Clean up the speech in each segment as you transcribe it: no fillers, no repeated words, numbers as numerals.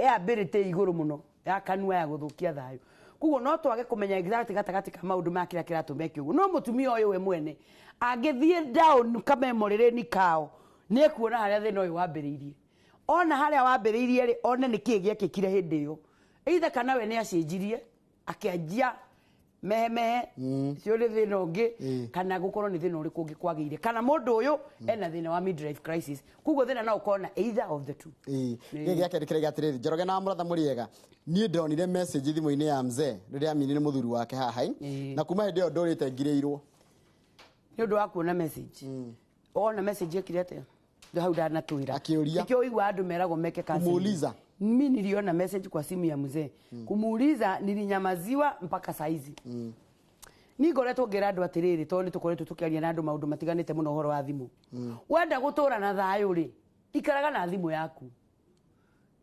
He ability igũrũ mũno ya kanua ya gũthũkia thayũ. Koguo no twage kũmenya exact gatagatĩ ka maũndũ maya kĩrĩa kĩratũma eke ũguo, no mũtumia ũyũ we mwene angĩthiĩ down kamemorĩ lane kao, nĩ ekuona harĩa thĩna ũyũ wambĩrĩirie. Ona harĩa wambĩrĩirie rĩ, one nĩkĩĩ gĩekĩkire hĩndĩ ĩyo, either kana we nĩ acenjirie akĩanjia mehe mehe, cio nĩ thĩna ũngĩ, kana gũkorwo nĩ thĩna ũrĩkũ ũngĩ kwagĩire, kana mũndũ ũyũ ena thĩna wa midlife crisis. Koguo thĩna no ũkorwo na either of the two. Ĩĩ. Gĩkĩ gĩa kerĩ kĩraiga atĩrĩrĩ, Njoroge na Mũratha mũrĩega, niĩ ndonire message thimũ-inĩ ya mzee rĩrĩa aminire mũthuri wake haha na kuma hĩndĩ ĩyo ndũrĩte ngirĩirwo. Nĩ ũndũ wa kuona message. Wona message ekire atĩa? Ndio hau ndanatwĩra. Akĩũria. Nĩkĩo ũigua andũ meragwo meke counseling. Kumuuliza. Mi niliona message kwa simu ya mzee. Kumuuliza nilinyamaziwa mpaka saizi. Ni ngoretwo ngĩra andũ atĩrĩrĩ, tondũ nĩ tũkoretwo tũkĩaria na andũ maũndũ matiganĩte mũno ũhoro wa thimũ. Wenda gũtũra na thayũ rĩ, ikaraga na thimũ yaku.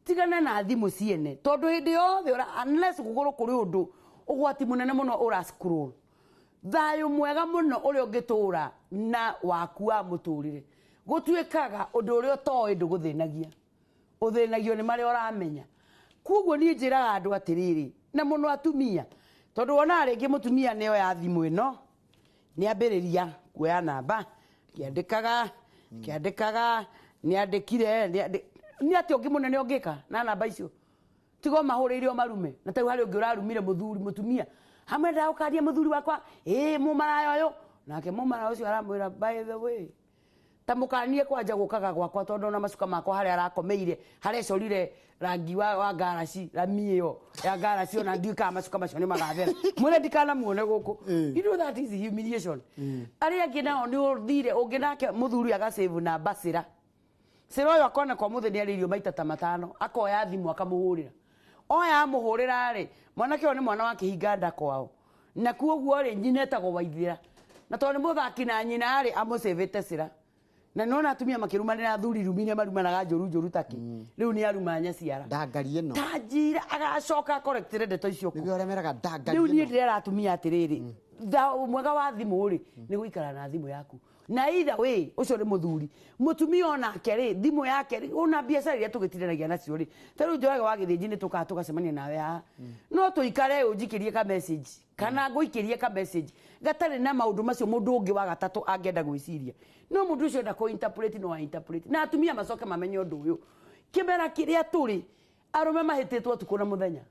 Tigana na thimũ ciene, tondũ hĩndĩ yothe unless gũkorwo kũrĩ ũndũ ũgwati mũnene mũno ũra scroll. Thayũ mwega mũno ũrĩa ũngĩtũra na waku wa mũtũrĩre, gũtuĩkaga ũndũ ũrĩa ũtoĩ ndũgũthĩnagia, ũthĩnagio nĩ marĩa ũramenya. Koguo niĩ njĩraga andũ atĩrĩrĩ, na mũno atumia, tondũ wonaga rĩngĩ mũtumia nĩ oya thimũ ĩno, nĩ ambĩrĩria kuoya namba, akĩandĩkaga, akĩandĩkaga, nĩ andĩkire, nĩ atĩa ũngĩ mũnene ũngĩka na namba icio? Tiga ũmahũrĩire ũmarume. Na tarĩu harĩ ũngĩ ũrarumire mũthuri, mũtumia, hamwe ndagũkaria mũthuri wakwa, ĩĩ mũmaraya ũyũ. Nake mũmaraya ũcio aramwĩra, by the way, ta mũkanie kwanja gũkaga gwakwa, tondũ ona macuka makwa harĩa arakomeire, harecorire rangi wa ngaraci, rami ĩyo ya ngaraci, ona ndiũĩ kana macuka macio nĩ magathera. Mwĩre ndikanamuone gũkũ. You know that is humiliation. Arĩa angĩ nao nĩ ũthire, ũngĩ nake mũthuri agasave namba cĩra. Cĩra ũyũ akona kwa mũthĩ nĩ arĩirio maita ta matano, akoya thimũ akamũhũrĩra. Oya amũhũrĩra rĩ, mwanake ũyũ nĩ mwana wa kĩhinga nda kwao. Na kuoguo rĩ, nyina etagwo Waithĩra. Na tondũ nĩ mũthaki na nyina rĩ, amũcĩvĩte cĩra. Na nĩwona atumia makĩrumanĩra athuri irumi iria marumanaga njũru njũru takĩ. Rĩu nĩ aruma nyaciara. Ndangari ĩno. Ta njira, agacoka akorektĩre ndeto icio kũ. Nĩguo arĩa meraga ndangari Rĩu niĩ ĩno. ndĩrera atumia atĩrĩrĩ, thayũ mwega wa thimũ rĩ, nĩ gũikara na thimũ yaku. Na either way, ũcio nĩ mũthuri. Mũtumia onake rĩ, thimũ yake rĩ, ona biacara iria tũgĩtinanagia nacio rĩ, ta rĩu Njoroge wa Gĩthĩnji nĩ tũkaga tũgacemania nawe haha. No tũikare ũnjikĩrie ka message, kana ngũikĩrie ka message, gatarĩ na maũndũ macio mũndũ ũngĩ wa gatatũ angĩenda gwĩciria. No mũndũ ũcio enda kũ interpret no a interpret. Na atumia macoke mamenye ũndũ ũyũ. Kĩmera kĩrĩa tũrĩ, arũme mahĩtĩtwo ũtukũ na mũthenya.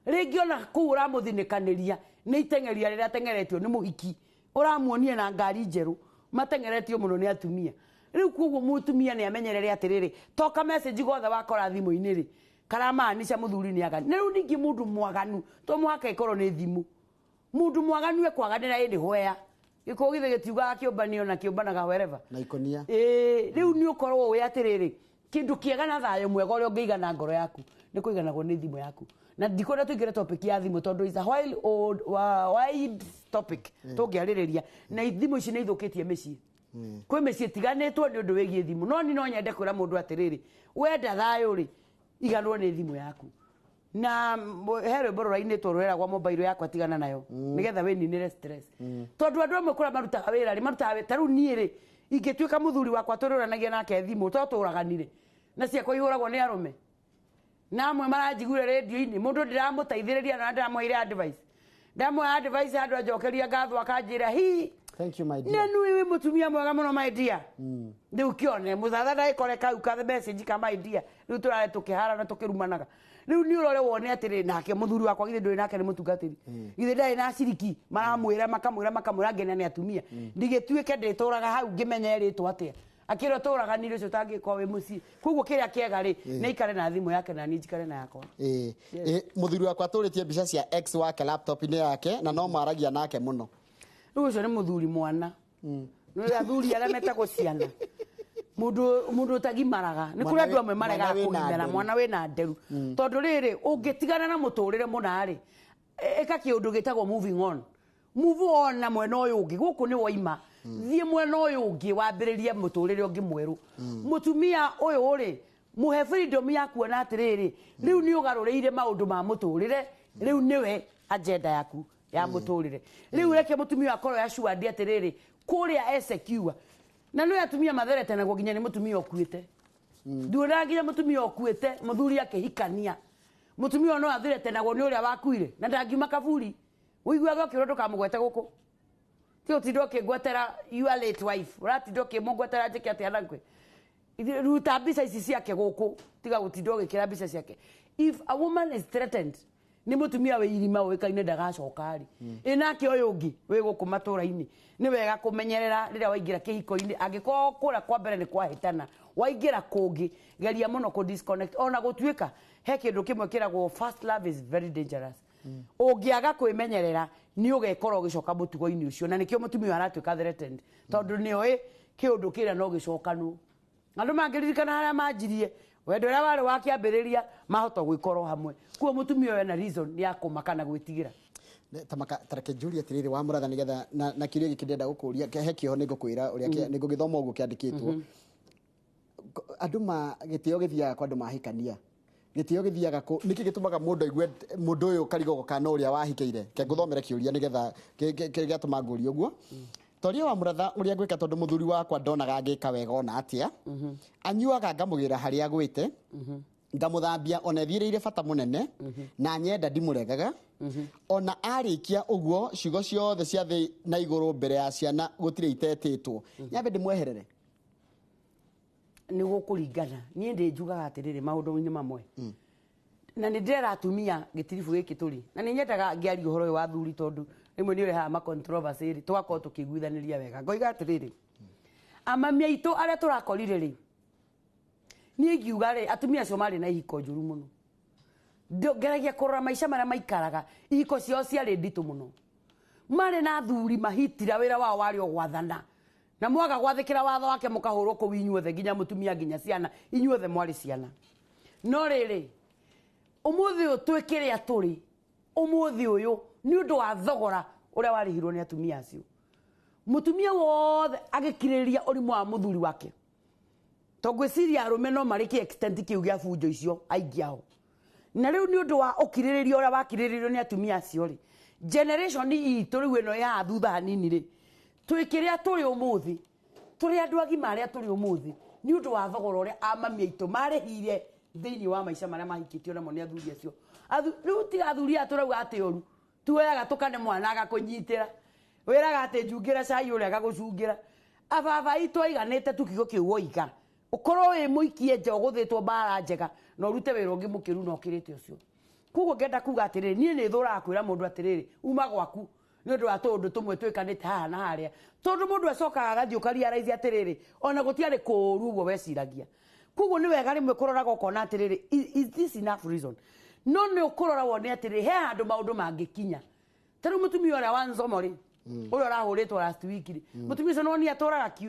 Rĩngĩ ona kũu ũramũthinĩkanĩria nĩ iteng'eria rĩrĩa ateng'eretio nĩ mũhiki, ũramuonia na ngari njerũ, mateng'eretio mũno nĩ atumia. Rĩu koguo mũtumia nĩ amenyerere atĩrĩrĩ, toka message gothe wakora thimũ-inĩ rĩ, karamaanisha mũthuri nĩ aganu. Na rĩu ningĩ mũndũ mwaganu, to mũhaka ĩkorwo nĩ thimũ. Mũndũ mwaganu ekwaganĩra ĩndĩ hwea. Gĩkũyũ githĩ gĩtiugaga kĩũmbanio na kĩũmbanaga wherever. Na ikũnia. Ĩĩ, rĩu nĩ ũkorwo ũĩ atĩrĩrĩ, kĩndũ kĩega na thayũ mwega ũrĩa ũngĩigana ngoro yaku nĩ kũiganagwo nĩ thimũ yaku. Na ndikwenda tũingĩre topic ya thimũ tondũ is a while old, wide topic tũngĩarĩrĩria. Na thimũ ici nĩ ithũkĩtie mĩciĩ. Kwĩ mĩciĩ ĩtiganĩtwo nĩ ũndũ wĩgiĩ thimũ. No niĩ no nyende kwĩra mũndũ atĩrĩrĩ, wenda thayũ rĩ, iganwo nĩ thimũ yaku. Na he rwĩmbo rũrainĩtwo rũreragwo mobile yakwa tigana nayo, nĩgetha wĩninĩre stress. Tondũ andũ amwe kũrĩa marutaga wĩra rĩ, marutaga wĩra, ta rĩu niĩ rĩ, ingĩtuĩka mũthuri wakwa tũrũranagia nake thimũ, to tũraganire. Na ciakwa ihũragwo nĩ arũme. Na amwe maranjiguire rĩndiũ-inĩ, mũndũ ndĩramũteithĩrĩria na ndĩramũheire advice. Ndamũhe advice handũ anjokeria ngatho akanjĩra, hi. Thank you, my dear. Nĩ nui wĩ mũtumia mwega mũno, my dear. Rĩu kĩone, mũthatha ndagĩkore kau ka message ka my dear. Rĩu tũrare tũkĩhara na tũkĩrumanaga. Rĩu nĩ ũrore wone atĩrĩ, nake mũthuri wakwa githĩ ndũrĩ nake nĩ mũtungatĩri. Githĩ ndarĩ na aciriki, maramwĩra, makamwĩra, makamwĩra ngena nĩ atumia. Ndigĩtuĩke ndĩtũraga hau ngĩmenya ĩrĩtwo atĩa. Akĩrwo tũraganire ũcio ũtangĩkorwo wĩ mũciĩ. Koguo kĩrĩa kĩega rĩ, nĩ aikare na thimũ yake na niĩ njikare na yakwa. Mũthuri wakwa atũrĩtie mbica cia ex wake laptop-inĩ yake na no maragia nake mũno. Rĩu ũcio nĩ mũthuri mwana. Nĩ athuri arĩa metagwo ciana. Mũndũ ũtagimaraga. Nĩ kũrĩ andũ amwe maregaga Mwana wĩna kũgimara, nderu. mwana wĩna nderu. Tondũ rĩrĩ, ũngĩtigana na mũtũrĩre mũna rĩ, ĩka kĩũndũ gĩtagwo moving on. Move on na mwena ũyũ ũngĩ. Gũkũ nĩ woima. Thiĩ mwena ũyũ ũngĩ, wambĩrĩrie mũtũrĩre ũngĩ mwerũ. Mũtumia ũyũ rĩ, mũhe freedom ya kuona atĩrĩrĩ, rĩu nĩ ũgarũrĩire maũndũ ma mũtũrĩre, rĩu nĩwe agenda yaku ya mũtũrĩre. Rĩu reke mũtumia akorwo assured atĩrĩrĩ, kũrĩa e secure. Na nĩ atumia matherete naguo nginya nĩ mũtumia ũkuĩte. Nduonaga nginya mũtumia ũkuĩte mũthuri akĩhikania. Mũtumia ũyũ no athirete naguo nĩ ũrĩa wakuire na ndangiuma kaburi. Ũiguaga ũkĩrwo ndũkamũgwete gũkũ. Ti ũtinde ũkĩngwetera your late wife. Ũratinda ũkĩmũngwetera njĩke atĩa na ngwe. Ruta mbica ici ciake gũkũ tiga gũtinda ũgĩkĩra mbica ciake. If a woman is threatened nĩ mũtumia wĩ irima ũĩkaine ndagacoka rĩ, ĩ nake ũyũ ũngĩ wĩ gũkũ matũra-inĩ, nĩ wega kũmenyerera rĩrĩa waingĩra kĩhiko-inĩ. Angĩkorwo kũrĩa kwa mbere nĩ kwahĩtana, waingĩra kũngĩ geria mũno kũ disconnect. Ona gũtuĩka he kĩndũ kĩmwe kĩragwo first love is very dangerous. Ũngĩaga kwĩmenyerera nĩ ũgekora ũgĩcoka mũtugo-inĩ ũcio, na nĩkĩo mũtumia ũyũ aratuĩka threatened, tondũ nĩoĩ kĩũndũ kĩrĩa no gĩcokanwo. Andũ mangĩririkana harĩa manjirie wendo ũrĩa warĩ wa kĩambĩrĩria mahota gwĩkorwo hamwe. Kuo mũtumia ũyũ ena reason ya kũmaka na gwĩtigĩra. Tareke njũrie atĩrĩrĩ wa mũratha nĩgetha na kĩũria gĩkĩ ndĩrenda gũkũria, he kĩoho nĩngũkwĩra ũrĩa nĩngũgĩthoma ũguo kĩandĩkĩtwo. Andũ ma gĩtĩo gĩthiaga kwa andũ mahikania. Gĩtĩo gĩthiaga kũ? Nĩkĩ gĩtũmaga mũndũ aigue mũndũ ũyũ karigogo kana ũrĩa wahikĩire? Ke ngũthomere kĩũria nĩgetha gĩatũma ngũrie ũguo. Toria wa mũratha ũrĩa ngwĩka tondũ mũthuri wakwa ndonaga ngĩka wega ona atĩa. Anyuaga ngamũgĩra harĩa agwĩte. Ngamũthambia ona ethiĩrĩire bata mũnene na nyenda ndimũregaga. Ona arĩkia ũguo ciugo ciothe cia thĩ na igũrũ mbere ya ciana gũtirĩ itetĩtwo. Nyambe ndĩmweherere. Nĩ gũkũringana. Niĩ ndĩ njugaga atĩrĩrĩ maũndũ-inĩ mamwe. Na nĩ ndĩrera atumia gĩtiribũ gĩkĩ tũrĩ. Na nĩ nyendaga ngĩaria ũhoro ũyũ wa athuri tondũ rĩmwe nĩ ũrehaga ma controversy rĩ, tũgakorwo tũkĩiguithanĩria wega. Ngoiga atĩrĩrĩ, amami aitũ arĩa tũrakorire rĩ, niĩ ingiuga rĩ, atumia acio marĩ na ihiko njũru mũno. Ngeragia kũrora maica marĩa maikaraga, ihiko ciao ciarĩ nditũ mũno. Marĩ na athuri mahitira wĩra wao warĩ o gwathana. Na mwaga gwathĩkĩra watho wake mũkahũrwo kũu inyuothe nginya mũtumia nginya ciana, inyuothe mwarĩ ciana. No rĩrĩ, ũmũthĩ ũyũ twĩ kĩrĩa tũrĩ, ũmũthĩ ũyũ nĩ ũndũ wa thogora ũrĩa warĩhirwo nĩ atumia acio. Mũtumia wothe agĩkirĩrĩria ũrimũ wa mũthuri wake. Tondũ ngwĩciria arũme no marĩkie extent kĩu gĩa bunjo icio aingĩ ao. Na rĩu nĩ ũndũ wa ũkirĩrĩria ũrĩa wakirĩrĩirio nĩ atumia acio rĩ, generation itũ rĩu ĩno ya thutha hanini rĩ, twĩ kĩrĩa tũrĩ ũmũthĩ, tũrĩ andũ agima arĩa tũrĩ ũmũthĩ, nĩ ũndũ wa thogora ũrĩa amami aitũ marĩhire thĩinĩ wa maica marĩa mahikĩtio namo nĩ athuri acio. Rĩu tiga athuri aya tũrauga atĩ ũru, tuoyaga tũkane mwana agakũnyitĩra, wĩraga atĩ njungĩra cai ũrĩa agagũcungĩra. Ababa aitũ aiganĩte tu kiugo kĩu woiga, ũkorwo wĩ mũikie nja ũgũthĩtwo mbara njega na ũrute wĩra ũngĩ mũkĩru na ũkĩrĩte ũcio. Koguo ngenda kuga atĩrĩrĩ, niĩ nĩ thũraga kwĩra mũndũ atĩrĩrĩ, uma gwaku nĩ ũndũ wa tũũndũ tũmwe twĩkanĩte haha na harĩa, tondũ mũndũ acokaga agathiĩ ũkarealize atĩrĩrĩ, ona gũtiarĩ kũũru ũguo weciragia. Koguo nĩ wega rĩmwe kũroraga ũkona atĩrĩrĩ, is this enough reason? No nĩ ũkũrora wone atĩrĩrĩ, he handũ maũndũ mangĩkinya. Ta rĩu mũtumia ũrĩa wa Nzomo rĩ, ũrĩa ũrahũrĩtwo last week rĩ, mũtumia ũcio nĩwonire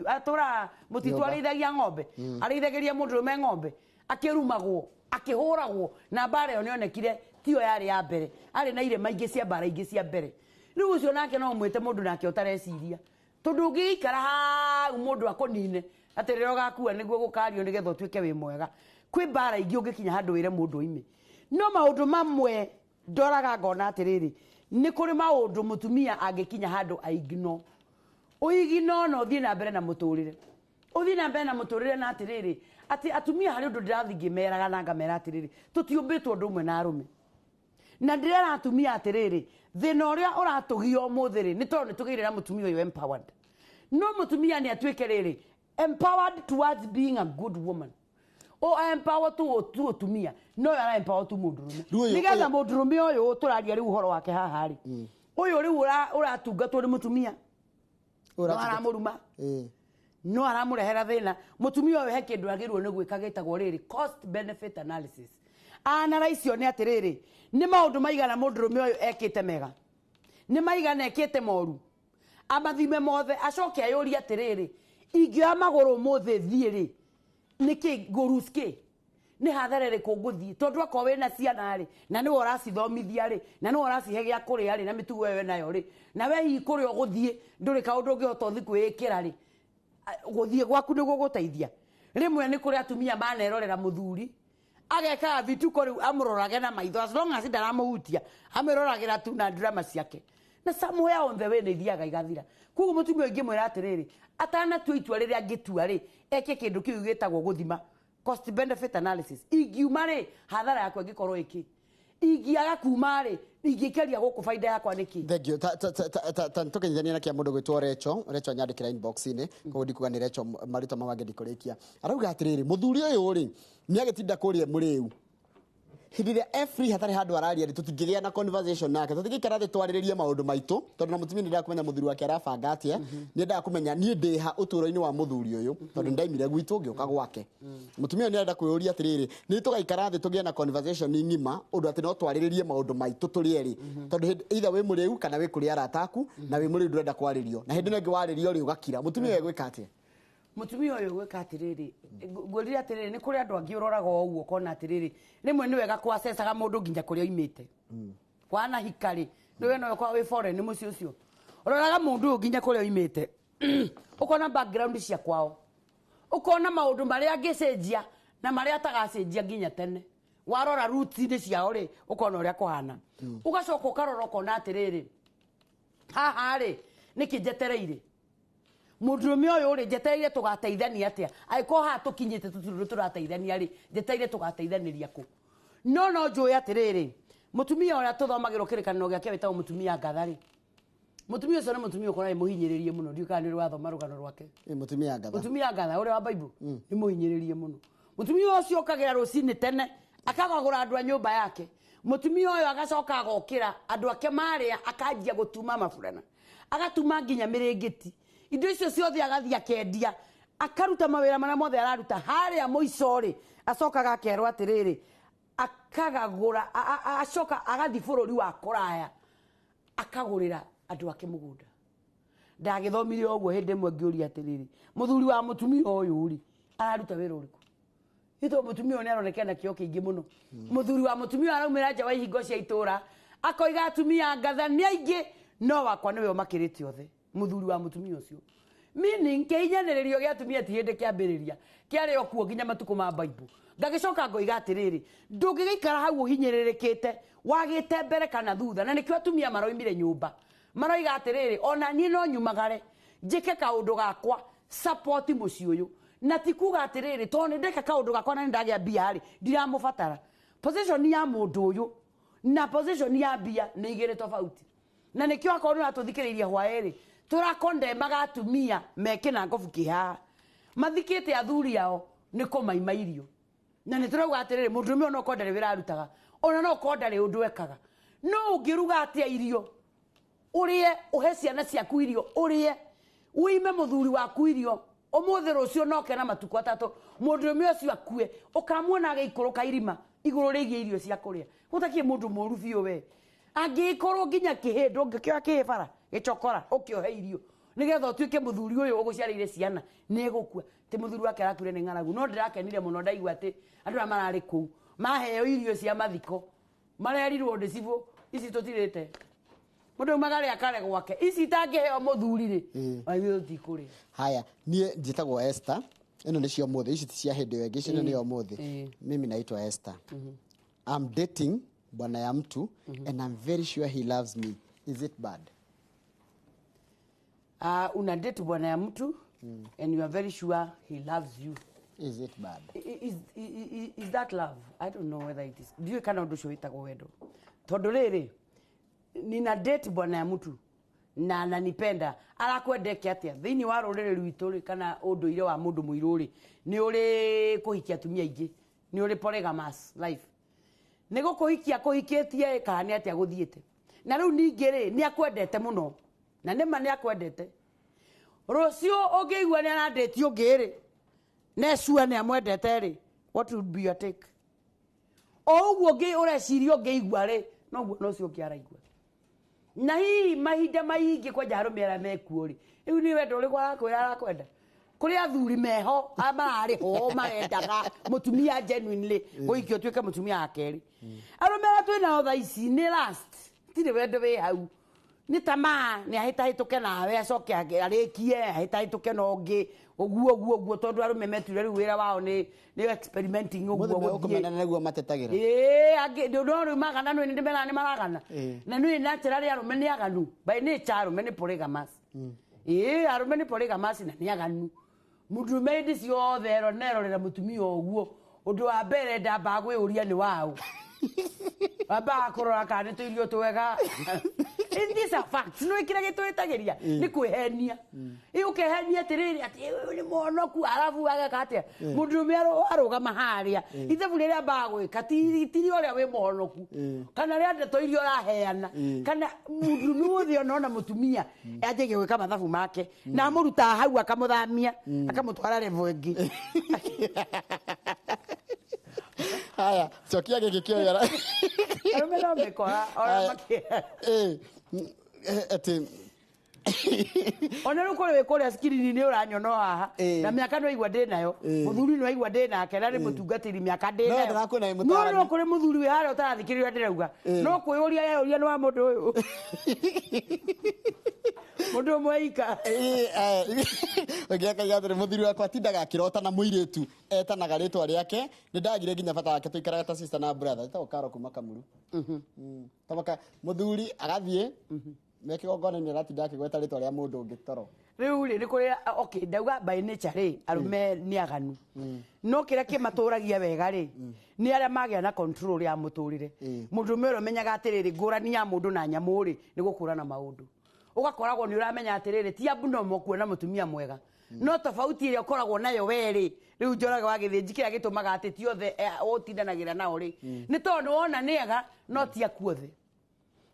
atũraga mũtitũ arĩithagia ng'ombe, arĩithagĩria mũndũrũme ng'ombe, akĩrumagwo, akĩhũragwo, na mbara ĩyo nĩonekire tiyo yarĩ ya mbere, arĩ na irema ingĩ cia mbara ingĩ cia mbere. Rĩu ũcio nake no ũmwĩte mũndũ nake ũtareciria, tondũ ũngĩikara hau mũndũ akũnine atĩ rĩrĩa ũgakua nĩguo gũkario nĩgetha ũtuĩke wĩ mwega. Kwĩ mbara ingĩ ũngĩkinya handũ wĩre mũndũ oime. No maũndũ mamwe ndoraga ngona atĩrĩrĩ, nĩ kũrĩ maũndũ mũtumia angĩkinya handũ aigino. Ũigino na ũthiĩ na mbere na mũtũrĩre. Ũthiĩ na mbere na mũtũrĩre na atĩrĩrĩ, atĩ atumia harĩ ũndũ ndĩrathiĩ ngĩmeraga na ngamera atĩrĩrĩ, tũtiũmbĩtwo ũndũ ũmwe na arũme. Na ndĩrera atumia atĩrĩrĩ, thĩna ũrĩa ũratũgia ũmũthĩ rĩ, nĩ tondũ nĩtũgĩire na mũtumia ũyũ empowered. No mũtumia nĩ atuĩke rĩrĩ, empowered towards being a good woman. O empower tu ũtumia, no ara empower tu mũndũrũme. Nĩgetha mũndũrũme ũyũ tũraria rĩu ũhoro wake haha rĩ, ũyũ rĩu ũratungatwo nĩ mũtumia. No aramũruma. No aramũrehera thĩna. Mũtumia ũyũ he kĩndũ agĩrĩirwo nĩ gwĩka gĩtagwo rĩrĩ, cost benefit analysis. Analyze nĩ atĩrĩrĩ, nĩ maũndũ maigana mũndũrũme ũyũ ekĩte mega, nĩ maigana ekĩte moru, amathime mothe, acoke ayũrie atĩrĩrĩ, ingĩoya magũrũ ũmũthĩ thiĩ rĩ, nĩkĩ ngũruci kĩ? Nĩ hathara ĩrĩkũ ngũthiĩ? Tondũ akorwo wĩna ciana rĩ, na nĩwe ũracithomithia rĩ, na nĩwe ũracihe gĩa kũrĩa rĩ, na mĩtugo ĩyo nayo rĩ, na we hihi kũrĩa ũgũthiĩ ndũrĩ kaũndũ ũngĩhota ũthiĩ kwĩĩkĩra rĩ, gũthiĩ gwaku nĩ gũgũteithia. Rĩmwe nĩ kũrĩ atumia manerorera mũthuri agekaga vituko rĩu amũrorage na maitho, as long as ndaramũhutia amĩroragĩra tu na drama ciake, na somewhere on the way nĩ ithiaga igathira. Koguo mũtumia ũngĩmwĩra atĩrĩrĩ, atanatua itua rĩrĩa angĩtua rĩ, eke kĩndũ kĩu gĩtagwo gũthima Cost benefit analysis. Ingiuma rĩ, hathara yakwa ĩngĩkorwo ĩkĩ? Ingĩaga kuma rĩ, ingĩkeria gũkũ baida yakwa nĩkĩ? Thank you. Ta tũkĩnyithania na kĩa mũndũ gwĩtwo Recho. Recho anyandĩkĩra inbox-inĩ, koguo ndikuga nĩ Recho, marĩtwa mau angĩ ndikũrĩkia. Arauga atĩrĩrĩ, mũthuri ũyũ rĩ, nĩ agĩtinda kũrĩa mũrĩu. Hĩndĩ ĩrĩa e free hatarĩ handũ araria rĩ, tũtingĩgĩa na conversation nake, tũtingĩikara thĩ twarĩrĩrie maũndũ maitũ, tondũ na mũtumia nĩendaga kũmenya mũthuri wake arabanga atĩa, nĩendaga kũmenya niĩ ndĩha ũtũũro-inĩ wa mũthuri ũyũ, tondũ nĩndaimire gwitũ ngĩũka gwake. Mũtumia ũyũ nĩarenda kwĩyũria atĩrĩrĩ, nĩ tũgaikara thĩ tũgĩe na conversation ng'ima, ũndũ atĩ no twarĩrĩrie maũndũ maitũ tũrĩ erĩ, tondũ hĩndĩ either wĩ mũrĩu kana wĩ kũrĩ arata aku, na wĩ mũrĩu ndũrenda kwarĩrio, na hĩndĩ ĩno ĩngĩ warĩrio rĩ ũgakira. Mũtumia ũyũ egwĩka atĩa? Mũtumia ũyũ gwĩka atĩrĩrĩ, ngwĩrire atĩrĩrĩ, nĩ kũrĩ andũ angĩ ũroraga o ũguo ũkona atĩrĩrĩ, rĩmwe nĩ wega kwacecaga mũndũ nginya kũrĩa oimĩte. Wanahika rĩ, nĩ we no ũkorwo wĩ foreign mũciĩ ũcio. Ũroraga mũndũ ũyũ nginya kũrĩa oimĩte. Ũkona background cia kwao. Ũkona maũndũ marĩa angĩcenjia na marĩa atagacenjia nginya tene. Warora roots-inĩ ciao rĩ, ũkona ũrĩa kũhana. Ũgacoka ũkarora ũkona atĩrĩrĩ, haha rĩ, nĩkĩ njetereire? Mũndũrũme ũyũ rĩ, njetereire tũgateithania atĩa? Angĩkorwo haha tũkinyĩte tũtirĩ ũndũ tũrateithania rĩ, njetereire tũgateithanĩria kũ? No no njũĩ atĩrĩrĩ, mũtumia ũrĩa tũthomagĩrwo kĩrĩkanĩro gĩake wĩtagwo mũtumia ngatha rĩ, mũtumia ũcio nĩ mũtumia ũkoragwo wĩ mũhinyĩrĩrie mũno. Ndiũĩ kana nĩ ũrĩ wathoma rũgano rwake. Ĩ, mũtumia ngatha. Mũtumia ngatha ũrĩa wa Bible nĩ mũhinyĩrĩrie mũno. Mũtumia ũcio okagĩra rũcinĩ tene akagagũra andũ a nyũmba yake. Mũtumia ũyũ agacoka agokĩra andũ ake marĩa, akanjia gũtuma maburana, agatuma nginya mĩrĩngĩti, indo icio ciothe agathiĩ akendia, akaruta mawĩra marĩa mothe araruta. Harĩa mũico rĩ, acokaga akerwo atĩrĩrĩ, akagagũra, acoka agathiĩ bũrũri wa kũraya akagũrĩra andũ ake mũgũnda. Ndagĩthomire ũguo hĩndĩ ĩmwe ngĩũria atĩrĩrĩ, mũthuri wa mũtumia ũyũ rĩ, araruta wĩra ũrĩkũ? Nĩ tondũ mũtumia ũyũ nĩ aroneka ena kĩo kĩingĩ mũno. Mũthuri wa mũtumia ũyũ araumĩra nja wa ihingo cia itũra, akoiga atumia ngatha nĩ aingĩ, no wakwa nĩwe ũmakĩrĩte othe. Mũthuri wa mũtumia ũcio. Meaning kĩhinyanĩrĩrio gĩa atumia ti hĩndĩ kĩambĩrĩria, kĩarĩ o kuo nginya matukũ ma Bible. Ngagĩcoka ngoiga atĩrĩrĩ, ndũngĩgĩikara hau ũhinyĩrĩrĩkĩte, wagĩte mbere kana thutha, na nĩkĩo atumia maroimire nyũmba. Maroiga atĩrĩrĩ, ona niĩ no nyumagare, njĩke kaũndũ gakwa, support mũciĩ ũyũ. Na ti kuga atĩrĩrĩ, tondũ nĩ ndeka kaũndũ gakwa na nĩ ndagĩa mbia rĩ, ndiramũbatara. Position ya mũndũ ũyũ na position ya mbia nĩ igĩrĩ tofauti. Na nĩkĩo akorwo nĩ ũratũthikĩrĩiria hwaĩ-rĩ, tũrakondemaga atumia me kĩnangobu kĩ haha. Mathikĩte athuri ao nĩ kũmaima irio. Na nĩ tũrauga atĩrĩrĩ, mũndũrũme ũyũ no ũkorwo ndarĩ wĩra arutaga, ona no ũkorwo ndarĩ ũndũ ekaga. No ũngĩruga atĩa irio, ũrĩe, ũhe ciana ciaku irio, ũrĩe, ũime mũthuri waku irio, ũmũthĩ rũciũ no oke na matukũ atatũ, mũndũrũme ũcio akue, ũkamuona agĩikũrũka irima igũrũ rĩgiĩ irio cia kũrĩa. Gũtakĩrĩ mũndũ mũru biũ we. Angĩkorwo nginya kĩhĩ, ndũngĩkĩoya kĩhĩ bara, gĩchokora, ũkĩohe irio, nĩgetha ũtuĩke mũthuri ũyũ ũgũciarĩire ciana, nĩ egũkua. Ti mũthuri wake arakuire nĩ ng'aragu, no ndĩrakenire mũno ndaigua atĩ andũ arĩa mararĩ kũu maheo irio cia mathiko, marerirwo nĩ cibũ, ici tũtirĩte. Mũndũ aumaga rĩa kare gwake, ici itangĩheo mũthuri rĩ, ithuĩ tũtikũrĩa. Haya, niĩ njĩtagwo Esther. Ĩno nĩ cia ũmũthĩ, ici ti cia hĩndĩ ĩyo ĩngĩ, ici nĩ ya ũmũthĩ. Mimi naitwa Esther. I'm dating bwana ya mtu and I'm very sure he loves me. Is it bad? Una date bwana ya mtu and you are very sure he loves you. Is it bad? Is that love? I don't know whether it is. Ndiũĩ kana ũndũ ũcio wĩtagwo wendo. Tondũ rĩrĩ, nina date bwana ya mtu na ananipenda, arakwendeke atĩa? Thĩinĩ wa rũrĩrĩ rwitũ rĩ, kana ũndũire wa mũndũ mũirũ rĩ, nĩ ũrĩ kũhikia atumia aingĩ, nĩ ũrĩ polygamous life. Nĩ gũkũhikia kũhikĩtie kana nĩ atĩa gũthiĩte? Na rĩu ningĩ rĩ, nĩ akwendete mũno. Na nĩma nĩ akwendete. Rũciũ ũngĩigua nĩ arandĩtie ũngĩ rĩ, na sure nĩ amwendete rĩ, what would be your take? O ũguo ũngĩ ũreciria ũngĩigua rĩ, noguo na ũcio ũngĩ araigua. Na hihi mahinda maingĩ kwanja arũme arĩa mekuo rĩ, rĩu nĩ wendo ũrĩkũ arakwĩra arakwenda? Kũrĩ athuri meho, arĩa mararĩ ho marendaga mũtumia genuinely kũhikio ũtuĩke mũtumia wa kerĩ. Arũme arĩa twĩnao thaa ici nĩ last, tirĩ wendo wĩ hau. Nĩ tamaa, nĩ ahĩtahĩtũke nawe, acoke arĩkie, ahĩtahĩtũke na ũngĩ, ũguo, ũguo, ũguo, tondũ arũme metuire rĩu wĩra wao nĩ experimenting ũguo Mũthĩ gũthiĩ. ũkũmena nĩguo matetagĩra. Ĩĩ, angĩ, no rĩu magana nĩ ndĩmeraga nĩ maragana. Na nĩ naturally arũme nĩ aganu. By nature arũme nĩ polygamous. Ĩĩ, arũme nĩ polygamous na nĩ aganu. Mũndũrũme hĩndĩ ciothe nerorera mũtumia ũguo, ũndũ wa mbere ndambaga kwĩyũria nĩ waũ. Wambaga kũrora kana nĩ tũirio twega. And these are facts. No kĩrĩa gĩtwĩtagĩria nĩ kwĩhenia. Ĩ ũkehenia atĩrĩrĩ atĩ ũyũ nĩ mũhonoku arabu ageka atĩa. Mũndũrũme arũgama harĩa ithabu rĩrĩa ambaga gwĩka ti ũrĩa wĩ mũhonoku kana rĩa ndeto iria ũraheana kana mũndũrũme wothe onona mũtumia anjagia gwĩka mathabu make na amũrutaga hau akamũthamia akamũtwara level ĩngĩ. Haya, cokia gĩkĩ kĩoya. Arũme no mekora ona Eh, atĩ ona rĩu kũrĩ wĩ kũrĩa screen-inĩ ũranyona o haha na mĩaka no igua ndĩ nayo, mũthuri no aigua ndĩ nake na nĩ mũtungatĩri mĩaka ndĩ No, nayo. ndĩrakuona wĩ No, mũtaarani. no kũrĩ mũthuri wĩ harĩa ũtarathikĩrĩria ndĩrauga. No kwĩyũria eyũria nĩ wa mũndũ ũyũ. Mũndũ ũmwe ika. Ũngĩ akauga atĩrĩ, mũthuri wakwa atindaga akĩrota na mũirĩtu etanaga rĩtwa rĩake, nĩ ndagire nginya bata wake, tũikaraga ta sister na brother. Etagwo Karo kuma Kamuru. Tabaka mũthuri agathiĩ me kĩgongona-inĩ aratinda akĩgweta rĩtwa rĩa mũndũ ũngĩ toro. Rĩu rĩ, nĩ kũrĩ, okay, ndauga by nature rĩ, arũme nĩ aganu. No kĩrĩa kĩmatũragia wega rĩ, nĩ arĩa magĩa na control ya mũtũrĩre. Mũndũrũme ũrĩa ũmenyaga atĩrĩrĩ, ngũrani ya mũndũ na nyamũ rĩ, nĩ gũkũrana maũndũ. Ũgakoragwo nĩ ũramenya atĩrĩrĩ, ti abnormal kuona mũtumia mwega. No tofauti ĩrĩa ũkoragwo nayo we rĩ, rĩu Njoroge wa Gĩthĩnji kĩrĩa gĩtũmaga atĩ ti othe ũtindanagĩra nao rĩ, nĩ tondũ wona nĩ ega, no ti aku othe.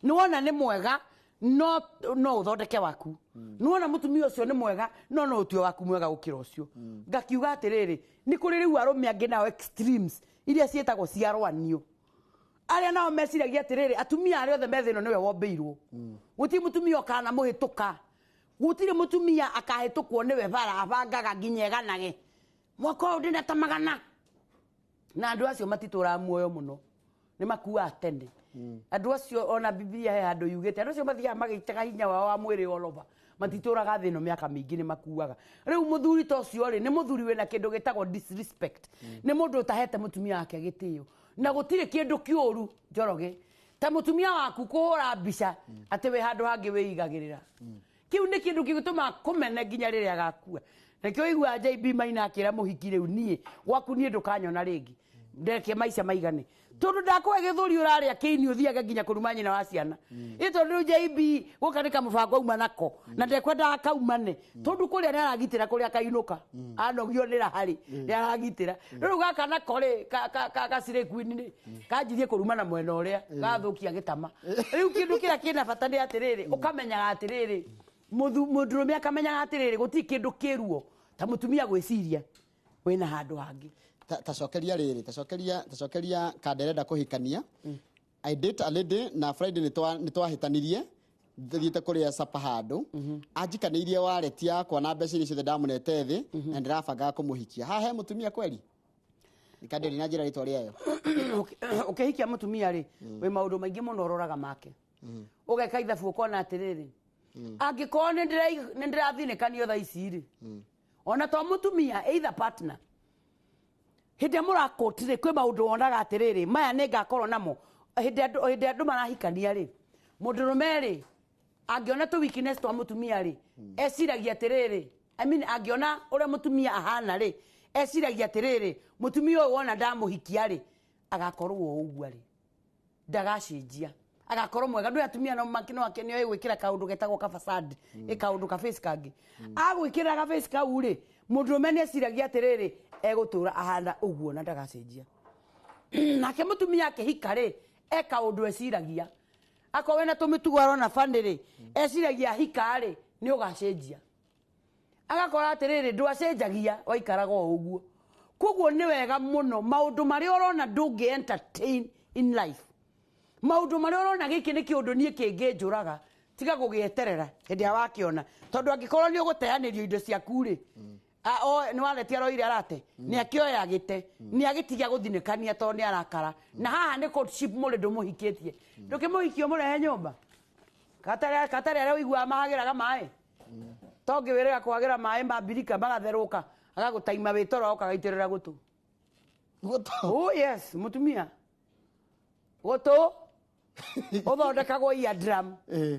Nĩ wona nĩ mwega, no no ũthondeke waku. Nĩ wona mũtumia ũcio nĩ mwega, no no ũtue waku mwega gũkĩra ũcio. Ngakiuga atĩrĩrĩ, nĩ kũrĩ rĩu arũme angĩ nao extremes iria ciĩtagwo cia rwanio. Arĩa nao meciragia atĩrĩrĩ, atumia arĩa othe me thĩ ĩno nĩwe wombĩirwo. Gũtirĩ mũtumia ũkana mũhĩtũka. Gũtirĩ mũtumia akahĩtũkwo nĩwe bara abangaga nginya eganage. Mwaka ũyũ ndĩna ta magana. Na andũ acio matitũraga muoyo mũno. Nĩ makuaga tene. Andũ acio ona Bibilia he handũ yugĩte, andũ acio mathiaga magĩitaga hinya wao wa mwĩrĩ all over. Matitũraga thĩ ĩno mĩaka mĩingĩ nĩ makuaga. Rĩu mũthuri ta ũcio rĩ, nĩ mũthuri wĩna kĩndũ gĩtagwo disrespect. Nĩ mũndũ ũtahete mũtumia wake gĩtĩo. Na gũtirĩ kĩndũ kĩũru Njoroge ta mũtumia waku kũhũra mbica atĩ wĩ handũ hangĩ wĩigagĩrĩra. Kĩu nĩ kĩndũ kĩgũtũma kũmene nginya rĩrĩa agakua. Nakĩo ũiguaga JB Maina akĩra mũhiki rĩu niĩ gwaku niĩ ndũkanyona rĩngĩ. Ndeke maica maigane. Tondũ ndakũhe gĩthũri ũrarĩa kĩini ũthiage nginya kũruma nyina wa ciana. Ĩ tondũ rĩu JB gũka nĩ kamũbango auma nako na ndekwendaga kaumane. Tondũ kũrĩa nĩ aragitĩra kũrĩa kainũka. Anogio nĩ raharĩ nĩ aragitĩra. Rĩu gaka nako rĩ ka Slay Queen rĩ kanjirie kũruma na mwena ũrĩa gathũkia gĩtama. Rĩu kĩndũ kĩrĩa kĩna bata nĩ atĩrĩrĩ, ũkamenyaga atĩrĩrĩ, mũndũrũme akamenyaga atĩrĩrĩ, gũtirĩ kĩndũ kĩruo ta mũtumia gwĩciria wĩna handũ hangĩ. Tacokeria rĩrĩ, tacokeria kanderenda kũhikania. I date a lady na Friday nĩ twahĩtanirie thiĩte kũrĩa sapa handũ. Anjikanĩirie wallet yakwa na mbeca iria ciothe ndamũnete thĩ na ndĩrabangaga kũmũhikia. Haha he mũtumia kweli? Kanderi na njĩra rĩtwa rĩayo. Ũkĩhikia mũtumia rĩ, wĩ maũndũ maingĩ mũno ũroraga make. Ũgeka ithabu ũkona atĩrĩrĩ, angĩkorwo nĩ ndĩrathinĩkanio thaa ici rĩ, ona to mũtumia, either partner, hĩndĩ ĩrĩa mũrakũtire kwĩ maũndũ wonaga atĩrĩrĩ, maya nĩ ngakorwo namo. Hĩndĩ andũ marahikania rĩ, mũndũrũme rĩ, angĩona tũ weakness twa mũtumia rĩ, eciragia atĩrĩrĩ, I mean, angĩona ũrĩa mũtumia ahana rĩ, eciragia atĩrĩrĩ, mũtumia ũyũ wona ndamũhikia rĩ, agakorwo o ũguo rĩ, ndagacenjia, agakorwo mwega. Ndũĩ atumia no makino ake nĩoĩ gwĩkĩra kaũndũ getagwo ka facade, ĩ kaũndũ ka face kangĩ. Agwĩkĩra ga face kau rĩ, mũndũrũme nĩ eciragia atĩrĩrĩ, egũtũra ahana ũguo na ndagacenjia. Nake mũtumia akĩhika rĩ, e kaũndũ eciragia. Akorwo wĩna tũmĩtugo arona funny rĩ, eciragia ahika rĩ, nĩ ũgacenjia. Agakora atĩrĩrĩ, ndwacenjagia, waikaraga o ũguo. Koguo nĩ wega mũno maũndũ marĩa ũrona ndũngĩ entertain in life. Maũndũ marĩa ũrona gĩkĩ nĩ kĩũndũ niĩ kĩngĩnjũraga, tiga gũgĩeterera hĩndĩ ĩrĩa wakĩona. Tondũ angĩkorwo nĩ ũgũteanĩrio indo ciaku rĩ, nĩ wallet aroire arate, nĩ akĩoya agĩte, nĩ agĩtiga gũthinĩkania tondũ nĩ arakara. Na haha nĩ courtship mũrĩ ndũmũhikĩtie. Ndũkĩmũhikie ũmũrehe nyũmba. Katarĩ arĩa ũiguaga mahagĩraga maĩ. To ngĩwĩrĩga kwagĩra maĩ ma mbirika magatherũka, agagũtaima wĩ toro ũkagaitĩrĩra gũtũ. Gũtũ? Oh yes, mũtumia. Gũtũ ũthondekagwo ear drum.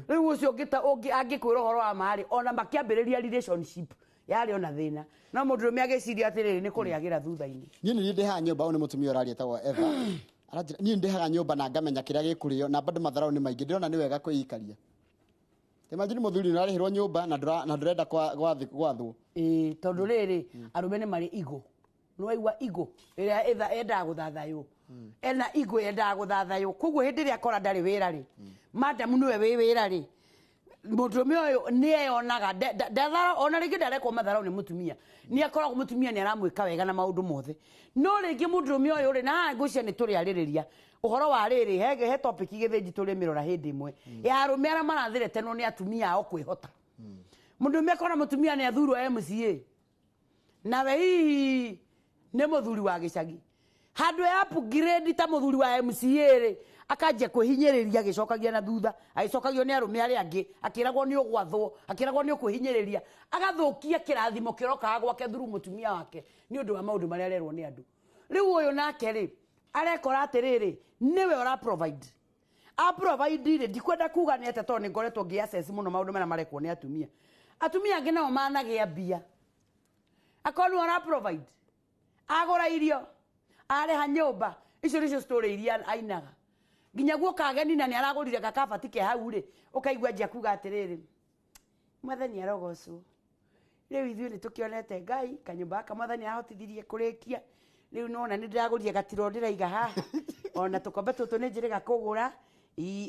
Rĩu ũcio angĩkwĩra ũhoro wa maĩ, ona makĩambĩrĩria relationship, Yarĩ ona thĩna. No mũndũrũme agĩciria atĩrĩrĩ nĩ kũrĩagĩra thutha-inĩ. Niĩ nĩ niĩ ndĩhaga nyũmba, ũyũ nĩ mũtumia ũraria etagwo Eva. Aranjĩra niĩ ndĩhaga nyũmba na ngamenya kĩrĩa gĩkũrĩo na bado matharau nĩ maingĩ, ndĩrona nĩ wega kwĩikaria. Imagine mũthuri nĩ ũrarĩhĩrwo nyũmba na ndũrenda gwathwo. Ĩĩ, tondũ rĩrĩ arũme nĩ marĩ igo. Nĩ waigua igo ĩrĩa yendaga gũthathaywo. Ena igo yendaga gũthathaywo. Koguo hĩndĩ ĩrĩa akora ndarĩ wĩra rĩ, madam nĩwe wĩ wĩra rĩ, mũndũrũme ũyũ nĩ eyonaga ona rĩngĩ ndarekwo matharau nĩ mũtumia, nĩ akoragwo mũtumia nĩ aramwĩka wega na maũndũ mothe. No rĩngĩ mũndũrũme ũyũ rĩ, na haha ngwĩciria nĩ tũrĩarĩrĩria ũhoro wa rĩrĩ, he topic gĩthĩnji tũrĩmĩrora hĩndĩ ĩmwe ya arũme arĩa marathĩretenwo nĩ atumia ao kwĩhota. Mũndũrũme akona mũtumia nĩ athurwo MCA, nawe hihi nĩ mũthuri wa gĩcagi, handũ ya upgrade ta mũthuri wa MCA rĩ, akanjia kwĩhinyĩrĩria agĩcokagia na thutha, agĩcokagio nĩ arũme arĩa angĩ, akĩragwo nĩ ũgwathwo, akĩragwo nĩ ũkwĩhinyĩrĩria, agathũkia kĩrathimo kĩrokaga gwake through mũtumia wake nĩ ũndũ wa maũndũ marĩa arerwo nĩ andũ. Rĩu ũyũ nake rĩ, arekora atĩrĩrĩ, nĩwe ũra provide. A provide rĩ, ndikwenda kuga nĩ atĩa tondũ nĩ ngoretwo ngĩ access mũno maũndũ marĩa marekwo nĩ atumia. Atumia angĩ nao managĩa mbia. Akorwo nĩwe ũra provide, agũra irio, arĩha nyũmba, icio nĩcio story iria ainaga. Nginya guoka ageni na nĩ aragũrire gakabati ke hau rĩ, ũkaigua anjia kuga atĩrĩrĩ, mwathani arogocwo, rĩu ithuĩ nĩ tũkĩonete Ngai, kanyũmba gaka mwathani ahotithirie kũrĩkia, rĩu nĩwona nĩ ndĩragũrire gatiro ndĩraiga haha, ona tũkombe tũtũ nĩ njĩrĩga kũgũra,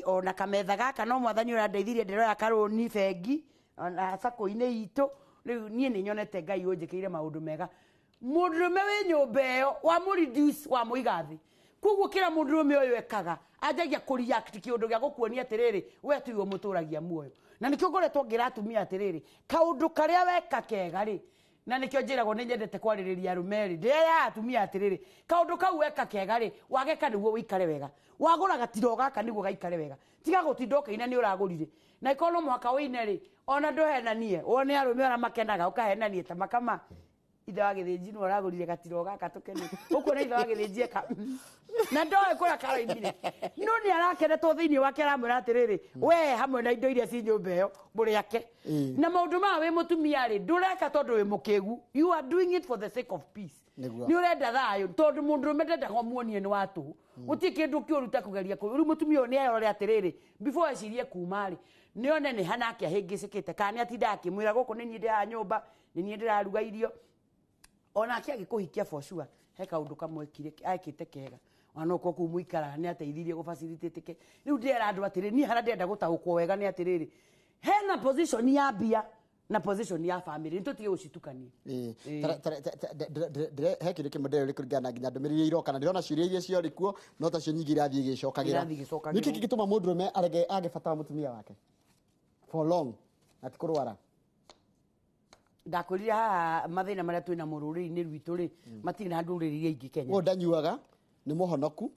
ona kametha gaka no mwathani ũrandeithirie ndĩroya karũni bengi, ona sacco-inĩ itũ, rĩu niĩ nĩ nyonete Ngai ũnjĩkĩire maũndũ mega. Mũndũrũme wĩ nyũmba ĩyo wamũ-reduce, wamũiga thĩ. Koguo kĩrĩa mũndũrũme ũyũ ekaga, anjagia kũ-react kĩũndũ gĩa gũkuonia atĩrĩrĩ, we tiwe ũmũtũragia muoyo. Na nĩkĩo ngoretwo ngĩra atumia atĩrĩrĩ, kaũndũ karĩa weka kega rĩ, na nĩkĩo njĩragwo nĩ nyendete kwarĩrĩria arũme rĩ, ndĩrera atumia atĩrĩrĩ, kaũndũ kau weka kega rĩ, wageka nĩguo ũikare wega. Wagũra gatiro gaka nĩguo gaikare wega. Tiga gũtinda ũkĩina nĩ ũragũrire. Na ikorwo no mũhaka ũine rĩ, ona ndũhenanie, wone arũme arĩa makenaga ũkahenanie ta makama. Ithe wa gĩthĩnji nĩwe ũragũrire gatiro gaka tũkene. Ũkuona ithe wa gĩthĩnji eka, na ndoĩ kũrĩa karoimire. No nĩ arakenetwo thĩinĩ wake aramwĩra atĩrĩrĩ, we hamwe na indo iria ci nyũmba ĩyo mũrĩ ake. Na maũndũ maya wĩ mũtumia rĩ, ndũreka tondũ wĩ mũkĩgu. You are doing it for the sake of peace. Nĩguo. Nĩ ũrenda thayũ tondũ mũndũrũme ndendaga ũmuonie nĩ wa tũhũ. Gũtirĩ kĩndũ kĩũru ta kũgeria kũ. Rĩu mũtumia ũyũ nĩ erore atĩrĩrĩ, before ecirie kuma rĩ, nĩ one nĩ hana ake ahĩngĩcĩkĩte, kana nĩ atindaga akĩmwĩra gũkũ nĩ niĩ ndĩraha nyũmba, nĩ niĩ ndĩraruga irio. Onake agĩkũhikia for sure, he kaũndũ kamwe ekĩte kega. Ona no ũkorwo kũu mũikaraga nĩ ateithirie gũ facilitate ke. Rĩu ndĩrera andũ atĩrĩrĩ, niĩ harĩa ndĩrenda gũtaũkwo wega nĩ atĩrĩrĩ, hena position ya mbia na position ya family, nĩ tũtige gũcitukania. He kĩndũ kĩmwe ndĩrerwo kũringana na nginya ndũmĩrĩri iria iroka, na ndĩrona ciũria iria ciorĩ kuo, no tacio nyingĩ irathiĩ igĩcokagĩra. Irathiĩ igĩcokagĩrwo. Nĩkĩ kĩngĩtũma mũndũrũme arege age bata wa mũtumia wake for long na ti kũrwara? Ndakwĩrire haha mathĩna marĩa twĩna mo rũrĩrĩ-inĩ rwitũ rĩ, matirĩ na ndũrĩrĩ iria ingĩ Kenya. Ũyũ ndanyuaga, nĩ mũhonoku,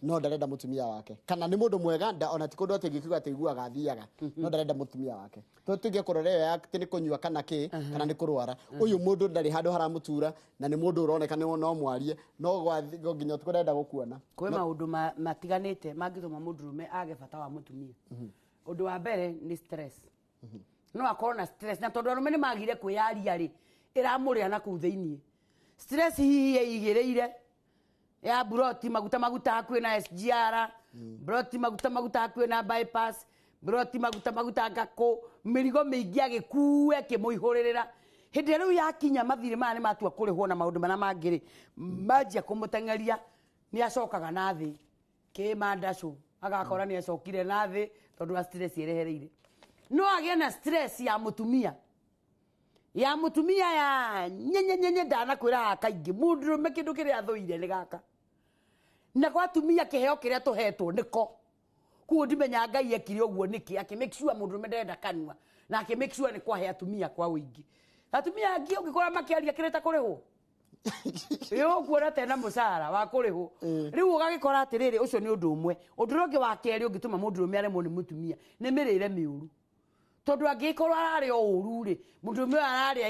no ndarenda mũtumia wake. Kana nĩ mũndũ mwega, ona ti kũndũ atĩ ingĩkiuga atĩ aiguaga athiaga, no ndarenda mũtumia wake. To tuge kũrora ĩyo ya atĩ nĩ kũnyua kana kĩ, kana nĩ kũrwara. Ũyũ mũndũ ndarĩ handũ haramũtura, na nĩ mũndũ ũroneka nĩ no mwarie, no nginya ũtukũ ndarenda gũkuona. Kwĩ maũndũ matiganĩte mangĩtũma mũndũrũme age bata wa mũtumia. Ũndũ wa mbere nĩ stress. No akorwo na stress, na tondũ arũme nĩ magire kwĩyaria rĩ, ĩramũrĩa na kũu thĩiniĩ. Stress hihi ĩigĩrĩire ya buroti maguta maguta hakuhĩ na SGR, buroti maguta maguta hakuhĩ na bypass, buroti maguta maguta ngakũ, mĩrigo mĩingĩ agĩkue ĩkĩmũihũrĩrĩra. Hĩndĩ ĩrĩa rĩu yakinya mathirĩ maya nĩ matua kũrĩhwo na maũndũ marĩa mangĩ rĩ, manjia kũmũteng'eria, nĩ acokaga na thĩ kĩmandacũ, agakora nĩ acokire na thĩ tondũ wa stress ĩrehereire. No agĩe na stress ya mũtumia, ya mũtumia ya nyenye nyenye, ndanakwĩra haha kaingĩ, mũndũrũme kĩndũ kĩrĩa athũire nĩ gaka. Na kwa atumia kĩheo kĩrĩa tũhetwo nĩko. Koguo ndimenya Ngai ekire ũguo nĩkĩ, akĩ make sure mũndũrũme ndarenda kanua, na akĩ make sure nĩ kwahe atumia kwa ũingĩ. Atumia angĩ ũngĩkora makĩaria kĩrĩa ta kũrĩhwo. Ĩ, ũkuona tena mũcara wa kũrĩhwo. Rĩu ũgagĩkora atĩrĩrĩ, ũcio nĩ ũndũ ũmwe. Ũndũ ũrĩa ũngĩ wa kerĩ ũngĩtũma mũndũrũme aremwo nĩ mũtumia nĩ mĩrĩre mĩũru. Tondũ angĩkorwo ararĩa ũru rĩ, mũndũrũme ũyũ ararĩa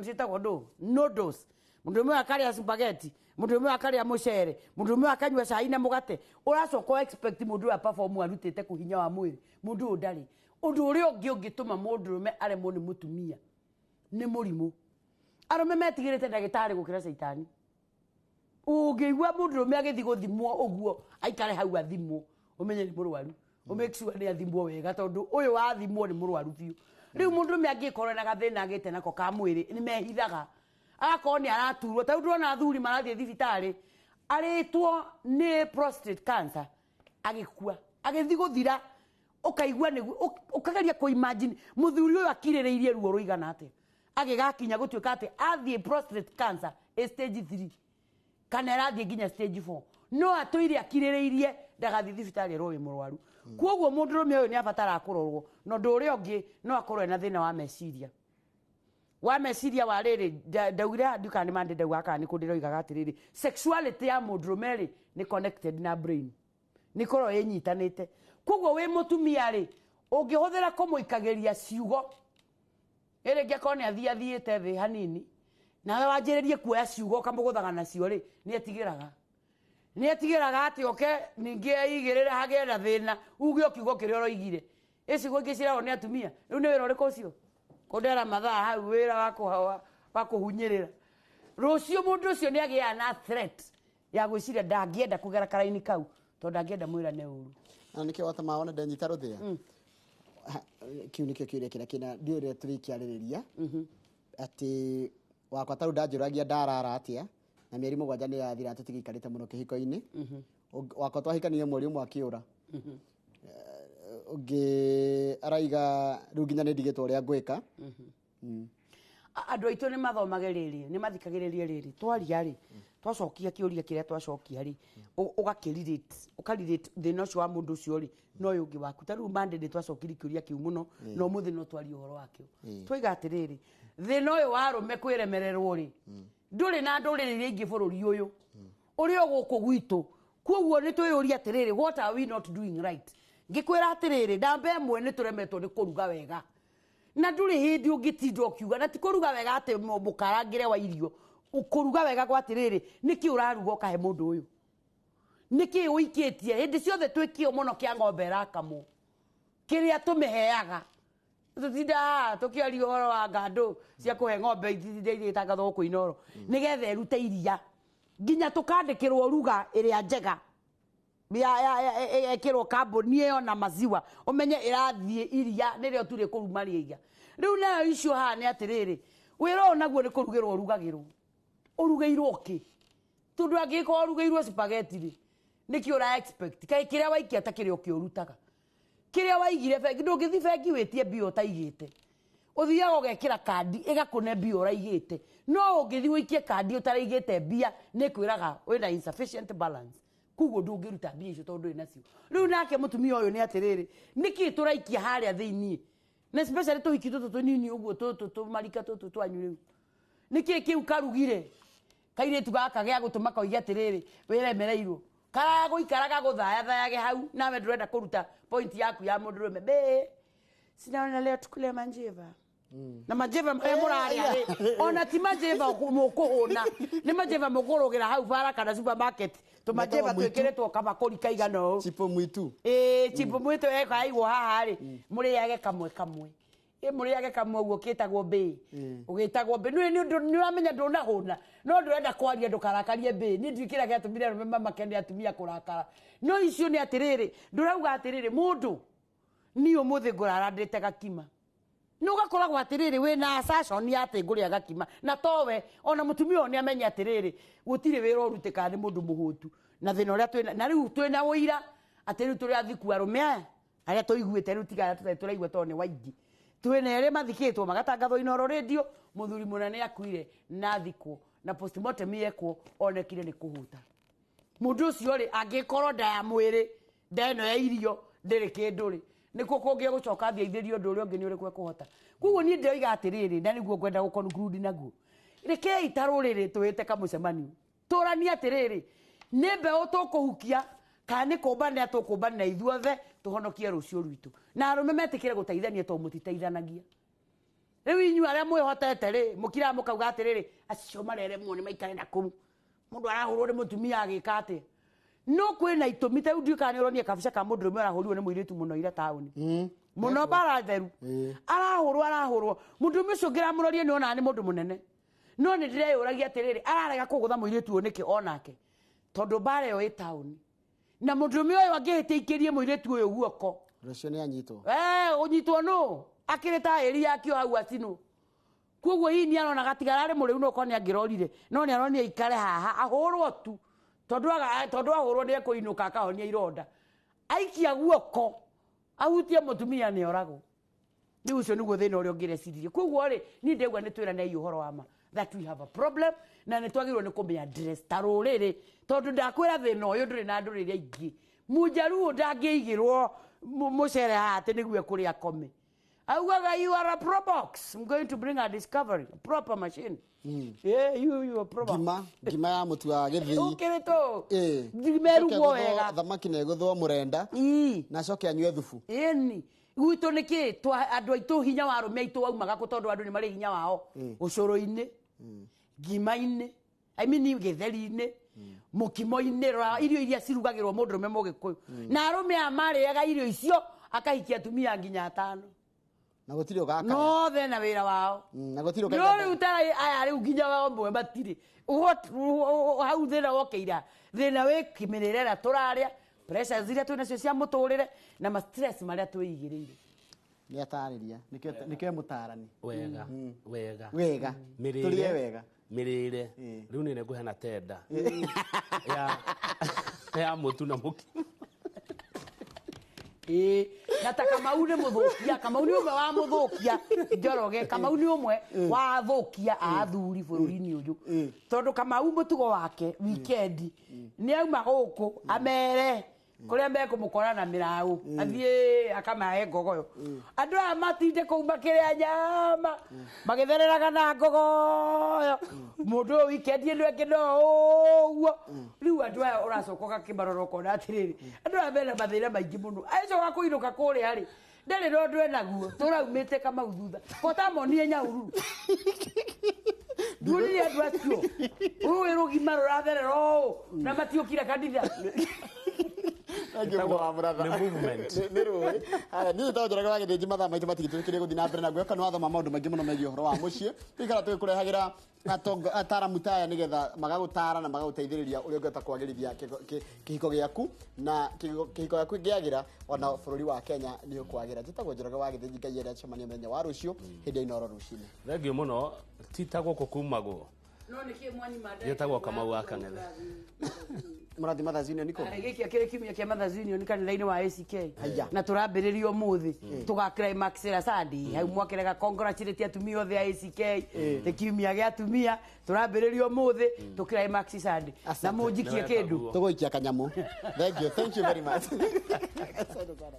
ciĩtagwo ndũ? Noodles. Mũndũrũme ũyũ akarĩa spaghetti, mũndũrũme ũyũ akarĩa mũcere, mũndũrũme ũyũ akanyua cai na mũgate. Ũracoka expect mũndũ ũyũ aperform arutĩte kũ hinya wa mwĩrĩ, mũndũ ũyũ ndarĩ. Ũndũ ũrĩa ũngĩ ũngĩtũma mũndũrũme aremwo nĩ mũtumia Nĩ mũrimũ. Arũme metigĩrĩte ndagĩtarĩ gũkĩra caitani. Ũngĩigua mũndũrũme agĩthiĩ gũthimwo ũguo, aikare hau athimwo, ũmenye nĩ mũrwaru. Ũmake sure nĩ athimwo wega, tondũ ũyũ wathimwo nĩ mũrwaru biũ. Rĩu mũndũrũme angĩkorwo na gathĩna agĩte nako ka mwĩrĩ, nĩ mehithaga. Agakorwo nĩ araturwo. Ta rĩu ndĩrona athuri marathiĩ thibitarĩ, arĩtwo nĩ prostate cancer, agĩkua, agĩthiĩ gũthira, ũkaigua nĩguo, ũkageria kũ-imagine mũthuri ũyũ akirĩrĩirie ruo rũigana atĩa. Agĩgakinya gũtuĩka atĩ athiĩ prostate cancer ĩ stage 3 kana ĩrathiĩ nginya stage 4, no atũire akirĩrĩirie ndagathiĩ thibitarĩ erwo wĩ mũrwaru. Koguo mũndũrũme ũyũ nĩ abataraga kũrorwo, na ũndũ ũrĩa ũngĩ no akorwo ena thĩna wa meciria. Wa meciria wa rĩrĩ, ndaugire haha, ndiũĩ kana nĩ mande ndaugaga kana nĩ kũ ndĩroigaga atĩrĩrĩ, sexuality ya mũndũrũme rĩ nĩ connected na brain, nĩ korwo ĩnyitanĩte. Koguo wĩ mũtumia rĩ, ũngĩhũthĩra kũmũikagĩria ciugo, ĩrĩ ngĩkorwo nĩ athiĩ athiĩte thĩ hanini, nawe wanjĩrĩrie kuoya ciugo ũkamũgũthaga nacio rĩ, nĩ etigĩraga. Nĩ etigĩraga atĩ oke ningĩ eigĩrĩre hagĩe na thĩna, uge o kiugo kĩrĩa ũroigire. Ĩ ciugo ingĩ ciragwo nĩ atumia, rĩu nĩ wĩra ũrĩkũ ũcio? Kũndera mathaa hau wĩra wa kũhunyĩrĩra. Rũciũ mũndũ ũcio nĩ agĩaga na threat ya gwĩciria ndangĩenda kũgera karaini kau, tondũ ndangĩenda mwĩrane ũru. Na nĩkĩo watama wona ndenyita rũthĩa. Kĩu nĩkĩo kĩũria kĩrĩa kĩna ndiũĩ ũrĩa tũrĩkĩarĩrĩria, atĩ wakwa ta rĩu ndanjũragia ndarara atĩa, na mĩeri 7 nĩ yathira tũtigĩikarĩte mũno kĩhiko-inĩ. Wakwa twahikanirie mweri ũmwe akĩũra. Ũngĩ araiga rĩu nginya nĩ ndigĩtwo ũrĩa ngwĩka. Andũ aitũ nĩ mathomage rĩrĩ, nĩ mathikagĩrĩrie rĩrĩ. Twaria rĩ, twacokia kĩũria kĩrĩa twacokia rĩ, ũgakĩrelate, ũkarelate thĩna ũcio wa mũndũ ũcio rĩ, na ũyũ ũngĩ waku. Ta rĩu Monday nĩ twacokirie kĩũria kĩu mũno, na ũmũthĩ no twarie ũhoro wakĩo. Twaiga atĩrĩrĩ, thĩna ũyũ wa arũme kwĩremererwo rĩ, ndũrĩ na ndũrĩrĩ iria ingĩ bũrũri ũyũ, ũrĩ o gũkũ gwitũ. Koguo nĩ twĩyũrie atĩrĩrĩ, what are we not doing right? Ngĩkwĩra atĩrĩrĩ, namba ĩmwe nĩ tũremetwo nĩ kũruga wega. Na ndũrĩ hĩndĩ ũngĩtinda ũkiuga, na ti kũruga wega atĩ mũkarangĩre wa irio. Kũruga wega gwa atĩrĩrĩ, nĩkĩ ũraruga ũkahe mũndũ ũyũ? Nĩkĩ ũikĩtie? Hĩndĩ ciothe twĩ kĩo mũno kĩa ng'ombe ĩrakamwo. Kĩrĩa tũmĩheaga. Tũtinda haha tũkĩaria ũhoro wa ngandũ cia kũhe ng'ombe itinda igĩtangathwo gũkũ Inooro. Nĩgetha ĩrute iria. Nginya tũkandĩkĩrwo ruga ĩrĩa njega. Ya ĩkĩrwo kambuni ĩyo na maziwa. Ũmenye ĩrathiĩ iria nĩrĩo tu rĩkũruma rĩiga. Rĩu nayo icio haha nĩ atĩrĩrĩ, wĩra ũyũ naguo nĩ kũrugĩrwo ũrugagĩrwo. Ũrugĩirwo kĩ? Tondũ angĩkorwo ũrugĩirwo spaghetti rĩ, nĩkĩ ũra expect? Kaĩ kĩrĩa waikia ta kĩrĩa ũkĩũrutaga? Kĩrĩa waigire bengi, ndũngĩthiĩ bengi wĩtie mbia ũtaigĩte. Ũthiaga ũgekĩra kandi ĩgakũne mbia ũraigĩte. No ũngĩthiĩ ũikie kandi ũtaraigĩte mbia, nĩ ĩkwĩraga wĩna insufficient balance. Koguo ndũngĩruta mbia icio tondũ ndũrĩ nacio. Rĩu nake mũtumia ũyũ nĩ atĩrĩrĩ, nĩkĩ tũraikia harĩa thĩiniĩ? Na especially tũhiki tũtũ tũnini ũguo, tũtũ tũmarika tũtũ twanyu rĩu. Nĩkĩ kĩu karugire? Kairĩtu gaka gĩa gũtũma koige atĩrĩrĩ, wĩremereirwo. Karagũikaraga gũthayathayage hau, nawe ndũrenda kũruta point yaku ya mũndũrũme. Be, sinaona leo tukule manjeva. Na manjeva marĩa mũrarĩa rĩ, ona ti manjeva mũkũhũna, nĩ manjeva mũkũrũgĩra hau bara kana supermarket. Tũmanjeva Metagwo mwitu. twĩkĩrĩtwo kabakũri kaigana ũũ. Chipo mwitu. Ĩĩ, chipo mwitu ekaigwo haha rĩ, mũrĩage kamwe kamwe. Ĩ mũrĩage kamwe ũguo kĩtagwo mbĩ. Ũgĩtagwo mbĩ. Nĩ nĩ ũramenya ndũnahũna, no ndũrenda kwaria ndũkarakarie mbĩ. Niĩ ndiũĩ kĩrĩa gĩatũmire arũme mamake nĩ atumia kũrakara. No icio nĩ atĩrĩrĩ, ndũrauga atĩrĩrĩ, mũndũ, niĩ ũmũthĩ ngũrara ndĩte gakima. Nĩ ũgakoragwo atĩrĩrĩ, wĩna assumption ya atĩ ngũrĩa gakima. Na towe, ona mũtumia ũyũ nĩ amenye atĩrĩrĩ, gũtirĩ wĩra ũrutĩkaga nĩ mũndũ mũhũtu. Na thĩna ũrĩa twĩna, na rĩu twĩna ũira, atĩ rĩu tũrĩ athiku arũme aya, arĩa tũiguĩte rĩu tiga arĩa tũtarĩ tũraigua tondũ nĩ waingĩ. Twĩna erĩ mathikĩtwo magatangathwo Inooro Radio, mũthuri mũna nĩ akuire na athikwo, na postmortem yekwo onekire nĩ kũhuta. Mũndũ ũcio rĩ, angĩkorwo nda ya mwĩrĩ, nda ĩno ya irio, ndĩrĩ kĩndũ rĩ, nĩkuo kũngĩ gũcoka athiĩ aithĩrie ũndũ ũrĩa ũngĩ nĩ ũrĩkũ ekũhota. Koguo niĩ ndĩroiga atĩrĩrĩ, na nĩguo ngwenda gũ-conclude naguo. Rekei ta rũrĩrĩ twĩte kamũcemanio. Tũranie atĩrĩrĩ, nĩ mbeũ tũkũhukia, kana nĩ kũmbanĩra tũkũmbanĩra ithuothe, tũhonokie rũciũ rwitũ. Na arũme metĩkĩre gũteithania tondũ mũtiteithanagia. Rĩu inyuĩ arĩa mwĩhotete rĩ, mũkiraga mũkauga atĩrĩrĩ, acio mareremwo nĩ maikare na kũu. Mũndũ arahũrwo nĩ mũtumia agĩka atĩa? No kwĩna itũmi ta rĩu ndiũĩ kana nĩ ũronire kabica ka mũndũrũme arahũrirwo nĩ mũirĩtu mũno ira taũni. Mũno bara theru. Arahũrwo mũndũrũme ũcio ngĩramũrorie nĩ onaga nĩ mũndũ mũnene. No nĩ ndĩreyũragia atĩrĩrĩ, ararega kũgũtha mũirĩtu ũyũ nĩkĩ onake? Tondũ bara ĩyo ĩ taũni. Na mũndũrũme ũyũ angĩhĩtĩikĩrie mũirĩtu ũyũ guoko. Rũciũ nĩ anyitwo. Ũnyitwo nũ? Akĩrĩ taĩri yakĩo hau acinwo. Koguo hihi nĩ arona gatigara arĩ mũrĩu no korwo nĩ angĩrorire. No nĩ aronire aikare haha ahũrwo tu. Tondũ ahũrwo nĩ ekũinũka akahonia ironda. Aikia guoko ahutie mũtumia nĩ oragwo. Rĩu ũcio nĩguo thĩna ũrĩa ũngĩreciririe. Koguo rĩ, niĩ ndĩraigua nĩ twĩranei ũhoro wa ma that we have a problem na nĩ twagĩrĩirwo nĩ kũmĩ address ta rũrĩrĩ, tondũ ndakwĩra thĩna ũyũ ndũrĩ na ndũrĩrĩ aingĩ. Mũnjaruo ndangĩigĩrwo mũcere haha atĩ nĩguo ekũrĩa akome. Augaga you are a pro box. I'm going to bring a discovery, a proper machine. Yeah, you are pro box. Ngima ya mũtu wa gĩthĩi. Ũkĩrĩ tũ. Ngima ĩrugwo wega. Thamaki nĩ ĩgũthwo mũrenda. Na acoke anyue thubu. Ĩni. Gwitũ nĩ kĩ? Andũ aitũ hinya wa arũme aitũ waumaga kũ tondũ andũ nĩ marĩ hinya wao. Ũcũrũ-inĩ, ngima-inĩ, I mean gĩtheri-inĩ, mũkimo-inĩ, rora irio iria cirugagĩrwo mũndũrũme mũgĩkũyũ. Na arũme aya marĩaga irio icio akahikia atumia nginya atano. Na gũtirĩ ũgakaya. No thena wĩra wao. Na gũtirĩ ũgakaya. No rĩu ta aya rĩu nginya wao mbwe matirĩ. Hau thĩna wokeira. Thĩna wĩ kĩmĩrĩre ĩrĩa tũrarĩa, pressures iria twĩ nacio cia mũtũrĩre na ma stress marĩa twĩigĩrĩire. Nĩ atarĩria, nĩkĩo mũtarani. Wega, wega. Wega. Tũrĩe wega. Mĩrĩre. Rĩu nĩ ngũheana tenda. Ya mũtu na mũkimo. Na ta Kamau nĩ mũthũkia, Kamau nĩ ũmwe wa mũthũkia Njoroge, Kamau nĩ ũmwe wa athũkia a athuri bũrũri-inĩ ũyũ. Tondũ Kamau mũtugo wake weekend nĩ auma gũkũ amere kũrĩa mekũmũkora na mĩraũ athiĩ akamahe ngogoyo. Andũ aya matinde kũu makĩrĩa nyama magĩthereraga na ngogoyo. Mũndũ ũyũ weekend ĩno ĩngĩ no ũguo. Rĩu andũ aya ũracoka ũgakĩmarora ũkona atĩrĩrĩ, andũ aya mena mathĩna maingĩ mũno. Agĩcoka kũinũka kũrĩa rĩ, ndarĩ na ũndũ enaguo, tũraumĩte Kamau thutha. Ko tamonire Nyahururu. Nduonire andũ acio. Rũĩ rũgima rũratherera ũũ na matiũkire kanitha. Nĩ movement. Nĩ rũĩ. Haya, niĩ njĩtagwo Njoroge wa Gĩthĩnji, mathaa maitũ matigĩtũĩkĩrie gũthiĩ na mbere na ngwĩhoka nĩ wathoma maũndũ maingĩ mũno megiĩ ũhoro wa mũciĩ. Tũikara tũgĩkũrehagĩra ataaramu ta aya nĩgetha magagũtara na magagũteithĩrĩria ũrĩa ũngĩhota kwagĩrithia kĩhiko gĩaku na kĩhiko gĩaku kĩngĩagĩra ona bũrũri wa Kenya nĩ ũkwagĩra. Njĩtagwo Njoroge wa Gĩthĩnji, Ngai ere acemanie mũthenya wa rũciũ hĩndĩ ya Inooro rũcinĩ. Thengiũ mũno, ti ta gũkũ kumagwo. No nĩkĩ mwanyima Njĩtagwo Kamau wa Kang'ethe. Mũrathi Mothers Union nĩkũ? Gĩkĩ akĩrĩ kiumia kĩa Mothers Union kanitha-inĩ wa ACK. Haya. Na tũrambĩrĩria ũmũthĩ tũga climax ĩra Sunday. Hau mwakĩrega congratulate atumia othe a ACK. Nĩ kiumia gĩa atumia tũrambĩrĩria ũmũthĩ tũ climax Sunday. Na mũnjikie kĩndũ. Tũgũikia kanyamũ. Thank you. Thank you very much. Asante sana.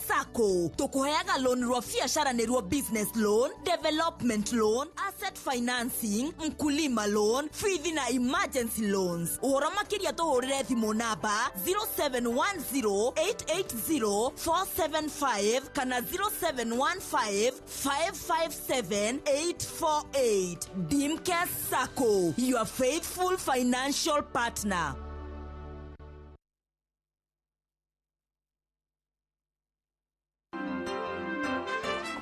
Sacco tukuheaga loan rwa biashara nĩruo business loan, development loan, asset financing, mkulima loan, fithi na emergency loans. Ũhoro makĩria tũhũrĩre thimũ namba 0710880475 kana 0715557848. Dimcare Sacco, your faithful financial partner.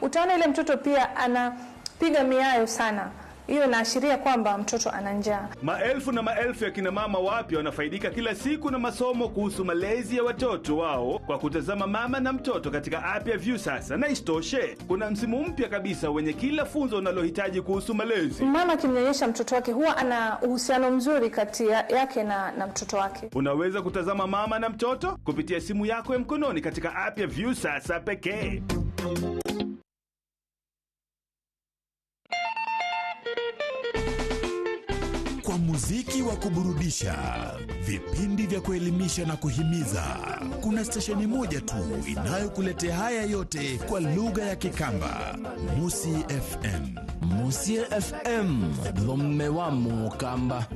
Utaona ile mtoto pia anapiga miayo sana. Hiyo inaashiria kwamba mtoto ana njaa. Maelfu na maelfu ya kina mama wapya wanafaidika kila siku na masomo kuhusu malezi ya watoto wao kwa kutazama Mama na Mtoto katika app ya Viusasa. Na isitoshe, kuna msimu mpya kabisa wenye kila funzo unalohitaji kuhusu malezi. Mama akimnyonyesha mtoto wake huwa ana uhusiano mzuri kati yake na mtoto wake. Unaweza kutazama Mama na Mtoto kupitia simu yako ya mkononi katika app ya Viusasa pekee. Kwa Muziki wa kuburudisha, vipindi vya kuelimisha na kuhimiza. Kuna stesheni moja tu inayokuletea haya yote kwa lugha ya Kikamba. Musi FM. Musie FM, thome wa Mukamba.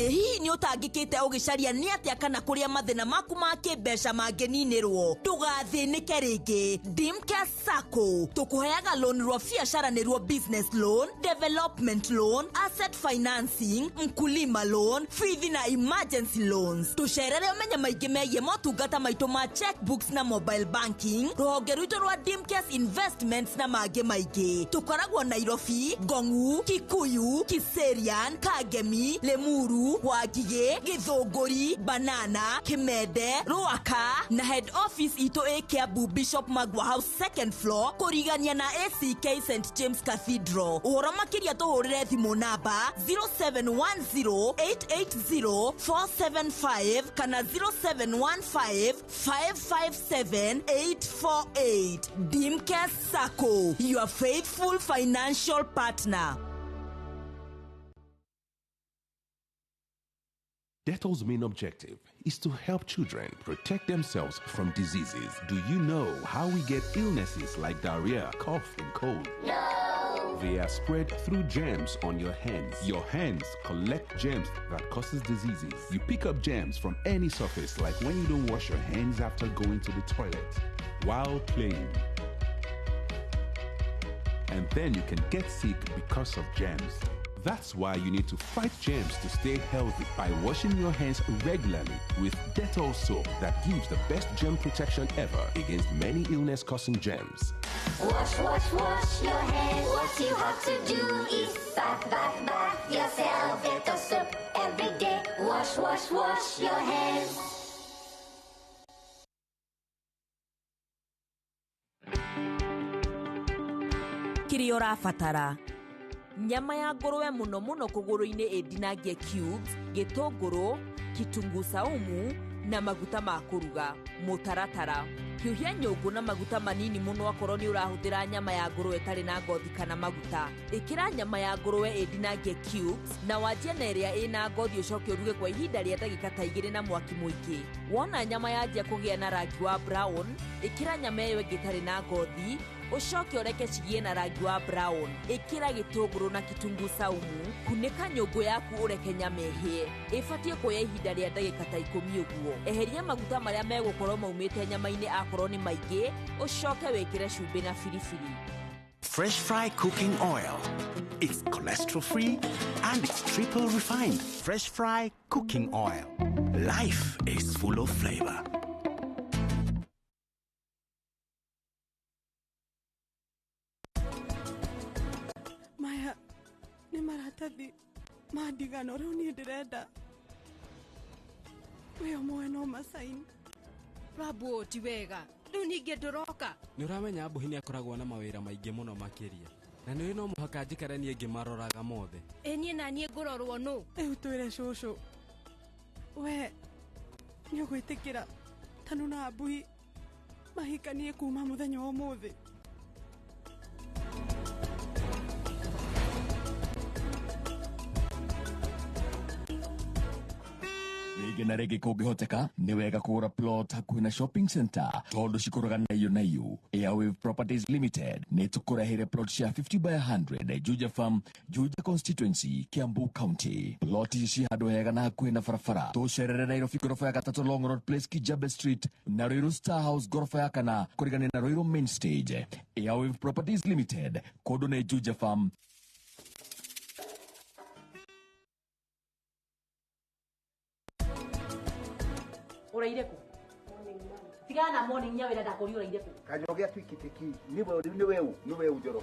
Ĩ hihi nĩ ũtangĩkĩte ũgĩcaria nĩ atĩa kana kũrĩa mathĩna maku ma kĩmbeca mangĩninĩrwo? Ndũgathĩnĩke rĩngĩ. Dimcare Sacco tũkũheaga loan rwa biacara, nĩruo business loan, development loan, asset financing, mkulima loan, fithi na emergency loans. Tũcerere ũmenye maingĩ megiĩ motungata maitũ ma checkbooks na mobile banking, rũhonge rwitũ rwa Dimcare Investments na mangĩ maingĩ. Tũkoragwo Nairobi, Ngongu, Kikuyu, Kiserian, Kangemi, Limuru, Wangigĩ, Gĩthũngũri, Banana, Kimende, Ruaka na head office itũ ĩ Kiambu, Bishop Magwa House, second floor, kũrigania na ACK St James Cathedral. Ũhoro makĩria tũhũrĩre thimũ namba 0710880475 kana 0715557848. Dimcare Sacco, your faithful financial partner. Dettol's main objective is to help children protect themselves from diseases. Do you know how we get illnesses like diarrhea, cough, and cold? No! They are spread through germs on your hands. Your hands collect germs that causes diseases. You pick up germs from any surface, like when you don't wash your hands after going to the toilet, while playing. And then you can get sick because of germs. That's why you need to fight germs to stay healthy by washing your hands regularly with Dettol soap that gives the best germ protection ever against many illness-causing germs. Wash, wash, wash your hands. What you have to do is bath, bath, bath yourself. Dettol soap every day. Wash, wash, wash your hands. Kĩrĩa ũrabatara: nyama ya ngũrwe, mũno mũno kũgũrũ-inĩ ĩndinangie cubes, gĩtũngũrũ, kitunguu saumu na maguta ma kũruga. Mũtaratara: hiũhia nyũngũ na maguta manini mũno akorwo nĩ ũrahũthĩra nyama ya ngũrwe ĩtarĩ na ngothi kana maguta. Ĩkĩra nyama ya ngũrwe ĩndinangie cubes na wanjie na ĩrĩa ĩna ngothi, ũcoke ũruge kwa ihinda rĩa ndagĩka ta 2 na mwaki mũingĩ. Wona nyama yanjia kũgĩa na rangi wa brown, ĩkĩra nyama ĩyo ĩngĩ ĩtarĩ na ngothi, ũcoke ũreke cigĩe na rangi wa brown. Ĩkĩra gĩtũngũrũ na kitunguu saumu, kunĩka nyũngũ yaku ũreke nyama ĩhĩe. Ĩbatiĩ kuoya ihinda rĩa ndagĩka ta 10 ũguo. Eheria maguta marĩa megũkorwo maumĩte nyama-inĩ akorwo nĩ maingĩ, ũcoke wĩkĩre cumbĩ na biribiri. Fresh Fry cooking oil. It's cholesterol free and it's triple refined. Fresh Fry cooking oil. Life is full of flavor. Maya nĩ maratathi ma ndigano, rĩu niĩ ndĩrenda we ũmwe no macaini. Rabu, ti wega rĩu ningĩ ndũroka. Nĩ ũramenya Mbuhi nĩ akoragwo na mawĩra maingĩ mũno makĩria, na nĩ no mũhaka njikare niĩ ngĩmaroraga mothe. Ĩ niĩ na niĩ ngũrorwo nũ? Rĩu twĩre cũcũ, we nĩ ũgwĩtĩkĩra Tanu na Mbuhi mahikanie kuma mũthenya wa ũmũthĩ? Rĩngĩ na rĩngĩ kũngĩhoteka nĩ wega kũgũra plot hakuhĩ na shopping center tondũ cikũraga na iyo na iyo. Airwave Properties Limited nĩ tũkũreheire plot cia 50 by 100 Juja Farm, Juja Constituency, Kiambu County. Plot ici ci handũ hega na hakuhĩ na barabara. Tũcerere Nairobi ngoroba ya gatatũ, Long Road Place, Kijabe Street, na Ruiru Star House ngoroba ya kana kũrigania na Ruiru Main Stage. Airwave Properties Limited, kũndũ nĩ Juja Farm. Ũraire kũ? Tigana na morning ya wĩra, ndakũria ũraire kũ? Kanyoge atuikitiki niwe niwe niwe njoro.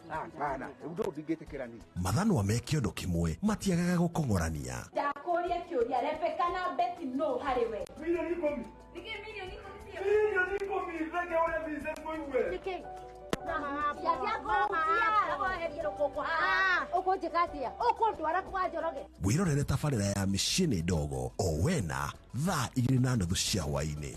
Hapana, undu ndingĩtĩkĩra ni. Mathanwa me kĩondo kĩmwe matiagaga gũkong'orania. Ndakũria kĩũria, Rebecca na Betty no harĩ we? Milioni 10. Nĩkĩ milioni 10 cio? Milioni 10 thenge ũrĩa Vincent Mũigue. Nĩkĩ? Wĩrorere tabarĩra ya mĩciĩ nĩ ndogo o wena thaa 2:30 cia hwaĩ-inĩ.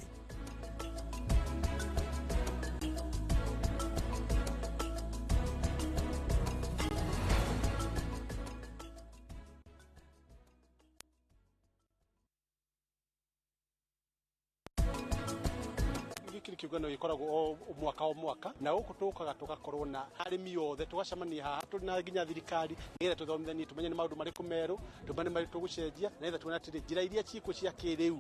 kĩũngano gĩkoragwo o mwaka o mwaka, na gũkũ tũkaga tũgakorwo na arĩmi othe tũgacemania haha tũrĩ na nginya thirikari nĩgetha tũthomithanie tũmenye nĩ maũndũ marĩkũ merũ, tũmenye nĩ marĩkũ tũgũcenjia, nĩgetha tuone atĩrĩ njĩra iria ciĩkuo cia kĩrĩu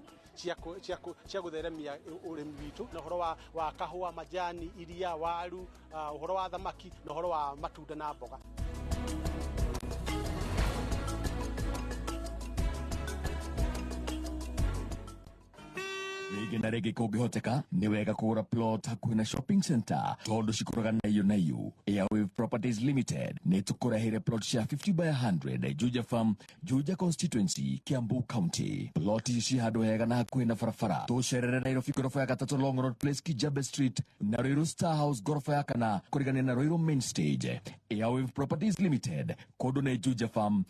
cia gũtheremia ũrĩmi witũ na ũhoro wa kahũa, majani, iria, waru, ũhoro wa thamaki na ũhoro wa matunda na mboga. Rĩngĩ na rĩngĩ kũngĩhoteka nĩ wega kũgũra plot hakuhĩ na shopping center tondũ cikũraga nayo nayo. Airwave Properties Limited nĩ tũkũreheire plot cia 50 by 100 Juja Farm, Juja Constituency, Kiambu County. Plot ici ci handũ hega na hakuhĩ na barabara. Tũcerere Nairobi ngoroba ya gatatũ Long Road Place, Kijabe Street na Ruiru Star House ngoroba ya kana kũrigania na Ruiru Main Stage. Airwave Properties Limited, kũndũ nĩ Juja Farm.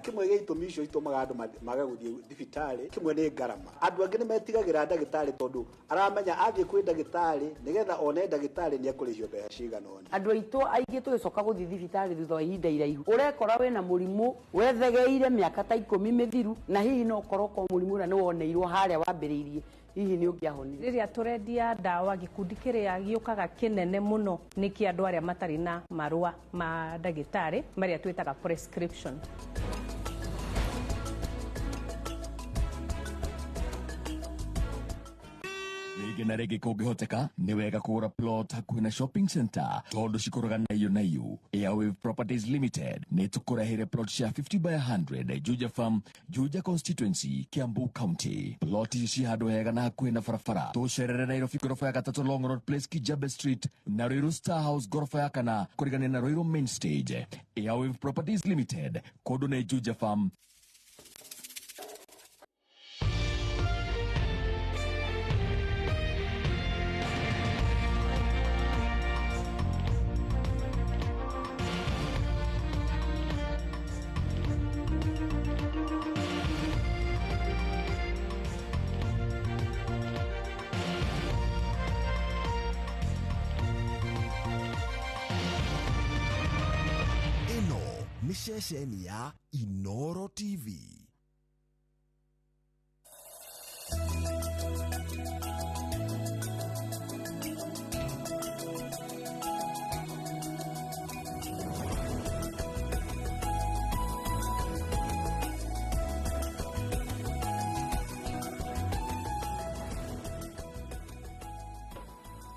Kimwe gĩa itũmi icio itũmaga andũ mage gũthiĩ thibitarĩ, kĩmwe nĩ ngarama. Andũ angĩ nĩ metigagĩra ndagĩtarĩ tondũ aramenya athiĩ kwĩ ndagĩtarĩ nĩgetha one ndagĩtarĩ nĩ ekũrĩhio mbeca cigana ũna. Andũ aitũ aingĩ tũgĩcoka gũthiĩ thibitarĩ thutha wa ihinda iraihu, ũrekora wĩna mũrimũ wethegeire mĩaka ta 10 mĩthiru, na hihi no ũkorwo ko mũrimũ ũrĩa nĩ woneirwo harĩa wambĩrĩirie, hihi nĩ ũngĩahonire. Rĩrĩa tũrendia ndawa, gĩkundi kĩrĩa gĩũkaga kĩnene mũno nĩ kĩa andũ arĩa matarĩ na marũa ma ndagĩtarĩ marĩa twĩtaga prescription. Rĩngĩ na rĩngĩ kũngĩhoteka nĩ wega kũgũra plot hakuhĩ na shopping center tondũ cikũraga nayo nayo. Airwave Properties Limited nĩ tũkũreheire plot cia 50 by 100 Juja Farm, Juja Constituency, Kiambu County. Plot ici ci handũ hega na hakuhĩ na barabara. Tũcerere Nairobi ngoroba ya gatatũ Long Road Place, Kijabe Street na Ruiru Star House ngoroba ya kana kũrigania na Ruiru Main Stage. Airwave Properties Limited, kũndũ nĩ Juja Farm. Nĩ ceceni ya Inoro TV.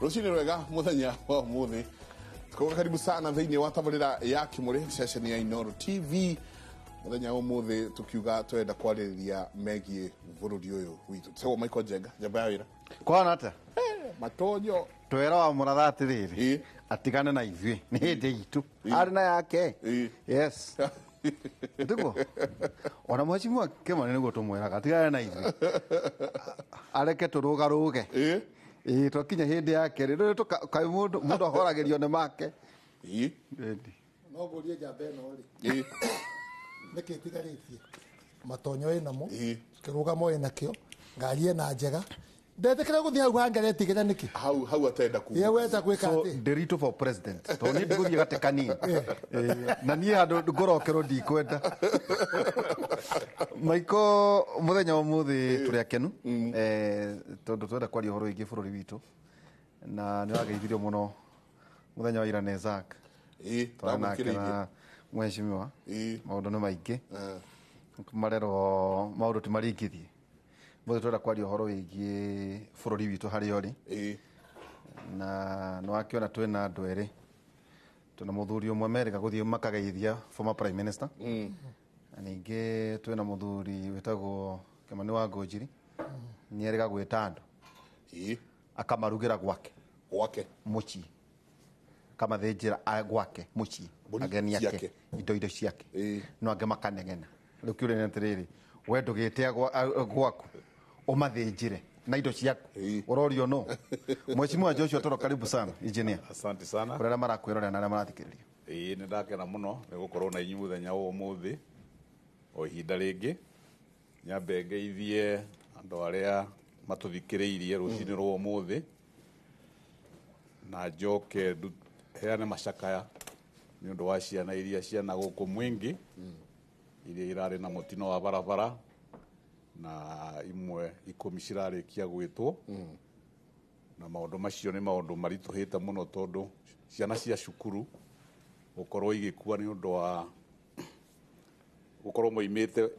Rũcinĩ rwega mũthenya wa ũmũthĩ. Tukoga karibu sana thĩinĩ wa tabarĩra ya Kĩmũrĩ ceceni ya Inoro TV. Mũthenya wa ũmũthĩ tukiuga twenda kwarĩrĩria megiĩ bũrũri ũyũ witũ. Tũtegwo Michael Njenga, njamba ya wĩra. Kwana atĩa? Matonyo. Twera wa mũratha atĩrĩrĩ, atigane na ithuĩ, nĩ hĩndĩ itũ. Arĩ na yake. Yes. Tiguo? Ona mheshimiwa Kĩmani nĩguo tũmwĩraga, atigane na ithuĩ. Areke tũrũgarũge. Ĩĩ twakinya hĩndĩ yake rĩ, rĩu kaĩ mũndũ ahoragĩrio nĩ make. No ngũrie njamba ĩno rĩ, nĩkĩ ĩtigarĩtie? Matonyo ĩnamo, kĩrũgamo ĩnakĩo, ngari ĩna njega. Ndetĩkĩra gũthiĩ hau hangeretigĩra nĩkĩ? Hau hau atenda kuga. Ye wenda gwĩka So atĩ? Nderitu for president. Tondũ niĩ ndigũthiĩ gatĩ kanini. Na niĩ handũ ngũrokerwo ndikwenda. Maiko mũthenya wa ũmũthĩ tũrĩ akenu, tondũ twenda kwaria ũhoro wĩgiĩ bũrũri witũ, na nĩ wageithirio mũno mũthenya wa ira nĩ Zack. Twarĩ nake na mheshimiwa. Maũndũ nĩ maingĩ, marerwo maũndũ ti maringithie. Mũthĩ twenda kwaria ũhoro wĩgiĩ bũrũri witũ harĩa ũrĩ, na nĩ wakĩona twĩna andũ erĩ. Twĩna mũthuri ũmwe merĩga gũthiĩ makageithia former prime minister, na ningĩ twĩna mũthuri wĩtagwo Kĩmani wa Ngũnjiri, nĩ erĩga gwĩta andũ akamarugĩra gwake mũciĩ, akamathĩnjĩra gwake mũciĩ, ageni ake, indo ciake, no angĩ makanegena. Rĩu kĩũria nĩ atĩrĩrĩ, we ndũgĩte gwaku ũmathĩnjĩre na indo ciaku, ũrorio no. Mheshimiwa Joshua Toro, karibu sana engineer. Asante sana. Kũrĩ arĩa marakwĩrorera na arĩa marathikĩrĩria. Ĩĩ nĩ ndakena mũno nĩ gũkorwo na inyuĩ mũthenya wa ũmũthĩ o ihinda rĩngĩ. Nyambe ngeithie andũ arĩa matũthikĩrĩirie rũcinĩ rwa ũmũthĩ, na njoke heane macakaya nĩ ũndũ wa ciana iria ciana gũkũ mwingi. iria irarĩ na mũtino wa barabara na imwe 10 cirarĩkia gwĩtwo. Na maũndũ macio nĩ maũndũ maritũhĩte mũno tondũ ciana cia cukuru gũkorwo igĩkua nĩ ũndũ wa gũkorwo moimĩte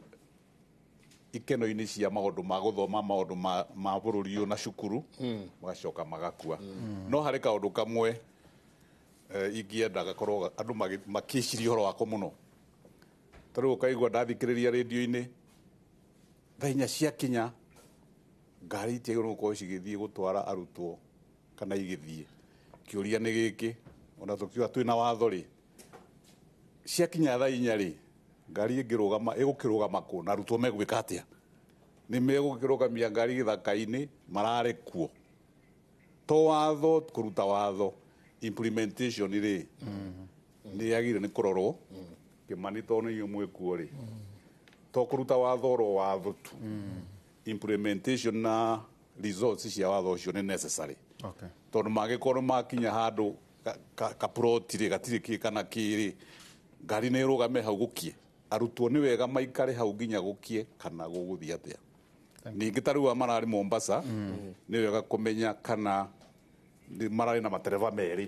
ikeno-inĩ cia maũndũ ma gũthoma maũndũ ma bũrũri ũyũ na cukuru, magacoka magakua. No harĩ kaũndũ kamwe ingĩenda gakorwo andũ makĩciria ũhoro wako mũno. Ta rĩu ũkaigua ndathikĩrĩria rĩndio-inĩ thaa 4 ciakinya ngari itiagĩrĩirwo gũkorwo cigĩthiĩ gũtwara arutwo kana igĩthiĩ. Kĩũria nĩ gĩkĩ, ona tũkiuga twĩna watho rĩ, ciakinya thaa 4 rĩ, ngari ĩngĩrũgama ĩgũkĩrũgama kũ na arutwo megwĩka atĩa? Nĩ megũkĩrũgamia ngari gĩthaka-inĩ marare kuo. To watho kũruta watho, implementation rĩ nĩ yagĩrĩire nĩ kũrorwo. Kĩmani tondũ nĩ inyuĩ mwĩ kuo rĩ, to kũruta watho oro watho tu, implementation na results cia watho ũcio nĩ necessary. Tondũ mangĩkorwo makinya handũ kaploti rĩ gatirĩ kĩ kana kĩ rĩ, ngari nĩ ĩrũgame hau gũkie, arutwo nĩ wega maikare hau nginya gũkie kana gũgũthiĩ atĩa. Ningĩ ta rĩu mararĩ Mombasa, nĩ wega kũmenya kana nĩ mararĩ na matereba merĩ,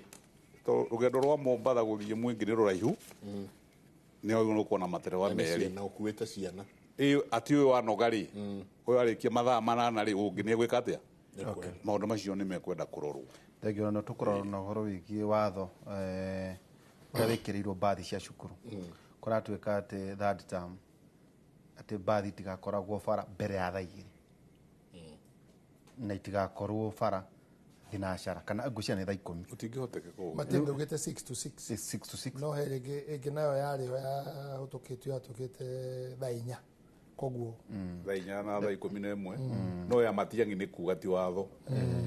tondũ rũgendo rwa Mombasa gũthiĩ Mwingi nĩ rũraihu, nĩ wagĩrĩirwo gũkorwo na matereba merĩ. Na ũkuĩte ciana. Ĩ atĩ ũyũ wanoga rĩ, ũyũ arĩkia mathaa 8 rĩ, ũngĩ nĩ egwĩka atĩa? Maũndũ macio nĩ mekwenda kũrorwo. Thengiũ na tũkũrora na ũhoro wĩgiĩ watho ũrĩa wĩkĩrĩirwo mbathi cia cukuru. Kũratuĩka atĩ third term atĩ mbathi itigakoragwo bara mbere ya thaa 2 na itigakorwo bara thinacara kana ngwĩciria nĩ thaa 10. Gũtingĩhotekeka ũguo. Matinda ugĩte 6 to 6. 6 to 6. No he rĩngĩ ĩngĩ nayo yarĩ yo yahĩtũkĩtio yatuĩkĩte thaa 4. Koguo thaa 4 na thaa 11 no ya Matiang'i nĩ kuga ti watho.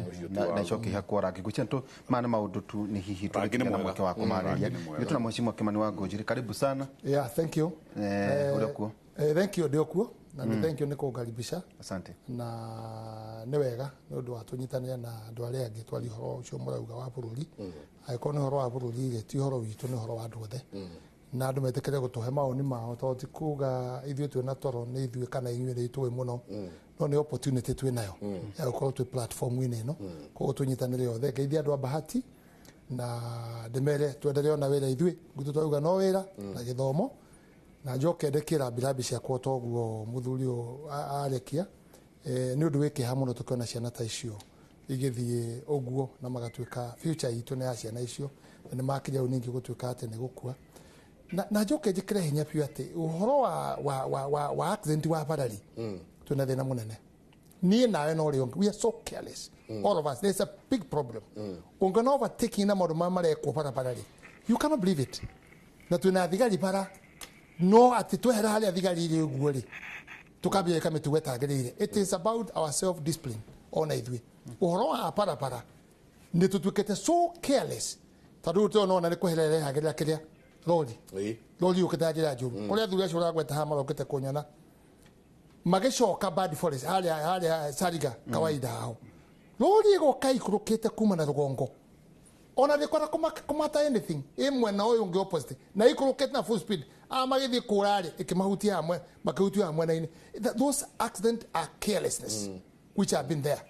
Ũcio ti na watho. icoke ihakwo rangi. Ngwĩciria tu maya nĩ maũndũ tu nĩ hihi Rangi nĩ tũrĩkia na mwega. mweke wa kũmarĩria. Rangi nĩ mwega. Nĩ tuna mheshimiwa Kimani wa Ngũnjiri, karibu sana. Yeah, thank you. Ũrĩ kuo? Thank you ndĩ kuo na nĩ thank you nĩ kũngaribisha. Asante. Na nĩ wega nĩ ũndũ wa tũnyitanĩre na andũ arĩa angĩ twarie ũhoro ũcio mũrauga wa bũrũri. Angĩkorwo nĩ ũhoro wa bũrũri rĩ, ti ũhoro witũ, nĩ ũhoro wa andũ othe. Na andũ metĩkĩre gũtũhe mawoni mao, tondũ ti kuga ithuĩ twĩna toro nĩ ithuĩ kana inyuĩ nĩ itũĩ mũno, no nĩ opportunity twĩ nayo ya gũkorwo twĩ platform-inĩ ĩno. Koguo tũnyitanĩre othe. Ngeithie andũ a Bahati na ndĩmere twendelee ona wĩra ithuĩ, gwitũ twauga no wĩra na gĩthomo. Na njoke ndĩkie rambirambi ciakwa toguo mũthuri ũyũ arekia. Nĩ ũndũ wĩ kĩeha mũno tũkĩona ciana ta icio igĩthiĩ ũguo na magatuĩka future itũ nĩ ya ciana icio, na nĩ makinya rĩu ningĩ gũtuĩka atĩ nĩ gũkua. Na njoke njĩkĩre hinya biũ atĩ ũhoro wa accident wa barari, twĩna thĩna mũnene. Niĩ nawe no ũrĩa ũngĩ, we are so careless. All of us, there's a big problem. Ũngĩona overtaking na maũndũ marĩa marekwo barabara rĩ, you cannot believe it. Na twĩna thigari bara, no atĩ twehera harĩa thigari irĩ ũguo rĩ, tũkambia gwĩka mĩtugo ĩtagĩrĩire. It is about our self discipline ona ithuĩ. Ũhoro wa barabara nĩ tũtuĩkĩte so careless, tondũ rĩu tũrona nĩ kweherera ĩrehagĩrĩra kĩrĩa rori. Rori yũkĩte na njĩra njũru. Kũrĩa athuri acio ũragweta haha marokĩte kũnyona magĩcoka Bad Forest harĩa Sariga kawaida hao, rori ĩgoka ikũrũkĩte kuma na rũgongo, ona ndĩkwenda kũmata anything ĩ mwena ũyũ ũngĩ opposite, na ikũrũkĩte na full speed, a magĩthiĩ kũra rĩ, ĩkĩmahutia hamwe, makĩhutio hamwe mwena-inĩ. Those accident are carelessness which have been there.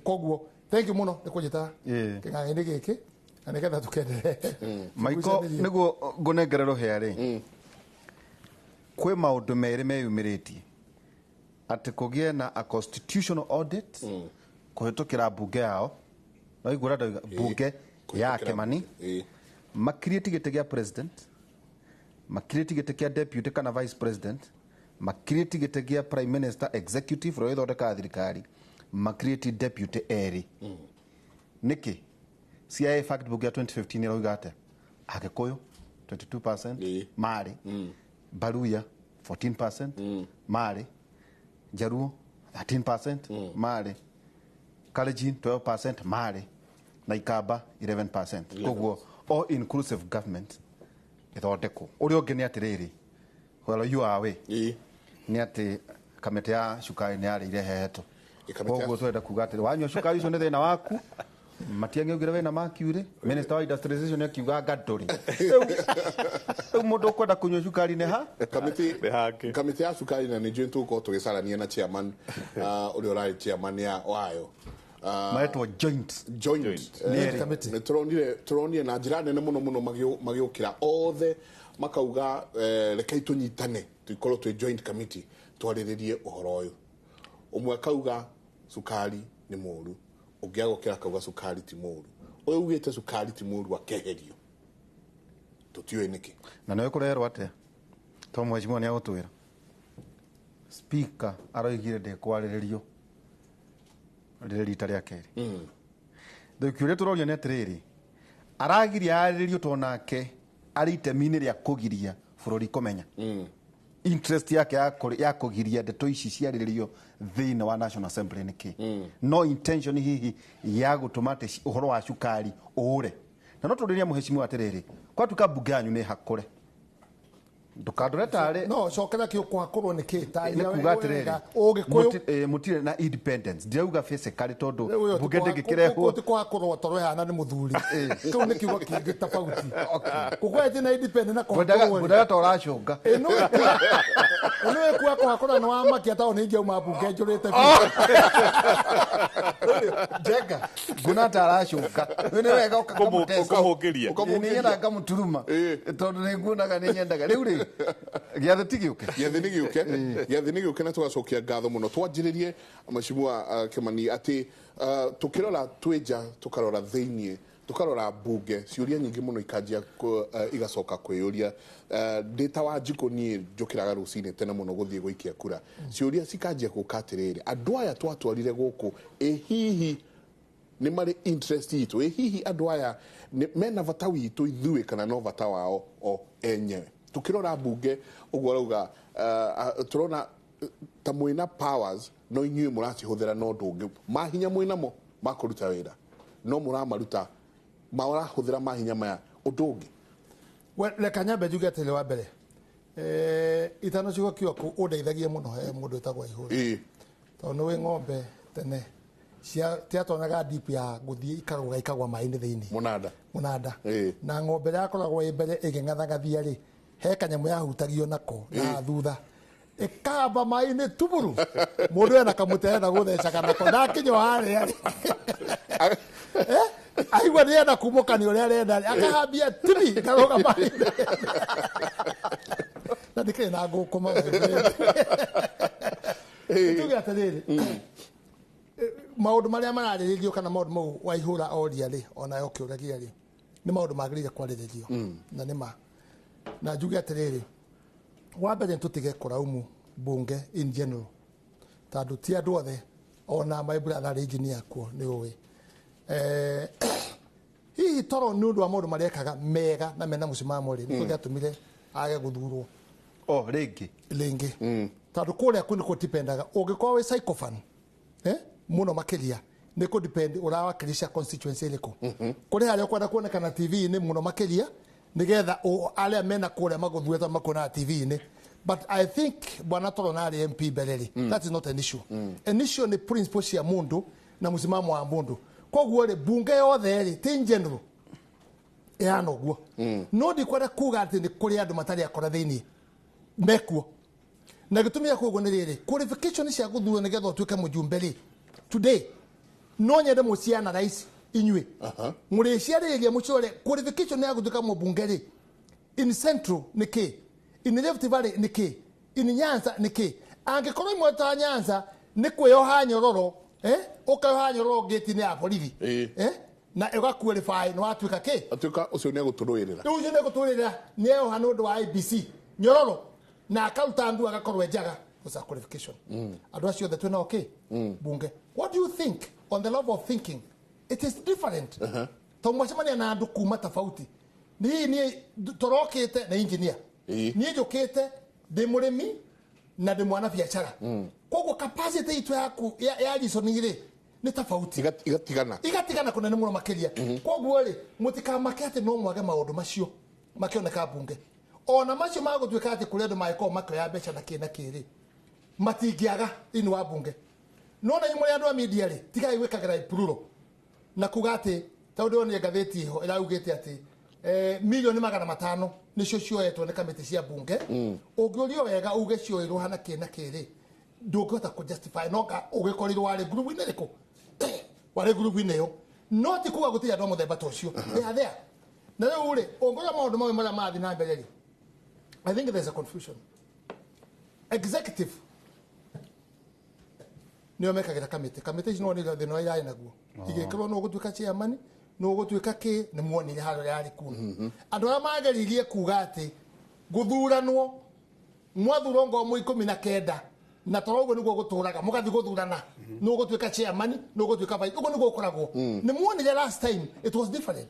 Koguo thank you mũno nĩ kũnjĩta kĩng'ang'i-inĩ gĩkĩ na nĩgetha tũkenderee. Maiko, nĩguo ngũnengere rũhĩa rĩ, kwĩ maũndũ merĩ meyumĩrĩtie atĩ kũgĩe na a constitutional audit kũhĩtũkĩra mbunge yao, no igua ũrĩa ndauga, mbunge ya Kimani, makiriĩti gĩtĩ gĩa president, makiriĩti gĩtĩ kĩa deputy kana vice president, makiriĩti gĩtĩ gĩa prime minister executive ũrĩa ũthondekaga thirikari, makiriĩti deputy erĩ. Nĩkĩ? CIA fact book ya 2015 ĩrauga atĩa? Agĩkũyũ 22% marĩ, Baruya 14% marĩ, Jaruo 13% marĩ, Kalenjin 12% marĩ, na Ikamba 11%. Koguo all inclusive government ĩthondekwo. Ũrĩa ũngĩ nĩ atĩrĩrĩ, well you are away, nĩ atĩ kamĩtĩ ya cukari nĩ yarĩire heto. Koguo twenda kuga atĩrĩ, wanyua cukari ũcio nĩ thĩna waku, Matiang'i augire wĩna mercury, minister wa industrialization akiuga anga ndũrĩ. Rĩu mũndũ ũkwenda kũnyua cukari nĩ ha? Kamĩtĩ ya cukari na nĩ njũĩ tũgũkorwo tũgĩcarania na chairman ũrĩa ũrarĩ chairman ya wayo. Maretwo joint. Joint. Nĩ tũronire na njĩra nene mũno mũno magĩũkĩra othe makauga rekei tũnyitane tũikorwo twĩ joint committee twarĩrĩrie ũhoro ũyũ. Ũmwe akauga cukari nĩ mũru, ũngĩ agokĩra akauga cukari ti mũru, ũyũ ugĩte cukari ti mũru akeherio. Tũtiũĩ nĩkĩ. Na nĩ ũkũrerwo atĩa? To mheshimiwa nĩ agũtwĩra. Speaker aroigire ndĩkwarĩrĩrio rĩrĩ rita rĩa kerĩ. Rĩu kĩũria tũroria nĩ atĩrĩrĩ, aragiria arĩrĩrio to nake arĩ itemi-inĩ rĩa kũgiria bũrũri kũmenya. Interest yake ya kũgiria ndeto ici ciarĩrĩrio thĩinĩ wa National Assembly nĩ kĩ? No intention hihi ya gũtũma atĩ ũhoro wa cukari ũũre. Na no tũrĩrie mheshimiwa atĩrĩrĩ, kwatuĩka mbunge yanyu nĩ hakũre, ndũkandore tarĩ no cokera kĩo kũhakũrwo nĩ kĩ? Nĩ kuga atĩrĩrĩ, Ũgĩkũyũ mũtirĩ na independence. Ndirauga physically tondũ mbunge ndĩngĩkĩrehwo. Ti kũhakũrwo tondũ ĩhana nĩ mũthuri. Kĩu nĩ kiugo kĩngĩ tofauti. Gũkorwo na independence na kũhakũrwo. Ngwendaga ta ũracũnga. Ĩno ĩkuga kũhakũra nĩ wamakia tondũ nĩ ingĩauma mbunge njũrĩte. Njenga nguona ta aracũnga. Nĩ wega ũkamũhũngĩria. Nĩ nyendaga ngamũturuma tondũ nĩ nguonaga nĩ nyendaga. Rĩu rĩ, gĩathĩ ti gĩũke. Gĩathĩ nĩ gĩũke. Gĩathĩ nĩ gĩũke na tũgacokia ngatho mũno. Twanjĩrĩrie mheshimiwa Kimani atĩ tũkĩrora twĩ nja, tũkarora thĩiniĩ, tũkarora mbunge, ciũria nyingĩ mũno ikanjia igacoka kwĩyũria. Ndĩ ta Wanjikũ niĩ njũkĩraga rũcinĩ tene mũno gũthiĩ gũikia kura. Ciũria cikanjia gũka atĩrĩrĩ, andũ aya twatwarire gũkũ, ĩ hihi nĩ marĩ interest itũ? Ĩ hihi andũ aya mena bata witũ ithuĩ kana no bata wao o enyewe? Tukirora mbunge ũguo arauga, tũrona ta mwĩna powers no inyuĩ mũracihũthĩra na ũndũ ũngĩ. Mahinya mwĩnamo ma kũruta wĩra no mũramaruta, marahũthĩra mahinya maya ũndũ ũngĩ. Reka nyambe njuge atĩrĩ, wa mbere itano ciugo kiugo kũ ũndeithagia mũno he mũndũ wĩtagwo Waihũra, tondũ nĩ wĩ ng'ombe tene tiatonyaga deep ya gũthiĩ ikarũga ikagwa maĩ-inĩ thĩinĩ mũnanda na ng'ombe ĩrĩa yakoragwo ĩ mbere ĩgĩng'athang'athia rĩ, he kanyamũ yahutagio nako na thutha ĩkamba maĩ-inĩ tuburu, mũndũ ena kamũtĩ arenda gũthecaga nako ndakinya harĩa rĩ, aigua nĩenda kumũkania ũrĩa arenda rĩ, akahambia tibi karũga maĩ-inĩ na ndikĩrĩ na ngũkũma. Tuge atĩrĩrĩ, maũndũ marĩa mararĩrĩrio kana maũndũ mau Waihũra oria rĩ, onayo ũkĩũragia rĩ, nĩ maũndũ magĩrĩire kwarĩrĩrio na nĩ ma. Na njuge atĩrĩrĩ, wa mbere tũtige kũraumu mbunge in general, tondũ ti andũ othe, ona my brother engineer kuo nĩ ũĩ. Hihi toro nĩ ũndũ wa maũndũ marĩa ekaga mega na mena mũcimamo rĩ, nĩkĩo gĩatũmire age gũthurwo. O rĩngĩ. Rĩngĩ. Tondũ kũrĩa kũ nĩkuo dipendaga, ũngĩkorwo wĩ sycophant, mũno makĩria nĩ kũ depend ũrawakilisha constituency ĩrĩkũ. Kũrĩ harĩa ũkwenda kuonekana TV-inĩ mũno makĩria nĩgetha arĩa mena kũrĩa magũthure tondũ makuonaga TV-inĩ. But I think bwana Toro na arĩ MP mbere rĩ, that is not an issue. An issue nĩ principle cia mũndũ na mũsimamo wa mũndũ. Koguo rĩ, mbunge yothe rĩ, ti in general ĩhana ũguo. No ndikwenda kuga atĩ nĩ kũrĩ andũ matarĩ akora thĩinĩ mekuo. Na gĩtũmi gĩa kuga ũguo nĩ rĩrĩ, qualification cia gũthurwo nĩgetha ũtuĩke mũjumbe rĩ, today no nyende mũciana rais inyuĩ mũrĩciarĩrĩria mũcore qualification ya gũtuĩka mũmbunge rĩ, in Central nĩ kĩ, in Rift Valley nĩ kĩ, in Nyanza nĩ kĩ. Angĩkorwo imwe ta Nyanza nĩ kwĩyoha nyororo, ũkeyoha nyororo ngĩti-inĩ ya borithi, na ĩgaqualify nĩ watuĩka kĩ? Atuĩka ũcio nĩ egũtũrũĩrĩra. Rĩu ũcio nĩ egũtũrũĩrĩra, nĩ eyoha nĩ ũndũ wa IBC nyororo na akaruta ndu agakorwo e njaga. Those are qualification. Andũ acio othe twĩnao kĩ? Bunge. What do you think on the level of thinking? It is different. Tondũ mwacemania na andũ kuma tofauti. Niĩ tũrokĩte na engineer. Niĩ njũkĩte ndĩ mũrĩmi na ndĩ mwana biacara. Koguo capacity itũ yaku ya reasoning rĩ nĩ tofauti. Igatigana. Igatigana kũnene mũno makĩria. Koguo rĩ, mũtikamake atĩ no mwage maũndũ macio makĩoneka mbunge. Ona macio magũtuĩka atĩ kũrĩ andũ mangĩkorwo makĩoya mbeca na kĩ na kĩ rĩ, matingĩaga thĩinĩ wa mbunge. No na inyuĩ mũrĩ andũ a media rĩ, tigai gwĩkagĩra plural. Na kuga atĩ tondũ ndĩronire ngathĩti ho ĩraugĩte atĩ milioni 500 nĩcio cioetwo nĩ kamĩtĩ cia bunge. Ũngĩũrio wega uge cioirwo hana kĩ na kĩ rĩ, ndũngĩhota kũ justify no ka ũgĩkorirwo warĩ ngurubu-inĩ ĩrĩkũ, warĩ ngurubu-inĩ ĩyo. No ti kuga gũtirĩ andũ a mũthemba ta ũcio. They are there. Na rĩu rĩ, ũngĩrora maũndũ mamwe marĩa marathiĩ na mbere rĩ, I think there's a confusion. Executive nĩo mekagĩra kamĩtĩ. Kamĩtĩ ici nĩwonire thĩna ũrĩa irarĩ naguo. Igĩkĩrwo nũ ũgũtuĩka chairman, nũ ũgũtuĩka kĩ, nĩ muonire harĩa yarĩ kuo. Andũ arĩa mageririe kuga atĩ gũthuranwo mwathurwo ngomo 19 na toro ũguo nĩguo gũtũraga mũgathiĩ gũthurana nũ ũgũtuĩka chairman, nũ ũgũtuĩka vice, ũguo nĩguo gũkoragwo. Nĩ muonire last time it was different.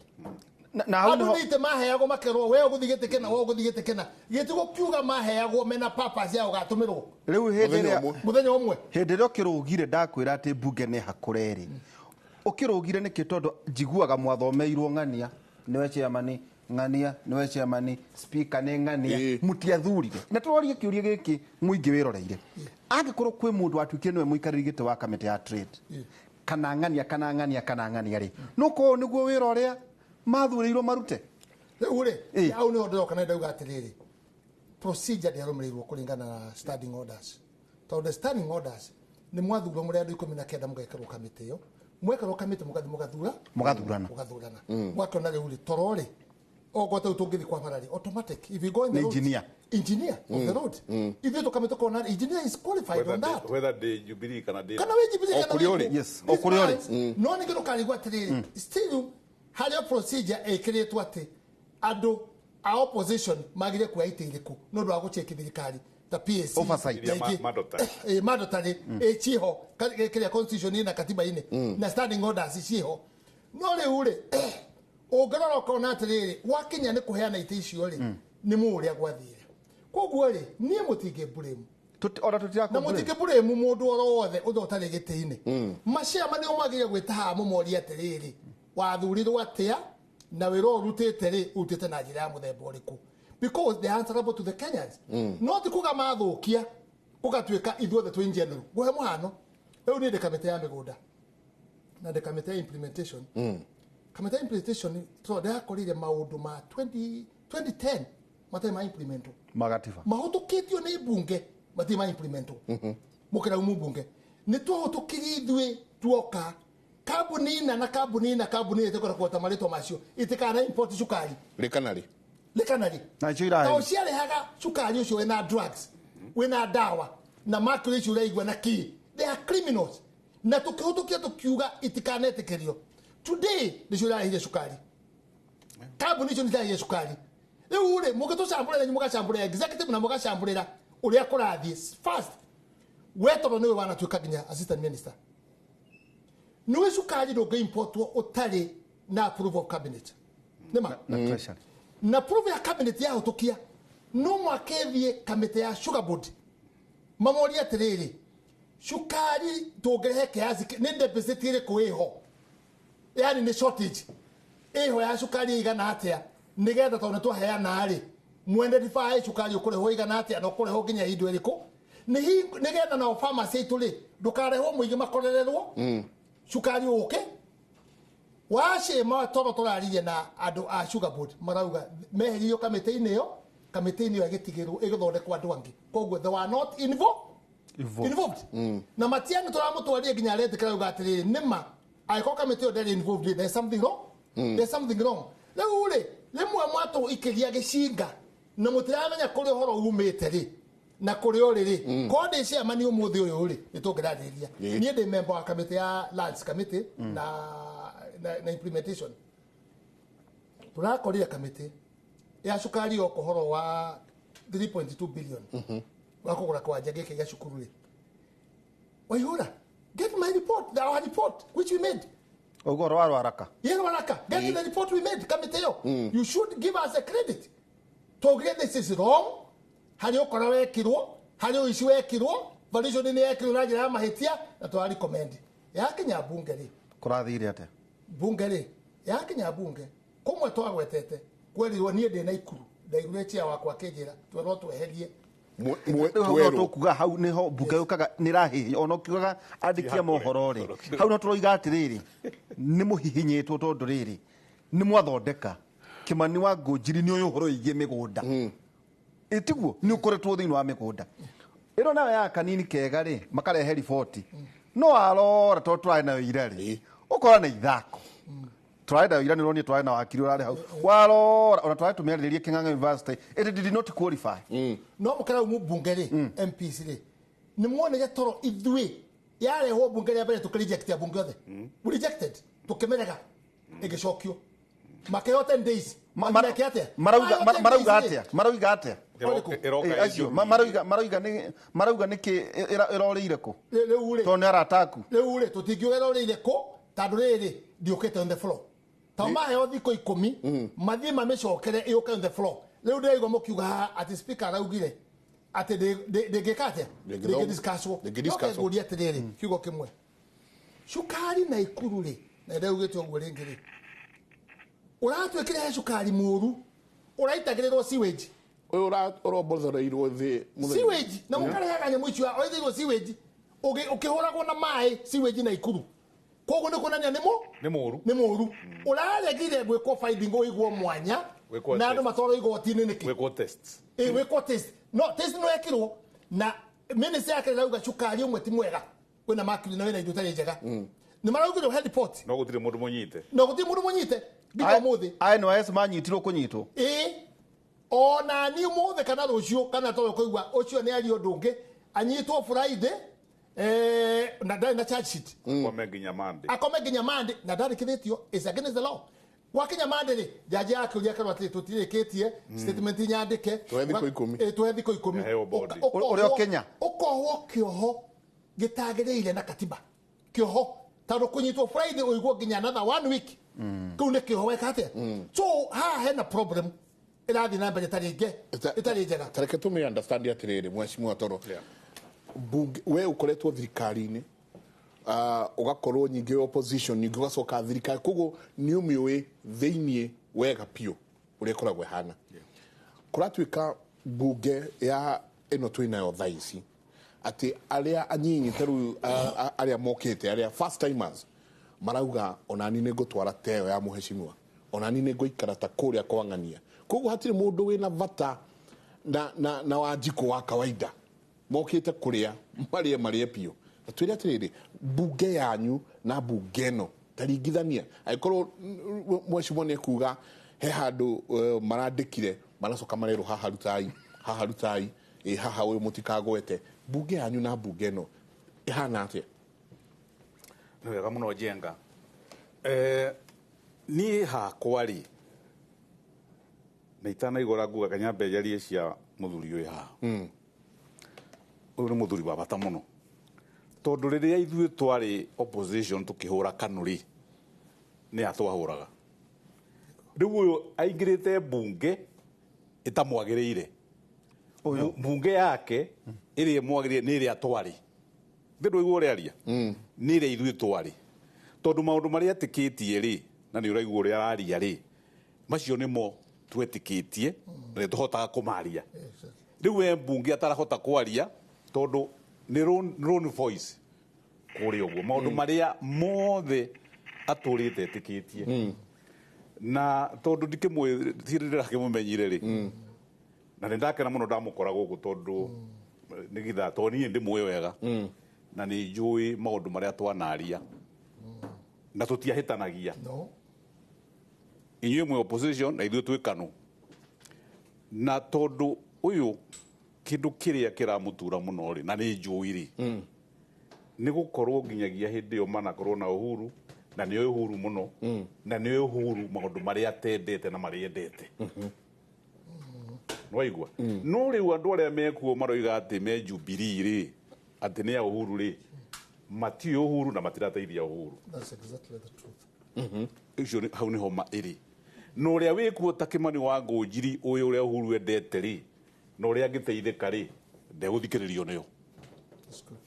Andũ nĩ itĩ maheagwo makerwo we ũgũthiĩ gĩtĩ kĩna, we ũgũthiĩ gĩtĩ kĩna. Gĩtĩ gũkiuga maheagwo mena purpose ya gũgatũmĩrwo. Rĩu hĩndĩ ĩrĩa mũthenya ũmwe hĩndĩ ĩrĩa ũkĩrũgire ndakwĩra atĩ mbunge nĩ hakũre rĩ, ũkĩrũgire nĩkĩ? Tondũ njiguaga mwathomeirwo ng'ania nĩwe chairman, ng'ania nĩwe chairman, speaker nĩ ng'ania, mũtiathurire. Na tũrorie kĩũria gĩkĩ mũingĩ wĩroreire, angĩkorwo kwĩ mũndũ watuĩkire nĩwe mũikarĩri gĩtĩ wa kamĩtĩ ya trade kana ng'ania kana ng'ania kana ng'ania rĩ, no korwo nĩguo wĩra ũrĩa mathurĩirwo marute. Rĩu rĩ, hau nĩho ndĩroka na ndauga atĩrĩrĩ, procedure ndĩarũmĩrĩirwo kũringana na standing orders. Tondũ standing orders nĩ mwathurwo mũrĩ andũ 19 mũgekĩrwo kamĩtĩ ĩyo, mwekĩrwo kamĩtĩ mũgathiĩ mũgathura mũgathurana mũgathurana. Mwakĩona rĩu rĩ, toro rĩ, okorwo ta rĩu tũngĩthiĩ kwa barari automatic if you go in the road, engineer engineer of the road, ithuĩ tũkamĩtĩ kona engineer is qualified on that, whether they Jubilee kana they kana wĩ Jubilee kana wĩ yes, o kũrĩa ũrĩ. No ningĩ ndũkarigwo atĩrĩrĩ, still harĩa procedure ĩkĩrĩtwo atĩ andũ a opposition magire kuoya itĩ irĩkũ nĩ ũndũ wa gũcheki thirikari ta PAC oversight mandatory ĩciho kĩrĩa constitution na katiba-inĩ na standing orders ciho. No rĩu rĩ, ũngĩrora ũkona atĩrĩrĩ, wakinya nĩ kũheana itĩ icio rĩ, nĩ mũũ ũrĩa gwathire. Koguo rĩ, niĩ mũtingĩ blame na mũtingĩ blame mũndũ oro wothe ũrĩa ũtarĩ gĩtĩ-inĩ. Maciama nĩo magĩrĩire gwĩta haha mũmorie atĩrĩrĩ, wathurirwo atĩa na wĩra ũrutĩte rĩ, ũrutĩte na njĩra ya mũthemba ũrĩkũ, because they are answerable to the Kenyans. No ti kuga mathũkia gũgatuĩka ithuothe twĩ in general. Ngũhe mũhano, rĩu niĩ ndĩ kamĩtĩ ya mĩgũnda na ndĩ kamĩtĩ ya implementation. Kamĩtĩ ya implementation tondũ ndĩrakorire maũndũ ma 2010 matarĩ ma implementwo, magatiba mahũtũkĩtio nĩ mbunge matirĩ ma implementwo. Mũkĩraumu mbunge nĩ twahũtũkirie ithuĩ tuoka kambuni na kambuni na kambuni ĩtĩkora kuota marĩtwa macio itikana import cukari rĩkanarĩ rĩkanarĩ na icio irahe tondũ ciarehaga cukari ũcio wĩna drugs, wĩna ndawa na mercury icio ũraigua na kĩ, they are criminals. Na tũkĩhũtũkia tũkiuga itikanetĩkĩrio. Today nĩcio irarehire cukari, kambuni icio nĩcirarehire cukari. Rĩu rĩ, mũngĩtũcambũrĩra inyuĩ mũgacambũrĩra executive na mũgacambũrĩra ũrĩa kũrathiĩ first. We tondũ nĩwe wanatuĩka nginya assistant minister, nĩwe cukari ndũngĩ-importwo ũtarĩ na approval of cabinet. Nĩma? Na approval ya cabinet yahũtũkia no mwaka ĩthiĩ kamĩtĩ ya sugar board mamorie atĩrĩrĩ, cukari tũngĩrehe kiasi nĩ deficit ĩrĩkũ ĩho, yani nĩ shortage ĩho ya cukari ĩigana atĩa, nĩgetha tondũ nĩtwaheana rĩ, mwene ndibaa cukari ũkũrehwo ĩigana atĩa na ũkũrehwo nginya indo ĩrĩkũ, nĩgetha nao pharmacy aitũ rĩ, ndũkarehwo mũingĩ makorererwo cukari ũke. Wacema toro tũraririe na andũ a sugar board marauga meheririo kamĩtĩ-inĩ ĩyo, kamĩtĩ-inĩ ĩyo ĩgĩtigĩrwo ĩgĩthondekwo andũ angĩ, koguo they were not involved. Na Matiang'i tũramũtwarire nginya aretĩkĩra auga atĩrĩrĩ, nĩma angĩkorwo kamĩtĩ ĩyo ndĩrĩ involved, there's something wrong. There's something wrong. Rĩu rĩ, rĩmwe mwatũikĩria gĩcinga na mũtiramenya kũrĩa ũhoro umĩte rĩ na kũrĩa ũrĩ rĩ. Korwo ndĩ chairman ũmũthĩ ũyũ rĩ, nĩ tũngĩrarĩrĩria. Niĩ ndĩ member wa kamĩtĩ ya lands committee na implementation. Tũrakorire kamĩtĩ ya cukari yoka ũhoro wa 3.2 billion wa kũgũra kwanja gĩkĩ gĩa cukuru rĩ. Waihũra, get my report, our report which we made. Ũguo rwa Rwaraka. Yeah, Rwaraka. Get the report we made kamĩtĩ ĩyo. You should give us a credit. Twaugire this is wrong, harĩ ũkora wekirwo, harĩ ũici wekirwo, valuation nĩ yekirwo na njĩra ya mahĩtia, na twa recommend. Yakinya bunge rĩ. Kũrathire atĩa? Bunge rĩ, yakinya bunge, kũmwe twagwetete, kwerirwo niĩ ndĩ na Ikuru, ndaiguire chair wakwa akĩnjĩra, twerwo tweherie. Rĩu hau no tũkuga hau nĩho mbunge yũkaga nĩ rahihi ona ũkiugaga andĩki a mohoro rĩ hau no tũroiga atĩrĩrĩ nĩ mũhihinyĩtwo tondũ rĩrĩ nĩ mwathondeka Kimani wa Ngũnjiri nĩ ũyũ ũhoro wĩgiĩ mĩgũnda ĩtiguo nĩ ũkoretwo thĩinĩ wa mĩgũnda ĩno nayo ya kanini kega rĩ makarehe riboti no arora tondũ tũrarĩ nayo ira rĩ ũkora na ithako tũrarĩ nayo ira nĩ ũronire tũrarĩ na wakiri ũrarĩ hau warora ona tũrarĩ tũmĩarĩrĩrie Kĩng'ang'a University it did not qualify. No mũkĩra mbunge rĩ MPs rĩ nĩ muonire toro ithuĩ yarehwo mbunge rĩa mbere tũkĩreject ya mbunge othe. We rejected tũkĩmĩrega ĩgĩcokio makĩheo 10 days. Marauga atĩa marauga atĩa marauga nĩkĩ ĩrorĩire kũ tondũ nĩ arata aku rĩu rĩ tũtingiuga ĩrorĩire kũ tondũ rĩrĩ ndiũkĩte on the floor ta maheo thikũ 10 mathiĩ mamĩcokere ĩũke on the floor. Rĩu ndĩraigua mũkiuga haha atĩ speaker araugire atĩ ndĩngĩka atĩa ndĩngĩdiscusswo. Ngũria atĩrĩrĩ kiugo kĩmwe cukari na Ikuru rĩ na ndĩraugĩte ũguo rĩngĩ rĩ ũratuĩkire he cukari mũru ũraitagĩrĩrwo sewage ũyũ ũrombothereirwo thĩ sewage na mũkarehaga nyamũ icio oithĩirwo sewage ũkĩhũragwo na maĩ sewage na Ikuru koguo nĩ kuonania nĩ mũru ũraregire gwĩkwo finding ũigwo mwanya na andũ matwarwo igoti-inĩ nĩkĩ gwĩkwo test gwĩkwo test no test no ekirwo na minister yake arauga cukari ũmwe ti mwega wĩna mercury na wĩna indo itarĩ njega nĩ maraugire he report no gũtirĩ mũndũ mũnyite no gũtirĩ mũndũ mũnyite nginya ũmũthĩ NYS manyitirwo kũnyitwo ona ni ũmũthĩ kana rũciũ kana tondũ kũigua ũcio nĩ ario ũndũ ũngĩ anyitwo Friday na ndarĩ na charge sheet akome nginya Monday akome nginya Monday na ndarĩkithĩtio is against the law gwakinya Monday rĩ jaji akĩũria kerwo atĩrĩ tũtirĩkĩtie statement nyandĩke tũhe thikũ 10 tũhe thikũ 10 ũrĩa ũkenya ũkohwo kĩoho gĩtagĩrĩire na katiba kĩoho tondũ kũnyitwo Friday ũigwo nginya another 1 week kĩu nĩ kĩoho weka atĩa so haha hena problem ĩrathiĩ na mbere ĩtarĩ njega. Tareke tũmĩ understand atĩrĩrĩ mheshimiwa Toro bunge we ũkoretwo thirikari-inĩ ũgakorwo nyingĩ opposition nyingĩ ũgacoka thirikari koguo nĩ ũmĩũĩ thĩiniĩ wega biũ ũrĩa ĩkoragwo ĩhana. Kũratuĩka mbunge ya ĩno twĩnayo thaa ici atĩ arĩa anyinyi ta rĩu arĩa mokĩte arĩa first timers marauga onani nĩ ngũtwara teo ya mheshimiwa onani nĩ ngũikara ta kũrĩa kwang'ania koguo hatirĩ mũndũ wĩna bata na Wanjikũ wa kawaida mokĩte kũrĩa marĩe biũ. Twĩre atĩrĩrĩ mbunge yanyu na mbunge ĩno taringithania angĩkorwo mheshimiwa nĩ ekuga he handũ marandĩkire maracoka marerwo haha rutai haha rutai haha ũyũ mũtikagwete mbunge yanyu na mbunge ĩno ĩhana atĩa? Nĩ wega mũno Njenga. Niĩ hakwa rĩ na itanaigũra nguga kanyambe njarie cia mũthuri ũyũ haha ũyũ nĩ mũthuri wa bata mũno tondũ rĩrĩa ithuĩ twarĩ opposition tũkĩhũra KANU rĩ nĩ atwahũraga rĩu ũyũ aingĩrĩte mbunge ĩtamwagĩrĩire mbunge yake ĩrĩa ĩmwagĩrĩire nĩ ĩrĩa twarĩ thĩ ndũigua ũrĩa aria nĩ ĩrĩa ithuĩ twarĩ tondũ maũndũ marĩa etĩkĩtie rĩ na nĩ ũraigua ũrĩa araria rĩ macio nĩmo twetĩkĩtie na nĩtũhotaga kũmaria rĩu we mbunge atarahota kwaria tondũ nĩ lone voice kũrĩa ũguo maũndũ marĩa mothe atũrĩte etĩkĩtie na tondũ ndikĩmũĩ ndĩrakĩmũmenyire rĩ na nĩ ndakena mũno ndamũkora gũkũ tondũ nĩgetha tondũ niĩ ndĩmũĩ wega na nĩ njũĩ maũndũ marĩa twanaria na tũtiahĩtanagia inyuĩ mwĩ opposition na ithuĩ twĩ KANU na tondũ ũyũ kĩndũ kĩrĩa kĩramũtura mũno rĩ na nĩ njũĩ rĩ nĩ gũkorwo nginyagia hĩndĩ ĩyo manakorwo na Uhuru na nĩ Uhuru mũno na nĩ Uhuru maũndũ marĩa atendete na marĩa endete nĩwaigua no rĩu andũ arĩa mekuo maroiga atĩ me Jubilee rĩ atĩ nĩ a Uhuru rĩ matiũĩ Uhuru na matirateithia Uhuru. That's exactly the truth. Icio hau nĩho ma ĩrĩ na ũrĩa wĩkuo ta Kimani wa Ngũnjiri ũyũ ũrĩa Uhuru endete rĩ na ũrĩa angĩteithĩka rĩ ndegũthikĩrĩrio nĩo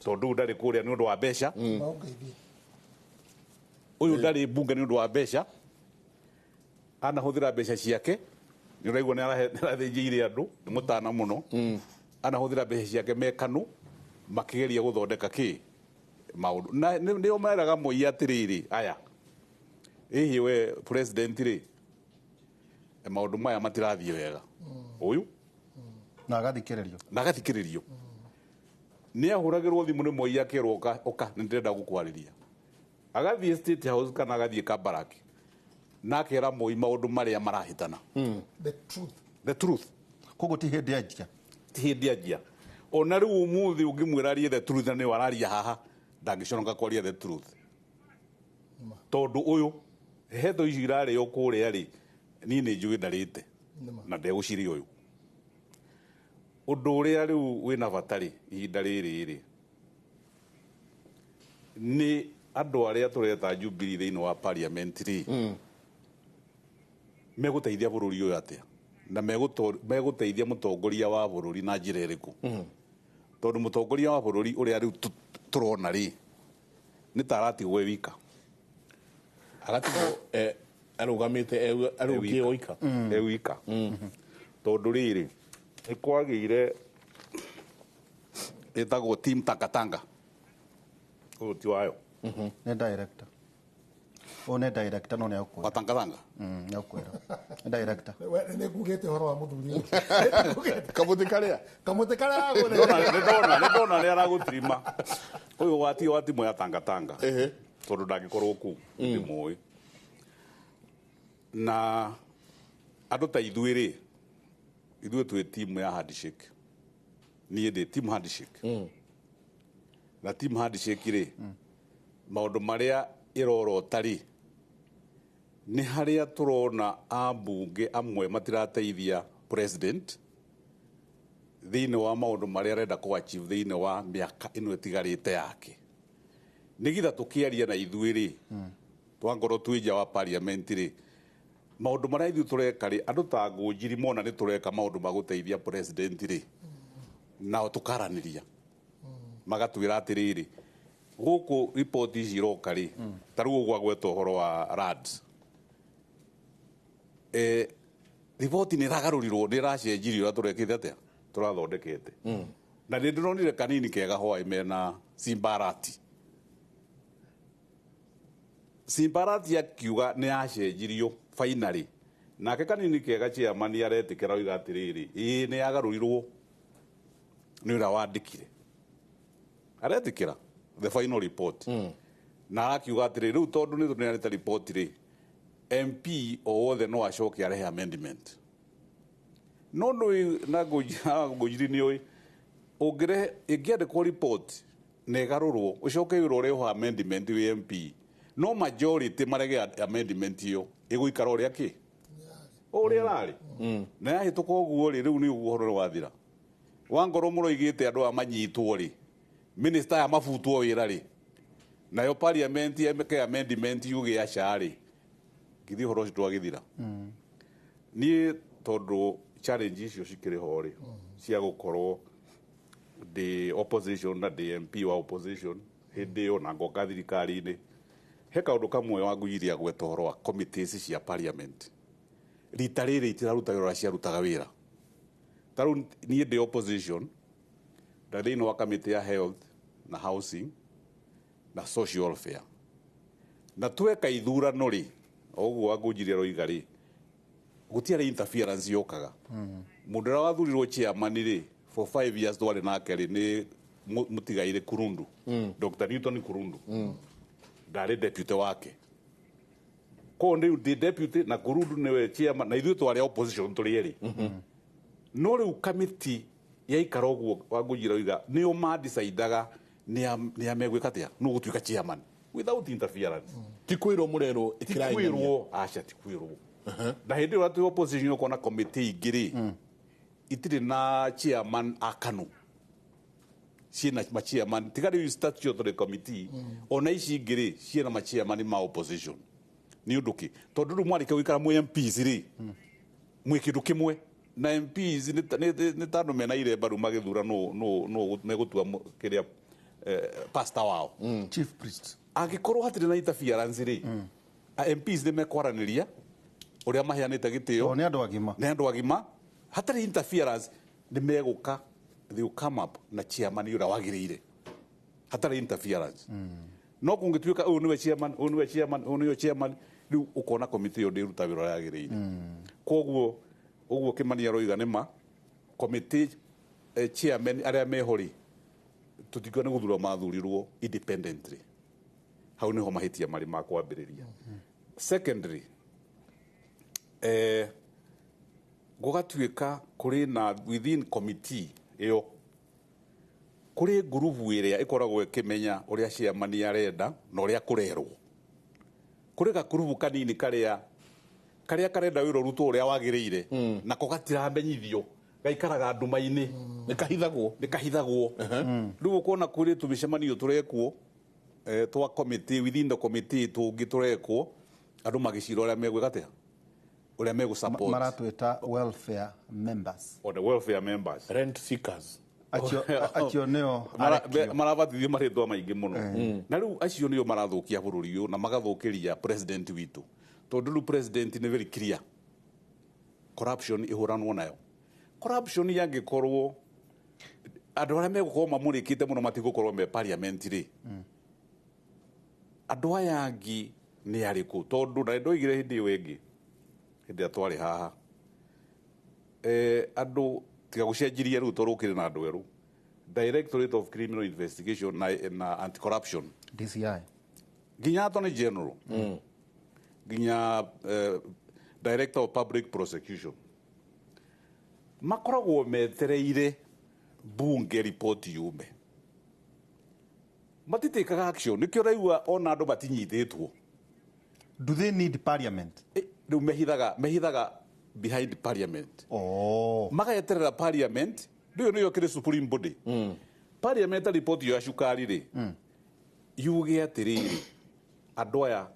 tondũ ndarĩ kũrĩa nĩ ũndũ wa mbeca ũyũ ndarĩ mbunge nĩ ũndũ wa mbeca anahũthĩra mbeca ciake nĩ ũraigua nĩ arathĩnjĩire andũ nĩ mũtana mũno Anahũthĩra mbeca ciake me KANU makĩgeria gũthondeka kĩ maũndũ. Na nĩo meraga Moi atĩrĩrĩ, aya ĩhĩ we president rĩ, maũndũ maya matirathiĩ wega. Ũyũ na agathikĩrĩrio. Na agathikĩrĩrio. Nĩ ahũragĩrwo thimũ nĩ Moi akerwo ũka, ũka nĩ ndĩrenda gũkwarĩria. Agathiĩ State House kana agathiĩ Kabaraki na akera Moi maũndũ marĩa marahĩtana. The truth. The truth. Koguo ti hĩndĩ anjia. Ti hĩndĩ anjia. Ona rĩu ũmũthĩ ũngĩmwĩra arie the truth na nĩwe araria haha, ndangĩconoka kwaria the truth. Tondũ ũyũ hetho ici irarĩo kũrĩa rĩ, niĩ nĩ njũĩ ndarĩte na ndegũciria ũyũ. Ũndũ ũrĩa rĩu wĩna bata rĩ, ihinda rĩrĩ rĩ, nĩ andũ arĩa tũreta Jubilee thĩinĩ wa parliament rĩ, megũteithia bũrũri ũyũ atĩa? Na megũteithia mũtongoria wa bũrũri na njĩra ĩrĩkũ? Tondũ mũtongoria wa bũrũri ũrĩa rĩu tũrona rĩ, nĩ ta aratigwo e wika. Agatigwo arũgamĩte arũngiĩ oika. E wika. Tondũ rĩrĩ, nĩ kwagĩire ĩtagwo team Tangatanga. Ũyũ ti wayo. Nĩ director. Ũyũ nĩ director no nĩ egũkwĩra. Wa Tangatanga? Nĩ egũkwĩra. Nĩ director. We nĩ ngugĩte ũhoro wa mũthuri ũyũ. Kamũtĩ karĩa? Kamũtĩ karĩa agũrĩte. Nĩ ndona nĩ aragũtirima. Ũyũ wa timu ya Tangatanga. Tondũ ndangĩkorwo kũu, ndĩmũĩ. Na andũ ta ithuĩ rĩ, ithuĩ twĩ timu ya handshake. Niĩ ndĩ team handshake. Na team handshake rĩ, maũndũ marĩa ĩrorota rĩ, nĩ harĩa tũrona ambunge amwe matirateithia president thĩinĩ wa maũndũ marĩa arenda kũ achieve thĩinĩ wa mĩaka ĩno ĩtigarĩte yake. Nĩgetha tũkĩaria na ithuĩ rĩ, twangorwo twĩ nja wa parliament rĩ, maũndũ marĩa ithuĩ tũreka rĩ, andũ ta Ngũnjiri mona nĩ tũreka maũndũ ma gũteithia president rĩ, nao tũkaranĩria. Magatwĩra atĩrĩrĩ, gũkũ riboti ici iroka rĩ, ta rĩu ũguo agweta ũhoro wa RADS. Riboti nĩ ĩragarũrirwo, nĩ ĩracenjirio ũrĩa tũrekĩte atĩa? Tũrathondekete. Na nĩ ndĩronire kanini kega hwaĩ mena Simbarati. Simbarati akiuga nĩ yacenjirio finally. Nake kanini kega chairman aretĩkĩra oiga atĩrĩrĩ, ĩĩ nĩ yagarũrirwo nĩ ũrĩa wandĩkire. Aretĩkĩra the final report. Na akiuga atĩrĩrĩ, rĩu tondũ nĩ tũneanĩte report rĩ, MP o wothe no acoke arehe amendment. No nĩ na Ngũnjiri nĩ ũĩ, ũngĩrehe ĩngĩandĩkwo report na ĩgarũrwo, ũcoke wĩrwo ũrehe amendment wĩ MP, no majority marege amendment ĩyo, ĩgũikara ũrĩa kĩ? Ũrĩa ĩrarĩ. Na yahĩtũka ũguo rĩ, rĩu nĩ ũguo ũhoro wathira. Wangorwo mũroigĩte andũ aya manyitwo rĩ, minister aya mabutwo wĩra rĩ, nayo parliament ĩke amendment yuge aca rĩ, githĩ ũhoro ũcio ndwagĩthira. Niĩ tondũ challenge icio cikĩrĩ ho rĩ, cia gũkorwo ndĩ opposition na ndĩ MP wa opposition hĩndĩ ĩyo na ngoka thirikari-inĩ, he kaũndũ kamwe wa Ngũnjiri agweta ũhoro wa committees cia parliament. Rita rĩrĩ itiraruta wĩra ũrĩa ciarutaga wĩra. Ta rĩu niĩ ndĩ opposition, nda thĩinĩ wa committee ya health na housing na social welfare. Na tweka ithurano rĩ, o ũguo wa Ngũnjiri aroiga rĩ, gũtiarĩ interference yokaga. Mũndũ ũrĩa wathurirwo chairman rĩ, for 5 years twarĩ nake rĩ, nĩ mũtigaire Kurundu. Dr. Newton Kurundu. Ndarĩ deputy wake. Koguo rĩu ndĩ deputy na Kurundu nĩwe chairman, na ithuĩ twarĩ opposition tũrĩ erĩ. No rĩu committee yaikara ũguo wa Ngũnjiri oiga, nĩo mandecidaga nĩ a megwĩka atĩa, nũ ũgũtuĩka chairman without interference. Ti kwĩrwo mũrerwo ĩkĩrai Ti kwĩrwo, aca ti kwĩrwo. Na hĩndĩ ĩyo twĩ opposition ũkona committee ingĩ rĩ, itirĩ na chairman a KANU. Ciĩna ma chairman, tiga rĩu statutory committee, ona ici ingĩ rĩ, ciĩna ma chairman ma opposition. Nĩ ũndũ kĩ? Tondũ rĩu mwarĩkia gũikara mwĩ MPs rĩ, mwĩ kĩndũ kĩmwe. Na MPs nĩ ta andũ mena iremba rĩu magĩthura nũ megũtua kĩrĩa pastor wao. Chief priest. Angĩkorwo hatirĩ na interference rĩ, MPs nĩ mekwaranĩria ũrĩa maheanĩte gĩtĩo. Nĩ andũ agima. Nĩ andũ agima. Hatarĩ interference nĩ megũka they will come up na chairman ũrĩa wagĩrĩire hatarĩ interference. No kũngĩtuĩka ũyũ nĩwe chairman, ũyũ nĩwe chairman, ũyũ nĩwe chairman, rĩu ũkona komiti ĩyo ndĩruta wĩra ũrĩa yagĩrĩire. Koguo ũguo Kĩmani aroiga nĩ ma komiti chairman arĩa meho rĩ, tũtingiuga nĩ gũthurwo mathurirwo independently. Hau nĩho mahĩtia marĩ ma kwambĩrĩria. Secondary, gũgatuĩka kũrĩ na within committee ĩyo kũrĩ ngurubu ĩrĩa ĩkoragwo ĩkĩmenya ũrĩa chairman arenda na ũrĩa kũrerwo. Kũrĩ gakurubu kanini karĩa karenda wĩra ũrutwo ũrĩa wagĩrĩire, nako gatiramenyithio, gaikaraga nduma-inĩ. Nĩ kahithagwo. Rĩu ũkona kũrĩ tũmĩcemanio tũrekwo twa committee, within the committee tũngĩ tũrekwo, andũ magĩcira ũrĩa megwĩka atĩa, ũrĩa megũ support. Maratwĩta welfare members. Or the welfare members. Rent seekers. Acio nĩo marabatithio marĩtwa maingĩ mũno. Na rĩu acio nĩo marathũkia bũrũri ũyũ na magathũkĩria president witũ. Tondũ rĩu president nĩ very clear. Corruption ĩhũranwo nayo. Corruption yangĩkorwo andũ arĩa megũkorwo mamũrĩkĩte mũno matigũkorwo me parliament rĩ. Andũ aya angĩ nĩ arĩkũ? Tondũ na ndoigire hĩndĩ ĩyo ĩngĩ, hĩndĩ ĩrĩa twarĩ haha, andũ tiga gũcenjirie rĩu tondũ ũkĩrĩ na andũ erũ. Directorate of Criminal Investigation na Anti-Corruption. DCI. Nginya Attorney General. Nginya Director of Public Prosecution. Makoragwo metereire bunge report yume. Matitĩkaga action. Nĩkĩo ũraigua ona andũ matinyitĩtwo. Do they need parliament? Rĩu mehithaga behind parliament. Oh. Magaeterera parliament, rĩu nĩyo kĩrĩ supreme body. Parliament report ya cukari rĩ, yuge atĩrĩrĩ, andũ aya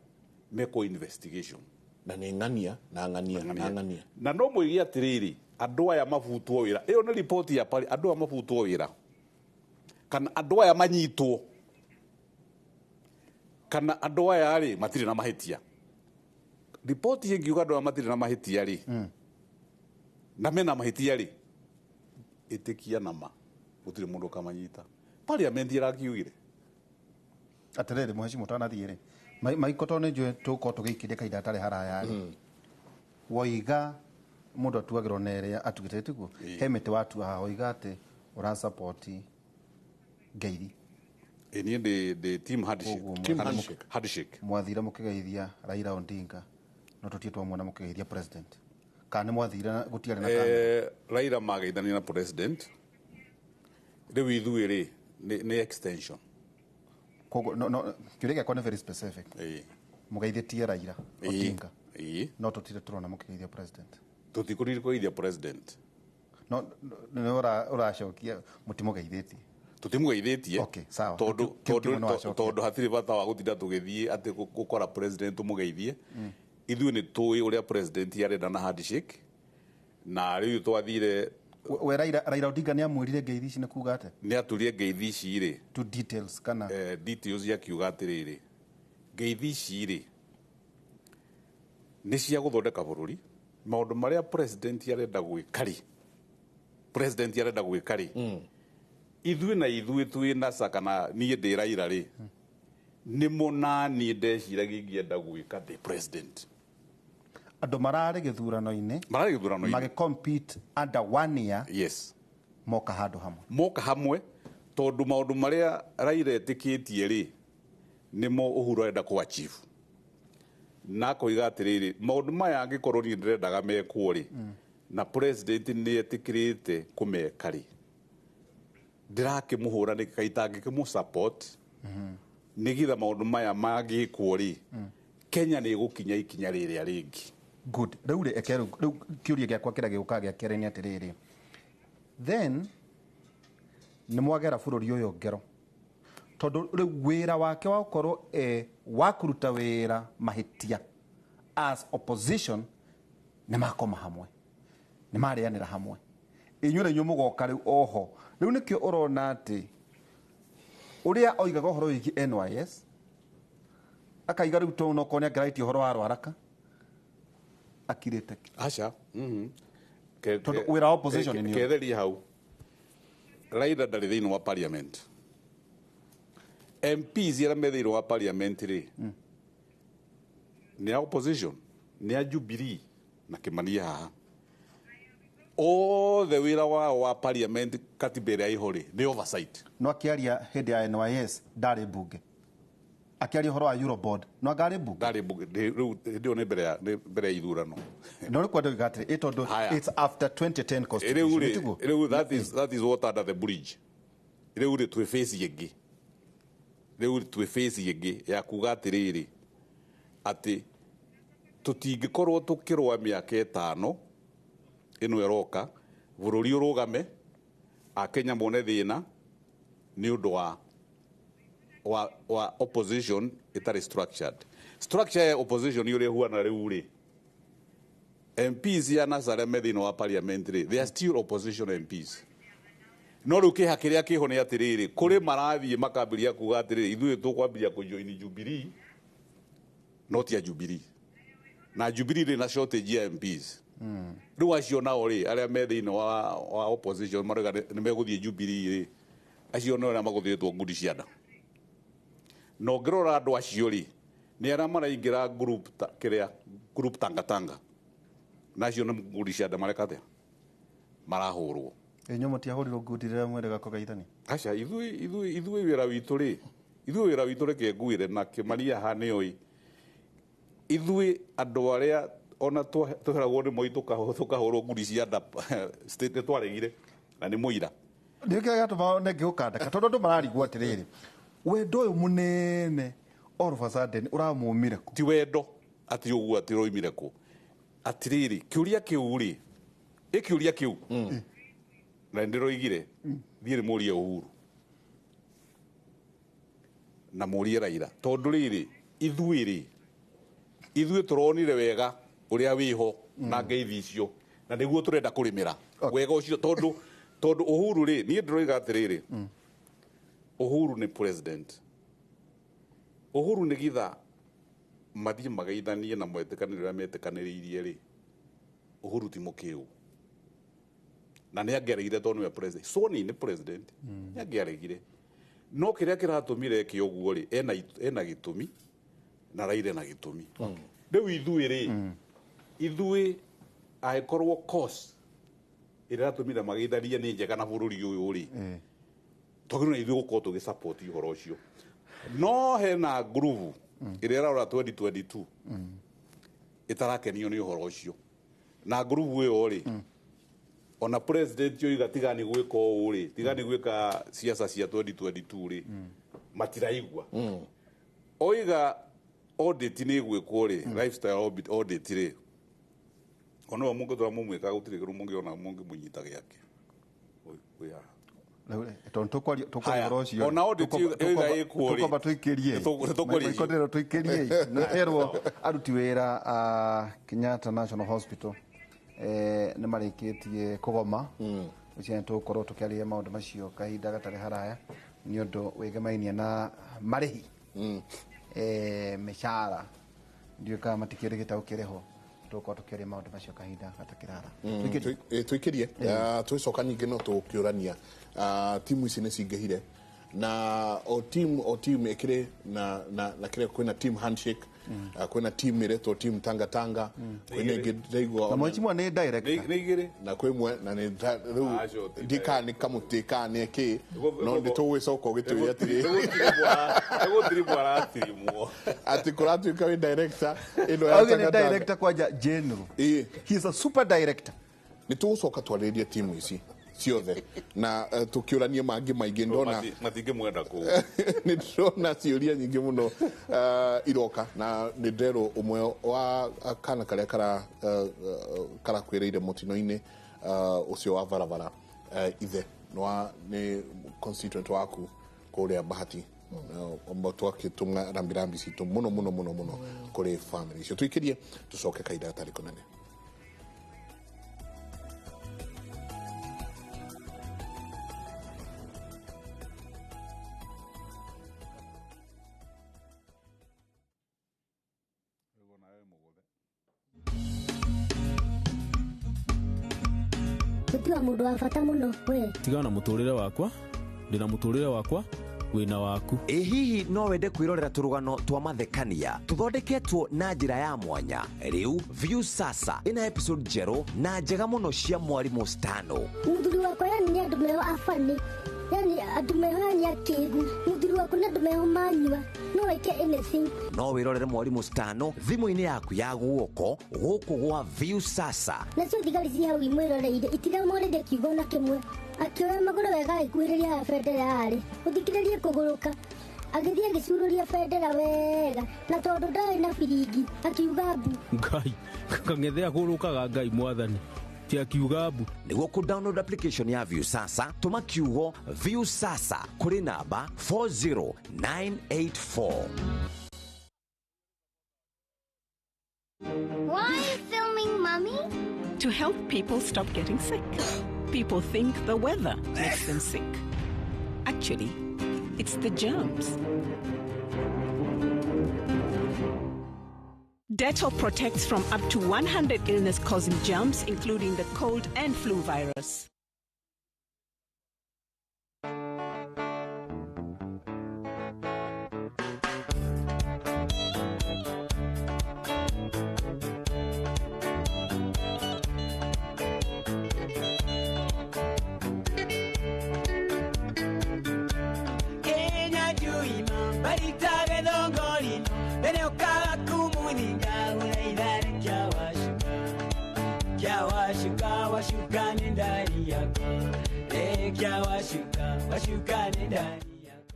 mekwo investigation. Na nĩ ng'ania, na ng'ania, na ng'ania. Na no moige atĩrĩrĩ, andũ aya mabutwo wĩra. Ĩyo nĩ report ya andũ aya mabutwo wĩra. Kana andũ aya manyitwo. Kana andũ aya rĩ matirĩ na mahĩtia. Report ĩngiuga andũ aya matirĩ na mahĩtia rĩ, na mena mahĩtia rĩ, ĩtĩkia na ma gũtirĩ mũndũ ũkamanyita. Parliament ĩrakiugire atĩrĩrĩ, mũhecimu ũtanathiĩ rĩ, maiko tondũ nĩ njũĩ tũgũkorwo tũgĩikĩria kahinda hatarĩ haraya rĩ, woiga mũndũ atuagĩrwo na ĩrĩa atuĩte, tiguo? He mĩtĩ watua haha woiga atĩ ũra support ngeithi. Niĩ ndĩ team handshake. Team handshake. Mwathire mũkĩgeithia Raila Odinga, no tũtirĩ twamuona mũkĩgeithia president. Kana nĩ mwathire gũtiarĩ na kamera? Raila mageithania na president. Rĩu ithuĩ rĩ, nĩ extension. Koguo no kĩũria gĩakwa nĩ very specific. Mũgeithĩtie Raila Odinga. No tũtirĩ tũrona mũkĩgeithia president. Tũtikũrire kũgeithia president. No nĩ ũracokia mũtimũgeithĩtie. Tũtimũgeithĩtie. Okay, sawa. Tondũ hatirĩ bata wa gũtinda tũgĩthiĩ atĩ gũkora president tũmũgeithie. Ithuĩ nĩ tũĩ ũrĩa president arenda na handshake. Na rĩu twathire We Raila Odinga nĩ amwĩrire ngeithi ici nĩ kuga atĩa? Nĩ atũrie ngeithi ici rĩ. To details kana? Details akiuga atĩrĩrĩ, ngeithi ici rĩ nĩ cia gũthondeka bũrũri. Maũndũ marĩa president arenda gwĩka rĩ, president arenda gwĩka rĩ, ithuĩ na ithuĩ twĩ NASA kana niĩ ndĩ Raila rĩ, nĩmo na niĩ ndeciragia ingĩenda gwĩka the president. Andũ mararĩ gĩthurano-inĩ, magĩ compete under 1 year. Yes. Moka handũ hamwe. Moka hamwe tondũ maũndũ marĩa Raila etĩkĩtie rĩ, nĩmo Uhuru arenda kũ achieve. Na akoiga atĩrĩrĩ, maũndũ maya angĩkorwo niĩ ndĩrendaga mekwo rĩ, na president nĩ etĩkĩrĩte kũmeka rĩ, ndĩrakĩmũhũra nĩkĩ kaĩ itangĩkĩmũ support nĩgetha maũndũ maya mangĩkwo rĩ, Kenya nĩ ĩgũkinya ikinya rĩrĩa rĩngĩ. Good. Rĩu rĩ, eke rĩu kĩũria gĩakwa kĩrĩa gĩũkaga gĩa kerĩ nĩ atĩrĩrĩ, then nĩ mwagera bũrũri ũyũ ngero, tondũ rĩu wĩra wake wa gũkorwo wa kũruta wĩra mahĩtia as opposition nĩ makoma hamwe, nĩ marĩanĩra hamwe, inyuĩ na inyuĩ mũgoka rĩu oho. Rĩu nĩkĩo ũrona atĩ ũrĩa oigaga ũhoro wĩgiĩ NYS, akaiga rĩu tondũ onokorwo nĩ angĩraitie ũhoro wa Rwaraka, akirĩte. Aca. Tondũ wĩra wa opposition nĩ ũyũ. Ketheria hau. Raila ndarĩ thĩinĩ wa parliament. MPs arĩa me thĩinĩ wa parliament rĩ, nĩ a opposition, nĩ a Jubilee na Kĩmani haha. Othe wĩra wao wa parliament katiba ĩrĩa ĩho rĩ nĩ oversight. No akĩaria hĩndĩ ya NYS ndarĩ mbunge, akĩaria ũhoro wa Eurobond no anga arĩ mbunge. Ndarĩ mbunge rĩu hĩndĩ ĩyo nĩ mbere ya ithurano. No rĩu kwenda kuuga atĩrĩ, ĩ tondũ it's after 2010 constitution. Rĩu rĩ, tiguo? Rĩu that is water under the bridge. Rĩu rĩ, twĩ phase ĩngĩ, rĩu twĩ phase ĩngĩ ya kuga atĩrĩrĩ, atĩ tũtingĩkorwo tũkĩrũa mĩaka 5 ĩno ĩroka bũrũri ũrũgame, akenya mone thĩna nĩ ũndũ wa opposition ĩtarĩ structured. Structure ya opposition ũrĩa ĩhuana rĩu rĩ, MPs ya NASA arĩa me thĩinĩ wa parliament rĩ, they are still opposition MPs. No rĩu kĩha kĩrĩa kĩho nĩ atĩrĩrĩ, kũrĩ marathiĩ makambĩrĩria kuga atĩrĩrĩ, ithuĩ tũkwambĩrĩria kũjoin Jubilee, no ti a Jubilee, na Jubilee rĩ na shortage ya MPs. Rĩu acio nao rĩ, arĩa me thĩinĩ wa opposition marauga nĩ megũthiĩ Jubilee rĩ, acio nĩo arĩa magũthĩtwo ngundi cia nda. Na ũngĩrora andũ acio rĩ, nĩ arĩa maraingĩra group ta, kĩrĩa group tangatanga, na acio nĩ ngundi cia nda mareka atĩa, marahũrwo. Inyuĩ mũtiahũrirwo ngundi rĩrĩa mwerĩga kũgeithania? Aca, ithuĩ wĩra witũ rĩ, ithuĩ wĩra witũ reke nguĩre na Kĩmani haha nĩoĩ, ithuĩ andũ arĩa ona tũheragwo nĩ moi tũkahũrwo ngundi cia nda state nĩ twaregire na nĩ mũira. Nĩ kĩrĩa gĩatũma nenge gũkandaka tondũ andũ mararigwo atĩrĩrĩ, wendo ũyũ mũnene all of a sudden ũramumire kũ? Ti wendo atĩ ũguo atĩ ũroimire kũ, atĩrĩrĩ, kĩũria kĩu rĩ, ĩ kĩũria kĩu na nĩndĩroigire thiĩ nĩ mũrie Uhuru na mũrie Raila, tondũ rĩrĩ, ithuĩ rĩ, ithuĩ tũronire wega ũrĩa wĩho na ngeithi icio, na nĩguo tũrenda kũrĩmĩra wega ũcio, tondũ Uhuru rĩ, niĩ ndĩroiga atĩrĩrĩ, Uhuru nĩ president. Uhuru nĩ githa mathiĩ mageithanie na metĩkanĩre ũrĩa metĩkanĩrĩirie rĩ, Uhuru ti mũkĩũ na nĩ angĩaregire tondũ nĩwe president. Soni nĩ president, nĩ angĩaregire, no kĩrĩa kĩratũmire eke ũguo rĩ, ena gĩtũmi na Raila ena gĩtũmi. Rĩu ithuĩ rĩ, ithuĩ angĩkorwo cause ĩrĩa ĩratũmire mageithanie nĩ njega na bũrũri ũyũ rĩ, twagĩrĩirwo na ithuĩ gũkorwo tũgĩ support ũhoro ũcio. No hena ngurubu ĩrĩa ĩrarora 2022 ĩtarakenio nĩ ũhoro ũcio, na ngurubu ĩyo rĩ, ona president oiga tigani gwĩka ũũ rĩ, tigani gwĩka siasa cia 2022 rĩ, matiraigua. Oiga audit nĩ ĩgwĩkwo rĩ, lifestyle audit rĩ, ona we mũngĩtũra mũmwĩka gũtirĩ kĩndũ mũngĩona mũngĩmũnyita gĩake. Wĩ haha. Tondũ tũkwaria ũhoro ũcio. Ona audit ĩyo ĩkwo rĩ, tũkwamba tũikĩrie. Tũkwaria icio. Maikondero tũikĩrie. Nĩ aruti wĩra a Kenyatta National Hospital nĩ marĩkĩtie kũgoma. Ũcio nĩ tũgũkorwo tũkĩarĩria maũndũ macio kahinda gatarĩ haraya nĩ ũndũ wĩgemainie na marĩhi, mĩcara, ndiũĩ kana matikĩrĩgĩte gũkĩrĩhwo. Tũgũkorwo tũkĩaria maũndũ macio kahinda gatakĩrara. Tũikĩrie twĩcoka nyingĩ no tũkĩũrania timu ici nĩ cingĩhire na o team ĩkĩrĩ na kĩrĩa kwĩna team handshake, kwĩna team ĩretwo team tanga tanga, kwĩna ĩngĩ ndĩraigua Na mheshimiwa nĩ director. Nĩ igĩrĩ. Na kwĩ mwe na nĩ rĩu Acio ti ndikaa nĩ kamũtĩ kana nĩ kĩ, no nĩ tũgwĩcoka ũgĩtwĩre atĩrĩ Nĩgũtirimwo aratirimwo. Atĩ kũratuĩka wĩ director ĩno ya Auge nĩ Tanga Tanga. Director kwanja general. He is a super director. Nĩ tũgũcoka twarĩrĩrie timu ici ciothe na tũkĩũranie mangĩ maingĩ ndona. Matingĩmwenda kũu. Nĩ ndĩrona ciũria nyingĩ mũno iroka, na nĩ nderwo ũmwe wa kana karĩa karakwĩrĩire mũtino-inĩ ũcio wa barabara, ithe nĩ constituent waku kũrĩa Bahati. Twakĩtũma rambirambi citũ mũno mũno mũno mũno kũrĩ family icio. Tũikĩrie tũcoke kahinda gatarĩ kũnene. Tiga mũndũ wa bata mũno we. Tigana na mũtũrĩre wakwa, ndĩna mũtũrĩre wakwa wĩna waku. Ĩ hihi no wende kwĩrorera tũrũgano twa mathekania tũthondeketwo na njĩra ya mwanya? Rĩu Viusasa ĩna episode njerũ na njega mũno cia Mwarimũ Stano. Mũthuri wakwa yani nĩ andũ meho abani. Yani andũ meho yani akĩgu. Mũthuri wakwa nĩ andũ meho manyua. No eke anything. No wĩrorere Mwarimũ Stano thimũ-inĩ yaku ya guoko gũkũ gwa Viusasa. Nacio thigari ciĩ hau imwĩroreire itiramũrĩria kiugo na kĩmwe. Akĩoya magũrũ wega agĩkuhĩrĩria harĩa bendera yarĩ. Ũthikĩrĩrie kũgũrũka. Agĩthiĩ agĩcururia bendera wega na tondũ ndarĩ na biringi akiuga mbu. Ngai, kang'ethe agũrũkaga Ngai mwathani. Ti akiuga mbu. Nĩguo kũ download application ya Viusasa tũma kiugo Viusasa kũrĩ namba 40984. Why are you filming, Mummy? To help people stop getting sick. People think the weather makes them sick. Actually, it's the germs. Dettol protects from up to 100 illness-causing germs, including the cold and flu virus.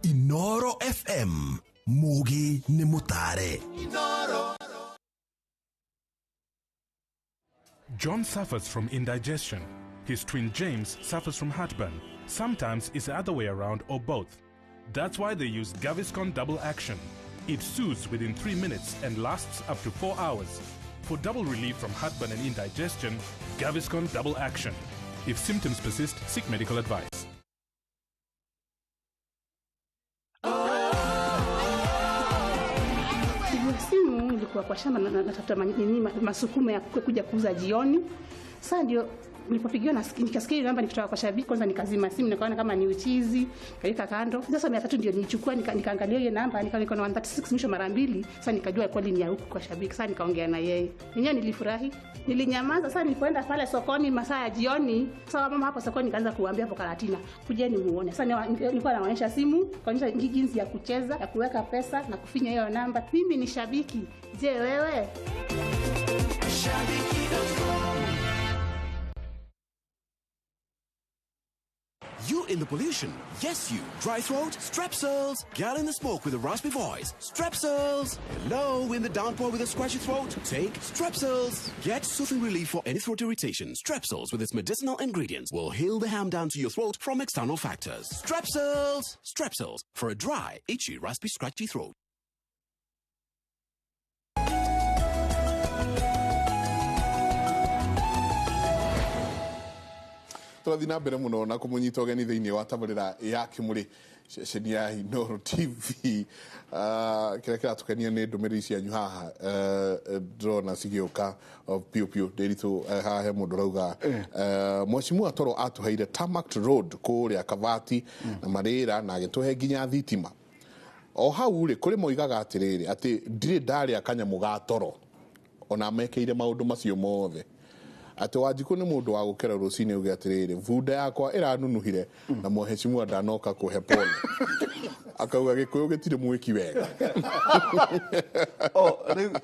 Inoro FM Mugi ni mutare. John suffers from indigestion. His twin James suffers from heartburn. Sometimes it's the other way around or both. That's why they use Gaviscon Double Action. It soothes within 3 minutes and lasts up to 4 hours. For double relief from heartburn and indigestion, Gaviscon Double Action. If symptoms persist, seek medical advice. Simu nilikuwa kwa shamba natafuta masukumo ya kuja kuuza jioni. Sasa ndio nilipopigiwa na nikasikia ile namba nikitoka kwa shabiki, kwanza nikazima simu nikaona kama ni uchizi, nikaweka kando. Sasa 300 ndio nilichukua nikaangalia ile namba nikaona iko na 136 mwisho mara mbili. Sasa nikajua kweli ni ya huku kwa shabiki. Sasa nikaongea na yeye. Mwenyewe nilifurahi. Nilinyamaza. Sasa nilipoenda pale sokoni masaa ya jioni, sasa mama hapo sokoni nikaanza kuambia hapo Karatina, kujeni muone. Sasa nilikuwa naonyesha simu, kaonyesha jinsi ya kucheza, ya kuweka pesa na kufinya hiyo namba. Mimi ni shabiki. Je, wewe? Shabiki.com. You in the pollution. Yes, you. Dry throat? Strepsils. Girl in the smoke with a raspy voice. Strepsils. Hello, in the downpour with a scratchy throat? Take Strepsils. Get soothing relief for any throat irritation. Strepsils, with its medicinal ingredients, will heal the ham down to your throat from external factors. Strepsils. Strepsils. For a dry, itchy, raspy, scratchy throat. Tũrathiĩ na mbere mũno na kũmũnyita ũgeni thĩinĩ wa tabarĩra ya Kĩmũrĩ ceceni ya Inooro TV. Kĩrĩa kĩratũkenia nĩ ndũmĩrĩri cianyu haha, ndĩrona cigĩũka piũ piũ. Ndĩritũ haha he mũndũ ũrauga Mheshimiwa Toro atũheire tarmac road kũrĩa Kabati na Marĩra na agĩtũhe nginya thitima. O hau rĩ kũrĩ moigaga atĩrĩrĩ atĩ ndirĩ ndarĩa kanyamũ ga toro ona mekĩire maũndũ macio mothe. Atĩ Wanjikũ nĩ mũndũ wa gũkĩra rũcinĩ uge atĩrĩrĩ bunda yakwa ĩranunuhire na mheshimiwa ndanoka kũhe pole. Akauga Gĩkũyũ gĩtirĩ mwĩki wega.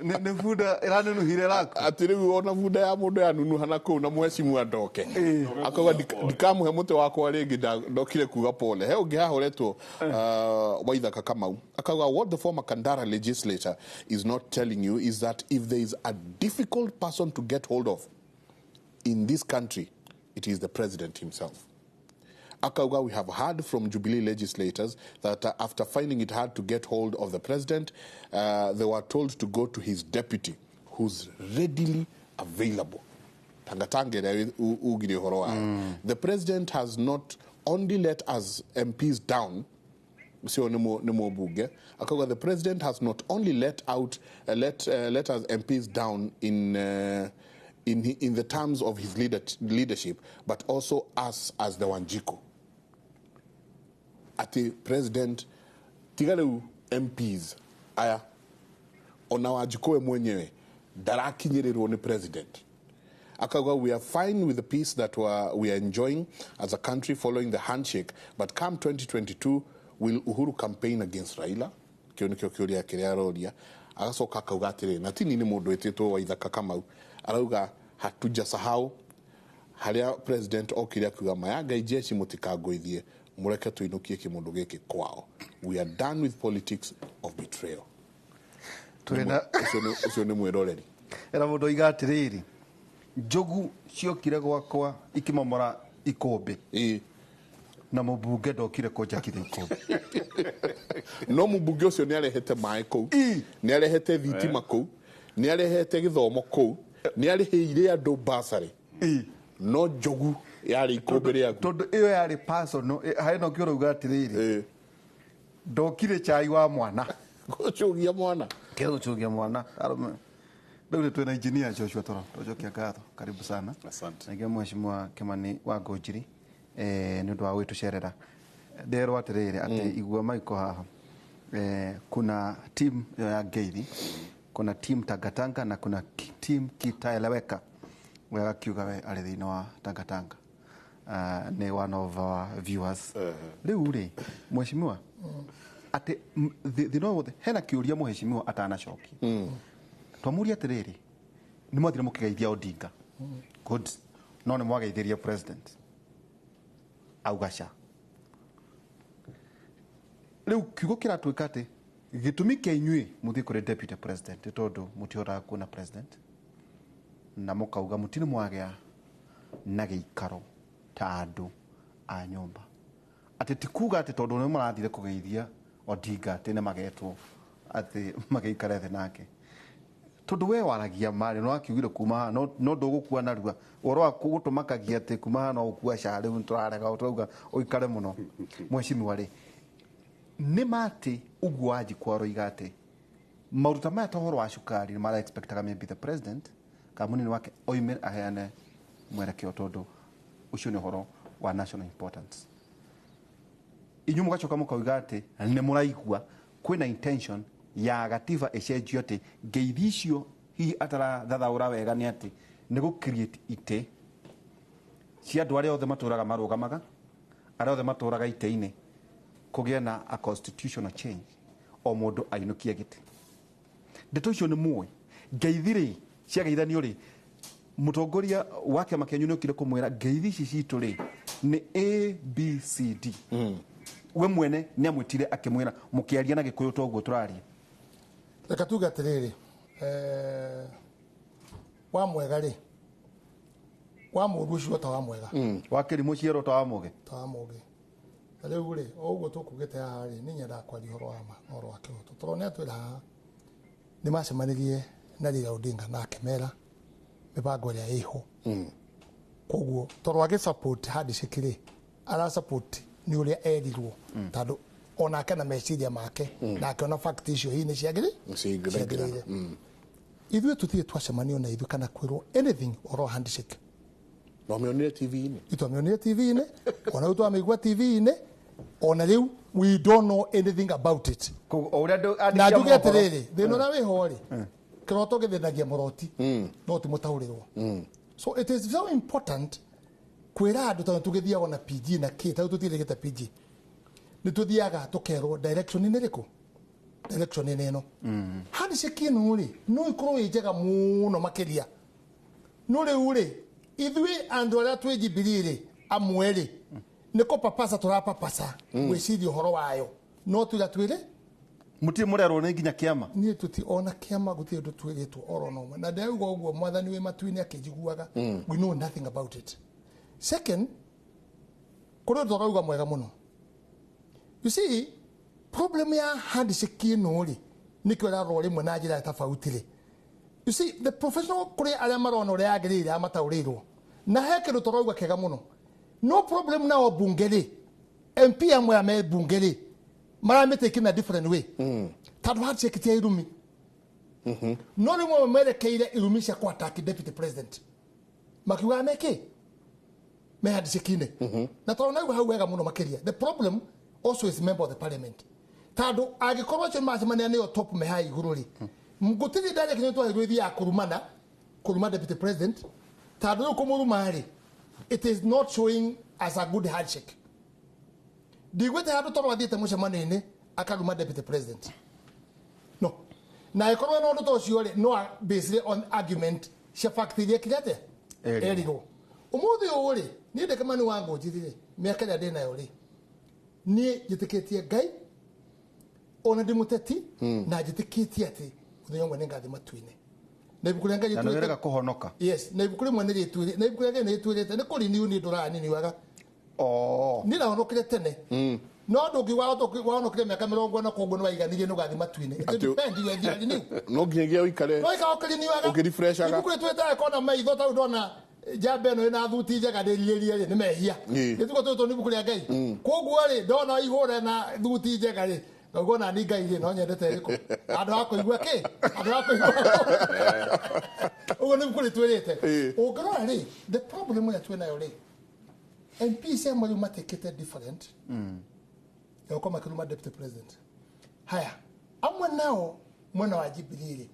Nĩ bunda ĩranunuhire raku. Atĩ rĩu ona bunda ya mũndũ yanunuha na kũu na mheshimiwa ndoke. Akauga ndikamũhe mũtĩ wakwa rĩngĩ ndokire kuga pole. He ũngĩ haha ũretwo Waithaka Kamau. Akauga what the former Kandara legislator is not telling you is that if there is a difficult person to get hold of in this country, it is the president himself. Akauga, we have heard from Jubilee legislators that after finding it hard to get hold of the president, they were told to go to his deputy, who's readily available. The president has not only let us MPs down, Akauga, the president has not only let us MPs down in in the terms of his leadership, but also us as the Wanjiku. Ati president tiga rĩu MPs aya ona Wanjiku we mwenyewe ndarakinyĩrĩrwo nĩ president. Akauga we are fine with the peace that we are enjoying as a country following the handshake, but come 2022 will Uhuru campaign against Raila? Kĩo nĩkĩo kĩũria kĩrĩa aroria. Agacoka akauga atĩrĩ, na tini nĩ mũndũ wĩtĩtwo Waithaka Kamau, arauga hatujasahau harĩa president okire akiuga maya ngai jeshi mũtikangũithie, mũreke tũinũkie kĩmũndũ gĩkĩ kwao. We are done with politics of betrayal. Ũcio nĩ mwĩroreri. Era mũndũ oiga atĩrĩrĩ, njogu ciokire gwakwa ikĩmomora ikũmbĩ na mũmbunge ndokire kũnjakithia ikũmbĩ. No mũmbunge ũcio nĩ arehete maĩ kũu, nĩ arehete thitima kũu, nĩ arehete gĩthomo kũu, nĩ arĩhĩire andũ basarĩ, no njogu yarĩ ikũmbĩ rĩaku. Tondũ ĩyo yarĩ personal, harĩ na ũngĩ ũrauga atĩrĩrĩ, ndokire chai wa mwana gũcũgia mwana, kĩrĩa gũcũgia mwana arũme. Rĩu nĩ twĩna engineer Joshua Toro, tũcokia ngatho, karibu sana. Asante. Nagia mheshimiwa Kimani wa Ngũnjiri nĩ ũndũ wa gwĩtũcerera. Nderwo atĩrĩrĩ atĩ igua maiko haha kuna team ya Ngeithi, kuna team Tangatanga na kuna team Kitaeleweka. Wega kiuga we arĩ thĩinĩ wa Tangatanga. Nĩ one of our viewers. Rĩu rĩ mheshimiwa atĩ thĩna wothe hena kĩũria mheshimiwa atanacokia. Twamuria atĩrĩrĩ, nĩ mwathire mũkĩgeithia Odinga. Good. No nĩ mwageithirie president. Auga ca. Rĩu kiugo kĩratuĩka atĩ gĩtũmi kĩa inyuĩ mũthiĩ kũrĩ deputy president tondũ mũtihotaga kuona president, na mũkauga mũtirĩ mwagĩa na gĩikaro ta andũ a nyũmba. Atĩ ti kuga atĩ tondũ nĩ mũrathire kũgeithia Odinga atĩ nĩ magetwo atĩ magĩikare thĩ nake. Tondũ we waragia mari no akiugire kuma haha no ndũgũkua narua, ũhoro wa gũtũmakagia atĩ kuma haha no ũkua ca rĩu tũrarega tũrauga ũikare mũno. Mheshimiwa rĩ, nĩ ma atĩ ũguo Wanjikũ aroiga atĩ maũndũ ta maya ta ũhoro wa cukari nĩ mara expectaga maybe the president kana mũnini wake oime aheane mwerekeo tondũ ũcio nĩ ũhoro wa national importance. Inyuĩ mũgacoka mũkauga atĩ nĩ mũraigua kwĩna intention ya gatiba ĩcenjio atĩ ngeithi icio hihi atarathathaũra wega nĩ atĩ nĩ gũ create itĩ cia andũ arĩa othe matũraga marũgamaga, arĩa othe matũraga itĩ-inĩ, kũgĩe na a constitutional change, o mũndũ ainũkie gĩtĩ. Ndeto icio nĩ mũĩ. Ngeithi rĩ ciageithanio rĩ, mũtongoria wa kĩama kĩanyu nĩ okire kũmwĩra ngeithi ici citũ rĩ nĩ A B C D. We mwene nĩ amwĩtire akĩmwĩra mũkĩaria na Gĩkũyũ ta ũguo tũraria. Reke tuge atĩrĩrĩ, wa mwega rĩ, wa mũũru ũcio ta wa mwega, wa kĩrimũ ciero ta wa mũgĩ, ta wa mũgĩ. Na rĩu rĩ, o ũguo tũkugĩte haha rĩ, nĩ nyendaga kwaria ũhoro wa ma na ũhoro wa kĩhoto. Tondũ nĩ atwĩra haha nĩ macemanirie na Raila Odinga na akĩmera mĩbango ĩrĩa ĩho. Koguo tondũ agĩ support handshake rĩ, ara support nĩ ũrĩa erirwo, tondũ onake na meciria make na akĩona fact icio hihi nĩ ciagĩrĩire. Ithuĩ tũtirĩ twacemanio na ithuĩ kana kwĩrwo anything ũhoro wa handshake. Twamĩonire TV-inĩ. Twamĩonire TV-inĩ, ona rĩu twamĩigua TV-inĩ, ona rĩu we don't know anything about it. Na njuge atĩrĩrĩ, thĩna ũrĩa wĩho rĩ, kĩroto gĩthĩnagia mũroti, no ti mũtaũrĩrwo. So it is very important kwĩra andũ tondũ tũgĩthiaga na PG na kĩ, tondũ tũtirĩgĩte PG. Nĩ tũthiaga tũkerwo direction nĩ ĩrĩkũ, direction nĩ ĩno. Handshake ĩno rĩ, no ĩkorwo ĩ njega mũno makĩria. No rĩu rĩ, ithuĩ andũ arĩa twĩ Jubilee rĩ, amwe rĩ, nĩ kũpapasa tũrapapasa gwĩciria ũhoro wayo, no tuga twĩre mũtirĩ mũrerwo nĩ nginya kĩama. Niĩ tũti ona kĩama gũtirĩ ũndũ twĩrĩtwo oro na ũmwe. Na ndĩrauga ũguo mwathani wĩ matu-inĩ akĩnjiguaga, we know nothing about it. Second, kũrĩ ũndũ tũrauga mwega mũno. You see, problem ya handshake ĩno rĩ, nĩkĩo ĩrarorwo rĩmwe na njĩra ya tofauti rĩ. You see, the professional kũrĩ arĩa marona ũrĩa yagĩrĩire arĩa mataũrĩirwo. Na he kĩndũ tũrauga kĩega mũno. No problem nao bunge rĩ, MP amwe a me bunge rĩ, maramĩtake in a different way. Tondũ handshake ti ya irumi. No rĩmwe merekeire irumi cia kũ attack deputy president. Makiugaga meke me handshake-inĩ. Na tondũ naigua hau wega mũno makĩria, the problem also is member of the parliament, tondũ angĩkorwo acio macemania nĩo top me haha igũrũ rĩ, gũtirĩ direction twagĩrĩirwo ithiaga kũrumana kũruma deputy president, tondũ rĩu kũmũruma rĩ, it is not showing as a good handshake. Ndigwĩte handũ tondũ athiĩte mũcemanio-inĩ akaruma deputy president, no na ĩkorwo na ũndũ ta ũcio rĩ, no based on argument cia fact iria kire atĩa erirwo. Ũmũthĩ ũyũ rĩ, niĩ ndĩ Kimani wa Ngũnjiri rĩ, mĩaka ĩrĩa ndĩ nayo rĩ, niĩ njĩtĩkĩtie Ngai ona ndĩ mũteti, na njĩtĩkĩtie atĩ mũthenya ũmwe nĩngathiĩ matu-inĩ. Na ibuku rĩa Ngai Na nĩ wĩrĩga kũhonoka. Yes, na ibuku rĩmwe nĩ na ibuku rĩa Ngai nĩ rĩtwĩrĩte nĩ kũriniu niĩ ndũraga niniwaga. Niĩ ndahonokire tene. No ndũngiuga wahonokire mĩaka 40 koguo nĩ waiganirie nĩ ũgathiĩ matu-inĩ. It depend you are renew. No nginyagia ũikare. No ikara ũkĩriniwaga. Ũkĩrefreshaga. Ibuku rĩtwĩtaga kona maitho tondũ ndona njamba ĩno ĩna thuti njega ndĩrirĩrie rĩ, nĩ mehia. Gĩtugo tũtũ nĩ ibuku rĩa Ngai. Koguo rĩ, ndona ihũre na thuti njega rĩ, ngauga ona ni Ngai rĩ, no nyendete ĩrĩkũ? Andũ a kũigua kĩ? Andũ a kũigua. Ũguo nĩ ibuku rĩtwĩrĩte. Ũngĩrora rĩ, the problem ĩrĩa twĩnayo rĩ, MPs amwe rĩu matekĩte different. Ya gũkorwo makĩruma deputy president. Haya, amwe nao mwena wa Jubilee rĩ,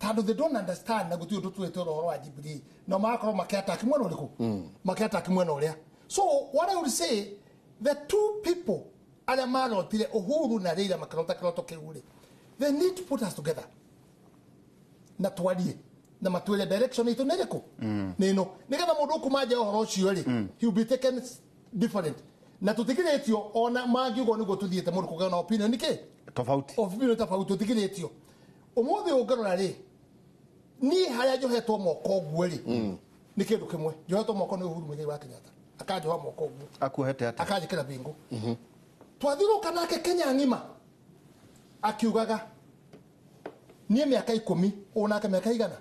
tondũ they don't understand na gũtirĩ ũndũ twĩtwo ũhoro wa Jubilee, no magakorwo makĩataki mwena ũrĩkũ? Makĩataki mwena ũrĩa. So what I would say, the two people arĩa marotire Uhuru na Raila makĩrota kĩroto kĩu rĩ, they need to put us together na twarie na matwĩre direction itũ nĩ ĩrĩkũ, nĩ ĩno, nĩgetha mũndũ ũkuma nja ũhoro ũcio rĩ, he will be taken different na tũtigirĩtio ona mangiuga nĩguo tũthiĩte mũndũ kũgĩa na opinion nĩkĩ tofauti, opinion tofauti tũtigirĩtio. Ũmũthĩ ũngĩrora rĩ, niĩ harĩa njohetwo moko ũguo rĩ, nĩ kĩndũ kĩmwe njohetwo moko nĩ Uhuru Muigai wa Kenyatta, akanjoha moko ũguo. Akuohete atĩa? Akanjĩkĩra bĩngũ. Twathiũrũrũka nake Kenya ng'ima akiugaga niĩ mĩaka 10 ũnake mĩaka igana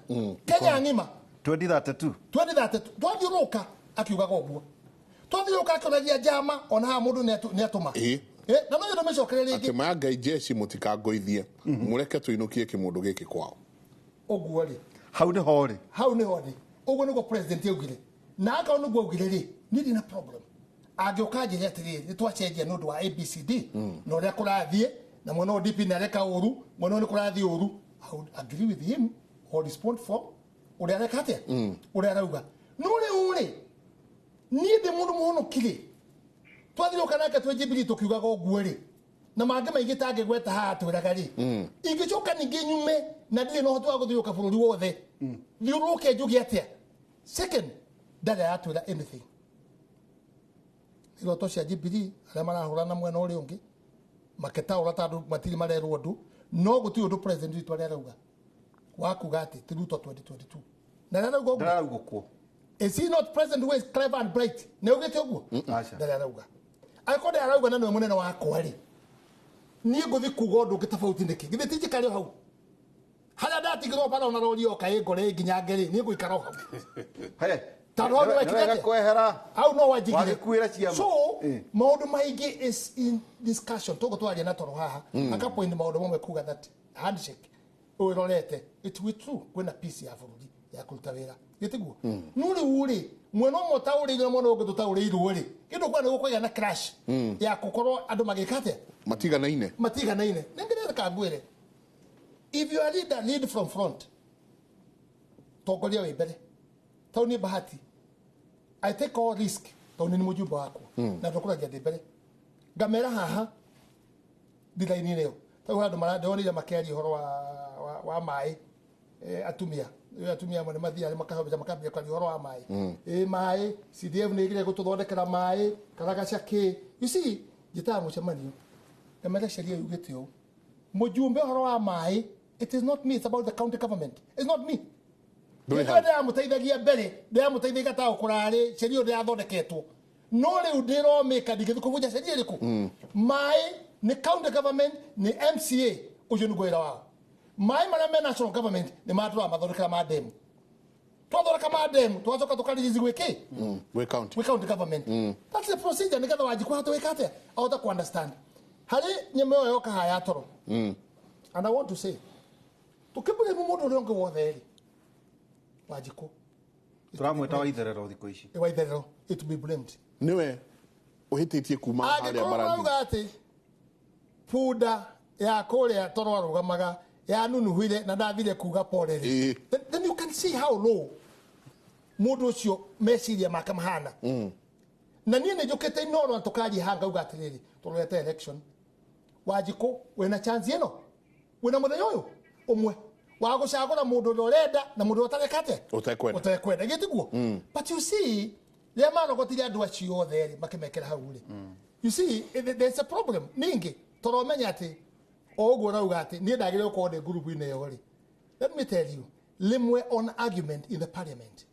Kenya ng'ima 2032 2032 twathiũrũrũka akiugaga ũguo, twathiũrũrũka akĩonagia njama ona haha mũndũ nĩ atũma. Na no nyende mĩcokere rĩngĩ atĩ maya Ngai jeshi mũtikangoithie, mũreke tũinũkie kĩmũndũ gĩkĩ kwao. Ũguo rĩ, hau nĩho rĩ, hau nĩho rĩ, ũguo nĩguo president augire, na akorwo nĩguo augire rĩ, niĩ ndina problem angĩũka njĩre atĩrĩrĩ, nĩ twacenjia nĩ ũndũ wa ABCD na ũrĩa kũrathiĩ na mwena ũyũ DP nĩ areka ũru, mwena ũyũ nĩ kũrathiĩ ũru, I would agree with him or respond for ũrĩa areka atĩa, ũrĩa arauga. No rĩu rĩ, niĩ ndĩ mũndũ mũhonoki rĩ, twathiũrũrũka nake twĩ Jubilee tũkiugaga ũguo rĩ, na mangĩ maingĩ tangĩgweta haha twĩraga rĩ, ingĩcoka ningĩ nyume na ndirĩ na ũhoti wa gũthiũrũrũka bũrũri wothe, thiũrũrũke njuge atĩa? Second, ndarĩ aratwĩra anything. Iroto cia Jubilee arĩa marahũrana mwena ũrĩa ũngĩ makĩtaũra tondũ matirĩ marerwo ũndũ, no gũtirĩ ũndũ president witũ arĩa arauga wa kuga atĩ ti Ruto 2022 na arauga ũguo. Ndarauga ũguo. Is he not president who is clever and bright? Nĩ augĩte ũguo? Aca. Ndarĩ arauga. Angĩkorwo ndarĩ arauga na nĩwe mũnene wakwa rĩ, niĩ ngũthiĩ kuga ũndũ ũngĩ tofauti nĩkĩ? Githĩ ti njikare o hau? Harĩa ndatigirwo bara ona rori yoka ĩngore ĩnginyange rĩ, niĩ ngũikara o hau. Tondũ hau nĩ wekire atĩa? Kwehera. Hau no wanjigire. Wagĩkuĩra ciama. So, maũndũ maingĩ is in discussion. Tũgũ twaria na toro haha. Akapoint maũndũ mamwe kuga that handshake ũrorete, it will true kwĩna peace ya bũrũri ya kũruta wĩra. Gĩtiguo? No rĩu rĩ, mwena ũmwe ũtaũrĩirwo na mwena ũngĩ tũtaũrĩirwo rĩ, kĩndũ kwa nĩ gũkũgĩa na clash ya gũkorwo andũ magĩka atĩa? Matiganaine. Matiganaine. Nĩngĩreka ngwĩre, if you are leader, lead from front. Tongoria wĩ mbere. Tondũ niĩ Bahati, I take all risk tondũ nĩ mũjumbe wakwa. Na ndũkũragia ndĩ mbere. Ngamera haha ndithaini-inĩ ĩyo. Tondũ andũ ndĩronire makĩaria ũhoro wa maĩ, atumia. Atumia amwe nĩ mathiaga makaheo makambia kwaria ũhoro wa maĩ. Maĩ, CDF nĩ ĩgire gũtũthondekera maĩ, karagaca kĩ. You see, njĩtaga mũcemanio. Ngamera sheria yugĩte ũũ. Mũjumbe ũhoro wa maĩ, it is not me, it's about the county government. It's not me. Ndĩra ndĩramũteithagia mbere, ndĩramũteithagia ta kũrarĩ, sheria ĩyo ndĩrathondeketwo. No rĩu ndĩromĩka ndingĩthiĩ kũbunja sheria ĩrĩkũ? Maĩ nĩ county government, nĩ MCA, ũcio nĩguo wĩra wao. Maĩ marĩa me national government nĩ matũramathondekera ma demu. Twathondeka ma demu, twacoka tũkarelease gwĩ kĩ? Gwĩ county. Gwĩ county government. That's the procedure nĩgetha Wanjikũ ahote gwĩka atĩa? Ahote ku understand. Harĩ nyamũ ĩyo yoka haha ya toro. And I want to say, tũkĩmbũria mũndũ ũrĩa ũngĩ wothe rĩ, Wanjikũ, Turamwĩta Waitherero thikũ ici. Waitherero it be blamed. Niwe ũhĩtĩtie kuma harĩa marathi. Angĩkorwo atĩ punda ya kũrĩa toro arũgamaga ya nunuhire na ndathire kuga pole rĩ. Then you can see how low mũndũ ũcio meciria make mahana. Na niĩ nĩ njũkĩte Inooro na tũkaria haha ngauga atĩrĩrĩ, tũrorete election. Wanjikũ wĩna chance ĩno, wĩna mũthenya ũyũ ũmwe wa gũcagũra mũndũ ũrĩa ũrenda na mũndũ ũrĩa ũtareka atĩa, ũtekwenda, githĩ tiguo? But you see, rĩrĩa marogotire andũ acio othe rĩ, makĩmekĩra hau rĩ, you see there's a problem. Ningĩ tũromenya atĩ o ũguo ũrauga atĩ niĩ ndagĩrĩirwo gũkorwo ndĩ ngurubu-inĩ ĩyo rĩ, let me tell you, rĩmwe on argument in the parliament,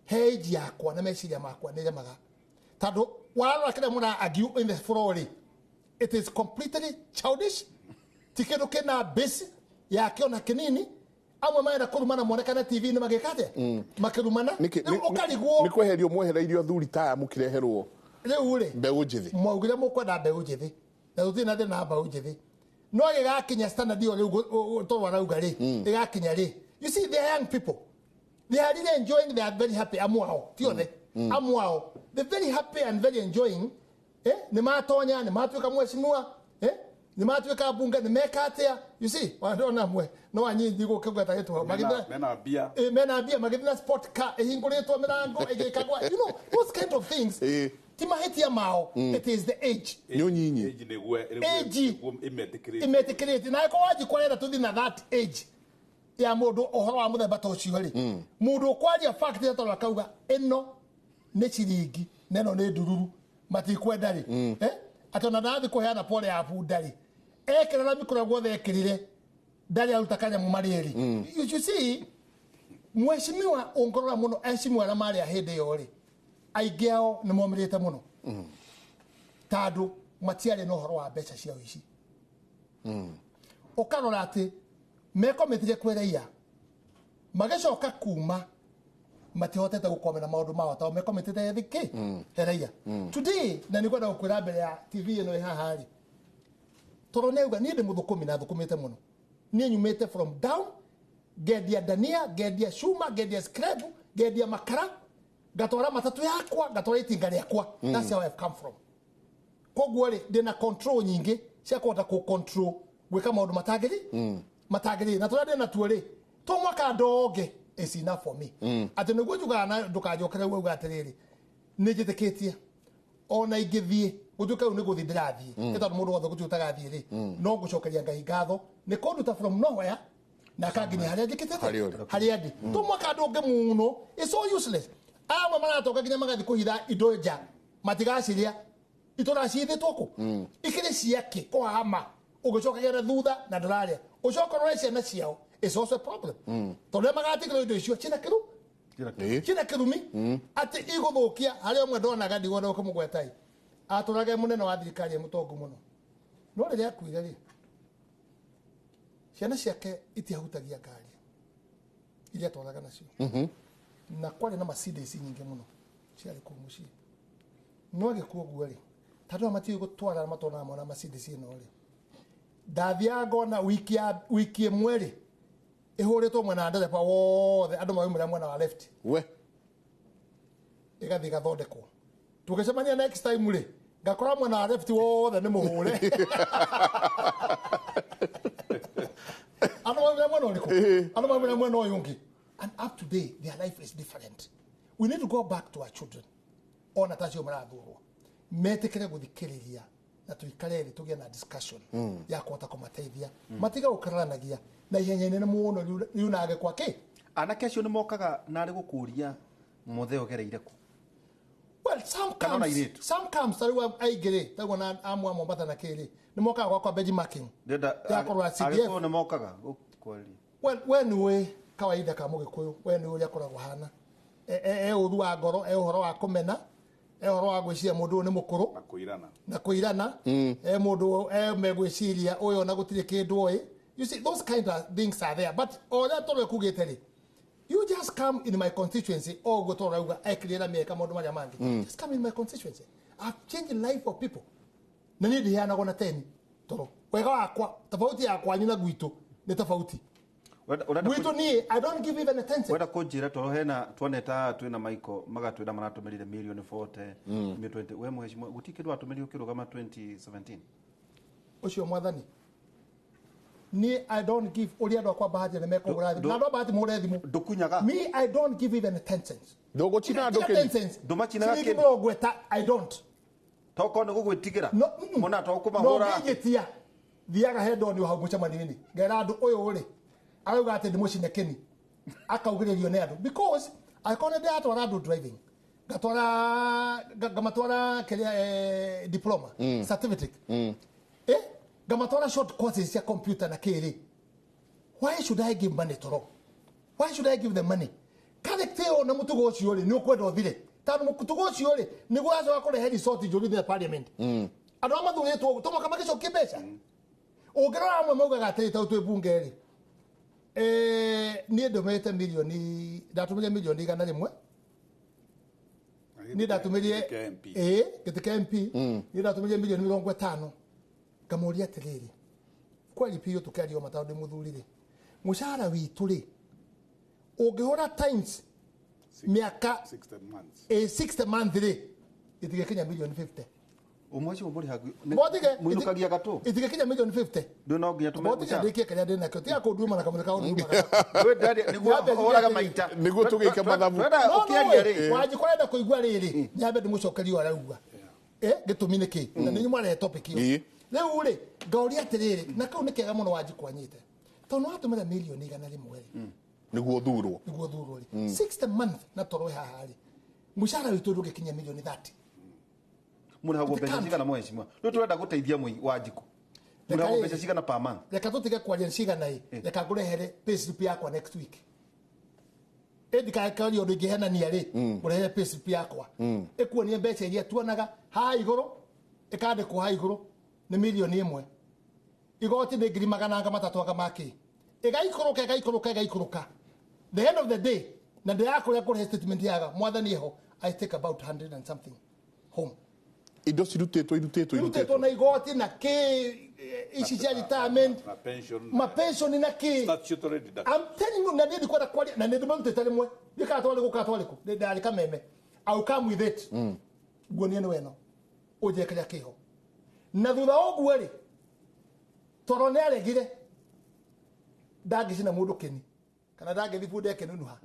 he age yakwa na meciria makwa nĩ remaga, tondũ warora kĩrĩa mũra argue in the floor rĩ, it is completely childish, ti kĩndũ kĩna base yakĩo na kĩnini. Amwe marenda kũrumana monekane TV-inĩ magĩka atĩa, makĩrumana. Rĩu ũkarigwo nĩ kweherio mwehereirio athuri ta aya mũkĩreherwo rĩu rĩ mbeũ njĩthĩ. Mwaugire mũkwenda mbeũ njĩthĩ na tũtirĩ na thĩna na mbeũ njĩthĩ, no gĩgakinya standard ĩyo rĩu toro arauga rĩ, ĩgakinya rĩ, you see they are young people, they are really enjoying, they are very happy. Amwe ao ti othe, amwe ao they very happy and very enjoying. Nĩ matonya, nĩ matuĩka mheshimiwa, nĩ matuĩka mbunge, nĩ meka atĩa, you see wandona amwe no anyinyi gũkĩgweta gĩtwa magĩthiĩ mena mbia, mena mbia, magĩthiĩ na sport car ĩhingũrĩtwo mĩrango ĩgĩkagwa, you know those kind of things. Ti mahĩtia mao, it is the age. Nĩ ũnyinyi age imetĩkĩrĩte. Na ĩkorwo Wanjikũ arenda tũthiĩ na that age ya mũndũ ũhoro wa mũthemba ta ũcio rĩ, mũndũ ũkwaria fact tondũ akauga ĩno nĩ ciringi na ĩno nĩ ndururu, matikwenda rĩ, atĩ ona ndathiĩ kũheana pole ya bunda rĩ, ekĩra mĩkũra guothe ekĩrire ndarĩ aruta kanyamũ marĩ erĩ. You see, mheshimiwa ũngorora mũno, eheshimiwa arĩa marĩ a hĩndĩ ĩyo rĩ, aingĩ ao nĩ momĩrĩte mũno, tondũ matiarĩ na ũhoro wa mbeca cia ũici. Ũkarora atĩ mekometire kwĩ raia, magĩcoka kuma matihotete gũkorwo mena maũndũ mao tondũ mekometete thikĩ he raia. Today, na nĩngwenda gũkwĩra mbere ya TV ĩno ĩ haha rĩ, tondũ nĩ auga niĩ ndĩ mũthũkũmi na thũkũmĩte mũno, niĩ nyumĩte from down, ngendia ndania, ngendia cuma, ngendia scrap, ngendia makara, ngatwara matatũ yakwa, ngatwara itinga rĩakwa. That's how I've come from. Koguo rĩ, ndĩna control nyingĩ cia kũhota kũ control gwĩka maũndũ matagĩrĩire, na tũrĩa ndĩna tuo rĩ, to mwaka ndonge is enough for me. Atĩ nĩguo njugaga na ndũkanjokere ũguo uga atĩrĩrĩ, nĩ njĩtĩkĩtie ona ingĩthiĩ gũtuĩka rĩu nĩ gũthiĩ ndĩrathiĩ, nĩ tondũ mũndũ wothe gũtirĩ ũtagathiĩ rĩ, no ngũcokeria Ngai ngatho nĩ kũnduta from nowhere na akanginyia harĩa njĩkĩte harĩa ndĩ. To mwaka ndũnge mũno, it's so useless. Amwe maratoka nginya magathiĩ kũhitha indo nja, matigaciria itũracithĩtwo kũ, ikĩrĩ ciake kũhama, ũgĩcokagia na thutha na ndũrarĩa, ũcoka ũrore ciana ciao, it's also a problem. Tondũ rĩrĩa magatigĩrwo indo icio ciĩna kĩru, ciĩna kĩrumi atĩ igũthũkia. Harĩa ũmwe ndonaga ndigwenda gũkĩmũgweta ĩ, atũraga mũnene wa thirikari e mũtongu mũno, no rĩrĩa akuire rĩ, ciana ciake itiahutagia ngari iria atwaraga nacio, na kwarĩ na Mercedes nyingĩ mũno ciarĩ kũu mũciĩ, no agĩkua ũguo rĩ, tondũ aya matiũĩ gũtwara matonaga mwana Mercedes ĩno rĩ, ndathiaga ngona wiki ya wiki ĩmwe rĩ, ĩhũrĩtwo mwena wa ndereba wothe, andũ maumĩra mwena wa left, we ĩgathiĩ ĩgathondekwo. Tũgĩcemania next time rĩ, ngakora mwena wa left wothe nĩ mũhũre, andũ maumĩra mwena ũrĩkũ, andũ maumĩra mwena ũyũ ũngĩ. And up to date their life is different. We need to go back to our children, ona tacio marathurwo, metĩkĩre gũthikĩrĩria na tũikare thĩ tũgĩe na discussion ya kũhota kũmateithia, matiga gũkararanagia na ihenya inene mũno riunage kwa kĩ. Anake acio nĩ mokaga narĩ gũkũria mũthee ũgereire kũ? Well, some Kana ona comes, airĩtu? some comes ta rĩu aingĩ rĩ, taguo na amwe a Mombatha na kĩ rĩ, nĩ mokaga gwakwa benchmarking Ndĩrenda ya kũrora CDF. Agĩkũyũ nĩ mokaga gũkwaria. Well, we nĩũĩ kawaida ka mũgĩkũyũ, we nĩũĩ ũrĩa akoragwo hana, e ũru wa ngoro, e ũhoro wa kũmena, e ũhoro wa gwĩciria mũndũ ũyũ nĩ mũkũrũ na kũirana, na kũirana, e mũndũ e megwĩciria ũyũ ona gũtirĩ kĩndũ oĩ. You see, those kind of things are there, but o ũrĩa tũrĩ kugĩte rĩ, you just come in my constituency, o ũguo tũrauga ekĩrĩra mĩaka maũndũ marĩa mangĩ, just come in my constituency, I've changed the life of people. Na niĩ ndiheanagwo na teni toro wega wakwa, tofauti ya kwanyu na gwitũ nĩ tofauti. Gwitũ niĩ I don't give even a 10 cent. Wenda kũnjĩra toro hena tuoneta twĩna Michael magatwĩra maratũmĩrire mirioni 40 mirioni 20 we mheshimiwa gũtirĩ kĩndũ watũmĩrire ũkĩrũgama 2017 Ũcio mwathani ni I don't give ũrĩa andũ akwa bahati nĩ mekũgũra thimũ na andũ a bahati mũgũre thimũ ndũkunyaga me I don't give even a 10 cents. Ndũgũchina andũ 10 kĩni cents. Ndũmachinaga Ciringi kĩndũ. mĩrongo ĩta I don't. Tokorwo nĩ gũgwĩtigĩra mona to no kũmahũra ngĩnjĩtia thiaga he ndoni hau mũcemanio-inĩ ngera andũ ũyũ rĩ arauga atĩ ndĩmũcine kĩni akaugĩrĩrio nĩ andũ because angĩkorwo nĩ ndĩratwara andũ driving ngatwara ngamatwara kĩrĩa diploma certificate ngamatwara short courses cia computer na kĩrĩ why should I give money toro why should I give them money character ĩyo na mũtugo ũcio rĩ nĩ ũkwenda ũthire tondũ mũtugo ũcio rĩ nĩguo ũracoka kũrehe resort njũru thĩinĩ wa parliament andũ arĩa mathurĩtwo to mũhaka magĩcokie mbeca ũngĩrora amwe maugaga atĩrĩ tondũ twĩ bunge rĩ niĩ ndũmĩrĩte mirioni ndatũmĩrire mirioni 100 niĩ ndatũmĩrire gĩtĩ kĩa MP niĩ ndatũmĩrire mirioni 50 ngamũria atĩrĩrĩ kweli biũ tũkĩaria ma tondũ ndĩ mũthuri rĩ mũcara witũ rĩ ũngĩhũra times mĩaka 60 months 60 month rĩ ĩtigĩkinya mirioni 50 ũmwe ũcio mũrĩhagio Mbotige mũinũkagia gatũ ĩtigĩkinya mirioni 50 ndũ no nginya tũme Mbotige ndĩkie kĩrĩa ndĩ nakĩo tiga kũnduma na kamũthĩ kaũnduma nĩguo ũraga maita nĩguo tũgĩke mathabu Twenda ũkĩaria rĩ Wanjikũ arenda kũigua rĩrĩ nyambe ndĩmũcokerie ũrĩa araigua gĩtũmi nĩ kĩ na nĩ mwarehe topic ĩyo rĩu rĩ ngauria atĩrĩrĩ na kau nĩ kega mũno Wanjikũ anyite tondũ nĩwatũmĩra mirioni 100 rĩ nĩguo thurwo nĩguo thurwo rĩ 60 month na toro wĩ haha rĩ mũcara witũ ndũngĩkinyia mirioni 30 mũrĩhagwo mbeca cigana mheshimiwa rĩu tũrenda gũteithia Wanjikũ mũrĩhagwo mbeca cigana per month reka tũtige kwaria cigana ĩ reka ngũrehere payslip yakwa next week ĩndikakaria ũndũ ingĩhenania rĩ ngũrehere payslip yakwa ĩkuonie mbeca iria tuonaga haha igũrũ ĩkandĩkwo haha igũrũ nĩ mirioni 1 igoti nĩ ngiri magana matatũ anga makĩ ĩgaikũrũka ĩgaikũrũka ĩgaikũrũka the end of the day na ndĩrakũrĩa kũrehe statement yaga mwathani eho I take about 100 and something home indo cirutĩtwo irutĩtwo irutĩtwo na igoti na kĩ ici cia retirement na pension ma pension na kĩ statutory deduction I'm telling you na niĩ ndikwenda kwaria na nĩ ndĩmarutĩte rĩmwe ndikatwarĩ gũkatwarĩ kũ ndarĩ kameme I will come with it nguonie nĩ weno ũnjĩre kĩrĩa kĩho na thutha wa ũguo rĩ toro nĩ aregire ndangĩcina mũndũ kĩni kana ndangĩthi bunda ĩkĩnunuha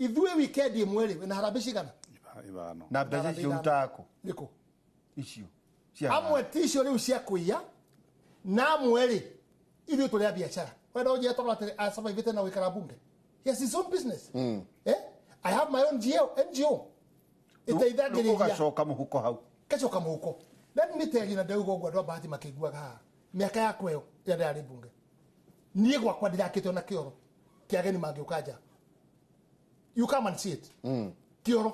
ithuĩ weekend ĩmwe rĩ wĩna harambĩ cigana ithano na mbeca icio ũrutaga kũ nĩkũ icio cia amwe ticio rĩu cia kũiya na amwe rĩ ithuĩ tũrĩ a biacara wenda ũnjĩre toro atĩ asurvivĩte na gũikara bunge he has his own business I have my own NGO ĩteithagĩrĩria ũgacoka mũhuko hau gacoka mũhuko let me tell you na ndauga ũguo andũ a bahati makĩiguaga haha mĩaka yakwa ĩyo ĩrĩa ndĩrarĩ bunge niĩ gwakwa ndĩrakĩte ona kĩoro kĩa ageni mangĩũka nja you come and see it kĩoro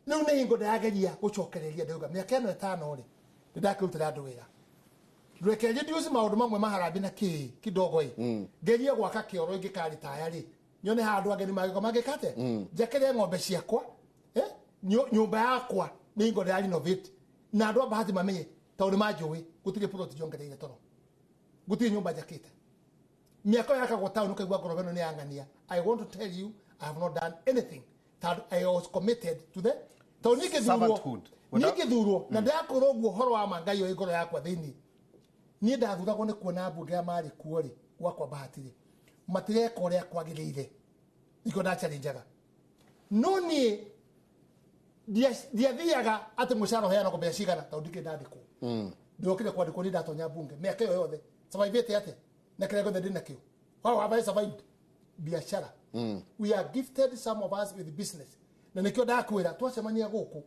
rĩu nĩ hingo ndĩrageria gũcokereria ndauga mĩaka ĩno ĩtano rĩ nĩndakĩrutĩra andũ wĩra reke reduce maũndũ mamwe maharambĩ na kĩ kidogo ĩ ngerie gwaka kĩoro ingĩkaritaya rĩ nyone handũ ageni mangĩũka mangĩka atĩa njakĩre ng'ombe ciakwa nyũmba yakwa nĩ hingo ndĩra renovate na andũ a bahati mamenye tondũ nĩ manjũĩ gũtirĩ plot njongereire toro gũtirĩ nyũmba njakĩte mĩaka ĩyo yakagwo taũni ũkaigua ngoro ĩno nĩ yang'ania I want to tell you I have not done anything tondũ I was committed to the tondũ niĩ ngĩthurwo na ndĩrakorwo ũguo ũhoro wa ma Ngai ũyũ ngoro yakwa thĩinĩ niĩ ndathuragwo nĩ kuona mbunge arĩa marĩ kuo rĩ gwakwa bahati rĩ matireka ũrĩa kwagĩrĩire nĩkĩo ndachallenjaga no niĩ ndiathiaga atĩ mũcara ũheanagwo mbeca cigana tondũ ndikĩrĩ ndandĩkwo ndĩrokire kwandĩkwo niĩ ndatonya bunge mĩaka ĩyo yothe survivĩte atĩa na kĩrĩa gĩothe ndĩ nakĩo how have I survived biashara we are gifted some of us with business na nĩkĩo ndakwĩra twacemania gũkũ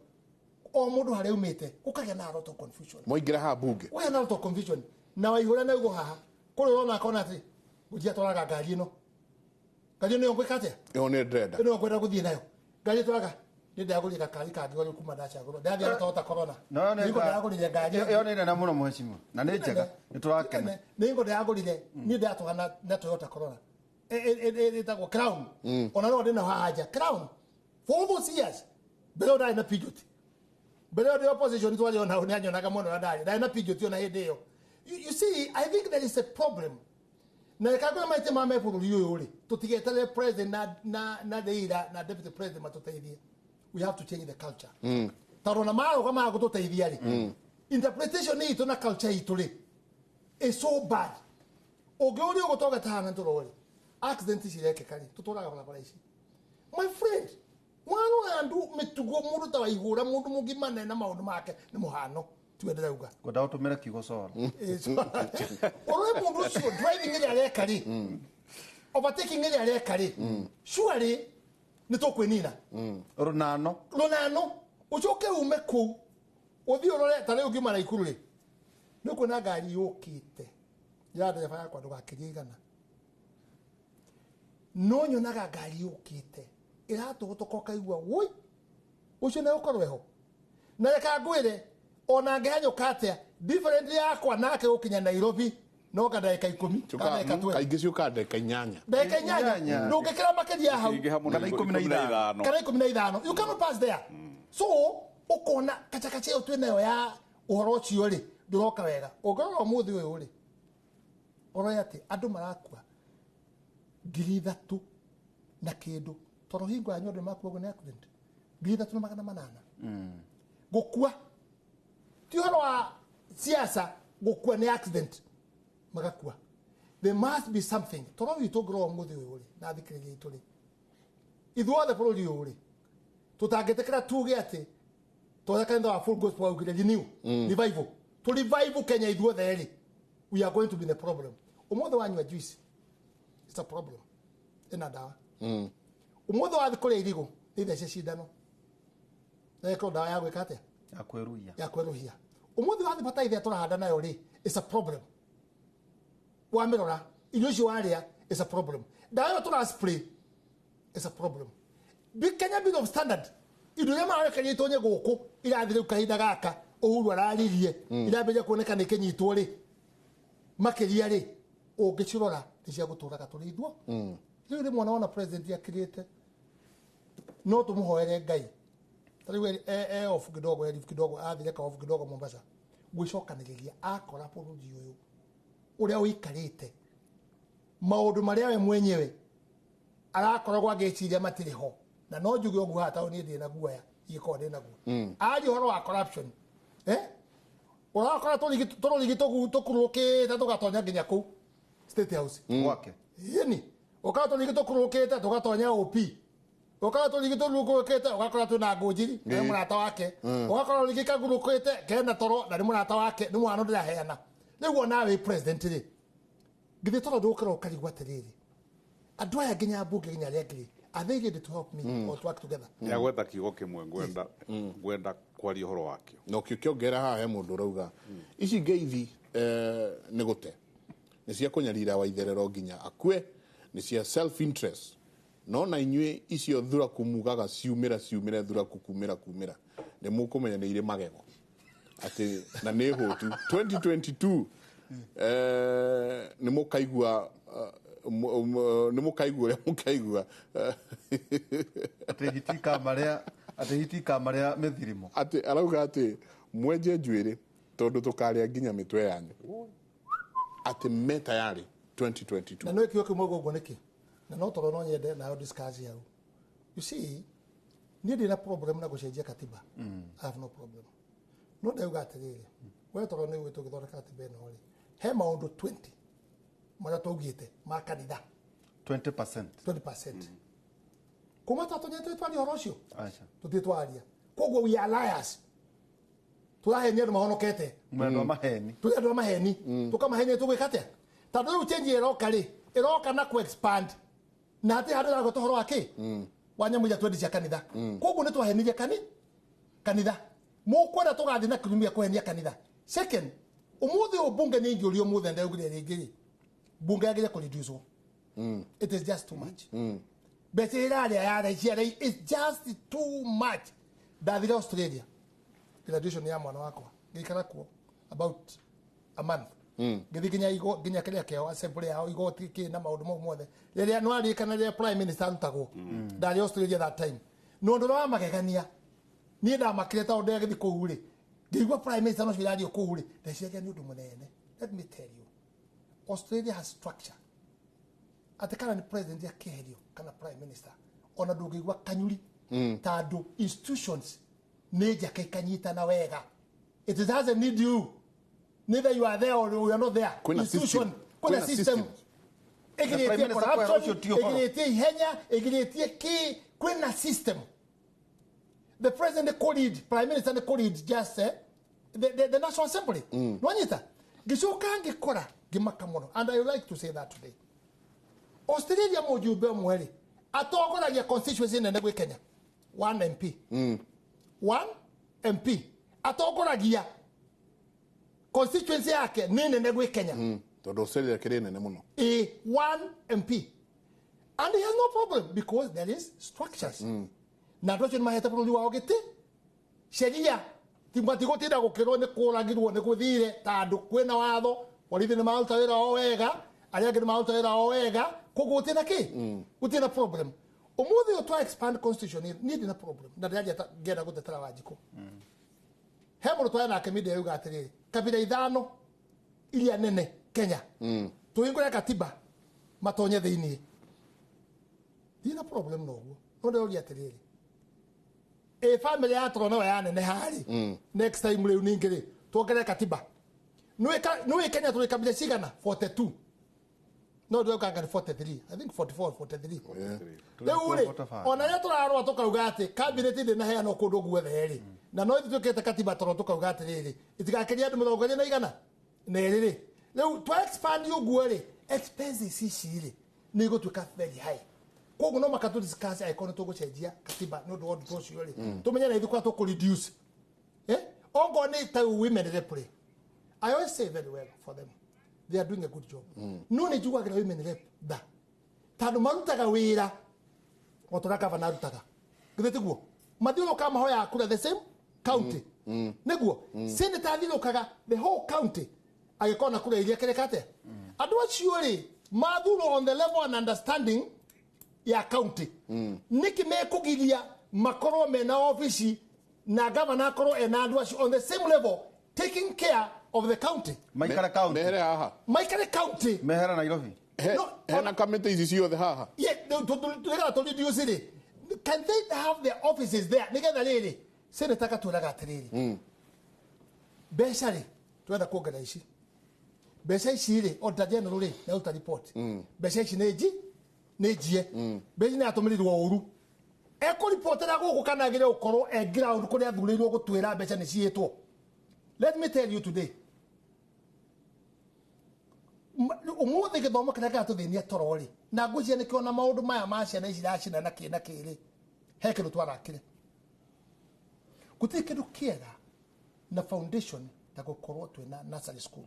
o mũndũ harĩa umĩte ũkagĩa na a lot of confusion mwaingĩra haha bunge ũkagĩa na a lot of confusion na waihũra na ũguo haha kũrĩa ũrona akona atĩ ngũnjia twaraga ngari ĩno ngari ĩno nĩyo ngwĩka atĩa ĩyo nĩ ndĩrenda ĩno ngwenda gũthiĩ nayo ngari twaraga nĩ ndagũrire gakari kangĩ gorĩ kuma ndacagũrwo ndathiĩ na Toyota Corona nĩ ndagũrire ngari ĩyo nĩ nene mũno mheshimiwa na nĩ njega nĩ tũrakena nĩ ngo ndagũrire niĩ ndatwara na Toyota Corona ĩtagwo Crown ona no ndĩ na haha nja Crown for all those years mbere ĩyo ndarĩ na Peugeot mbere ĩyo ndĩ opposition twarĩ ona hau nĩ anyonaga mũno na ndarĩ na Peugeot ona hĩndĩ ĩyo you see I think there is a problem Na reka maite ma me bũrũri ũyũ rĩ, tũtigeterere president na Raila na deputy president matũteithie. We have to change the culture. Tondũ na marũgamaga gũtũteithia rĩ, interpretation itũ na culture itũ rĩ is so bad. Ũngĩũria ũguo tũgatahana tũrore accident cirekĩka rĩ, tũtũraga barabara ici. My friend, warora andũ mĩtugo mũndũ ta waihũra mũndũ mũgima na maũndũ make nĩ mũhano tiwe ndĩrauga. Ngwenda ũtũmĩre kiugo cora. Ũrore mũndũ ũcio driving ĩrĩa areka rĩ, overtaking ĩrĩa areka rĩ, surely nĩ tũkwĩnina. Rũnano. Rũnano. Ũcoke ume kũu ũthiĩ ũrore ta rĩu ngiuma Naikuru rĩ, nĩ ũkuona ngari yũkĩte ya ndereba yakwa ndũgakĩrie 100. No nyonaga ngari yũkĩte ĩratũgũtũka ũkaigua woi ũcio nĩ ũkorwo eho. Na reka ngwĩre ona ngĩhanyũka atĩa different yakwa nake gũkinya Nairobi no ka ndagĩka 10 kana ndagĩka 20. Kaingĩ ciũkaga ndagĩka 8. Ndagĩka 8 ndũngĩkĩra makĩria hau kana 15. Kana 15. You cannot pass there. So ũkona kachakacha ĩyo twĩnayo ya ũhoro ũcio rĩ ndũroka wega. Ũngĩrora ũmũthĩ ũyũ rĩ, ũrore atĩ andũ marakua 3,000 na kĩndũ tondũ hingo ya nyondo makuagwo nĩ accident 3,800. Gũkua ti ũhoro wa siasa, gũkua nĩ accident magakua. There must be something. Tondũ witũ ũngĩrora ũmũthĩ ũyũ rĩ na thikĩrĩria itũ rĩ, ithuothe bũrũri ũyũ rĩ tũtangĩtĩkĩra tuge atĩ tondũ kanitha wa Full Gospel waugire renew, revival, to revive Kenya ithuothe rĩ, we are going to be the problem. Ũmũthĩ wanyua juice, it's a problem. Ĩna ndawa. Ũmũthĩ wathiĩ kũrĩa irigũ nĩ ithece cindano na ĩkorwo ndawa ya gwĩka atĩa? Ya kwĩruhia. Ya kwĩruhia. Ũmũthĩ wathiĩ bataithi ĩrĩa tũrahanda nayo rĩ, it's a problem. Wamĩrora irio icio warĩa, it's a problem. Ndawa ĩyo tũra spray, it's a problem. Kenya Bureau of Standard indo iria mararekereria itonye gũkũ irathiĩ rĩu kahinda gaka Uhuru araririe irambĩrĩria kuoneka nĩ kĩnyitwo rĩ makĩria rĩ, ũngĩcirora nĩ cia gũtũraga tũrĩ ithuo. Rĩu rĩmwe wona president akirĩte no tũmũhoere Ngai. Ta rĩu e off kidogo, e kidogo athire ka off kidogo Mombasa gwĩcokanĩrĩria akora bũrũri ũyũ ũrĩa ũikarĩte maũndũ marĩa we mwenyewe arakoragwo agĩciria matirĩ ho. Na no njuge ũguo haha tondũ niĩ ndĩ na guoya ingĩkorwo ndĩ naguo. Aria ũhoro wa corruption, ũrakora tũrũrigi tũkurũkĩte tũgatonya nginya kũu State House gwake. Ĩni ũkora tũrũrigi tũkurũkĩte tũgatonya OP, ũkora tũrũrigi tũkurũkĩte ũgakora twĩna Ngũnjiri na nĩ mũrata wake, ũgakora rũrigi kagurũkĩte kena toro na nĩ mũrata wake, nĩ mwana ndĩraheana. Rĩu ona wĩ president rĩ, githĩ toro ndũgũkĩra ũkarigwo atĩrĩrĩ, andũ aya nginya mbunge nginya arĩa angĩ rĩ, are they ready to help me or to work together? Ndagweta kiugo kĩmwe ngwenda kwaria ũhoro wakĩo. Na ũkĩongera haha he mũndũ ũrauga ici ngeithi nĩ gũte nĩ cia kũnyarira Waitherero nginya akue, nĩ cia self interest. No na inyuĩ icio thuraku mugaga ciumĩra ciumĩre thuraku kumĩra kumĩra nĩ mũkũmenya nĩ irĩ magego atĩ na nĩ hũtu 2022 nĩ mũkaigua nĩ mũkaigua ũrĩa mũkaigua atĩ hiti kamarĩa mĩthirimo atĩ arauga atĩ mwenje njuĩrĩ tondũ tũkarĩa nginya mĩtwe yanyu atĩ me tayari 2022. Na no kiugo kĩmwe ũguo nĩkĩ na no tondũ no nyende nayo discuss hau. You see, niĩ ndĩ na problem na gũcenjia katiba. I have no problem. No ndauga atĩrĩrĩ, we tondũ nĩ ũĩ tũgĩthondeka katiba ĩno rĩ, he maũndũ 20 marĩa twaugĩte ma kanitha 20%. 20%. Kuma twatonyete twaria ũhoro ũcio tũthiĩ twaria. Koguo we are liars. Tũrahenia andũ mahonokete. Mwendwa maheni. Tũrĩ andũ a maheni. Tũkamahenia tũgwĩka atĩa? Tondũ rĩu change ĩroka rĩ, ĩroka na ku-expand. Na hatirĩ handũ ĩragweta ũhoro wa kĩ? Wa nyamũ iria twendi cia kanitha. Koguo nĩ twahenirie kanitha. Mũkwenda tũgathiĩ na kĩrumi gĩa kũhenia kanitha. Second, ũmũthĩ ũyũ bunge nĩ ingĩũrio ũmũthĩ ndaugire rĩngĩ rĩ, bunge yagĩrĩire kũreduce. It is just too much. Mbeca ĩrarĩa ya ciara is just too much. Ndathire Australia graduation ya mwana wakwa ngĩikara kuo about a month. Ngĩthiĩ nginya nginya kĩrĩa kĩao assembly yao igoti kĩ na maũndũ mau mothe rĩrĩa nĩwarĩkana rĩrĩa prime minister arutagwo. Ndarĩ Australia that time. No ũndũ ũrĩa wa magegania niĩ ndamakire tondũ ndagĩthiĩ kũu rĩ, ngĩigua prime minister no cio kũu rĩ, ndeciragia nĩ ũndũ mũnene. Let me tell you, Australia has structure. Atĩ kana nĩ president akĩeherio kana prime minister ona ndũngĩigua kanyuri tondũ institutions nĩ njake ikanyitana wega. It doesn't need you, neither you are there or you are not there. Kwĩna Institution, system. kwĩna Kwĩna system system. ĩgirĩtie Prime Minister kwĩra corruption, ũcio ti ũhoro. ĩgirĩtie ihenya, ĩgirĩtie kĩ. Kwĩna system. The president nĩ lead, prime minister nĩ lead just the National Assembly. Nwanyita ngĩcoka ngĩkora ngĩmaka mũno, and I would like to say that today Australia mũjumbe ũmwe rĩ atongoragia constituency nene gwĩ Kenya, one MP. One MP atongoragia constituency yake nĩ nene gwĩ Kenya. Tondũ Australia kĩrĩ nene mũno. A one MP, and he has no problem because there is structures. Na andũ acio nĩ mahete bũrũri wao gĩtĩ sheria matigũtinda gũkĩrwo nĩ kũragirwo nĩ gũthire tondũ kwĩna watho, borithi nĩ maruta wĩra wao wega, arĩa angĩ nĩ maruta wĩra wao wega, koguo gũtirĩ na kĩ, gũtirĩ na problem. Ũmũthĩ ũyũ twa expand constitution niĩ ndĩ na problem na ndĩraria ngĩenda gũtetera Wanjikũ. He mũndũ twarĩ nake media yuga atĩrĩrĩ, kabira 5 iria nene Kenya tũhingũre katiba matonye thĩiniĩ. Ndirĩ na problem na ũguo, no ndĩroria atĩrĩrĩ, ĩ family ya toro no yaneneha rĩ, next time rĩu ningĩ rĩ tuongerere katiba. Nĩũĩ Kenya tũrĩ kabira cigana? 42. No ndĩrauga nĩ 43, I think 44, 43. Rĩu rĩ ona rĩrĩa tũrarora tũkauga atĩ cabinet ndĩnaheanwo kũndũ guothe rĩ, na no ithuĩ twĩkĩte katiba toro tũkauga atĩrĩrĩ itigakĩrie andũ 242 rĩ, rĩu twa expand ũguo rĩ expenses ici rĩ nĩ igũtuĩka very high. Koguo no maka tũ discuss angĩkorwo nĩ tũgũcenjia katiba nĩ ũndũ wa ũndũ ũcio rĩ, tũmenye na ithuĩ kũrĩa tũkũ reduce. Ongorwo nĩ ta women rep rĩ, I always say very well for them, they are doing a good job. No nĩ njiguagĩra women rep tha tondũ marutaga wĩra o ta ũrĩa gavana arutaga, githĩ tiguo? Mathiũrũrũkaga mahoyaga kura the same county, nĩguo? Senator athiũrũrũkaga the whole county agĩkorwo na kura iria kĩreka atĩa. Andũ acio rĩ mathurwo on the level and understanding ya county, nĩkĩ mekũgiria makorwo mena ofici na gavana akorwo ena andũ acio on the same level taking care of the county? Maikare county. Mehere haha. Maikare county. Mehere Nairobi. Hena kamĩtĩ ici ciothe haha. Yeah, tũrĩga tũ reduce rĩ, can they have their offices there nĩgetha rĩrĩ senator akatwĩraga atĩrĩrĩ, mbeca rĩ twenda kuongerera ici mbeca ici rĩ, auditor general rĩ nĩaruta report, mbeca ici nĩ njie, mbeca nĩ atũmĩrirwo ũru, ekũripotera gũkũ kana agĩrĩire gũkorwo e ground kũrĩa athurĩirwo gũtwĩra mbeca nĩ ciĩtwo. Let me tell you today, ũmũthĩ gĩthomo kĩrĩa kĩratũthĩnia toro rĩ, na ngwĩciria nĩkĩo na maũndũ maya ma ciana ici iracina na kĩ na kĩ rĩ, he kĩndũ twarakire. Gũtirĩ kĩndũ kĩega na foundation ta gũkorwo twĩna nursery school.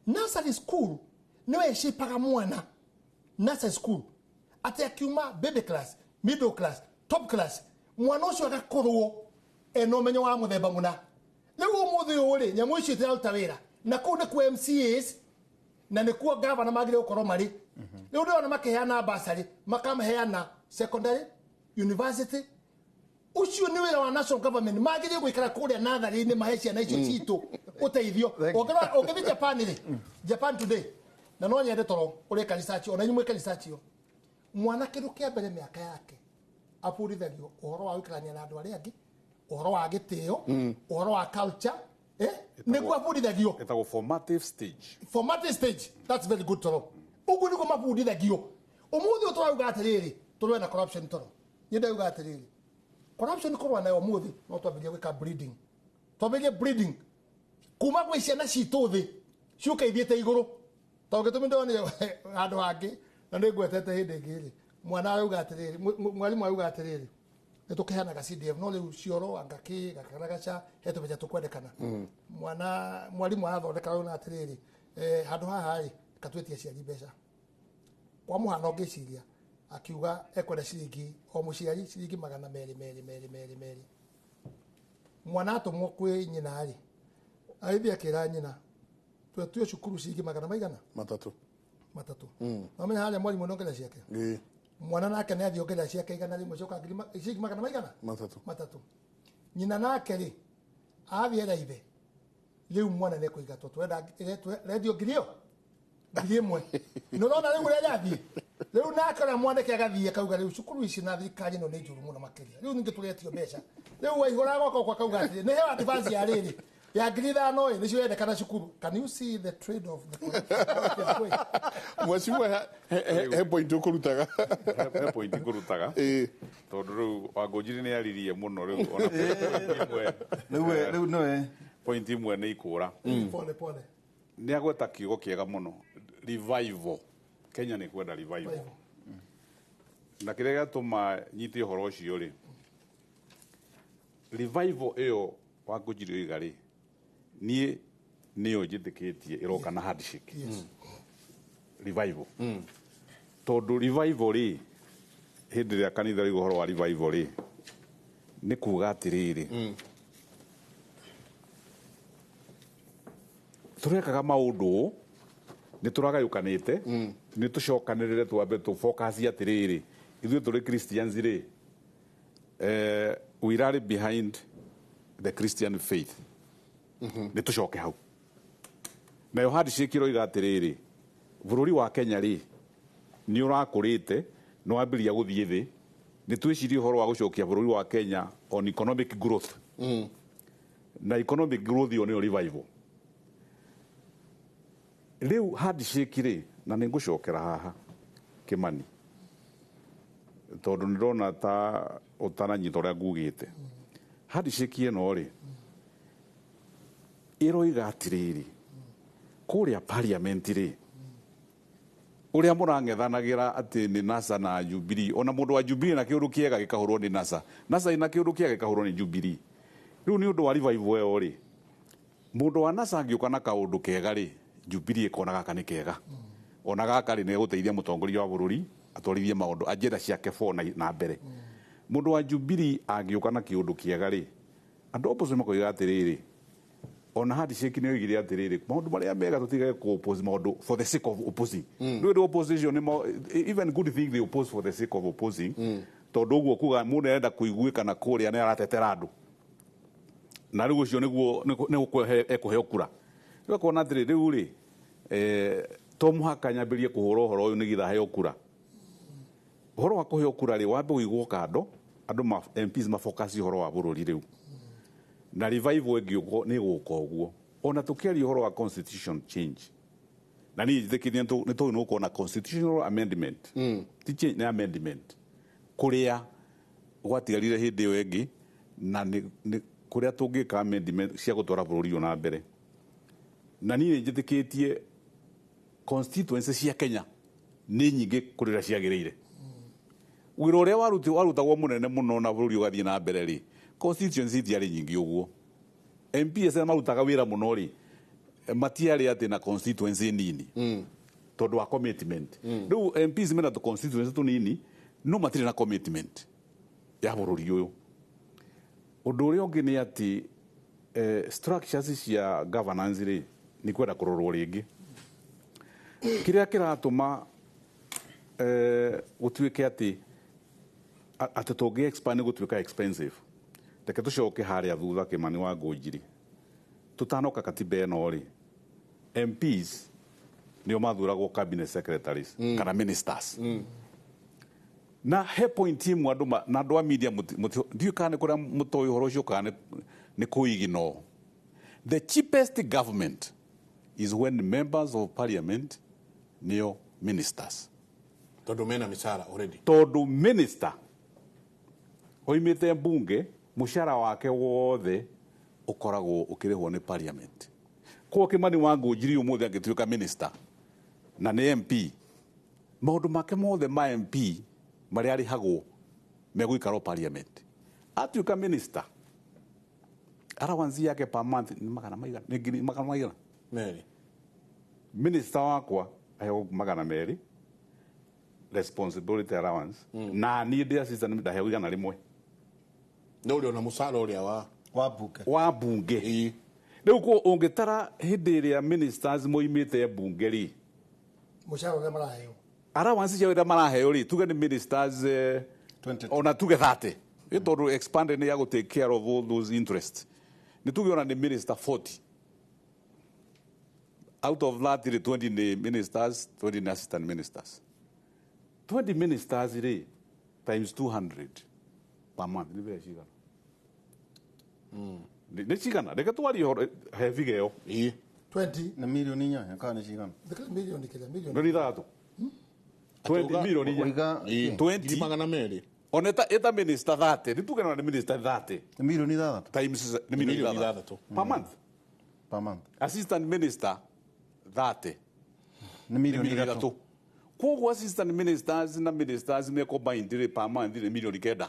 Nursery school nĩyo ĩcipaga mwana. Nursery school atĩ akiuma baby class, middle class, top class, mwana ũcio agakorwo ena ũmenyo wa mũthemba mũna. Rĩu ũmũthĩ ũyũ rĩ, nyamũ icio itiraruta wĩra, na kũu nĩkuo MCAs na nĩkuo gavana magĩrĩire gũkorwo marĩ. Rĩu ndĩrona makĩheana bursary, makamaheana secondary, university. Ũcio nĩ wĩra wa national government, magĩrĩire gũikara kũrĩa natharĩ-inĩ mahe ciana icio citũ ũteithio. Ũngĩthiĩ Japan rĩ, Japan today, na no nyende toro ũreka research, ona inyuĩ mwĩke research ĩyo, mwana kĩndũ kĩa mbere mĩaka yake abundithagio ũhoro wa gũikarania na andũ arĩa angĩ, ũhoro wa gĩtĩo, ũhoro wa culture, nĩguo abundithagio. Ĩtagwo formative stage. Formative stage, that's very good toro. Ũguo nĩguo mabundithagio. Ũmũthĩ ũyũ tũrauga atĩrĩrĩ, tũrũe na corruption toro. Niĩ ndauga atĩrĩrĩ, corruption kũrũa nayo ũmũthĩ no twambĩrĩrie gwĩka breeding. Twambĩrĩrie breeding kuma gwĩ ciana citũ thĩ ciũke ithiĩte igũrũ. Tondũ gĩtũmi ndonire handũ hangĩ na nĩ ngwetete hĩndĩ ĩngĩ rĩ, mwana arauga atĩrĩrĩ, mwarimũ arauga atĩrĩrĩ, nĩ tũkĩheanaga CDF no rĩu cioro anga kĩ gakaragaca he tũbeca tũkwendekana. Mwana mwarimũ arathondeka arauga atĩrĩrĩ, handũ haha rĩ katwĩtie aciari mbeca. Kwa mũhano ngĩciria akiuga ekwenda ciringi o mũciari ciringi 200 200 200 200 200. Mwana atũmwo kwĩ nyina rĩ, agĩthiĩ akĩra nyina twetio cukuru ciringi 300 maigana 3. Nomenya harĩa mwarimũ nĩongerera ciake. Mwana nake nĩ athiĩ ongerera ciake 100 coka ciringi 200 maigana 3. Nyina nake rĩ athiĩ era ithe, rĩu mwana nĩ ekũingatwo, twenda rendio ngiri ĩyo 1,000 nĩ ũrona rĩu ũrĩa yathiĩ rĩu nake ũrĩa mwanake agathiĩ akauga rĩu cukuru ici na thirikari ĩno nĩ njũru mũno makĩria rĩu ningĩ tũretio mbeca rĩu waihũra goka kwa kauga atĩrĩ nĩ heo advance ya rĩrĩ ya 5,000 ĩ nĩcio yendekana cukuru. Can you see the trade of the corruption? Mheshimiwa, he point ũkũrutaga. He point ngũrutaga tondũ rĩu Wangũnjiri nĩ aririe mũno rĩu ona point ĩmwe. Rĩu nĩwe point ĩmwe nĩ ikũra. Pole pole. Nĩ agweta kiugo kĩega mũno, revival. Kenya nĩ kwenda revival. Na kĩrĩa gĩatũma nyite ũhoro ũcio rĩ, revival ĩyo Wangũnjiri oiga rĩ, niĩ nĩyo njĩtĩkĩtie ĩroka na handshake. Revival. Tondũ revival rĩ, hĩndĩ ĩrĩa kanitha rĩu ũhoro wa revival rĩ, nĩ kuga atĩrĩrĩ, tũrekaga maũndũ nĩ tũragayũkanĩte, nĩ tũcokanĩrĩre twambe tũ focus atĩrĩrĩ, ithuĩ tũrĩ Christians rĩ, we rally behind the Christian faith. Nĩ tũcoke hau. Nayo handshake ĩroiga atĩrĩrĩ, bũrũri wa Kenya rĩ, nĩ ũrakũrĩte, nĩ wambĩrĩria gũthiĩ thĩ, nĩ twĩcirie ũhoro wa gũcokia bũrũri wa Kenya on economic growth. Na economic growth ĩyo nĩyo revival. Rĩu handshake rĩ, na nĩ ngũcokera haha Kĩmani, tondũ nĩ ndĩrona ta ũtananyita ũrĩa ngugĩte. Handshake ĩno rĩ, ĩroiga atĩrĩrĩ, kũrĩa parliament rĩ, ũrĩa mũrang'ethanagĩra atĩ nĩ NASA na Jubilee, ona mũndũ wa Jubilee na kĩũndũ kĩega gĩkahũrwo nĩ NASA, NASA ĩna kĩũndũ kĩega gĩkahũrwo nĩ Jubilee. Rĩu nĩ ũndũ wa revival ĩyo rĩ, mũndũ wa NASA angĩũka na kaũndũ kega rĩ, Jubilee ĩkona gaka nĩ kega, ona gaka rĩ nĩ gũteithia mũtongoria wa bũrũri atwarithie maũndũ agenda ciake na mbere. Mũndũ wa Jubilee angĩũka na kĩũndũ kĩega rĩ, andũ opposition makoiga atĩrĩrĩ, ona handshake nĩ oigire atĩrĩrĩ, maũndũ marĩa mega tũtigage kũ oppose maũndũ for the sake of opposing. Rĩu andũ opposition nĩ even good thing they oppose for the sake of opposing, tondũ ũguo kuga mũndũ arenda kũiguĩka na kũrĩa nĩ aratetera andũ, na rĩu ũcio nĩguo nĩ ekũheo kura. Rĩu akona atĩrĩ, rĩu rĩ, to mũhaka nyambĩrĩrie kũhũra ũhoro ũyũ nĩgetha heo kura. Ũhoro wa kũheo kura rĩ, wambe ũigwo kando, andũ ma MPs mafocus ũhoro wa bũrũri rĩu. Na revival ĩngĩũka nĩ gũka ũguo. Ona tũkĩaria ũhoro wa constitution change, na niĩ njĩtĩkĩtie nĩ tũĩ nĩ gũkorwo na constitutional amendment. Ti change, nĩ amendment. Kũrĩa gwatigarire hĩndĩ ĩyo ĩngĩ, na nĩ kũrĩa tũngĩka amendment cia gũtwara bũrũri ũyũ na mbere. Na niĩ nĩ njĩtĩkĩtie constituency cia Kenya nĩ nyingĩ kũrĩ ũrĩa ciagĩrĩire. Wĩra ũrĩa warutagwo mũnene mũno na bũrũri ũgathiĩ na mbere rĩ, constituency itiarĩ nyingĩ ũguo. MPs arĩa marutaga wĩra mũno rĩ, matiarĩ atĩ na constituency nini, tondũ wa commitment. Rĩu MPs mena tũ constituency tũnini, no matirĩ na commitment ya bũrũri ũyũ. Ũndũ ũrĩa ũngĩ nĩ atĩ structures cia governance rĩ, nĩ kwenda kũrorwo rĩngĩ. Kĩrĩa kĩratũma gũtuĩke atĩ atĩ tũngĩ expand nĩ gũtuĩka expensive. Reke tũcoke harĩa thutha Kĩmani wa Ngũnjiri. Tũtanoka katiba ĩno rĩ, MPs nĩo mathuragwo cabinet secretaries kana ministers. Na he point imwe andũ na andũ a media ndiũĩ kana nĩ kũrĩa mũtoĩ ũhoro ũcio kana nĩ kũiginwo. The cheapest government is when members of parliament nĩo ministers. Tondũ mena mĩcara already. Tondũ minister oimĩte mbunge, mũcara wake wothe ũkoragwo ũkĩrĩhwo nĩ parliament. Koguo Kĩmani wa Ngũnjiri ũmũthĩ angĩtuĩka minister na nĩ MP, maũndũ make mothe ma MP marĩa arĩhagwo megũikara parliament. Atuĩka minister, allowance yake per month nĩ magana maigana, nĩ ngiri magana maigana? Merĩ. Minister wakwa aheagwo 200 responsibility allowance, na niĩ ndĩ assistant ndaheagwo 100. No ũrĩ ona mũcara ũrĩa wa bunge. Wa bunge. Rĩu ũngĩtara hĩndĩ ĩrĩa ministers moimĩte bunge rĩ, mũcara ũrĩa maraheo, allowance cia ũrĩa maraheo rĩ, tuge nĩ ministers ona tuge 30, nĩ tondũ expanded nĩ ya gũ take care of all those interests, nĩ tuge ona nĩ minister 40, Out of that rĩ, 20 nĩ ministers, 20 nĩ assistant ministers. 20 ministers rĩ times 200 per month nĩ mbeca cigana? Nĩ cigana? Reke twarie ũhoro he figure ĩyo. 20 nĩ milioni inyanya kana nĩ cigana? Milioni kĩrĩa milioni Milioni ithathatũ. 20 milioni inya. 20 magana merĩ. Ona ĩta minister 30, nĩ tuge nĩ minister 30. Nĩ milioni ithathatũ. Times nĩ milioni ithathatũ. Per month. Per month. Assistant minister 30. Nĩ milioni ithatũ. Koguo assistant ministers na ministers me combined rĩ per month nĩ milioni 9.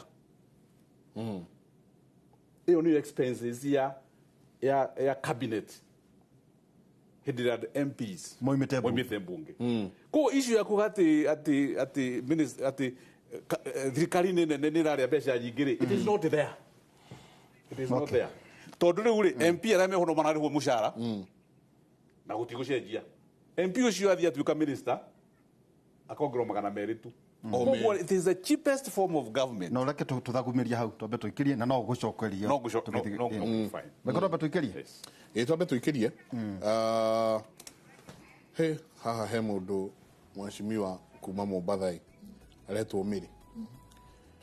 Ĩyo nĩ expenses ya cabinet hĩndĩ ĩrĩa MPs moimĩte mbunge. Koguo issue ya kuga atĩ atĩ thirikari nĩ nene nĩ ĩrarĩa mbeca nyingĩ rĩ, it is not there. It is not there. Tondũ rĩu rĩ, MP arĩa meho no mararĩhwo mũcara na gũtigũcenjia. MP ũcio athiĩ atuĩka minister akongerwo 200 tu. Koguo it is the cheapest form of government. No reke tũthagumĩrie hau twambe tũikĩrie na no gũcokeria. No fine. Reke twambe tũikĩrie. Ĩ twambe tũikĩrie. He haha he mũndũ mheshimiwa kuma Mombatha aretwo Mary.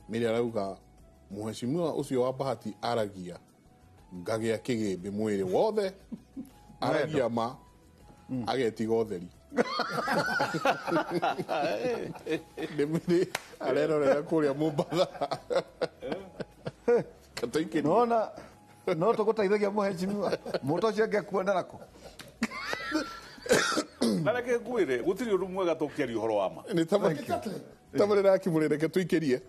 Mary arauga mheshimiwa ũcio wa Bahati aragia ngagĩa kĩgĩmbĩ mwĩrĩ wothe, aragia ma agetiga ũtheri. Nĩ Mary arerorera kũrĩa Mombatha. Katũikĩrie. Nona no tũgũteithagia mheshimiwa mũndũ ũcio angĩkuonera kũ? Na reke ngwĩre gũtirĩ ũndũ mwega tũkĩaria ũhoro wa ma. Nĩ tabarĩra Kĩmũrĩ, reke tũikĩrie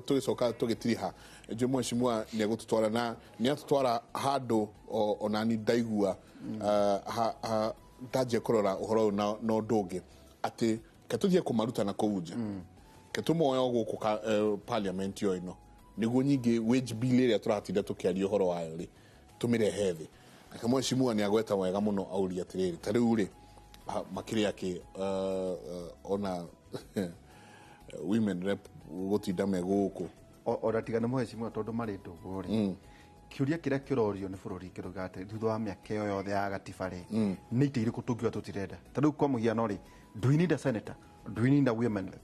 tũgĩcoka tũgĩtiriha. Njũĩ mheshimiwa nĩ egũtũtwara na nĩ atũtwara handũ onani ndaigua ndanjia kũrora ũhoro ũyũ na ũndũ ũngĩ atĩ ke tũthiĩ kũmaruta na kũu nja, ke tũmoe o gũkũ parliament yo ĩno nĩguo nyingĩ wage bill ĩrĩa tũratinda tũkĩaria ũhoro wayo rĩ tũmĩrehe thĩ. Nake mheshimiwa nĩ agweta wega mũno auria atĩrĩrĩ ta rĩu rĩ makĩrĩa kĩ ona women rep gũtinda me gũkũ ona tiga nĩ mheshimiwa tondũ marĩ ndũgũ rĩ, kĩũria kĩrĩa kĩrorio nĩ bũrũri kĩrauga atĩ thutha wa mĩaka ĩyo yothe ya gatiba rĩ, nĩ itĩ irĩkũ tũngiuga tũtirenda? Ta rĩu kwa mũhiano rĩ, do we need a senator? Do we need a women rep?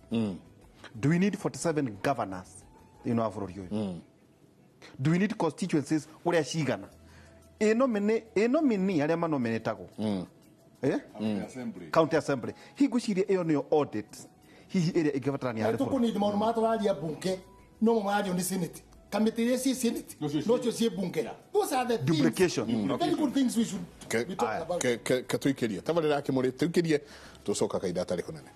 Do we need 47 governors thĩinĩ wa bũrũri ũyũ? Do we need constituencies ũrĩa cigana? Ĩnomini arĩa manominĩtagwo county assembly hihi ngwĩciria ĩyo nĩyo audit hihi ĩrĩa ĩngĩbatarania harĩ bũrũri. Tũkũnindi maũndũ marĩa tũraria mbunge no mo marario nĩ senate, kamĩtĩ iria ciĩ senate no cio ciĩ mbunge. Those are the things, duplication. Very good things we should be talking about. Ke tũikĩrie tabarĩra Kĩmũrĩ, tũikĩrie tũcoka kahinda gatarĩ kũnene.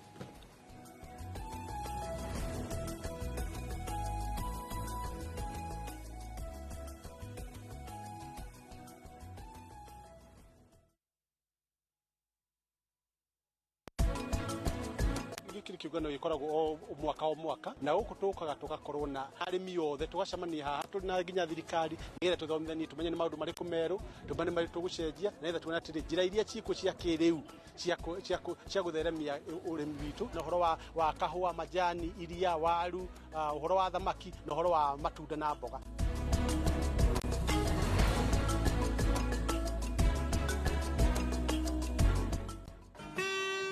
Kĩũngano gĩkoragwo o mwaka o mwaka na gũkũ tũkaga tũgakorwo na arĩmi othe tũgacemania haha tũrĩ na nginya thirikari nĩgetha tũthomithanie tũmenye nĩ maũndũ marĩkũ merũ, tũmenye nĩ marĩkũ tũgũcenjia na nĩgetha tuone atĩrĩ njĩra iria ciĩkuo cia kĩrĩu cia gũtheremia ũrĩmi witũ na ũhoro wa kahũa, majani, iria, waru, ũhoro wa thamaki na ũhoro wa matunda na mboga.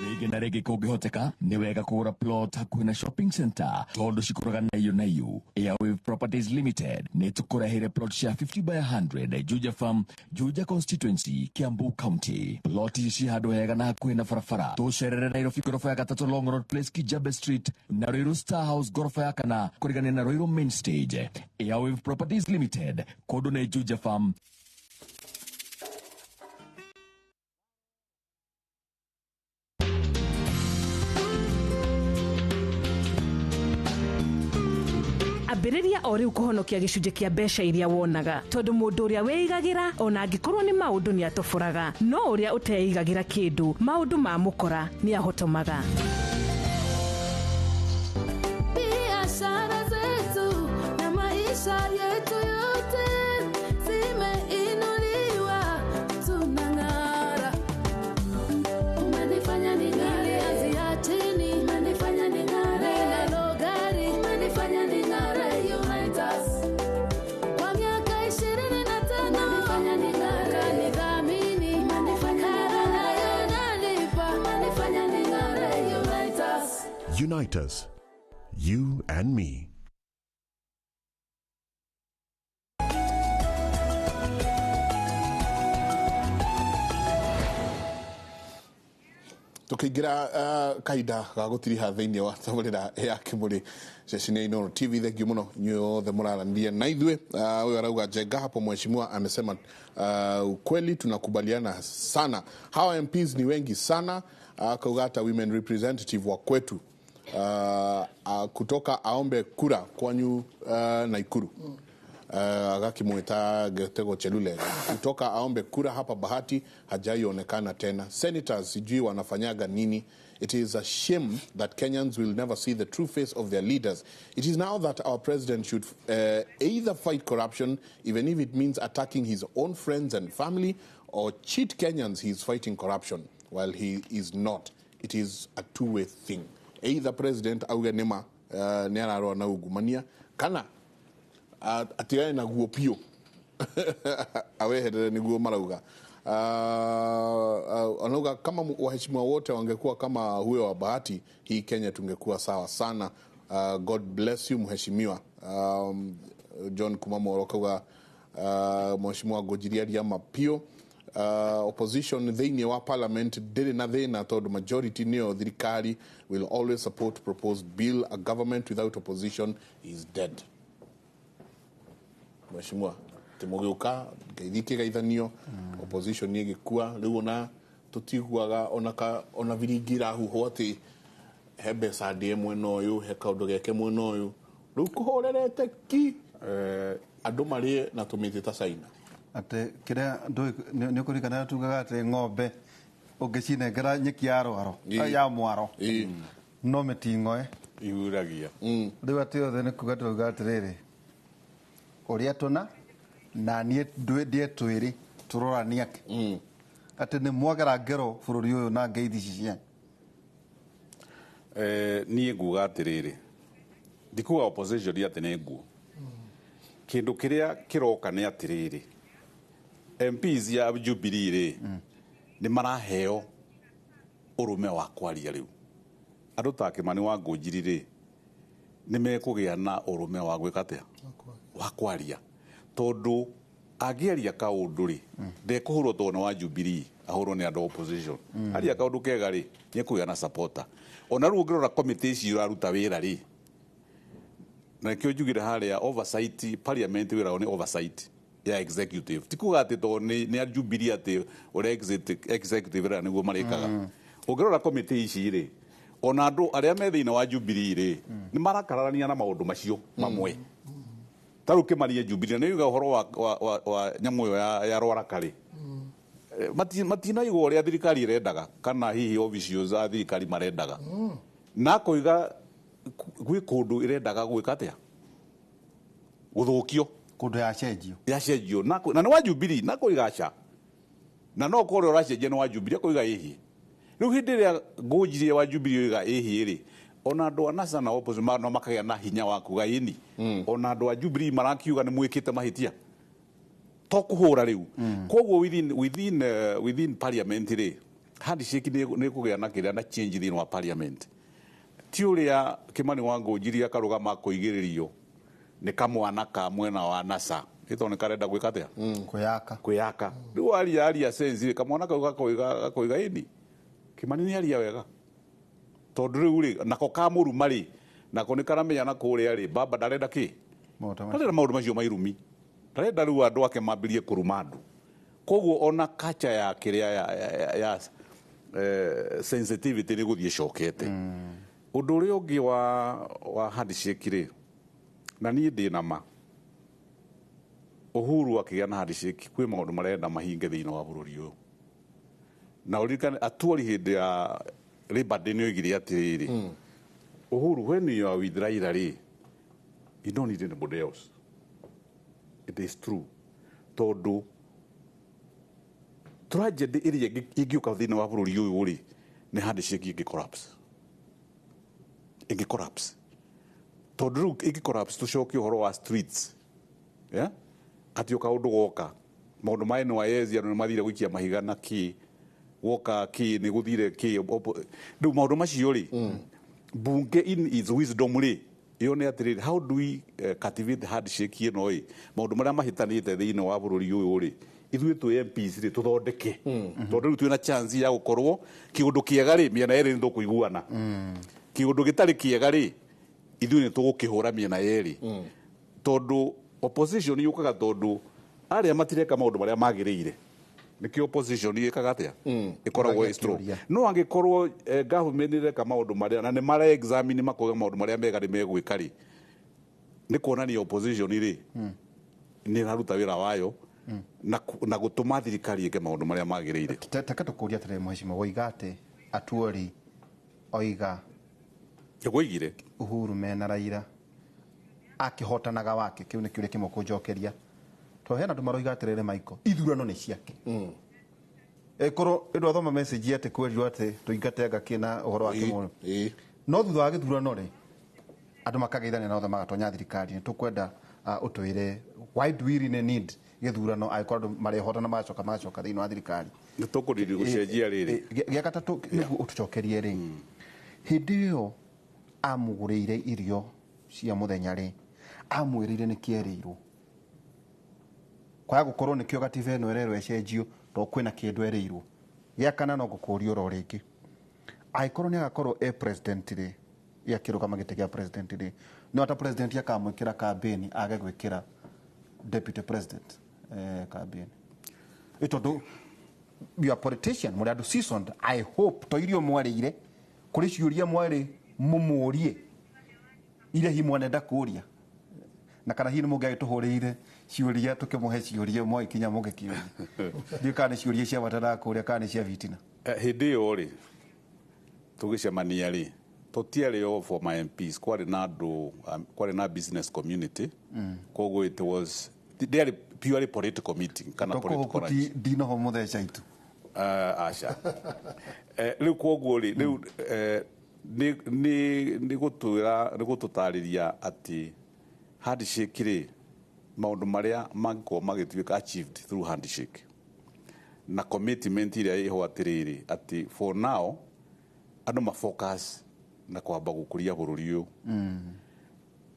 Rĩngĩ na rĩngĩ kũngĩhoteka nĩ wega kũgũra plot hakuhĩ na shopping center tondũ cikũraga na iũ. Airwave Properties Limited nĩ tũkũreheire plot cia 50 by 100 Juja Farm, Juja Constituency, Kiambu County. Plot ici ci handũ hega na hakuhĩ na barabara. Tũcerere Nairobi goroba ya gatatũ Long Road Place, Kijabe Street na Ruiru Star House goroba ya kana kũrigania na Ruiru Main Stage. Airwave Properties Limited, kũndũ nĩ Juja Farm. Ambĩrĩria o rĩu kũhonokia gĩcunjĩ kĩa mbeca iria wonaga tondũ mũndũ ũrĩa wĩigagĩra ona angĩkorwo nĩ maũndũ nĩ atoboraga, no ũrĩa ũteigagĩra kĩndũ maũndũ mamũkora nĩ ahotomaga. Biashara zetu na maisha yetu yote zimeinuliwa, tunang'ara. Umenifanya ning'are, ya chini umenifanya ning'are, ninalo gari umenifanya ning'are, Unitas kwa miaka 25 umenifanya ning'are, nidhamini umenifanya Unite us, you and me. Tukiingira kahinda ga gutiriha thiini wa tabarira ya Kimuri ceceni ya Inooro TV. Thank you muno inyuĩ othe mũraranĩria na ithuĩ. Huyo arauga Njenga hapo, mheshimiwa amesema ukweli, tunakubaliana sana. Hawa MPs ni wengi sana. Akauga hata women representative wa kwetu kutoka aombe kura kwanyu Naikuru agakimwita Getego Chelule kutoka aombe kura hapa Bahati hajaionekana tena. Senators sijui wanafanyaga nini. It is a shame that Kenyans will never see the true face of their leaders. It is now that our president should either fight corruption, even if it means attacking his own friends and family, or cheat Kenyans he is fighting corruption while he is not. It is a two-way thing. Either president auge nima nĩ ararũa na ungumania kana atigane naguo piũ aweherere niguo marauga. Anauga kama waheshimiwa wote wangekuwa kama huyo wa Bahati, hii Kenya tungekuwa sawa sana. God bless you mheshimiwa. John Kumamo akauga mheshimiwa Ngũnjiri aria mapio. Opposition thĩinĩ wa parliament ndĩrĩ na thĩna tondũ majority nĩyo thirikari will always support proposed bill. A government without opposition is dead. Mheshimiwa timũgĩũka ngeithi kĩgeithanio opposition ĩgĩkua rĩu ona tũtiguaga ona biringi irahuhwo atĩ he mbeca ndĩe mwena ũyũ, he kaũndũ geke mwena ũyũ, rĩu kũhorerete ki andũ marĩe na tũmĩtĩ ta China. Atĩ kĩrĩa nĩ ũkũririkana tugaga atĩ ng'ombe ũngĩcinengera nyeki ya rwaro ya mwaro no mĩting'oe ihuragia. Rĩu atĩ othe nĩ kuga tũrauga atĩrĩrĩ, ũrĩa tũna na niĩ ndĩe twĩrĩ tũroranie ake atĩ nĩ mwagera ngero bũrũri ũyũ na ngeithi ici cianyu. Niĩ nguga atĩrĩrĩ, ndikuga opposition atĩ nĩ nguo. Kĩndũ kĩrĩa kĩroka nĩ atĩrĩrĩ, MPs ya Jubilee rĩ nĩ maraheo ũrũme wa kwaria rĩu. Andũ ta Kĩmani wa Ngũnjiri rĩ nĩ mekũgĩa na ũrũme wa gwĩka atĩa, wa kwaria, tondũ angĩaria kaũndũ rĩ ndekũhũrwo tondũ nĩ wa Jubilee, ahũrwo nĩ andũ opposition. Aria kaũndũ kega rĩ nĩ ekũgĩa na supporter. Ona rĩu ũngĩrora committee ici iraruta wĩra rĩ, na nĩkĩo njugire harĩa oversight parliament wĩra wao nĩ oversight ya executive. Ti kuga atĩ tondũ nĩ a Jubilee atĩ ũrĩa executive rĩ nĩguo marĩkaga. Ũngĩrora committee ici rĩ, ona andũ arĩa me thĩinĩ wa Jubilee rĩ nĩ marakararania na maũndũ macio mamwe. Ta rĩu kĩmarie Jubilee nĩ yuga ũhoro wa nyamũ ĩyo ya Rwaraka rĩ, matinaigua ũrĩa thirikari ĩrendaga kana hihi officials a thirikari marendaga, na koiga gwĩ kũndũ ĩrendaga gwĩka atĩa, gũthũkio kũndũ yacenjio yacenjio na nĩ wa Jubilee na koiga aca, na no korwo ũracenjia nĩ wa Jubilee koiga ĩhi. Rĩu hĩndĩ ĩrĩa Ngũnjiri wa Jubilee oiga ĩhi rĩ, ona andũ a NASA na opposition no makagĩa na hinya wa kuga ĩni. Ona andũ a Jubilee marakiuga nĩ mwĩkĩte mahĩtia to kũhũra rĩu. Koguo within parliament rĩ, handshake nĩ kũgĩa na kĩrĩa na change thĩinĩ wa parliament. Ti ũrĩa Kĩmani wa Ngũnjiri akarũgama kũigĩrĩrio nĩ kamwana ka mwena wa NASA ĩtondũ nĩ karenda gwĩka atĩa, kwĩyaka kwĩyaka. Rĩu aria sense kamwana kau gakoiga ĩni Kĩmani nĩ aria wega, tondũ rĩu rĩ nako kamũruma rĩ nako nĩ karamenya na kũrĩa rĩ baba ndarenda kĩ, ndarenda maũndũ macio ma irumi, ndarenda rĩu andũ ake mambĩrie kũruma andũ. Koguo ona kacha ya kĩrĩa ya sensitivity nĩ gũthiĩ ĩcokete. Ũndũ ũrĩa ũngĩ wa handshake rĩ, na niĩ ndĩ na ma Uhuru akĩgĩa na handshake kwĩ maũndũ marenda mahinge thĩinĩ wa bũrũri ũyũ. Na ũririkane Atuori hĩndĩ ya Labour Day nĩ oigire atĩrĩrĩ, Uhuru, when you are with Raila rĩ, you don't need anybody else. It is true. Tondũ tragedy ĩrĩa ĩngĩũka thĩinĩ wa bũrũri ũyũ rĩ, nĩ handshake ĩngĩ collapse. Ĩngĩ collapse. Tondũ rĩu ĩngĩ collapse tũcokie ũhoro wa streets. Yeah? Atĩ o kaũndũ goka, maũndũ ma NYS andũ nĩ mathire gũikia mahiga na kĩ, woka kĩ nĩ gũthire kĩ, rĩu maũndũ macio rĩ, Bunge in its wisdom rĩ, yone atĩrĩrĩ, how do we cultivate handshake ĩno ĩ maũndũ marĩa mahĩtanĩte thĩinĩ wa bũrũri ũyũ rĩ, ithuĩ twĩ MPs rĩ, tũthondeke, tondũ rĩu twĩna chance ya gũkorwo kĩũndũ kĩega rĩ, mĩena yerĩ nĩ tũkũiguana, kĩũndũ gĩtarĩ kĩega rĩ, ithuĩ nĩ tũgũkĩhũra mĩena yerĩ, tondũ opposition yũkaga tondũ arĩa matireka maũndũ marĩa magĩrĩire, nĩkĩo opposition ĩkaga atĩa, ĩkoragwo ĩ strong. No angĩkorwo government ĩreka maũndũ marĩa na nĩ mara examine makoiga maũndũ marĩa mega nĩ megwĩka rĩ, nĩ kuonania opposition rĩ nĩ ĩraruta wĩra wayo na gũtũma thirikari ĩke maũndũ marĩa magĩrĩire. Teke tũkũria atĩrĩrĩ, mheshimiwa, woiga atĩ Atuori oiga Nĩguo Uhuru mena Raila akĩhotanaga wake, kĩu nĩ kĩũria kĩmwe kũnjokeria, tondũ hena andũ maroiga atĩrĩrĩ, Michael, ithurano nĩ ciake. Ĩkorwo ĩndũ athoma message atĩ kwerirwo atĩ tũingate anga kĩna ũhoro wa kĩmũrũ, no thutha wa gĩthurano rĩ, andũ makageithania na othe magatonya thirikari. Nĩ tũkwenda ũtwĩre why do we really need gĩthurano angĩkorwo andũ marehotana magacoka thĩinĩ wa thirikari? Nĩ tũkũriri gũcenjia rĩrĩ. Gĩa gatatũ, nĩguo ũtũcokerie rĩ, hĩndĩ ĩyo amũgũrĩire irio cia mũthenya rĩ, amwĩrĩire nĩ kĩerĩirwo kwaga gũkorwo nĩkĩo gatiba ĩno ĩrerwo ĩcenjio, to kwĩna kĩndũ erĩirwo. Gĩa kana, no ngũkũria oro rĩngĩ, angĩkorwo nĩ agakorwo e president rĩ, akĩrũgama gĩtĩ kĩa president rĩ, no ata president akamwĩkĩra campaign age gwĩkĩra deputy president campaign? Ĩ tondũ you are politician, mũrĩ andũ seasoned, I hope to irio mwarĩire kũrĩ ciũria mwarĩ mũmũrie iria hihi mwanenda kũria, na kana hihi nĩ mũngĩagĩtũhũrĩire ciũria tũkĩmũhe ciũria mwagĩkinya mũgĩkĩũria. Ndiũĩ kana nĩ ciũria cia bata ndakũria kana nĩ cia bitina. Hĩndĩ ĩyo rĩ, tũgĩcemania rĩ, tũtiarĩ o for my MPs, kwarĩ na andũ, kwarĩ na business community, koguo it was ndĩarĩ purely political meeting kana political lunch. Ndinoho mũtheca itu. Aca. Rĩu koguo rĩ, rĩu nĩ gũtwĩra, nĩ gũtũtarĩria atĩ handshake rĩ, maũndũ marĩa mangĩkorwo magĩtuĩka achieved through handshake na commitment ĩrĩa ĩho atĩrĩrĩ, atĩ for now andũ mafocus na kwamba gũkũria bũrũri ũyũ.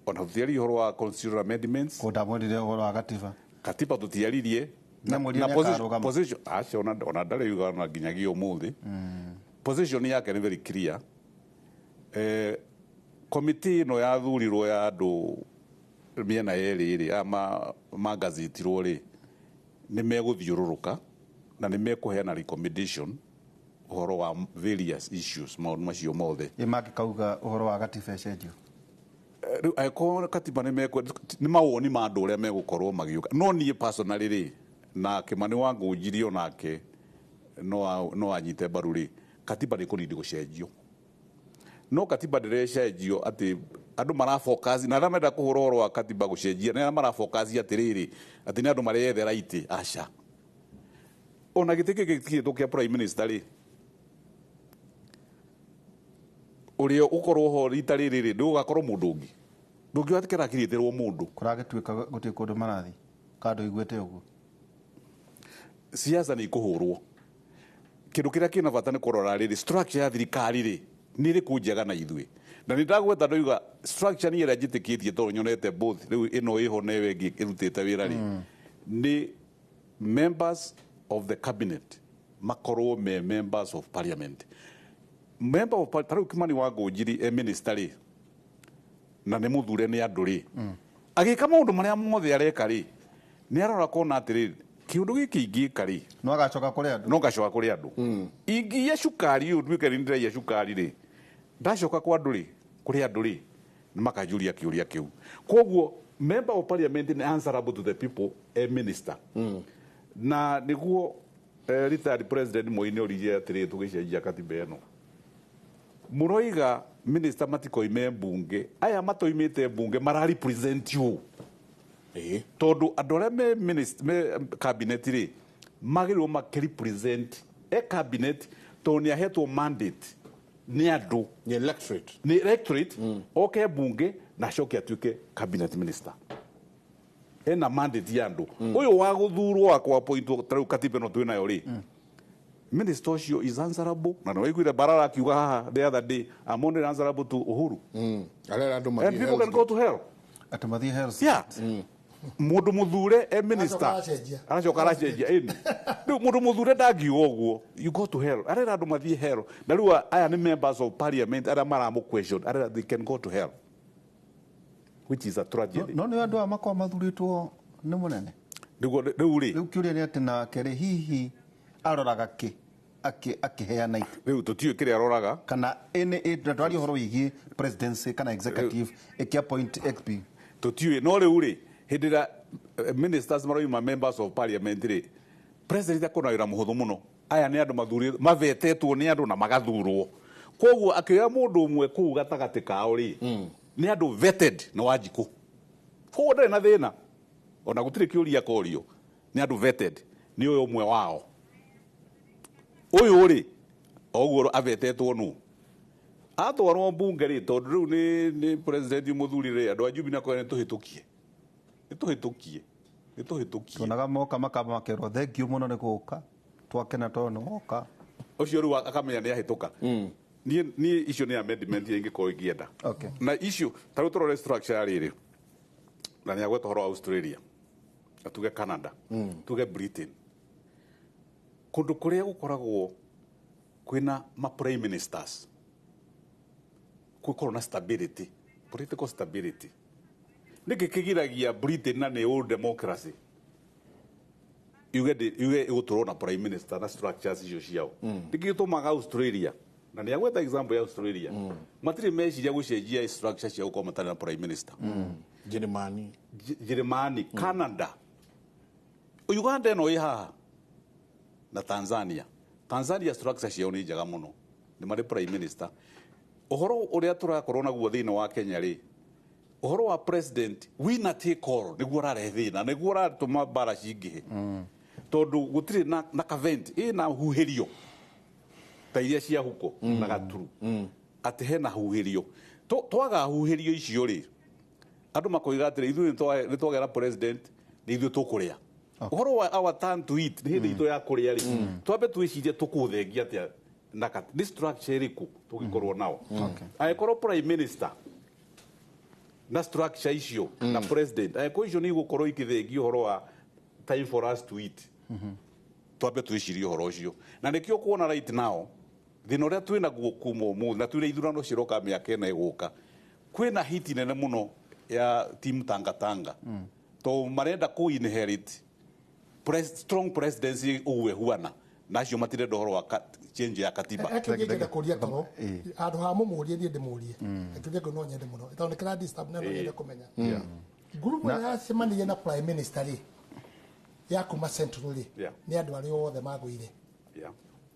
Ona tũtiarie ũhoro wa constitutional amendments. Ko ndamwĩrire ũhoro wa gatiba. Katiba tũtiaririe. Namwĩrire na nĩ position akarũgama. Position aca, ona ndarĩ yuga ona nginyagia ũmũthĩ position yake nĩ very clear. Komiti ĩno yathurirwo ya andũ mĩena yerĩ rĩ, aya magazetirwo rĩ, nĩ megũthiũrũrũka na nĩ mekũheana recommendation ũhoro wa various issues, maũndũ macio mothe. Ĩ mangĩkauga ũhoro wa gatiba ĩcenjio? Rĩu angĩkorwo katiba nĩ nĩ mawoni ma andũ ũrĩa megũkorwo magĩũka, no niĩ personally rĩ, na Kĩmani wa Ngũnjiri onake no anyite mbaru rĩ, katiba nĩ kũnindi gũcenjio, no katiba ndĩrecenjio atĩ andũ marafocus na arĩa marenda kũhũra ũhoro wa katiba gũcenjia na arĩa marafocus atĩrĩrĩ, atĩ nĩ andũ mareyethera itĩ, aca. Ona gĩtĩ gĩkĩ gĩtigĩtwo kĩa prime minister rĩ, ũrĩa ũkorwo ho rita rĩrĩ rĩ, ndũgakorwo mũndũ ũngĩ, ndũngiuga atĩ kĩrakirĩtĩrwo mũndũ. Kũragĩtuĩka gũtirĩ kũndũ marathiĩ kando iguĩte ũguo. Siasa nĩ ikũhũrwo. Kĩndũ kĩrĩa kĩna bata nĩ kũrora rĩrĩ, structure ya thirikari rĩ, nĩ ĩrĩkũ njega na ithuĩ, na nĩ ndagweta ndoiga structure nĩ ĩrĩa njĩtĩkĩtie tondũ nyonete both rĩu ĩno ĩho na ĩyo ĩngĩ ĩrutĩte wĩra rĩ, nĩ members of the cabinet makorwo me members of parliament. Member of ta rĩu Kimani wa Ngũnjiri e minister rĩ, na nĩ mũthure nĩ andũ rĩ, agĩka maũndũ marĩa mothe areka rĩ, nĩ arora kona atĩrĩrĩ, kĩũndũ gĩkĩ ingĩka rĩ, no agacoka kũrĩ andũ, no ngacoka kũrĩ andũ. Ingĩiya cukari ũyũ, nduĩke nĩ ndĩraiya cukari rĩ, ndacoka kwa andũ rĩ, kũrĩ andũ rĩ, nĩ makanjũria kĩũria kĩu. Koguo member of parliament nĩ answerable to the people e minister. Na nĩguo retired president Moi nĩ oririe atĩrĩrĩ, tũgĩcenjia katiba ĩno, mũroiga minister matikoime mbunge, aya matoimĩte mbunge mara represent you, tondũ andũ arĩa me me cabinet rĩ, magĩrĩirwo makĩrepresent e cabinet, tondũ nĩ ahetwo mandate nĩ andũ, nĩ electorate, nĩ electorate, oke mbunge na acoke atuĩke cabinet minister, ena mandate ya andũ. Ũyũ wa gũthurwo wa kũappointwo, ta rĩu katiba ĩno twĩ nayo rĩ, Minister ũcio is answerable na nĩ waiguire Barara akiuga haha the other day, I'm only answerable to Uhuru. Arera andũ mathiĩ And people can go to hell. Atĩ mathiĩ hell. Yeah. Mũndũ mũthure e minister aracoka aracenjia ĩni rĩu mũndũ mũthure ndangiuga ũguo you go to hell, arera andũ mathiĩ hell. Na rĩu aya nĩ members of parliament arĩa maramũ question, arera they can go to hell, which is a tragedy. No nĩ andũ aya makoragwo mathurĩtwo nĩ mũnene. Rĩu rĩ rĩu kĩũria nĩ atĩ nake rĩ hihi aroraga kĩ akĩheana ite rĩu tũtiũĩ kĩrĩa aroraga kana twaria ũhoro wĩgiĩ presidency kana executive ĩkĩ-appoint XP tũtiũĩ. No rĩu rĩ hĩndĩ ĩrĩa ministers maroima members of parliament rĩ, president akona wĩra mũhũthũ mũno. Aya nĩ andũ mathurĩtwo mavetetwo nĩ andũ na magathurwo, koguo akĩoya mũndũ ũmwe kũu gatagatĩ kao rĩ nĩ andũ vetted na Wanjikũ, koguo ndarĩ na thĩna ona gũtirĩ kĩũria korio, nĩ andũ vetted nĩ ũyũ ũmwe wao. Ũyũ rĩ oguo avetetwo nũ atwarwo mbunge rĩ, tondũ rĩu nĩ president mũthuri rĩ, andũ a Jubilee nakorwo nĩ tũhĩtũkie nĩ tũhĩtũkie tuonaga moka makamba makerwo thengiũ mũno nĩ gũka twakena tondũ nĩ woka ũcio rĩu akamenya nĩ ahĩtũka. Niĩ icio nĩ amendment iria ingĩkorwo ingĩenda na icio ta rĩu tũrore structure ya rĩrĩ na nĩ agweta ũhoro wa Australia na tuge Canada tuge Britain, kũndũ kũrĩa gũkoragwo kwĩna ma prime ministers gũkorwo na stability, political stability. Nĩkĩ kĩgiragia Britain na nĩ old democracy yuge ĩgũtũrwo na prime minister na structures icio ciao? Nĩkĩ gĩtũmaga Australia na nĩ agweta example ya Australia matirĩ meciria gũcenjia structure ciao gũkorwo matarĩ na prime minister? Jeremani, Canada, Uganda ĩno ĩ haha na Tanzania. Tanzania structure ciao nĩ njega mũno, nĩ marĩ prime minister. Ũhoro ũrĩa tũrakorwo naguo thĩinĩ wa Kenya rĩ, ũhoro wa president winner take all nĩguo ũrarehe thĩna, nĩguo ũratũma mbara cingĩhe, tondũ gũtirĩ na kavent ĩna huhĩrio ta iria cia huko na gaturu atĩ hena huhĩrio. Twaga huhĩrio icio rĩ, andũ makoiga atĩrĩ ithuĩ nĩ twagĩa na president nĩ ithuĩ tũkũrĩa. Ũhoro wa our turn to eat nĩ hĩndĩ itũ ya kũrĩa rĩ, twambe twĩcirie tũkũthengia atĩa na nĩ structure ĩrĩkũ tũngĩkorwo nao. Angĩkorwo prime minister na structure icio na president angĩkorwo icio nĩ igũkorwo ikĩthengia ũhoro wa time for us to eat, twambe twĩcirie ũhoro ũcio. Na nĩkĩo kuona right now thĩna ũrĩa twĩ naguo kuma ũmũthĩ na twĩna ithurano ciroka mĩaka ĩna ĩgũka, kwĩna hiti nene mũno ya team Tangatanga tondũ marenda kũ inherit strong presidency ũguo ĩhuana na acio matirenda ũhoro wa change ya katiba. Ngĩenda kũria toro handũ ha mũmũrie niĩ ndĩmũrie kĩũria kĩu no nyende mũno tondũ nĩ kĩra disturb na no nyende kũmenya. Ngurubu ĩrĩa yacemanirie na prime minister rĩ ya kuma Central rĩ nĩ andũ arĩa othe magũire.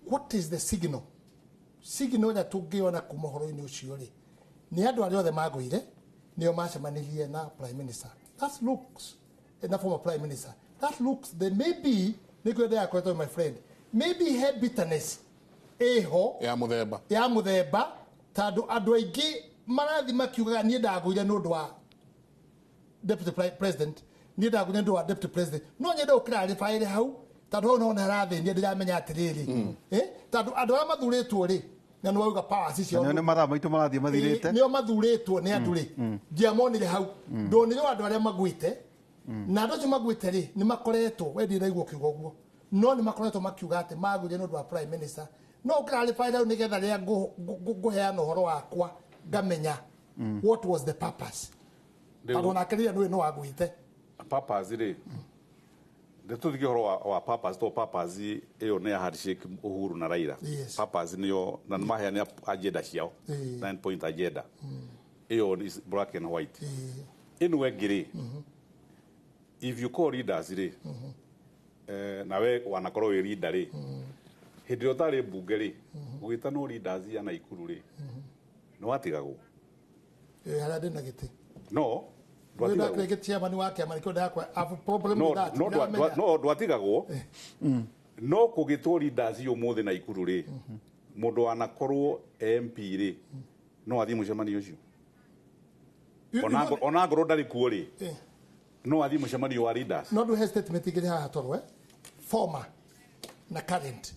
What is the signal? Signal ĩrĩa tũngĩona kuma ũhoro-inĩ ũcio rĩ nĩ andũ arĩa othe magũire nĩo macemanirie na prime minister. That looks na former prime minister. That looks there may be nĩkĩo ndĩrakoretwo my friend maybe he bitterness ĩho ya mũthemba tondũ andũ aingĩ marathi makiugaga niĩ ndagũire nĩ ũndũ wa deputy president, niĩ ndagũire nĩ ũndũ wa deputy president. No nyende ũkĩrarĩbaĩre hau tondũ hau no harathĩnia ndĩramenya atĩrĩrĩ tondũ andũ arĩa mathurĩtwo rĩ na nĩ wauga powers icio nĩ mathaa maitũ marathiĩ mathirĩte nĩo mathurĩtwo nĩ andũ rĩ ndiamonire hau ndonire andũ arĩa magwĩte na andũ acio magwĩte rĩ nĩ makoretwo we ndiraigua ũkiuga ũguo no nĩ makoretwo makiuga atĩ magũire nĩ ũndũ wa prime minister. No ũkĩrarĩbaĩra hau nĩgetha rĩrĩa ngũheana ũhoro wakwa ngamenya what was the purpose tondũ onake rĩrĩa nĩwe no wagwĩte purpose rĩ ndĩtũthiĩ ũhoro wa purpose to purpose ĩyo nĩ ya handshake Uhuru na Raila. Purpose nĩyo na nĩ maheana agenda ciao 9 point agenda ĩyo is black and white. Ĩno ĩngĩ rĩ, if you call leaders rĩ nawe wanakorwo wĩ leader rĩ, hĩndĩ ĩrĩa ũtarĩ mbunge rĩ ũgĩtanwo leaders ya Naikuru rĩ nĩ watigagwo harĩa ndĩ na gĩtĩ no no ndwatigagwo no kũgĩtwo leaders ũmũthĩ Naikuru rĩ mũndũ wanakorwo MP rĩ no athiĩ mũcemanio ũcio ona ngorwo ndarĩ kuo rĩ no athiĩ mũcemanio wa leaders. No ndũhe statement igĩrĩ haha toro former na current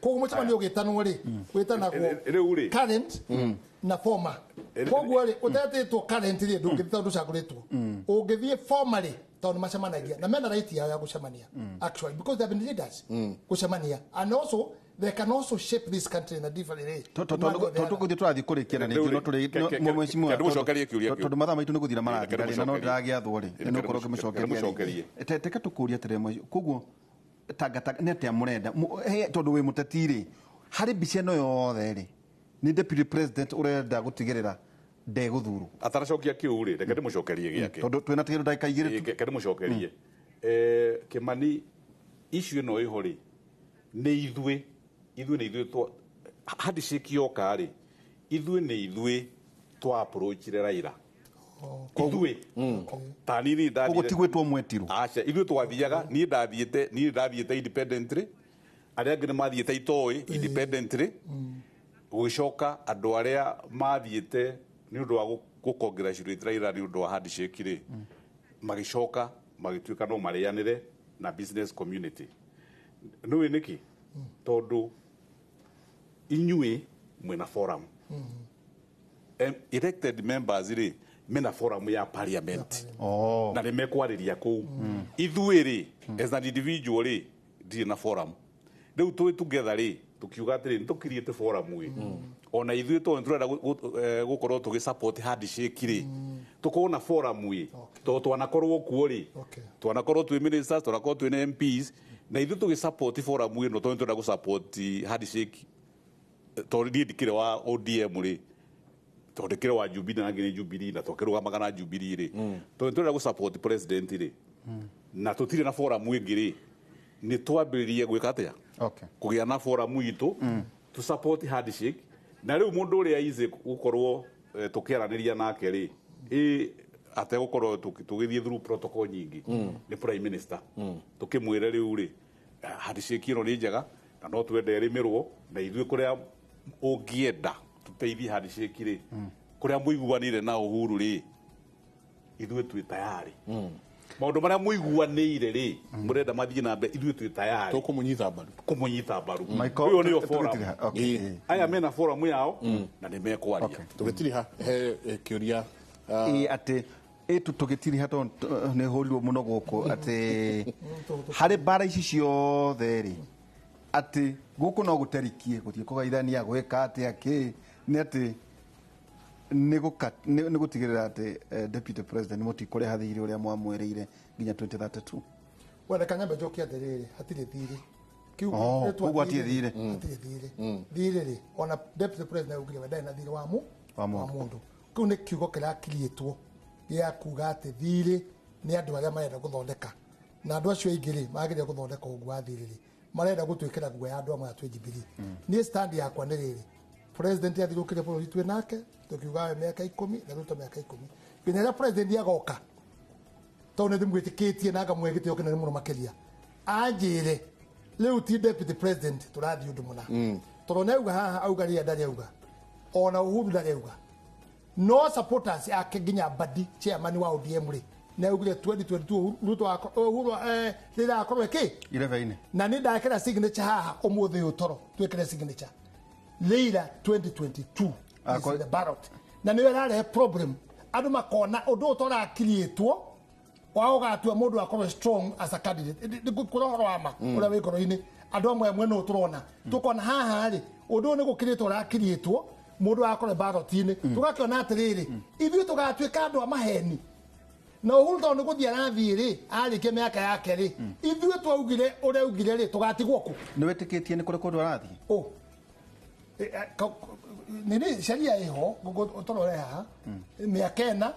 Koguo mũcemanio ũgĩtanwo rĩ, wĩtanagwo Rĩu rĩ current na former. Koguo rĩ, ũtetĩtwo current rĩ, ndũngĩthiĩ tondũ ndũcagũrĩtwo. Ũngĩthiĩ formally tondũ nĩ macemanagia na mena right yao ya gũcemania, actually, because they have been leaders gũcemania, and also they can also shape this country in a different way. Tondũ tũgũthiĩ tũrathiĩ kũrĩkia na ningĩ no tũrĩ mheshimiwa, Ndĩmũcokerie kĩũria kĩu. tondũ mathaa maitũ nĩ gũthira marathira rĩ, na no ndĩragĩathwo rĩ, Reke nĩ ũkorwo ũkĩmũcokeria ndĩmũcokerie. rĩ. Reke tũkũrie atĩrĩ mheshimiwa, koguo tangatanga nĩ atĩa mũrenda tondũ wĩ mũteti rĩ, harĩ mbica ĩno yothe rĩ, nĩ deputy president ũrenda gũtigĩrĩra ndegũthurwo? Atanacokia kĩu rĩ, reke ndĩmũcokerie gĩake. Tondũ twĩna kĩndũ ndagĩka 2 tu. Reke ndĩmũcokerie. Kĩmani, issue ĩno ĩho rĩ, nĩ ithuĩ nĩ ithuĩ twa handshake yoka rĩ, ithuĩ nĩ ithuĩ twa approachire Raila. Ithuĩ ta niĩ ndathire. Koguo ti gwĩtwo mwetirwo? Aca, ithuĩ twathiaga, niĩ ndathiĩte independently, arĩa angĩ nĩ mathiĩte itoĩ independently, gũgĩcoka andũ arĩa mathiĩte nĩ ũndũ wa gũ-congratulate Raila nĩ ũndũ wa handshake rĩ, magĩcoka magĩtuĩka no marĩanĩre na business community. Nĩũĩ nĩkĩ? Tondũ inyuĩ mwĩna forum. Elected members rĩ, mena forum ya parliament. Na nĩ mekwarĩria kũu. Ithuĩ rĩ, as an individual rĩ, ndirĩ na forum. Rĩu twĩ together rĩ, tũkiuga atĩrĩ, nĩ tũkiriĩte forum ĩ. Ona ithuĩ tondũ nĩ tũrenda gũkorwo tũgĩ support handshake rĩ, tũkorwo na forum ĩ. Tondũ twanakorwo kuo rĩ, twanakorwo twĩ ministers, twanakorwo twĩ na MPs, na ithuĩ tũgĩ support forum ĩno tondũ nĩ tũrenda gũ support handshake. Tondũ niĩ ndikĩrĩ wa ODM rĩ, tondũ ndĩkĩrĩ wa Jubilee na angĩ nĩ Jubilee na twakĩrũgamaga na Jubilee rĩ, tondũ nĩ tũrenda gũ support president rĩ, na tũtirĩ na forum ĩngĩ rĩ, nĩ twambĩrĩrie gwĩka atĩa? Kũgĩa na forum itũ, tũ support handshake. Na rĩu mũndũ ũrĩa easy gũkorwo tũkĩaranĩria nake rĩ, ategũkorwo tũgĩthiĩ through protocol nyingĩ, nĩ prime minister. Tũkĩmwĩre rĩu rĩ, handshake ĩno nĩ njega na no twende ĩrĩmĩrwo, na ithuĩ kũrĩa ũngĩenda tũteithie handshake rĩ, kũrĩa mũiguanĩire na Uhuru rĩ, ithuĩ twĩ tayari. Maũndũ marĩa mũiguanĩire rĩ, mũrenda mathiĩ na mbere, ithuĩ twĩ tayari. Tũkũmũnyita mbaru. Kũmũnyita mbaru. Michael, Ũyũ nĩyo forum. tũgĩtiriha, Aya mena forum yao na nĩ mekwaria. Tũgĩtiriha he kĩũria atĩ tũgĩtiriha tondũ nĩ hũrirwo mũno gũkũ atĩ harĩ mbara ici ciothe rĩ, atĩ gũkũ no gũterikie gũthiĩ kũgeithania gwĩka atĩa kĩ, nĩ atĩ nĩ gũtigĩrĩra atĩ deputy president mũtikũrĩha thirĩ ũrĩa mwamwĩrĩire nginya 2032. Wenda kanyambe njoke atĩrĩrĩ, hatirĩ thirĩ. Koguo hatirĩ thirĩ. Hatirĩ thirĩ. Thirĩ rĩ, ona deputy president augire we ndarĩ na thirĩ wa mũndũ. Kĩu nĩ kiugo kĩrakiriĩtwo gĩa kuga atĩ thirĩ nĩ andũ arĩa marenda gũthondeka, na andũ acio aingĩ rĩ, magĩrĩire gũthondeka ũguo wa thirĩ rĩ, marenda gũtwĩkĩra guoya andũ amwe a twĩ Jubilee. Niĩ stand yakwa nĩ rĩrĩ, president athirũkire bũrũri twĩ nake tũkiuga we mĩaka 10 na Ruto mĩaka 10, nginya rĩrĩa president agoka, tondũ nĩ ndĩmwĩtĩkĩtie na ngamũhe gĩtĩo kĩnene mũno makĩria, anjĩre rĩu ti deputy president tũrathiĩ ũndũ mũna, tondũ nĩ auga haha, auga rĩrĩa ndarĩ auga, ona Uhuru ndarĩ auga, no supporters ake nginya Mbadi chairman wa ODM rĩ, nĩ augire 2022 Ruto Uhuru rĩrĩa akorwo ĩkĩ irebe-inĩ, na nĩ ndakĩra signature haha ũmũthĩ ũyũ toro twĩkĩre signature Leila 2022 is in the ballot, na nĩyo ĩrarehe problem, andũ makona ũndũ ũyũ tũrakiriĩtwo wa ũgatua mũndũ akorwo strong as a candidate. Kũrĩ ũhoro wa ma ũrĩa wĩ ngoro-inĩ andũ amwe amwe no tũrona tũkona haha rĩ, ũndũ ũyũ nĩ gũkirĩtwo ũrakiriĩtwo mũndũ akorwo ballot-inĩ, tũgakĩona atĩrĩrĩ, ithuĩ tũgatuĩka andũ a maheni, na Uhuru tondũ nĩ gũthiĩ arathiĩ rĩ, arĩkia mĩaka yake rĩ, ithuĩ twaugire ũrĩa augire rĩ, tũgatigwo kũ? Nĩ wĩtĩkĩtie nĩ kũrĩ kũndũ arathiĩ? Nini sheria ĩho tũrore haha, mĩaka 4,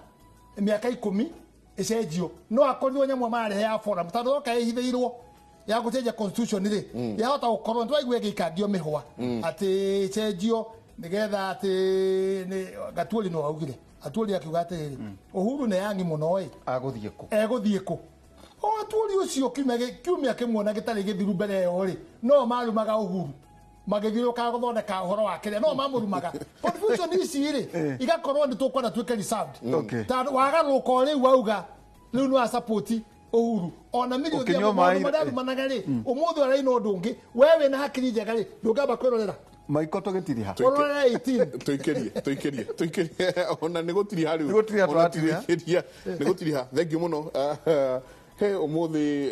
mĩaka 10 ĩcenjio, no akorirwo nyamũ marehe ya forum, tondũ yoka ĩhithĩirwo ya gũcenjia constitution rĩ, yahota gũkorwo nĩtwaigua ĩgĩikangio mĩhwa atĩ ĩcenjio nĩgetha atĩ Gatuori no augire, Atuori akiuga atĩrĩrĩ, Uhuru nĩ yangi mũno ĩ, agũthiĩ kũ? Egũthiĩ kũ? O Atuori ũcio kiumia kĩmwe gĩtarĩ gĩthiru mbere ĩyo rĩ, no marumaga Uhuru magĩthiũrũrũka gũthondeka ũhoro wa kĩrĩa, no mamũrumaga. Confusion ici rĩ, igakorwo nĩ tũkwenda tuĩke reserved. Tondũ wagarũrũka o rĩu wauga rĩu nĩ wa support Uhuru ona miriuthi Ũkĩnyua maĩ- maũndũ marĩa arumanaga rĩ ũmũthĩ araina ũndũ ũngĩ we wĩna hakiri njega rĩ ndũngĩamba kwĩrorera Maiko tũgĩtiriha. Ũrorere 18. Tuikirie tuikirie ona nĩ gũtiriha rĩu. Nĩ gũtiriha Ona tũratiriha. tuikiria nĩ gũtiriha. Thank you mũno. He ũmũthĩ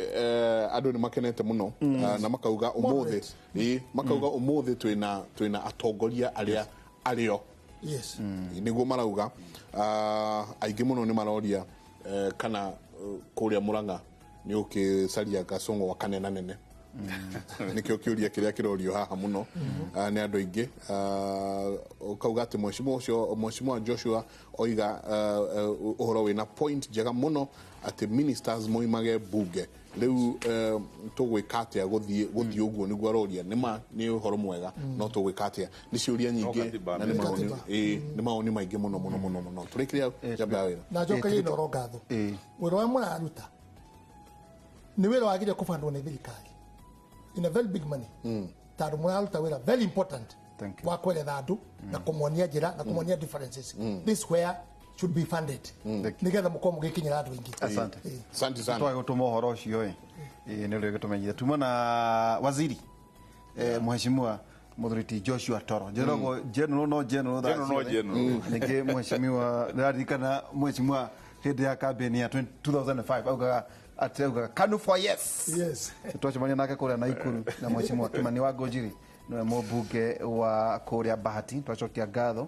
andũ nĩ makenete mũno na makauga ũmũthĩ ĩ makauga ũmũthĩ twĩna atongoria arĩa arĩo. Yes. Nĩguo marauga. Aingĩ mũno nĩ maroria kana kũrĩa Murang'a nĩ ũkĩcaria gacũng'wa wa kanena nene. Nĩkĩo kĩũria kĩrĩa kĩrorio haha mũno nĩ andũ aingĩ. Ũkauga atĩ mheshimiwa ũcio mheshimiwa Joshua oiga ũhoro wĩna point njega mũno atĩ ministers moimage bunge rĩu tũgwĩka atĩa gũthiĩ ũguo nĩguo aroria nĩ ma nĩ ũhoro mwega no tũgwĩka atĩa nĩ ciũria nyingĩ katiba na nĩ mawoni ĩĩ nĩ mawoni maingĩ mũno mũno mũno mũno tũrĩkĩria njamba ya wĩra. Na njokerie Inooro ngatho wĩra ũrĩa mũraruta nĩ wĩra wagĩrĩire kũbandwo nĩ thirikari in a very big money tondũ mũraruta wĩra very important wa kweretha andũ na kũmonia njĩra na kũmonia differences. This where should be funded nĩgetha mũkorwo mũgĩkinyĩra andũ aingĩ. Asante. Asante sana. Twage gũtũma ũhoro ũcio ĩ nĩ ũrĩa gĩtũmenyithia tuma na waziri mheshimiwa mũthuri ti Joshua Toro njĩragwo general no general thaa General no ciothe. general. Ningĩ mheshimiwa ndĩraririkana mheshimiwa hĩndĩ ya campaign ya 2005 augaga atĩ augaga KANU for yes. Yes. Twacemania nake kũrĩa Naikuru na mheshimiwa Kimani wa Ngũnjiri nĩwe mũmbunge wa kũrĩa Bahati twacokia ngatho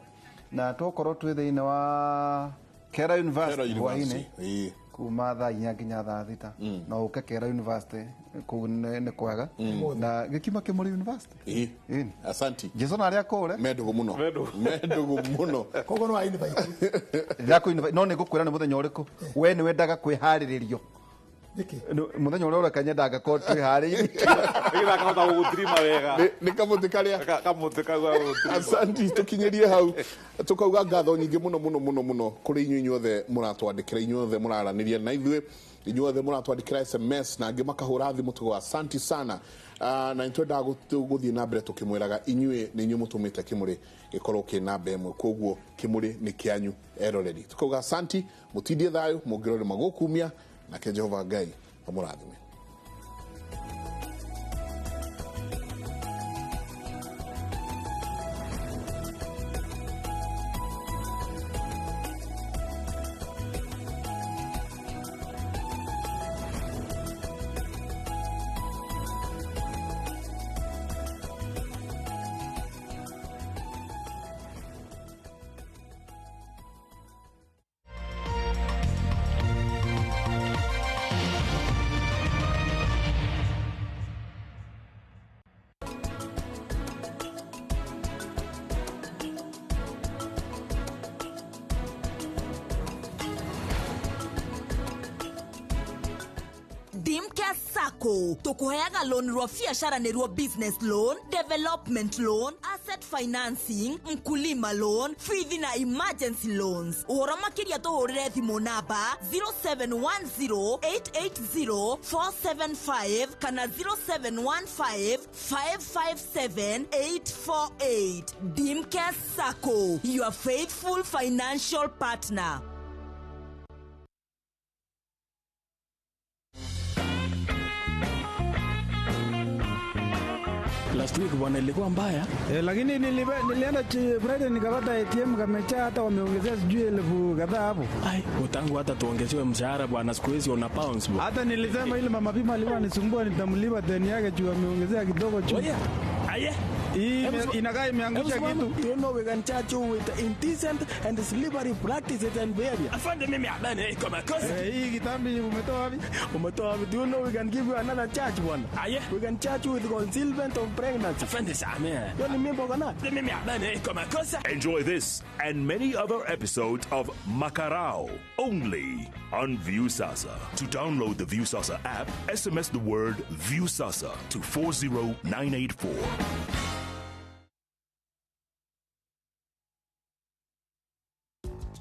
na tũkorwo twĩ thĩinĩ wa Kera University Kera hwainĩ University. kuma thaa 4 nginya thaa 6 no ũke Kera University kũu nĩ kwega na gĩkiuma Kĩmũrĩ University. Ĩĩ. Asanti. Jason arĩa kũrĩa mendũgũ mũno mendũgũ mũno koguo nĩ wa invite. Ndĩrakũ no nĩ ngũkwĩra nĩ mũthenya ũrĩkũ we nĩ wendaga kwĩharĩrĩrio. Nĩkĩ? Mũthenya ũrĩa ũreka nyendaga ngakorwo twĩharĩirie. Nĩgetha akahota gũgũtirima wega. Nĩ kamũtĩ karĩa kamũtĩ kau ga gũgũtirima. Asanti tukinyirie hau tukauga ngatho nyingĩ mũno mũno mũno mũno kũrĩ inyuĩ inyuothe mũratwandĩkĩra inyuothe mũraranĩria na ithuĩ inyuothe mũratwandĩkĩra SMS na angĩ makahũra thimũ tuga asanti sana. Na nĩtwendaga gũthiĩ na mbere tũkĩmwĩraga inyuĩ nĩ inyuĩ mũtũmĩte Kĩmũrĩ gĩkorwo kĩ namba ĩmwe koguo Kĩmũrĩ nĩ kĩanyu eroreri tukauga asanti mũtindie thayũ mũngĩrore magũkumia nake Jehova Ngai amũrathime. Dimcare Sacco tukuheaga loan rwa biashara nĩruo business loan, development loan, asset financing, mkulima loan, fithi na emergency loans. Ũhoro makĩria tũhũrĩre thimũ namba 0710880475 kana 0715557848. Dimcare Sacco, your faithful financial partner. Last week bwana ilikuwa mbaya. Lakini nilienda Friday nikapata ATM kamejaa, hata wameongezea sijui elfu kadhaa hapo. Ai, utangu hata tuongezewe mshahara bwana, siku hizi una pounds bwana. Hata nilisema ile mama pima alikuwa anisumbua nitamlipa deni yake juu ameongezea kidogo juu. Oye, aye. Hii inakaa imeangusha kitu. You know we can charge you with indecent and slavery practices and behavior. Afande mimi abani iko makosa. Hii kitambi umetoa wapi? Umetoa wapi? Do you know we can give you another charge bwana? Aye. We can charge you with concealment of pregnancy. Afande samea. Hiyo ni mimba uko nayo? Mimi abani iko makosa. Enjoy this and many other episodes of Makarao only on Viusasa. To download the Viusasa app, SMS the word Viusasa to 40984.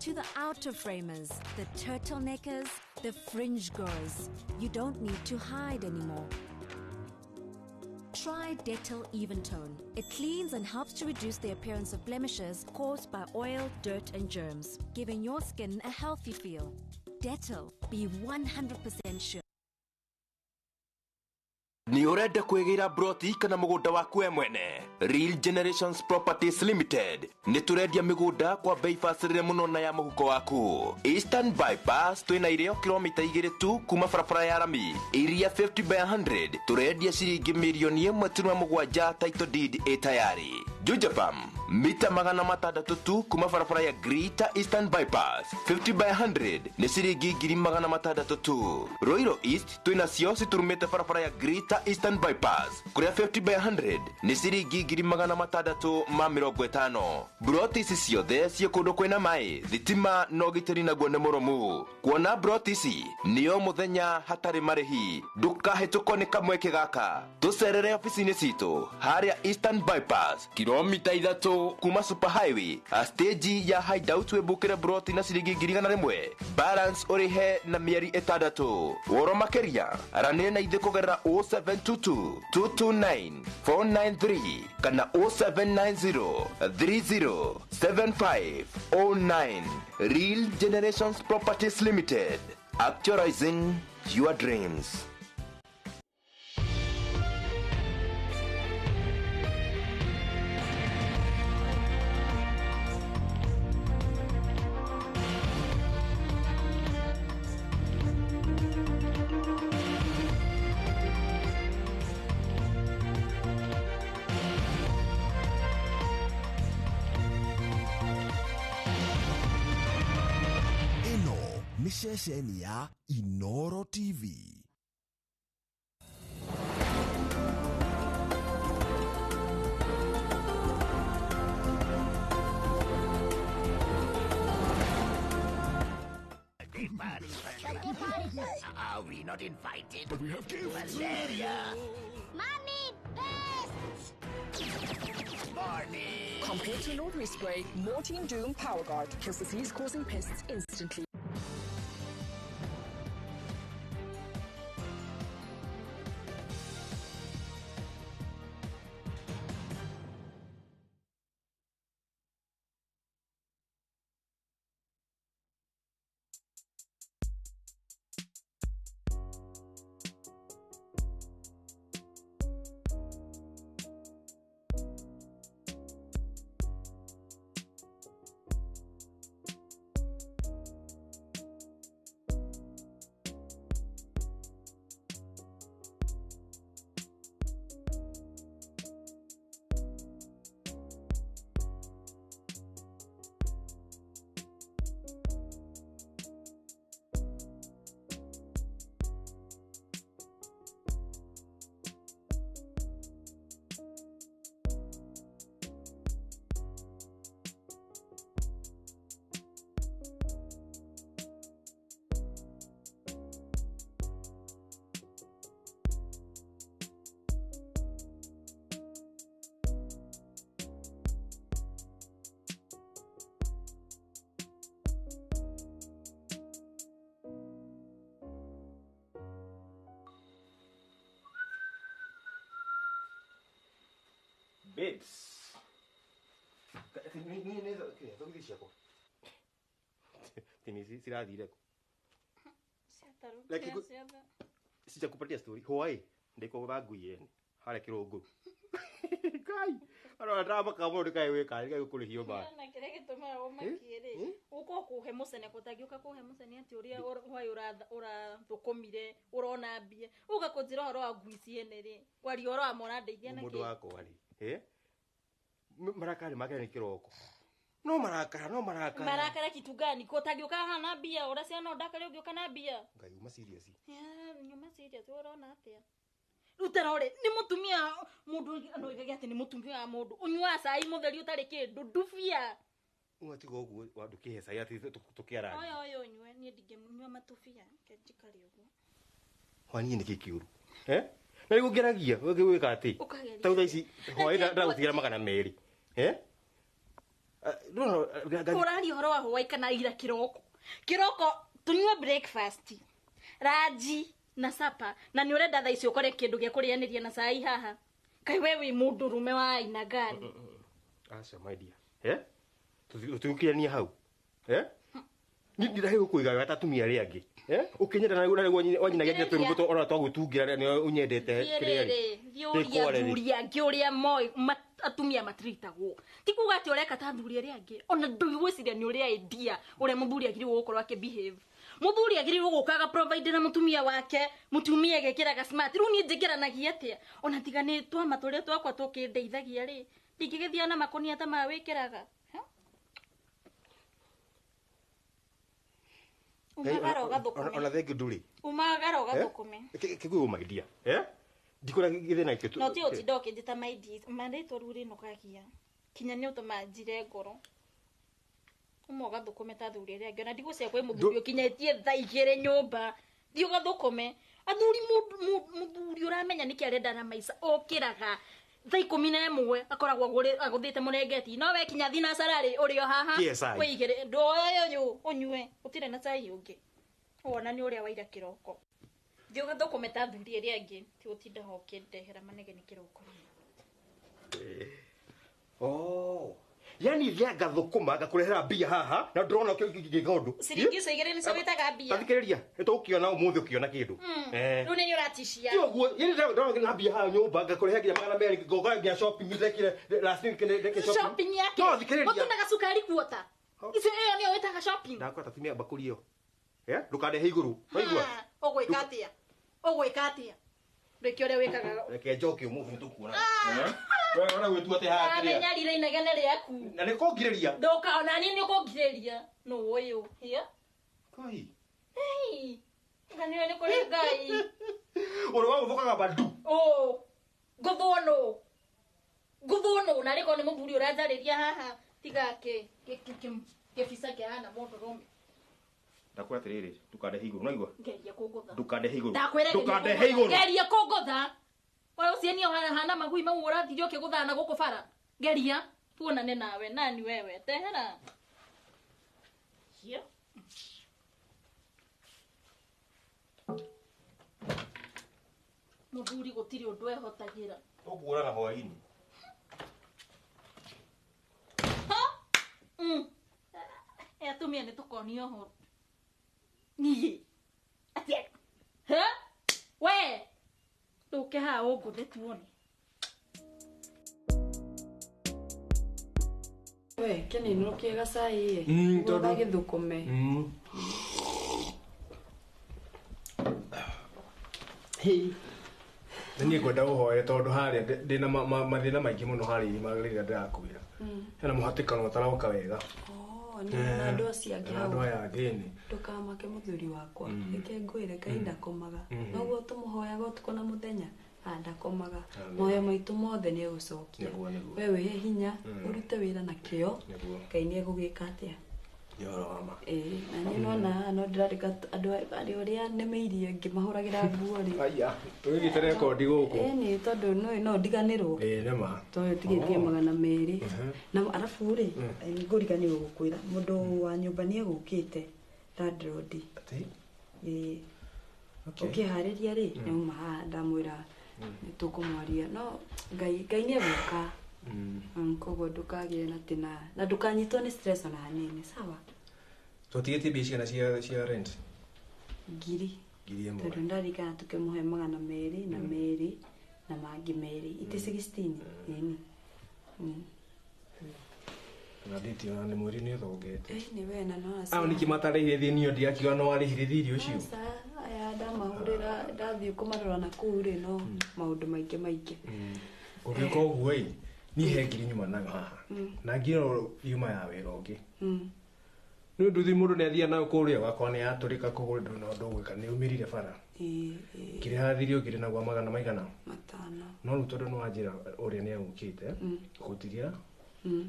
To the outer framers, the turtleneckers, the fringe goers, you don't need to hide anymore. Try Dettol Eventone. It cleans and helps to reduce the appearance of blemishes caused by oil, dirt, and germs, giving your skin a healthy feel. Dettol, be 100% sure. Nĩ ũrenda kwĩgĩra broti kana mũgũnda waku we mwene? Real Generations Properties Limited nĩ tũrendia mĩgũnda kwa bei bacĩrĩre mũno na ya mũhuko waku. Eastern Bypass twĩna irĩo kilomita 2 tu kuma barabara ya rami, iria 50 by 100 tũrendia ciringi mirioni 1.7, title deed ĩ tayari. Juja Farm mita 600 tu kuma barabara ya Greater Eastern Bypass, 50 by 100 nĩ ciringi 600,000 tu. Roiro East twĩna cio citurumĩte barabara ya Greater Eastern Bypass, kũrĩa 50 by 100 nĩ ciringi 650,000. Broti ici ciothe ciĩ kũndũ kwĩna maĩ, thitima na ũgitĩri, naguo nĩ mũrũmu. Kuona broti ici nĩo mũthenya hatarĩ marĩhi. Ndũkahĩtũkwo nĩ kamweke gaka, tũcerere ofici-inĩ citũ harĩa Eastern Bypass, kilomita 3 kuma Super Highway, stage ya Hideout. Wĩmbũkĩre broti na ciringi 100,000, balance ũrĩhe na mĩeri 6. Woro makĩria aranĩre na ithuĩ kũgerera 0722 229 493 kana 0790 30 7509. Real Generations Properties Limited, actualizing your dreams. Ĩno nĩ ceceni ya Inoro TV. Are we not invited? But we have gifts. Valeria! Mommy, pests! Morning! Compared to an ordinary spray, Mortein Doom Power Guard kills disease-causing pests instantly. Babes. Thogithi ciakwa tini cirathire kũ? Like sijakupatia story hwaĩ ndikũgũra ngui yene harĩa kĩrũngũrũ. Ngai arona ndamaka mũno ndĩkae wĩka ndĩkae gũkũrĩhio maĩ. Na kĩrĩa gĩtũmaga ũmakie rĩ, ũka ũkũhe mũcene gũtangĩũka kũhe mũcene atĩ ũrĩa hwaĩ ũrathũkũmire ũrona mbia ũka kũnjĩra ũhoro wa ngui ciene rĩ, kwaria ũhoro wa mwana ndeithia na mũndũ kĩ. Wakwa rĩ, marakara nĩ makĩra nĩ kĩroko no marakara no marakara. Marakara kitu gani? Ko ũtangĩũka haha na mbia ũrĩa ciana ndakare ũngĩũka na mbia. Ngai, uma serious. Ya, nyuma serious ũrona atĩa? Rĩu tarore nĩ mũtumia mũndũ no oigage atĩ nĩ mũtumia wa mũndũ ũnyuaga cai mũtheri ũtarĩ kĩndũ ndubia. Uma tiga ũguo wandũkĩhe cai atĩ tũkĩarania. Oya oya ũnyue, niĩ ndingĩnyua matubia reke njikare ũguo. Hwaniĩ nĩkĩ kĩũru? Na rĩu ngeragia gwĩka atĩ Ũkageria. ta thaa ici hwaĩ ndagũtigĩra 200. Ũraria ũhoro wa hwaĩ kana ira kĩroko? Kĩroko tũnyue breakfast, ranji na sapa, na nĩ ũrenda thaa ici ũkore kĩndũ gĩa kũrĩanĩria na cai haha. Kaĩ we wĩ mũndũrũme wa aina gani? Aca my dear, tũtigũkirania hau. Ni ndirahe gũkũiga wega ta atumia arĩa angĩ. Ũkĩnyenda na wanyinagia nginya twĩrũmbo ona twagũtungira nĩ ũnyendete kĩrĩa rĩ. Thiĩ ũrie athuri angĩ ũrĩa moĩ atumia matiritagwo. Ti kuga atĩ ũreka ta athuri arĩa angĩ. Ona ndũgwĩciria nĩ ũrĩa idea ũrĩa mũthuri agĩrĩirwo gũkorwo akĩ behave. Mũthuri agĩrĩirwo gũka aga provide na mũtumia wake, mũtumia agekĩraga smart. Rĩu niĩ njĩkĩranagia atĩa? Ona tiga nĩ twama tũrĩa twakwa tũkĩndeithagia rĩ, ndingĩgĩthiĩ na makũnia ta maya wĩkĩraga. Umagara ũgathũkũme. Ona thengi ndũrĩ. Umagara ũgathũkũme. Kĩguũ my dear. Ndikũra gĩthĩna gĩkĩ. No ti ũtinda ũkĩnjĩta my dear. Marĩtwa rĩu rĩnogagia. Kinya nĩ ũtũma njire ngoro. Uma ũgathũkũme ta athuri arĩa angĩ. Ona ndigũcia kwĩ mũthuri ũkinyĩtie thaa 2 nyũmba. Thiĩ ũgathũkũme. Athuri mũthuri ũramenya nĩkĩ arenda na maica okĩraga thaa 11 akoragwo agũthĩte mũrengeti. No we kinya thinacara rĩ ũrĩ o haha. Wĩigĩre ndoe ũyũ ũnyue. Gũtirĩ na cai ũngĩ. Wona nĩ ũrĩa waira kĩroko. Thiĩ ũgathũkũme ta athuri arĩa angĩ. Ti gũtinda ho ũkĩndehera manegene kĩroko. Oh. Yani thia ngathũkũma ngakũrehera mbia haha na ndĩrona ngĩka ũndũ. Ciringi icio igĩrĩ nĩcio wĩtaga mbia. Tathikĩrĩria, nĩtũgũkĩona ũmũthĩ ũkĩona kĩndũ. Rĩu nĩ ũratishia. Ti ũguo, yani ndĩrona na mbia haha nyũmba ngakũrehera nginya 200 ngoka nginya shopping ndekire last week ndekire shopping. Shopping yake. No thikĩrĩria. Mũtu na gacukari kuota. Icio ĩyo nĩyo wĩtaga shopping. Ndakwĩra tumia mbakũri ĩyo. Ndũkandehe igũrũ. Waigua? Ũgwĩka atĩa? Ũgwĩka atĩa? Ndwĩke ũrĩa wĩkaga. Reke njoke ũmũthĩ nĩtũkuona. Wewe ona gwitua ate haha kiria. Amenyarire inegene rĩaku. Na nĩkũngirĩria. Ndũka ona niĩ nĩũkũngirĩria. Nũ ũyũ? Hia. Kai. Hey. Nganiwe nĩ kũrĩ Ngai. Ũrĩ wa gũthũkaga bandu. Ũ. Ngũthwo nũ. Ngũthwo nũ na rĩko nĩ mũthuri ũranjarĩria haha tiga kĩbica kĩhana mũndũrũme. Ndakwĩra atĩrĩrĩ, ndũkandehe igũrũ, nĩwaigua? Ngeria kũngũtha. Ndũkandehe igũrũ. Ndakwĩra ndũkandehe igũrũ. Ngeria kũngũtha. Wewe usieni hana magui mau ũrathirie ũkĩgũthana na gũkũ bara. Ngeria tuonane nawe nani wewe tehera. Hiyo. Mũthuri gũtirĩ ũndũ ehotagĩra. Tũkuonana hwaĩ-inĩ. Ha? Atumia nĩ tũkonio ũhoro. Niĩ. Atia. Ha? We. Ndũke haha ũngũthe tuone. We, kĩninũkie gacai ĩ. Tondũ gĩthũkũme. Hey. Niĩ ngwenda ũhoe tondũ harĩa ndĩna mathĩna maingĩ mũno harĩa irima rĩrĩa ndĩrakwĩra. Hena mũhatĩkano ũtaroka wega. Na andũ acio angĩ hau. Andũ aya angĩ nĩ. Ndũkamake mũthuri wakwa. Reke ngwĩre Ngai ndakomaga. Noguo tũmũhoyaga ũtukũ na mũthenya. Ndakomaga. Mahoya maitũ mothe nĩ egũcokia. We wĩhe hinya, ũrute wĩra na kĩo. Ngai nĩ egũgĩka atĩa? Nĩ ũhoro wa ma. Na niĩ nona no ndĩrandĩka andũ arĩa ũrĩa nĩmeirie ngĩmahũragĩra nguo rĩ. Aya, tũgĩgĩte rekondi gũkũ. Nĩ tondũ no ndiganĩrwo. Nĩ ma. Tondũ tigĩtie 200. Na arabu rĩ, ngũriganĩrwo gũkwĩra mũndũ wa nyũmba nĩ egũkĩte landlord. Atĩ? Ĩĩ. Ũkĩharĩria rĩ, nĩauma haha ndamwĩra nĩtũkũmwaria. No Ngai nĩ egũka. Koguo ndũkagĩe na tĩna na ndũkanyitwo nĩ stress ona hanini, sawa? Tũtigĩtie mbia cigana cia rent? 1,000. 1,000. Tondũ ndarikana tũkĩmũhe 200 na 2 na mangĩ 2. Iti 16. Ĩni. Na nditiona nĩ mweri nĩ ũthongete. Nĩ we na no aca. Ao nĩkĩ matarĩire thĩni ũyũ ndiakiuga no warĩhire thirĩ ũcio. Aca, aya ndamahũrĩra ndathiĩ kũmarora na kũu rĩ no maũndũ maingĩ maingĩ. Ũngĩka ũguo ĩ, niĩ he 1,000 nyuma nayo haha. Na 1,000 ĩno yuma ya wĩra ũngĩ. Nĩ ũndũ thi mũndũ nĩ athiaga nayo kũrĩa ũgakora nĩ yatũrĩka koguo ndũrĩ na ũndũ ũgwĩka nĩ umĩrire bara. Ngĩrĩha thirĩ ũngĩrĩ naguo 500 maigana. No rĩu tondũ nĩ wanjĩra ũrĩa nĩ egũkĩte, ngũtigĩra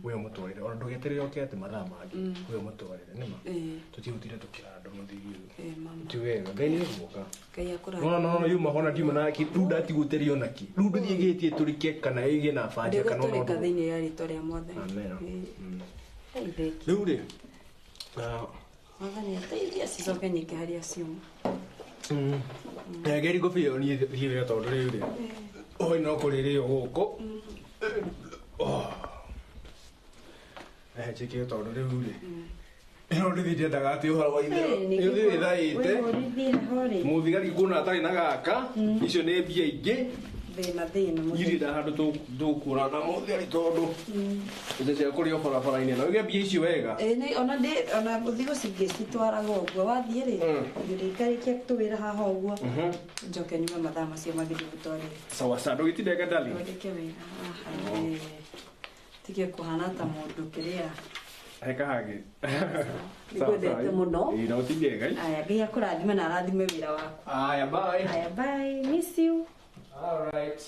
we ũmũtwarĩre ona ndũgeterere oke atĩ mathaa mangĩ we ũmũtwarĩre nĩma tũtigũtinda tũkĩra andũ mũthiri ũyũ ti wega Ngai nĩ egũka. No yuma hona ndiuma na kĩ rĩu ndatigũterio na kĩ rĩu ndũthiĩ gĩtie tũrĩke kana ĩgĩe na banja kana ona ũndũ thĩinĩ ya rĩtwa rĩa Mwathani. Amen. Rĩu rĩ Mwathani ateithia cicoke nyingĩ harĩa ciuma. Ngeri ngũbia niĩ thiĩ wĩra tondũ rĩu rĩ oi no kũrĩrĩo gũkũ. Njĩke tondũ rĩu rĩ Ĩno ndĩthi ndiendaga atĩ ũhoro wa itherũ. Nĩ ũthiĩ wĩthaĩte. Mũthigari kuona atarĩ na gaka, icio nĩ mbia ingĩ. Thĩna thĩna mũthĩ. Ndirĩ na handũ tũkuona na mũthigari tondũ mbeca cia kũrĩo barabara-inĩ na ũige mbia icio wega. Ĩĩ nĩ ona ndĩ ona gũthiĩ gũcingĩcitwaraga ũguo wathiĩ rĩ ndĩkarĩkia tũwĩra haha ũguo njoke nyume mathaa macio mangĩ ndĩgũtwarĩre. Sawa sawa, ndũgĩtinde darling. Thondeke wĩra haha. Tige kũhana ta mũndũ kĩrĩa. Heka hagi. Nĩngwendete mũno. Ĩĩ na ũtinde Ngai. Aya, Ngai akũrathime na arathime wĩra waku. Aya, bye. Aya, bye. Miss you. All right.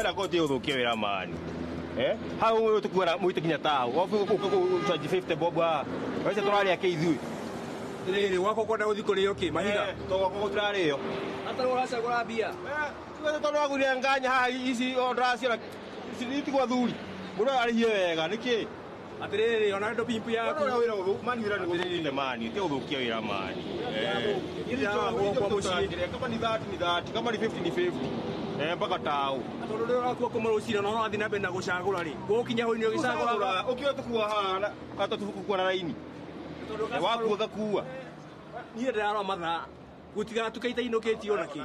Era koti uthukie wira mani. Eh? Hau tukuona muite kinya tao. Ofu charge 50 bob ha. Wewe turaria ke ithui. Rĩrĩ gwakwa kwenda gũthiĩ kũrĩo kĩ mahiga? To gwakwa gũtirarĩo. Atarĩ ũracagũra mbia. Eh, tondũ wagũrire nganya haha ici o ndĩraciona ici gwa thuri. Mũndũ arĩhie wega nĩkĩ? Atĩrĩrĩ ona ndo pimpu yaku. Wĩra mani wĩra nĩ gũthũkite mani, ti gũthũkia wĩra mani. Eh. Gwakwa mũciĩ. Kama ni 30 ni 30, kama ni 50 ni 50. Eh, mpaka tao. Tondũ rĩrĩa ũrakua kuma rũcinĩ na ũrathiĩ na mbere na gũcagũra rĩ, gũkinya hwaĩ-inĩ ũgĩcagũra. Ũkiũĩ tũkua haha ata tũkua na raini. Wakua gakua. Niĩ ndĩrarora mathaa gũtigatuke itainũkĩtio ona kĩ.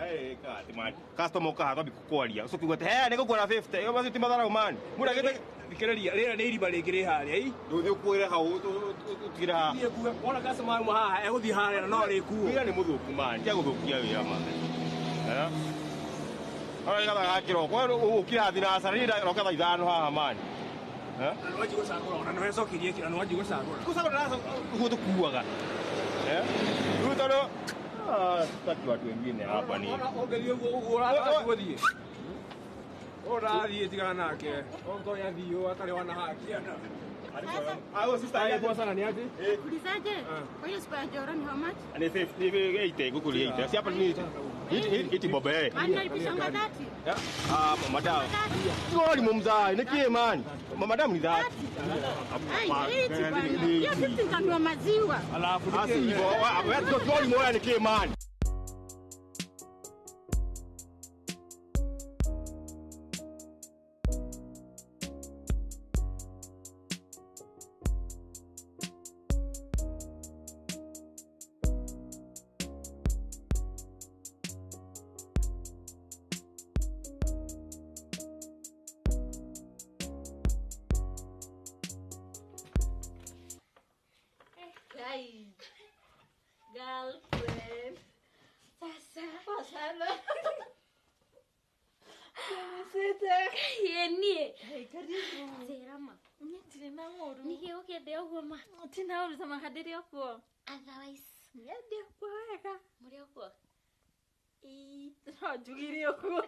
Customer ũka haha twambi kwaria. Ũcoke uge atĩ he nĩ ngũkua na 50. Ĩyo macio ti matharau mani. Mũndũ agĩte thikĩrĩria rĩrĩa nĩ irima rĩngĩ rĩ harĩa ĩ. Ndũthiĩ ũkuĩre hau ũtigĩre haha. Thiĩ kuue wona customer auma haha egũthiĩ harĩa na no arĩkuo. Wĩra nĩ mũthũku mani, ti agũthũkia wĩra mani. Eh? Ora gathaa ga kĩroko ũkira thinacara niĩ ndaroka thaa ithano haha mani. Eh? Na nĩwanji gũcagũra ona nĩwecokerie kĩra nĩwanji gũcagũra. Gũcagũra ũguo tũkuaga. Eh? Rĩu tondũ sitaki watu wengine hapa ni. Ona ũngĩthiĩ ũguo ũguo ũrathiĩ gũthiĩ. Ũrathiĩ tigana nake. Okorwo nĩathiĩ ũũ atarĩ wana hakiana. Ayo sister Ayo poa sana ni aje? Kulizaje? Kwa hiyo siku ya Njoro ni how much? Ni 50 ni 80 ngũkũria 80. Si hapa ni 80 bobe. Mani nalipishanga 30. Ah, madam. Sio ni mzai, ni kie mani. Madam ni 30. Ai, 80 bwana. Hiyo 50 nitanunua maziwa. Alafu ni hivyo. Wewe sio ni moya ni kie mani. Girlfriend. Sasa poa sana. Yenie. Karibu. Njĩra ma. Ndirĩ na ũru. Nĩkĩ ũkĩende ũguo ma? Tina ũru sama ndĩrĩ o kuo. Otherwise. Ndĩ o kuo wega. Mũrĩ o kuo? Ĩĩ, no njugire ũguo.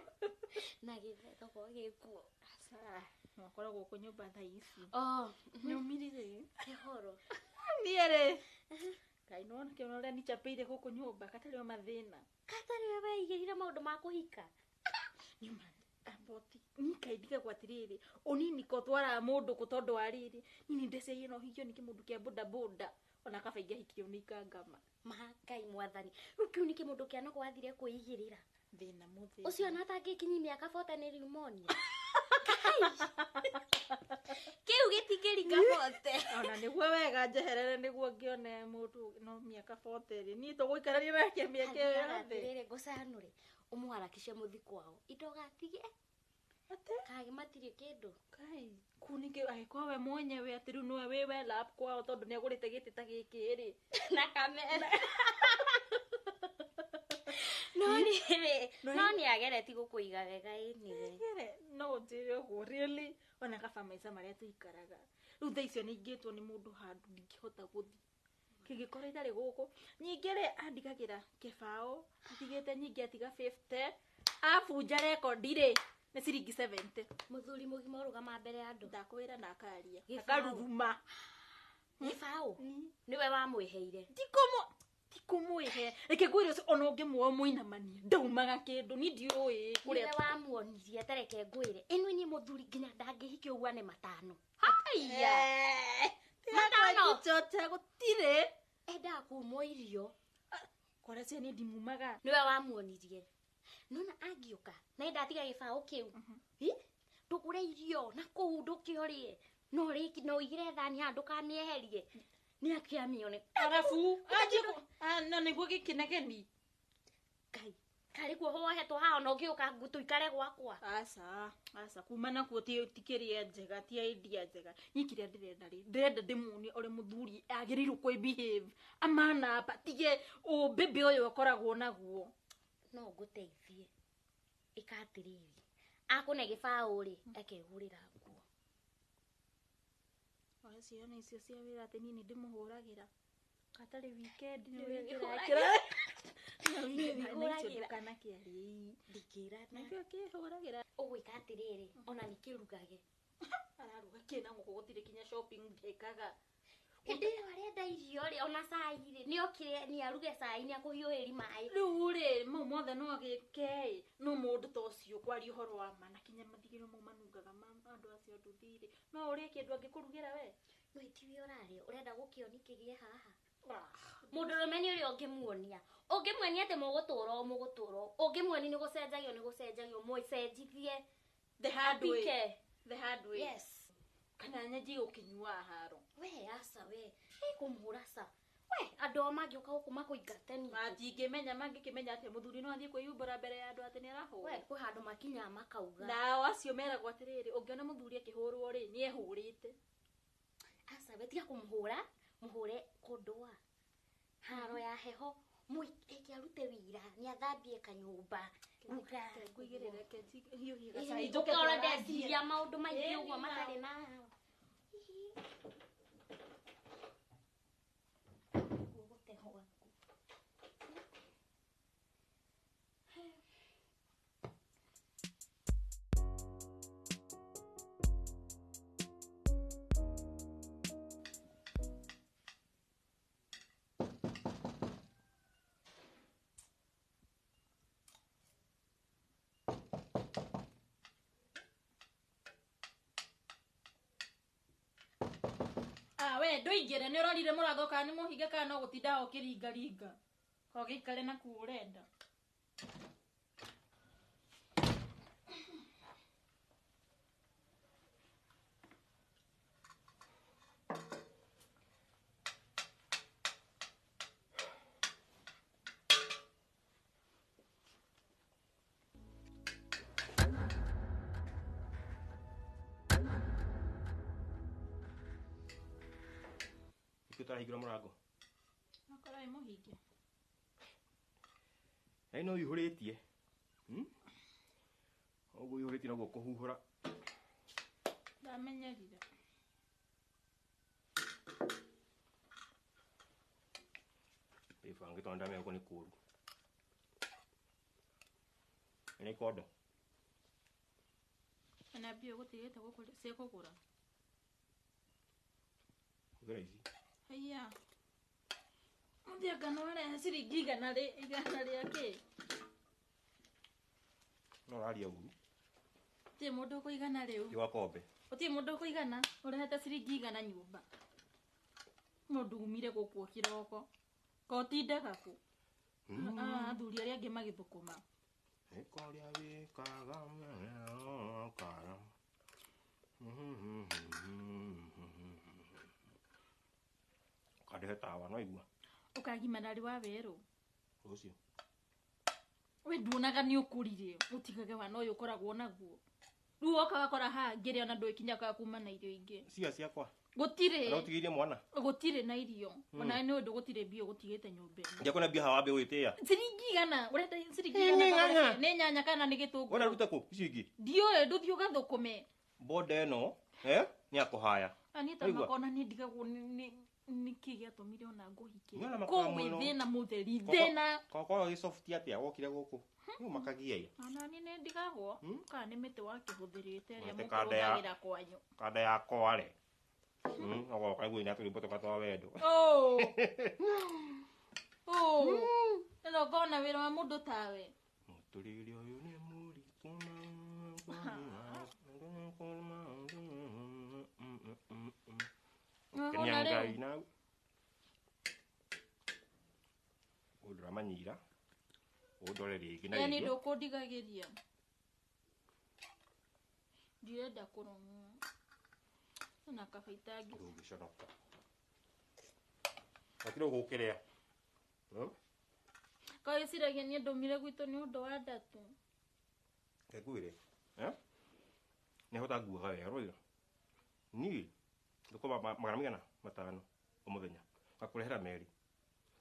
Na gĩthe tokorwo gĩkuo. Aca, makoragwo gũkũ nyũmba thaa ici. Oh, nĩumire. Kĩhoro. Niĩ rĩ. Ngai nĩwona kĩona ũrĩa nichapĩire gũkũ nyũmba katarĩ o mathĩna. Katarĩ we weigĩrire maũndũ ma kũhika. Nyuma amboti nikaindigagwo atĩrĩrĩ ũnini ko twaraga mũndũ kũ tondũ wa rĩrĩ nini ndeciarie no hikio nĩ kĩmũndũ kĩa boda boda ona kaba ingĩahikio nĩ ikangama. Ma Ngai mwathani rĩu kĩu nĩ kĩmũndũ kĩa noko wathire kwĩigĩrĩra thĩna mũthĩ ũcio ona atangĩkinyia mĩaka 40 nĩ pneumonia. Kĩu gĩtingĩringa 40. Ona nĩguo wega njeherere nĩguo ngĩone mũndũ no mĩaka 40 rĩ niĩ tũgũikarania nake mĩaka ĩyo yothe. Atĩrĩrĩ ngũcanũre ũmũharakishe mũthi kwao indogatige kagĩ matirĩ kĩndũ. Kai kuu ningĩ angĩkorwo we mwenyewe atĩ rĩu nĩwe wĩ well up kwao tondũ nĩagũrĩte gĩtĩ ta gĩkĩ rĩ na kamera. No rĩrĩ, no nĩ agereti gũkũiga wega anyway. No njĩre ũguo really ona kaba maica marĩa tũikaraga. Rĩu thaa icio nĩingĩtwo nĩ mũndũ handũ ndingĩhota gũthiĩ. Kĩngĩkorwo itarĩ gũkũ. Ningĩ rĩ andigagĩra kĩbaũ, atigĩte nyingĩ atiga 50. Abunja rekondi rĩ nĩ ciringi 70. Mũthuri mũgima ũrũgama mbere ya andũ. Ndakwĩra na akaria. Gĩbaũ. Akaruruma. Gĩbaũ? Nĩwe wamwĩheire. Ndikumwĩhe. Reke ngwĩre ũcio ona ũngĩmuoya mũinamanie ndaumaga kĩndũ ni ndiũĩ kũrĩa. Nĩwe wamuonirie tareke ngwĩre. Ĩno niĩ mũthuri nginya ndangĩhikia ũguo nĩ matano. Haiya. Matano. Chocha gũtirĩ. Endaga kumwo irio. Kora cia niĩ ndimumaga. Nĩwe wamuonirie. Nona angĩũka na ndatiga gĩbaũ kĩu. Hi? Ndũgũre irio na kũu ndũkĩorie. No rĩki no igire thani haha ndũkamĩeherie. Nĩ akĩamione. Arabu anjie na nĩguo gĩkĩnegeni. Ngai. Karĩ kuo wohetwo haha ona ũngĩũka tũikare gwakwa. Aca, aca kuma nakuo ti kĩrĩa njega, ti idea njega. Niĩ kĩrĩa ndĩrenda rĩ, ndĩrenda ndĩmuonie ũrĩa mũthuri agĩrĩirwo kwĩ behave. Amanamba tige ũmbĩmbĩ ũyũ akoragwo naguo. No ngũteithie. Ĩka atĩrĩrĩ. Akũne gĩbaũ rĩ, akegũrĩra nguo. Oya ciana icio cia wĩra atĩ niĩ nĩndĩmũhũragĩra. Katarĩ weekend nĩ Nĩwĩhũragĩra. wĩkĩraga. Ndũkanakĩarie. Ndingĩrana. Nĩkĩo kĩhũragĩra. Ũgwĩka atĩrĩrĩ, ona nĩkĩrugage. Araruga kĩ na gũkũ gũtirĩ kinya shopping ndĩkaga. Hĩndĩ ĩyo arenda irio rĩ, ona cai rĩ, nĩokire nĩaruge cai nĩakũhiũhĩri maĩ. Rĩu rĩ, mau mothe no agĩke ĩ, no mũndũ ta ũcio kwaria ũhoro wa ma na kinya mathigino mau manungaga ma andũ acio nduthi rĩ, no ũrĩe kĩndũ angĩkũrugĩra we. No itiwe ũrarĩa, ũrenda gũkĩoni kĩgĩe haha. Mũndũrũme nĩ ũrĩa ũngĩmuonia. Ũngĩmuonia atĩ mũgũtũra o mũgũtũra. Ũngĩmuonia nĩ gũcenjagio nĩ gũcenjagio, mũcenjithie. The hard way. Apike. The hard way. Yes. Kana nyanjie gũkĩnyua haro. We aca we, ĩkũmũhũra ca. We andũ ao mangĩũka gũkũ makũingate ningĩ. Matingĩmenya mangĩkĩmenya atĩa mũthuri no athiĩ kwĩyumbũra mbere ya andũ atĩ nĩarahũrwo. We kwĩ handũ makinyaga makauga. Nao acio meragwo atĩrĩrĩ, ũngĩona mũthuri akĩhũrwo rĩ, nĩehũrĩte. Aca we tiga kũmũhũra, mũhũre kũndũa. Haro ya heho, eke arute wĩra, nĩathambie kanyũmba. Ruga. Ngũigĩrĩre reke hiũhie gacai njũke Ũkora twarangie. ndeciria maũndũ maingĩ Ĩĩ, ũguo matarĩ na. Gũgũte gwaku. Ah, we ndũingĩre nĩ ũrorire mũrango kana nĩ mũhinge kana no gũtinda ũkĩringaringa. Ko gĩikare nakuo ũrenda. Nĩkĩ ũtarahingũra mũrango? Akorwo wĩ mũhinge. Yaani no ũihũrĩtie. Ũguo ũihũrĩtie noguo ũkũhuhũra. Ndamenyerire. Ĩbangĩtwo tondũ ndamenya gũkũ nĩ kũũru. Ĩna ikondo. Ena mbia ũgũtigĩte gũkũ cia kũgũra. Hũthĩra ici. Haiya. Mũthia no arehe ciringi igana rĩa kĩ? No ũraria ũru. Gũtirĩ mũndũ ũkũigana rĩu. Thiĩ wakombe. Gũtirĩ mũndũ ũkũigana, ũrehete ciringi igana nyũmba. Mũndũ umire gũkũ kĩroko. Ko ũtindaga kũ? Athuri arĩa angĩ magĩthũkũma. Ĩkorĩa wĩkaga kara. Ũkandehe tawa no igua. Ũkagimara rĩ wa werũ? Rũciũ. We nduonaga nĩ ũkũrire, ũtigage wana ũyũ ũkoragwo naguo. Rĩu woka wakora haha ngĩrĩa na ndũĩkinya ka kuma na irio ingĩ. Cia ciakwa. Gũtirĩ. Na ũtigĩirie mwana. Gũtirĩ na irio. Ona nĩ ũndũ gũtirĩ mbia ũgũtigĩte nyũmba ĩno. Ndiakona mbia haha wambe gwĩtĩa. Ciringi igana, ũrenda ciringi igana nĩ nyanya kana nĩ gĩtũngũrũ. Wona ruta kũ icio ingĩ? Ndiũĩ ndũthiĩ ũgathũkũme. Boda ĩno, nĩ akũhaya. Niĩ ta makona nĩ ndigagwo nĩ nĩkĩ gĩatũmire ona ngũhike. Kũu gwĩ thĩna mũtheri, thĩna. Korwo gĩ soft atĩa wokire gũkũ? Nĩ ũmakagia ĩ. Ona niĩ nĩ ndigagwo kana nĩ mĩtĩ wakĩhũthĩrĩte ĩrĩa mũkũhũthagĩra kwanyu. Kanda ya kware. Ogoka guo ina tũrwĩmbo tũka twa wendo. Oh. Oh. Ĩno ngona wĩra wa mũndũ tawe. Mũtũrĩre ũyũ nĩ mũritũ. Kenia Ngai na ũndũramanyira ũndore rĩngĩ na Yani ndũkũndigagĩria. Ndirenda kũrũmwo. Na kabaita ngĩ. Ndũngĩconoka. Gũtirĩ ũgũkĩrĩa. Kaĩ wĩciragia niĩ ndũmire gwitũ nĩ ũndũ wa ndatũ? Ngwĩre, nĩ hota nguaga wega rũira. Niĩ thũkũma 500 o mũthenya ngakũrehera merĩ.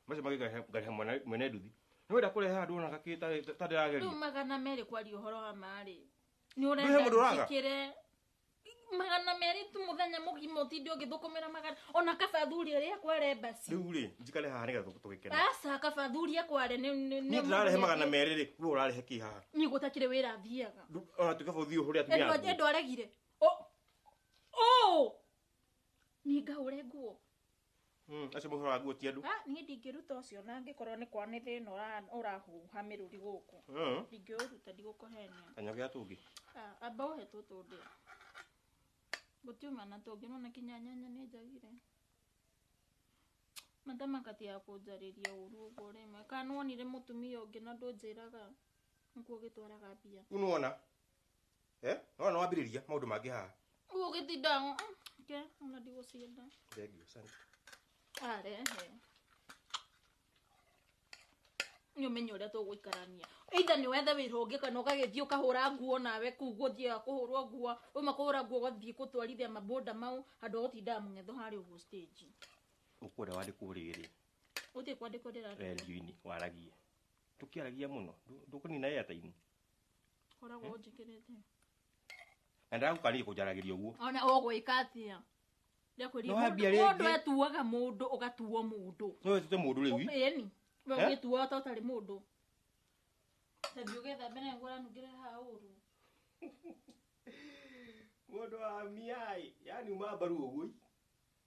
Macio mangĩ ngarĩha mwene nduthi. Nĩ wenda kũrehe handũ ona gakĩ ta ndĩrageria. Rĩu 200 kwaria ũhoro wa ma-rĩ. Nĩ ũrenda njĩkĩre 200 tu mũthenya mũgima ũtinde ũgĩthũkũmĩra magana ona kaba thuri arĩa kware embassy. Rĩu rĩ njikare haha nĩgetha tũgĩkene. Aca kaba thuri akware nĩ Niĩ ndĩrarehe 200 rĩ, we ũrarehe kĩ haha? Niĩ gũtakĩrĩ wĩra thiaga. Ona tuĩka ũthiĩ ũhũre atumia aku. Endwa aregire. Oh! Niĩ ngahũre nguo. Acio mũhũraga nguo ti andũ. Niĩ ndingĩruta ũcio na angĩkorwo nĩ kwa nĩ thĩna ũrahuha mĩrũri gũkũ. Ndingĩũruta ndigũkũhenia. Kanyua gĩa tũngĩ. Amba ũhe tũtũ ndĩe. Gũtiuma na tũngĩ nona kinya nyanya nĩ njagire. Matama katiga kũnjarĩria ũru ũguo rĩmwe. Kana nĩwonire mũtumia ũngĩ na ndũnjĩraga nĩkuo ũgĩtwaraga mbia. Rĩu nĩwona? Nĩwona nĩwambĩrĩria maũndũ mangĩ haha. Ũguo ũgĩtinda ke ona ndigũcienda. Thengiũ, asante. Arehe. Nĩ ũmenye ũrĩa tũgũikarania. Either nĩ wethe wĩra ũngĩ kana ũgagĩthiĩ ũkahũra nguo nawe kũu gũthiaga kũhũrwo nguo. Wauma kũhũra nguo ũgathiĩ gũtwarithia maboda mau handũ ha gũtindaga mũng'etho harĩa ũguo stage. Ũkwenda wandĩkwo rĩrĩ? Gũtirĩ kwandĩkwo ndĩrandĩkwo. Rendio-inĩ waragie. Tũkĩaragia mũno, ndũkũnina airtime. Koragwo ũnjĩkĩrĩte. Na ndĩragũkanirie kũnjaragĩria ũguo. Ona ũgwĩka atĩa? Ndakwĩrire mũndũ etuaga mũndũ ũgatuo mũndũ. No wetute mũndũ rĩu. Ĩni. We ũgĩtuo ta ũtarĩ mũndũ. Thambi ũgethambe na ngũranungĩre haha ũru. Mũndũ wa miai, yani uma mbaru ũguo.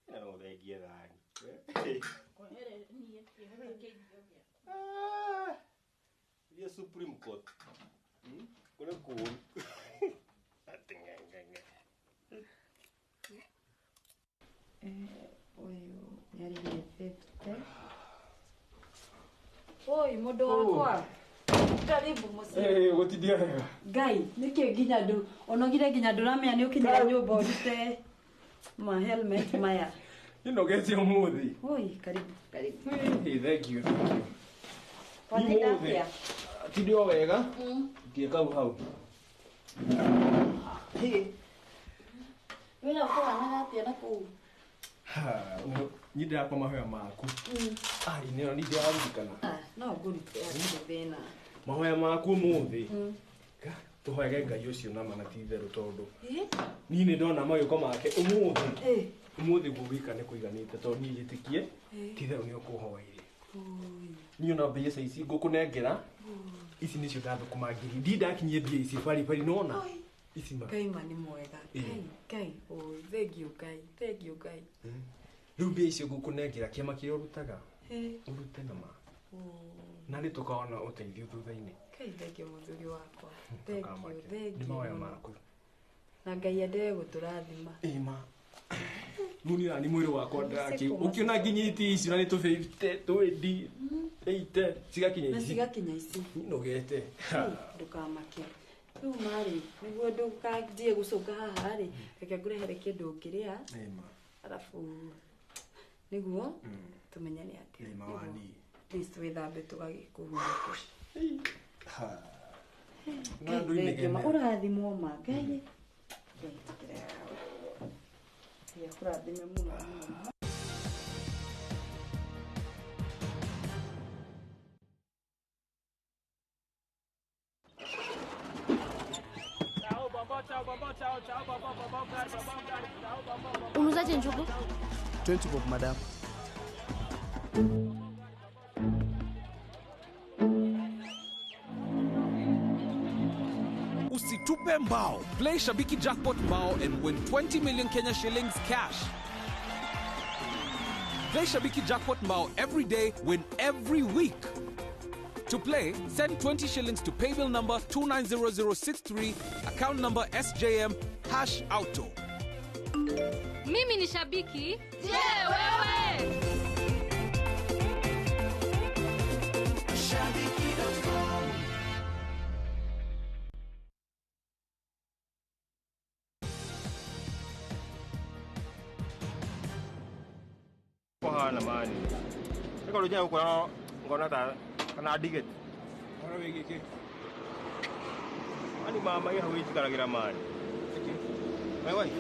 Na no thengie thani. Kwehere niĩ kĩhũthĩke irio gĩakwa. Thiĩ Supreme Court. Kũrĩ kũũru. Ating'eng'eng'e. Ũyũ nĩarĩhire 50. Oi, mũndũ wakwa. Karibu mũciĩ. Gũtindia wega. Ngai, nĩkĩ nginya ndũ onogire nginya ndũramenya nĩ ũkinyire nyũmba ũrute ma helmet maya. Nĩnogete ũmũthĩ. Oi, karibu, karibu. Hey, thank you, thank you. Watinda atĩa? Tindi o wega. Ngĩka hau. Wĩra ũkũhanaga atĩa na kũu? Niĩ ndĩrakwa mahoya maku. Ai, nĩ ndĩraririkana. No ngũrute hatirĩ thĩna. Mahoya maku ũmũthĩ. Tũhoyage Ngai ũcio nama na ti itherũ tondũ niĩ nĩ ndona magĩko make ũmũthĩ. Ũmũthĩ gũgĩka nĩ kũiganĩte tondũ niĩ njĩtĩkie ti itherũ nĩ ũkũhoeire. Niĩ ona mbeca ici ngũkũnengera ici nĩcio ndathũkũma ngiri. Ndindakinyie mbia ici baribari nĩwona. Ici ma. Ngai ma nĩ mwega. Ngai, Ngai, oi, thengiũ Ngai, thengiũ Ngai. Rĩu mbia icio ngũkũnengera kĩama kĩrĩa ũrutaga ũrute na ma. Na nĩ tũkaona ũteithio thutha-inĩ. Ngai thengiũ mũthuri wakwa. Thengiũ, thengiũ. Nĩ mahoya maku. Na Ngai endelee gũtũrathima. Ĩ ma. Rĩu niĩ nĩ mwĩrĩ wakwa ndaki. Ũkĩona nginya iti ici na nĩ tũ 50, 20, 80 cigakinya ici. Na cigakinya ici. Nogete. Ndũkamake. Rĩu marĩ nĩguo ndũkanjie gũcũnga haha rĩ, reke ngũrehere kĩndũ ũngĩrĩa. Ĩ ma. Arabu nĩguo tũmenyane atĩa. Ĩ ma wani. Please wĩthambe tũgagĩkũhurũke. Na ndũinegene. Ũrathimwo ma Ngai. Ngai akũrathime mũno mũno. Unauzaje njugu? 20 bob madam. Usitupe mbao. Play Shabiki Jackpot Mbao and win 20 million Kenya shillings cash. Play Shabiki Jackpot Mbao every day, win every week. To play, send 20 shillings to paybill number 290063, account number SJM #auto. Mimi ni shabiki. Je, wewe? Shabiki.com. Kuhana mani. Niko ruja huko ngona ta kana adigete. Ora wigiki. Ani mama ya hawezi karagira mani. Mai wai.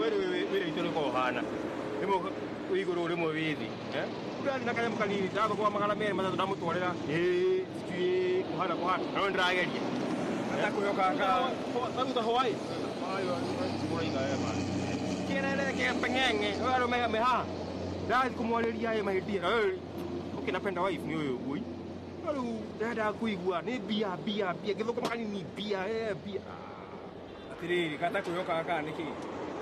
Wĩra witũ nĩũkoragwo ũhana rĩmwe wĩ igũrũ rĩmwe wĩ thĩ ũrathiĩ na kanyamũ kanini ndathũkũma 200 300 ndamũtwarĩra ĩĩ sijui kũhana kũhana no nĩndĩrageria taruta hwaĩ kĩrere kĩpeng'eng'e arũme me haha ndathiĩ kũmwarĩria ĩ mahĩtia okay napenda wife nĩ ũyũ ũguo no rĩu ndendaga kũigua nĩ mbia mbia mbia ngĩthũkũma kanini mbia mbia atirĩrĩ gata kwĩhoka gaka nĩkĩ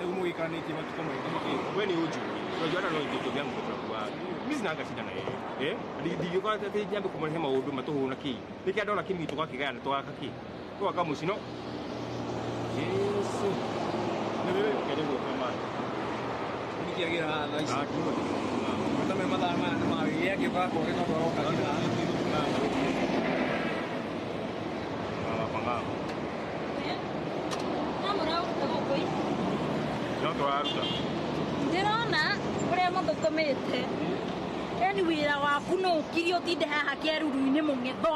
rĩu mũgĩikaranĩtie matukũ maingĩ nĩkĩ we nĩ ũnjũĩ unajua hata no njojo yangu kwa mimi sina shida na yeye ndigĩũka atĩ nyambe kũmũrehe maũndũ matũhũ na kĩ nĩkĩ ndona kĩmĩ tũgakĩgayana tũgaka kĩ tũgaka mũciĩ no Jesu nĩ wewe ũkĩenda gwĩka maĩ nĩkĩ agĩra haha thaa ici Mata me mathaa maya nĩ mawĩra agĩũkaga kwake tondũ arokagĩra haha no tũraruta ndĩrona ũrĩa mũthũkũmĩte yani wĩra waku no ũkirie ũtinde haha kĩaruru-inĩ mũng'etho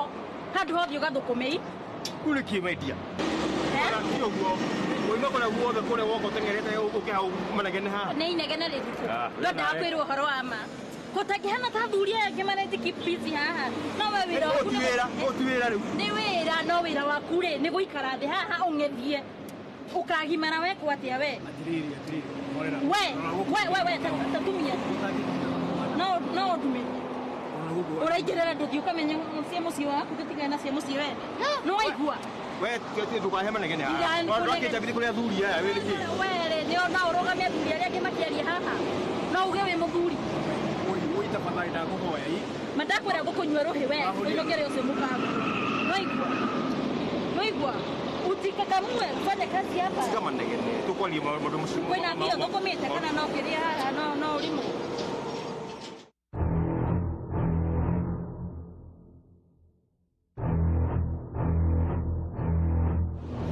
handũ hothe ũgathũkũmĩi kũu nĩ kĩ mendia ti ũguo ũima kũrĩa guothe kũrĩa woka ũteng'erete ũke hau manegene haha nĩ inegene rĩrĩkũ ndwendaga kwĩrwo ũhoro wa ma gũtangĩhana ta athuri aya angĩ mareti keep busy haha no we wĩra waku ti wĩra rĩu nĩ wĩra no wĩra waku rĩ nĩ gũikara thĩ haha ũng'ethie ukagimara wekwo atĩa we atirĩrĩ atirĩrĩ we we we we tatumia no no ndumĩre ũraingĩrĩra ndũthiĩ ũkamenya cia mũciĩ waku tũtigane na cia mũciĩ wene nĩ waigua we ndũkahe manegene haha ndwakĩnjambithie kũrĩ athuri aya wĩ nĩkĩ we rĩ nĩ no ũrũgame athuri arĩa angĩ makĩaria haha no uge wĩ mũthuri ũi tafadhali ndakũhoya i ma ndakwĩra ngũkũnyua rũhĩ we ũinũkĩre ũcio mũbango nĩwaigua nĩwaigua utikakamue ufanye kazi hapa tiga manegene tukwarie maũndũ macio kwĩna mbia thũkũmĩte kana no kĩrĩa haha no no ũrimũ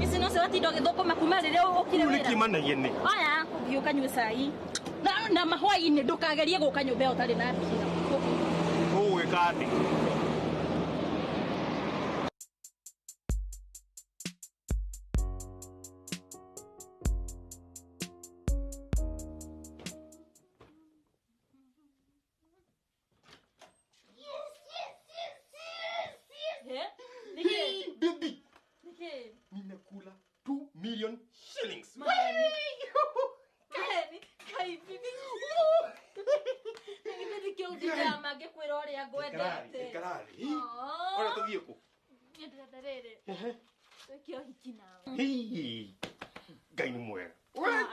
ici no cio watinda ũgĩthũkũma kuma rĩrĩa ũkire wĩra nĩkĩ manegene aya ũthiĩ ũkanyue cai na mahwaĩ-inĩ ndũkagerie gũka nyũmba ĩyo ũtarĩ na mbia ũgwĩka atĩ Baby. Nimekula 2 million shillings. Ngai nĩ mwega.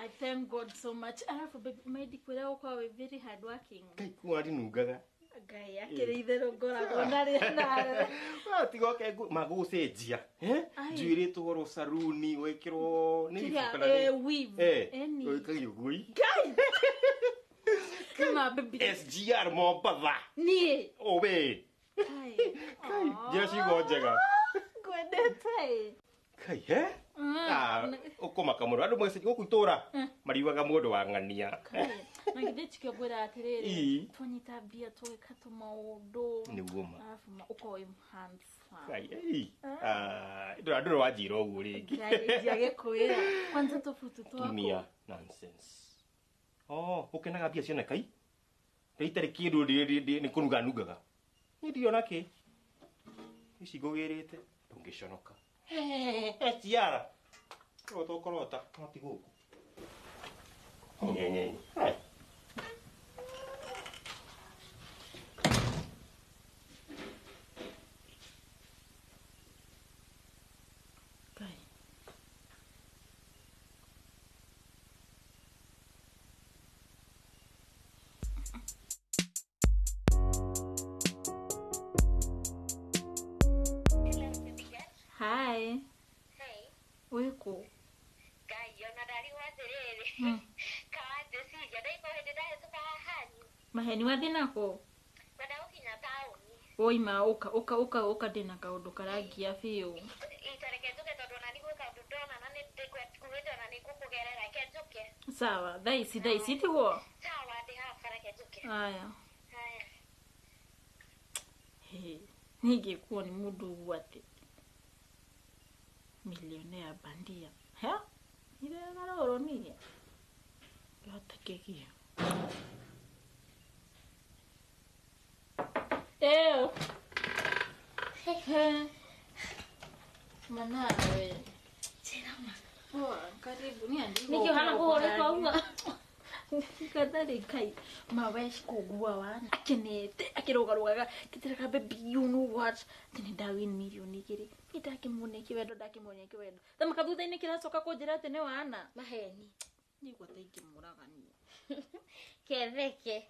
I thank God so much. Alafu baby, maidi kwĩra gũkorwo wĩ very hard working. Ngai kuwa ndinungaga. Ngai akĩrĩ itherũ ngoragwo narĩ nawe. Tiga oke magũgũcenjia. Njuĩrĩ twarwo saruni wĩkĩrwo nĩ Kĩrĩa, kana nĩ- weave. Eni. Wĩkagio ũguo ĩ. Ngai. Kama baby. SGR Mombatha. Niĩ. Owe. Kai. Njĩra ciugo njega. Ngwendete. Kai he? Ah, ũkũmaka mũno. Andũ magĩcenjia gũkũ itũra mariugaga mũndũ wa ng'ania. Na githĩ tikĩo ngwĩra atĩrĩrĩ Ii. twanyita mbia twĩka tũmaũndũ Nĩguo ma. arabu ũkorwo wĩ handsome. Ngai, ei. Ah, ndũra wanjĩra ũguo rĩngĩ. Ngai ndiagĩkwĩra kwanza tũbutu twaku Tumia nonsense. Oh, ũkenaga mbia cioneka i? Rĩu itarĩ kĩndũ nĩ kũnuga nungaga. Niĩ ndirona kĩ. Ici ngũgĩrĩte ndũngĩconoka. Ciara. Kũrota ũkorota, no ti gũkũ. Nyenye. Hai. Ngai. Hi. Hey. Wĩkũ? Ngai ona ndarigwo atĩrĩrĩ kawandĩciria ndaigua hĩndĩ ndahĩtũka hahanyu Maheni wathiĩ nako? Ngwenda gũkinya taũni. Woima ũka ũka ũka ũka ndĩna kaũndũ karangia biũ. Ita reke njũke tondũ ona nĩ gwĩ kaũndũ ndona na nĩ ndĩkuĩte ona nĩ ngũkũgerera reke njũke. Sawa, thaa ici tiguo? Sawa ndĩ haha bara reke njũke. Aya. Haya. Hĩ, niĩ ingĩkuo nĩ mũndũ ũguo atĩ milionea bandia. Ha? Irerarorwo niĩ. Ngĩhota kĩgio. Eo. He. Manawe. Njĩra ma. Poa, karibu ni andi. Nĩkĩ ũhana kũhũrĩka ũguo? Gathari kai mawesh kũgua wana akenete akĩrũgarũgaga kĩtĩraga baby you know what atĩ nĩ ndawin mirioni 2 nĩ ndakĩmuonia kĩwendo ndakĩmuonia kĩwendo thamaka thutha-inĩ kĩracoka kũnjĩra atĩ nĩ wana maheni nĩgua ta ingĩmũraga niĩ Ketheke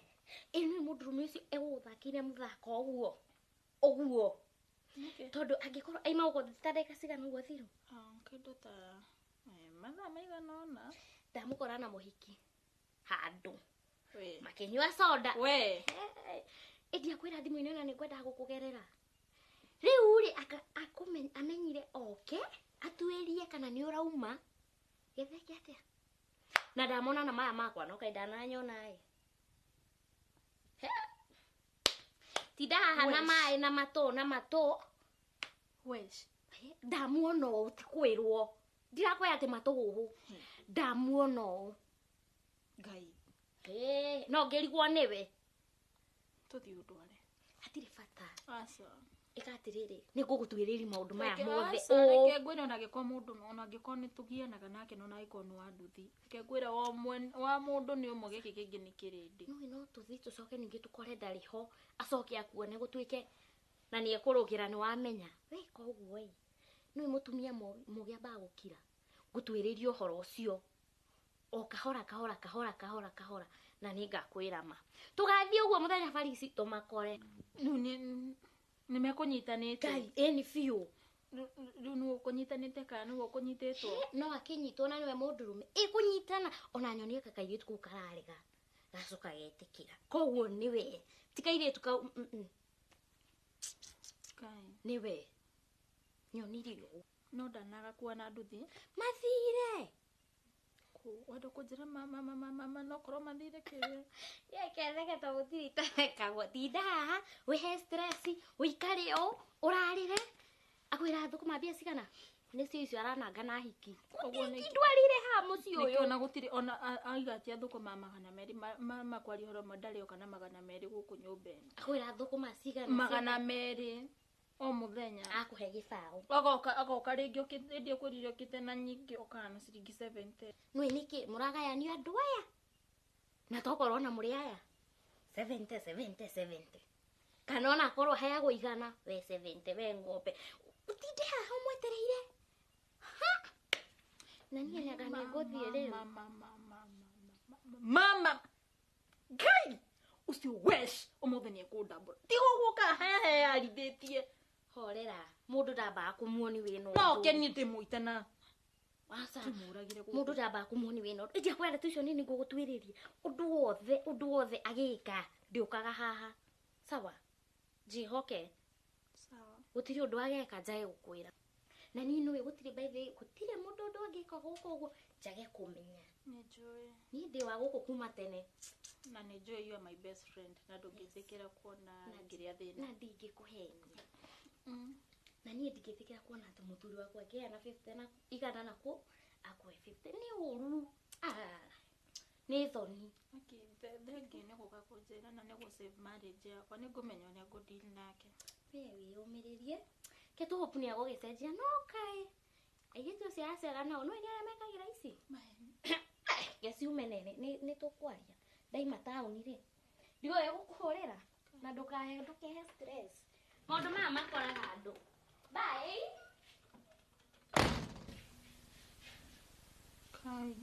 ĩ nĩ mũndũrũme ũcio egũgũthakĩire mũthako ũguo ũguo tondũ angĩkorwo aima gũkũ ta ndagĩka cigana ũguo thiru kĩndũ ta mathaa maigana ũna ndamũkora na mũhiki handũ makĩnyua soda we ĩndiakwĩra thimũ-inĩ ona nĩ ngwendaga gũkũgerera rĩu rĩ amenyire oke atuĩrie kana nĩ ũrauma gĩtheke atĩa na ndamona na maya makwa no kaĩ ndananyona ĩ tinda haha na maĩ na matũ na matũ wesh ndamuona ũũ ti kwĩrwo ndirakwĩra atĩ matũhũhũ ndamuona ũũ Ngai no ngĩrigwo nĩwe tũthiĩ ũndware hatirĩ bata aca ĩka atĩrĩrĩ nĩ ngũgũtuĩrĩria maũndũ maya mothe reke ngwĩre ona angĩkorwo mũndũ ona angĩkorwo nĩ tũgianaga nake no angĩkorwo nĩ wa nduthi reke ngwĩre wa mũndũ nĩ ũmwe gĩkĩ kĩngĩ nĩ kĩrĩndĩ nũĩ no tũthiĩ tũcoke ningĩ tũkore ndarĩ ho acoke akuone gũtuĩke na nĩ ekũrũgĩra nĩ wamenya wĩka ũguo ĩ nũĩ mũtumia mũgĩ ambaga gũkira ngũtuĩrĩrie ũhoro ũcio o kahora kahora kahora kahora kahora na nĩ ngakwĩra ma tũgathiĩ ũguo mũthenya barici tũmakore rĩu nĩ mekũnyitanĩte Ngai ĩni biũ rĩu nĩwe ũkũnyitanĩte kana nĩwe ũkũnyitĩtwo no akĩnyitwo na nĩwe mũndũrũme ĩkũnyitana ona nyonie kakairĩtu kau kararega gacoka getĩkĩra koguo nĩwe ti kairĩtu kau nĩwe nyonire ũguo no ndanagakua na nduthi mathire wenda kũnjĩra mama no korwo mathire kĩrĩa ketheke to gũtirĩ itarekaguo tinda haha wĩhe stress ũikare ũũ ũrarĩre akwĩra thũkũma mbia cigana nĩcio icio arananga na hiki ndwarire haha mũciĩ ũyũ nĩkĩo ona gũtirĩ ona aiga atia thũkũma 200 makwaria ũhoro ũmwe ndarĩ oka na 200 gũkũ nyũmba ĩno akwĩra thũkũma cigana 200 o mũthenya akũhe gĩbaũ agoka rĩngĩ hĩndĩ ũkwĩrire ũkĩte na nyingĩ okaga na ciringi 70 nũĩ nĩkĩ mũragayanio andũ aya na tokorwo ona mũrĩ aya 70 70 70 kana ona akorwo heagwo igana we 70 we ng'ombe ũtinde haha ũmwetereire na niĩ nyaga nĩ ngũthiĩ rĩu mama Ngai ũcio wesh ũmũthĩ nĩ ekũndambũra tiga ũguo kahehearithĩtie horera mũndũ ndambaga kũmuoni wĩna no keni ndĩmũite na aca mũndũ ndambaga kũmuoni wĩna ũndũ ndiakwenda tu icio nini ngũgũtuĩrĩria ũndũ wothe agĩka ndĩũkaga haha sawa njĩhoke sawa gũtirĩ ũndũ ageka njage gũkwĩra na niĩ nĩũĩ gũtirĩ by the way gũtirĩ mũndũ ũndũ angĩka gũkũ ũguo njage kũmenya nĩnjũĩ niĩ ndĩ wa gũkũ kuma tene Na nĩ njũĩ you are my best friend na ndũngĩtĩkĩra kuona ngĩrĩa thĩna. Na ndingĩkũhenia. Na niĩ ndingĩtĩkĩra kuona atĩ mũthuri wakwa akĩheana 50 na igana na kũ akũhe 50 nĩ ũru. Nĩ thoni. Okay, thengiũ nĩ gũka kũnjĩra na nĩ gũ save marriage yakwa nĩ ngũmenya ũrĩa ngũ deal nake. We wĩyũmĩrĩrie. Ke tũ hope nĩ agũgĩcenjia no kaĩ. Airĩtu acio acera nao no nĩ arĩa mekagĩra ici. Geciume nene nĩ tũkwaria. Ndaima taũni rĩ. Ndigoe gũkũhũrĩra na ndũkehe stress. Maũndũ maya makoraga andũ. Bye. Kai.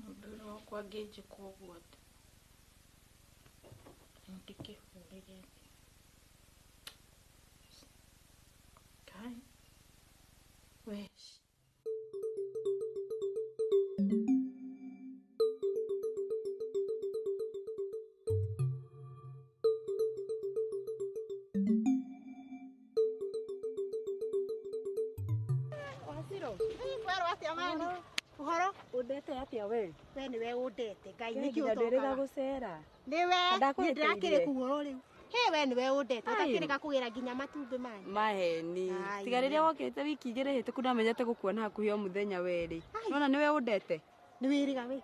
Mũthuri wakwa angĩnjĩka ũguo atĩa? Ndĩkĩhũrĩre atĩa? Kai. We. Uhoro undete atia we? We niwe undete Ngai niki utokaga gucera niwe ndirakire kuo riu he we niwe undete utakirega kugira nginya matumbi mani maheni tiga riria wokite wiki igiri hituku ndamenyete gukuona hakuhi o muthenya weri nona niwe undete niwiriga we.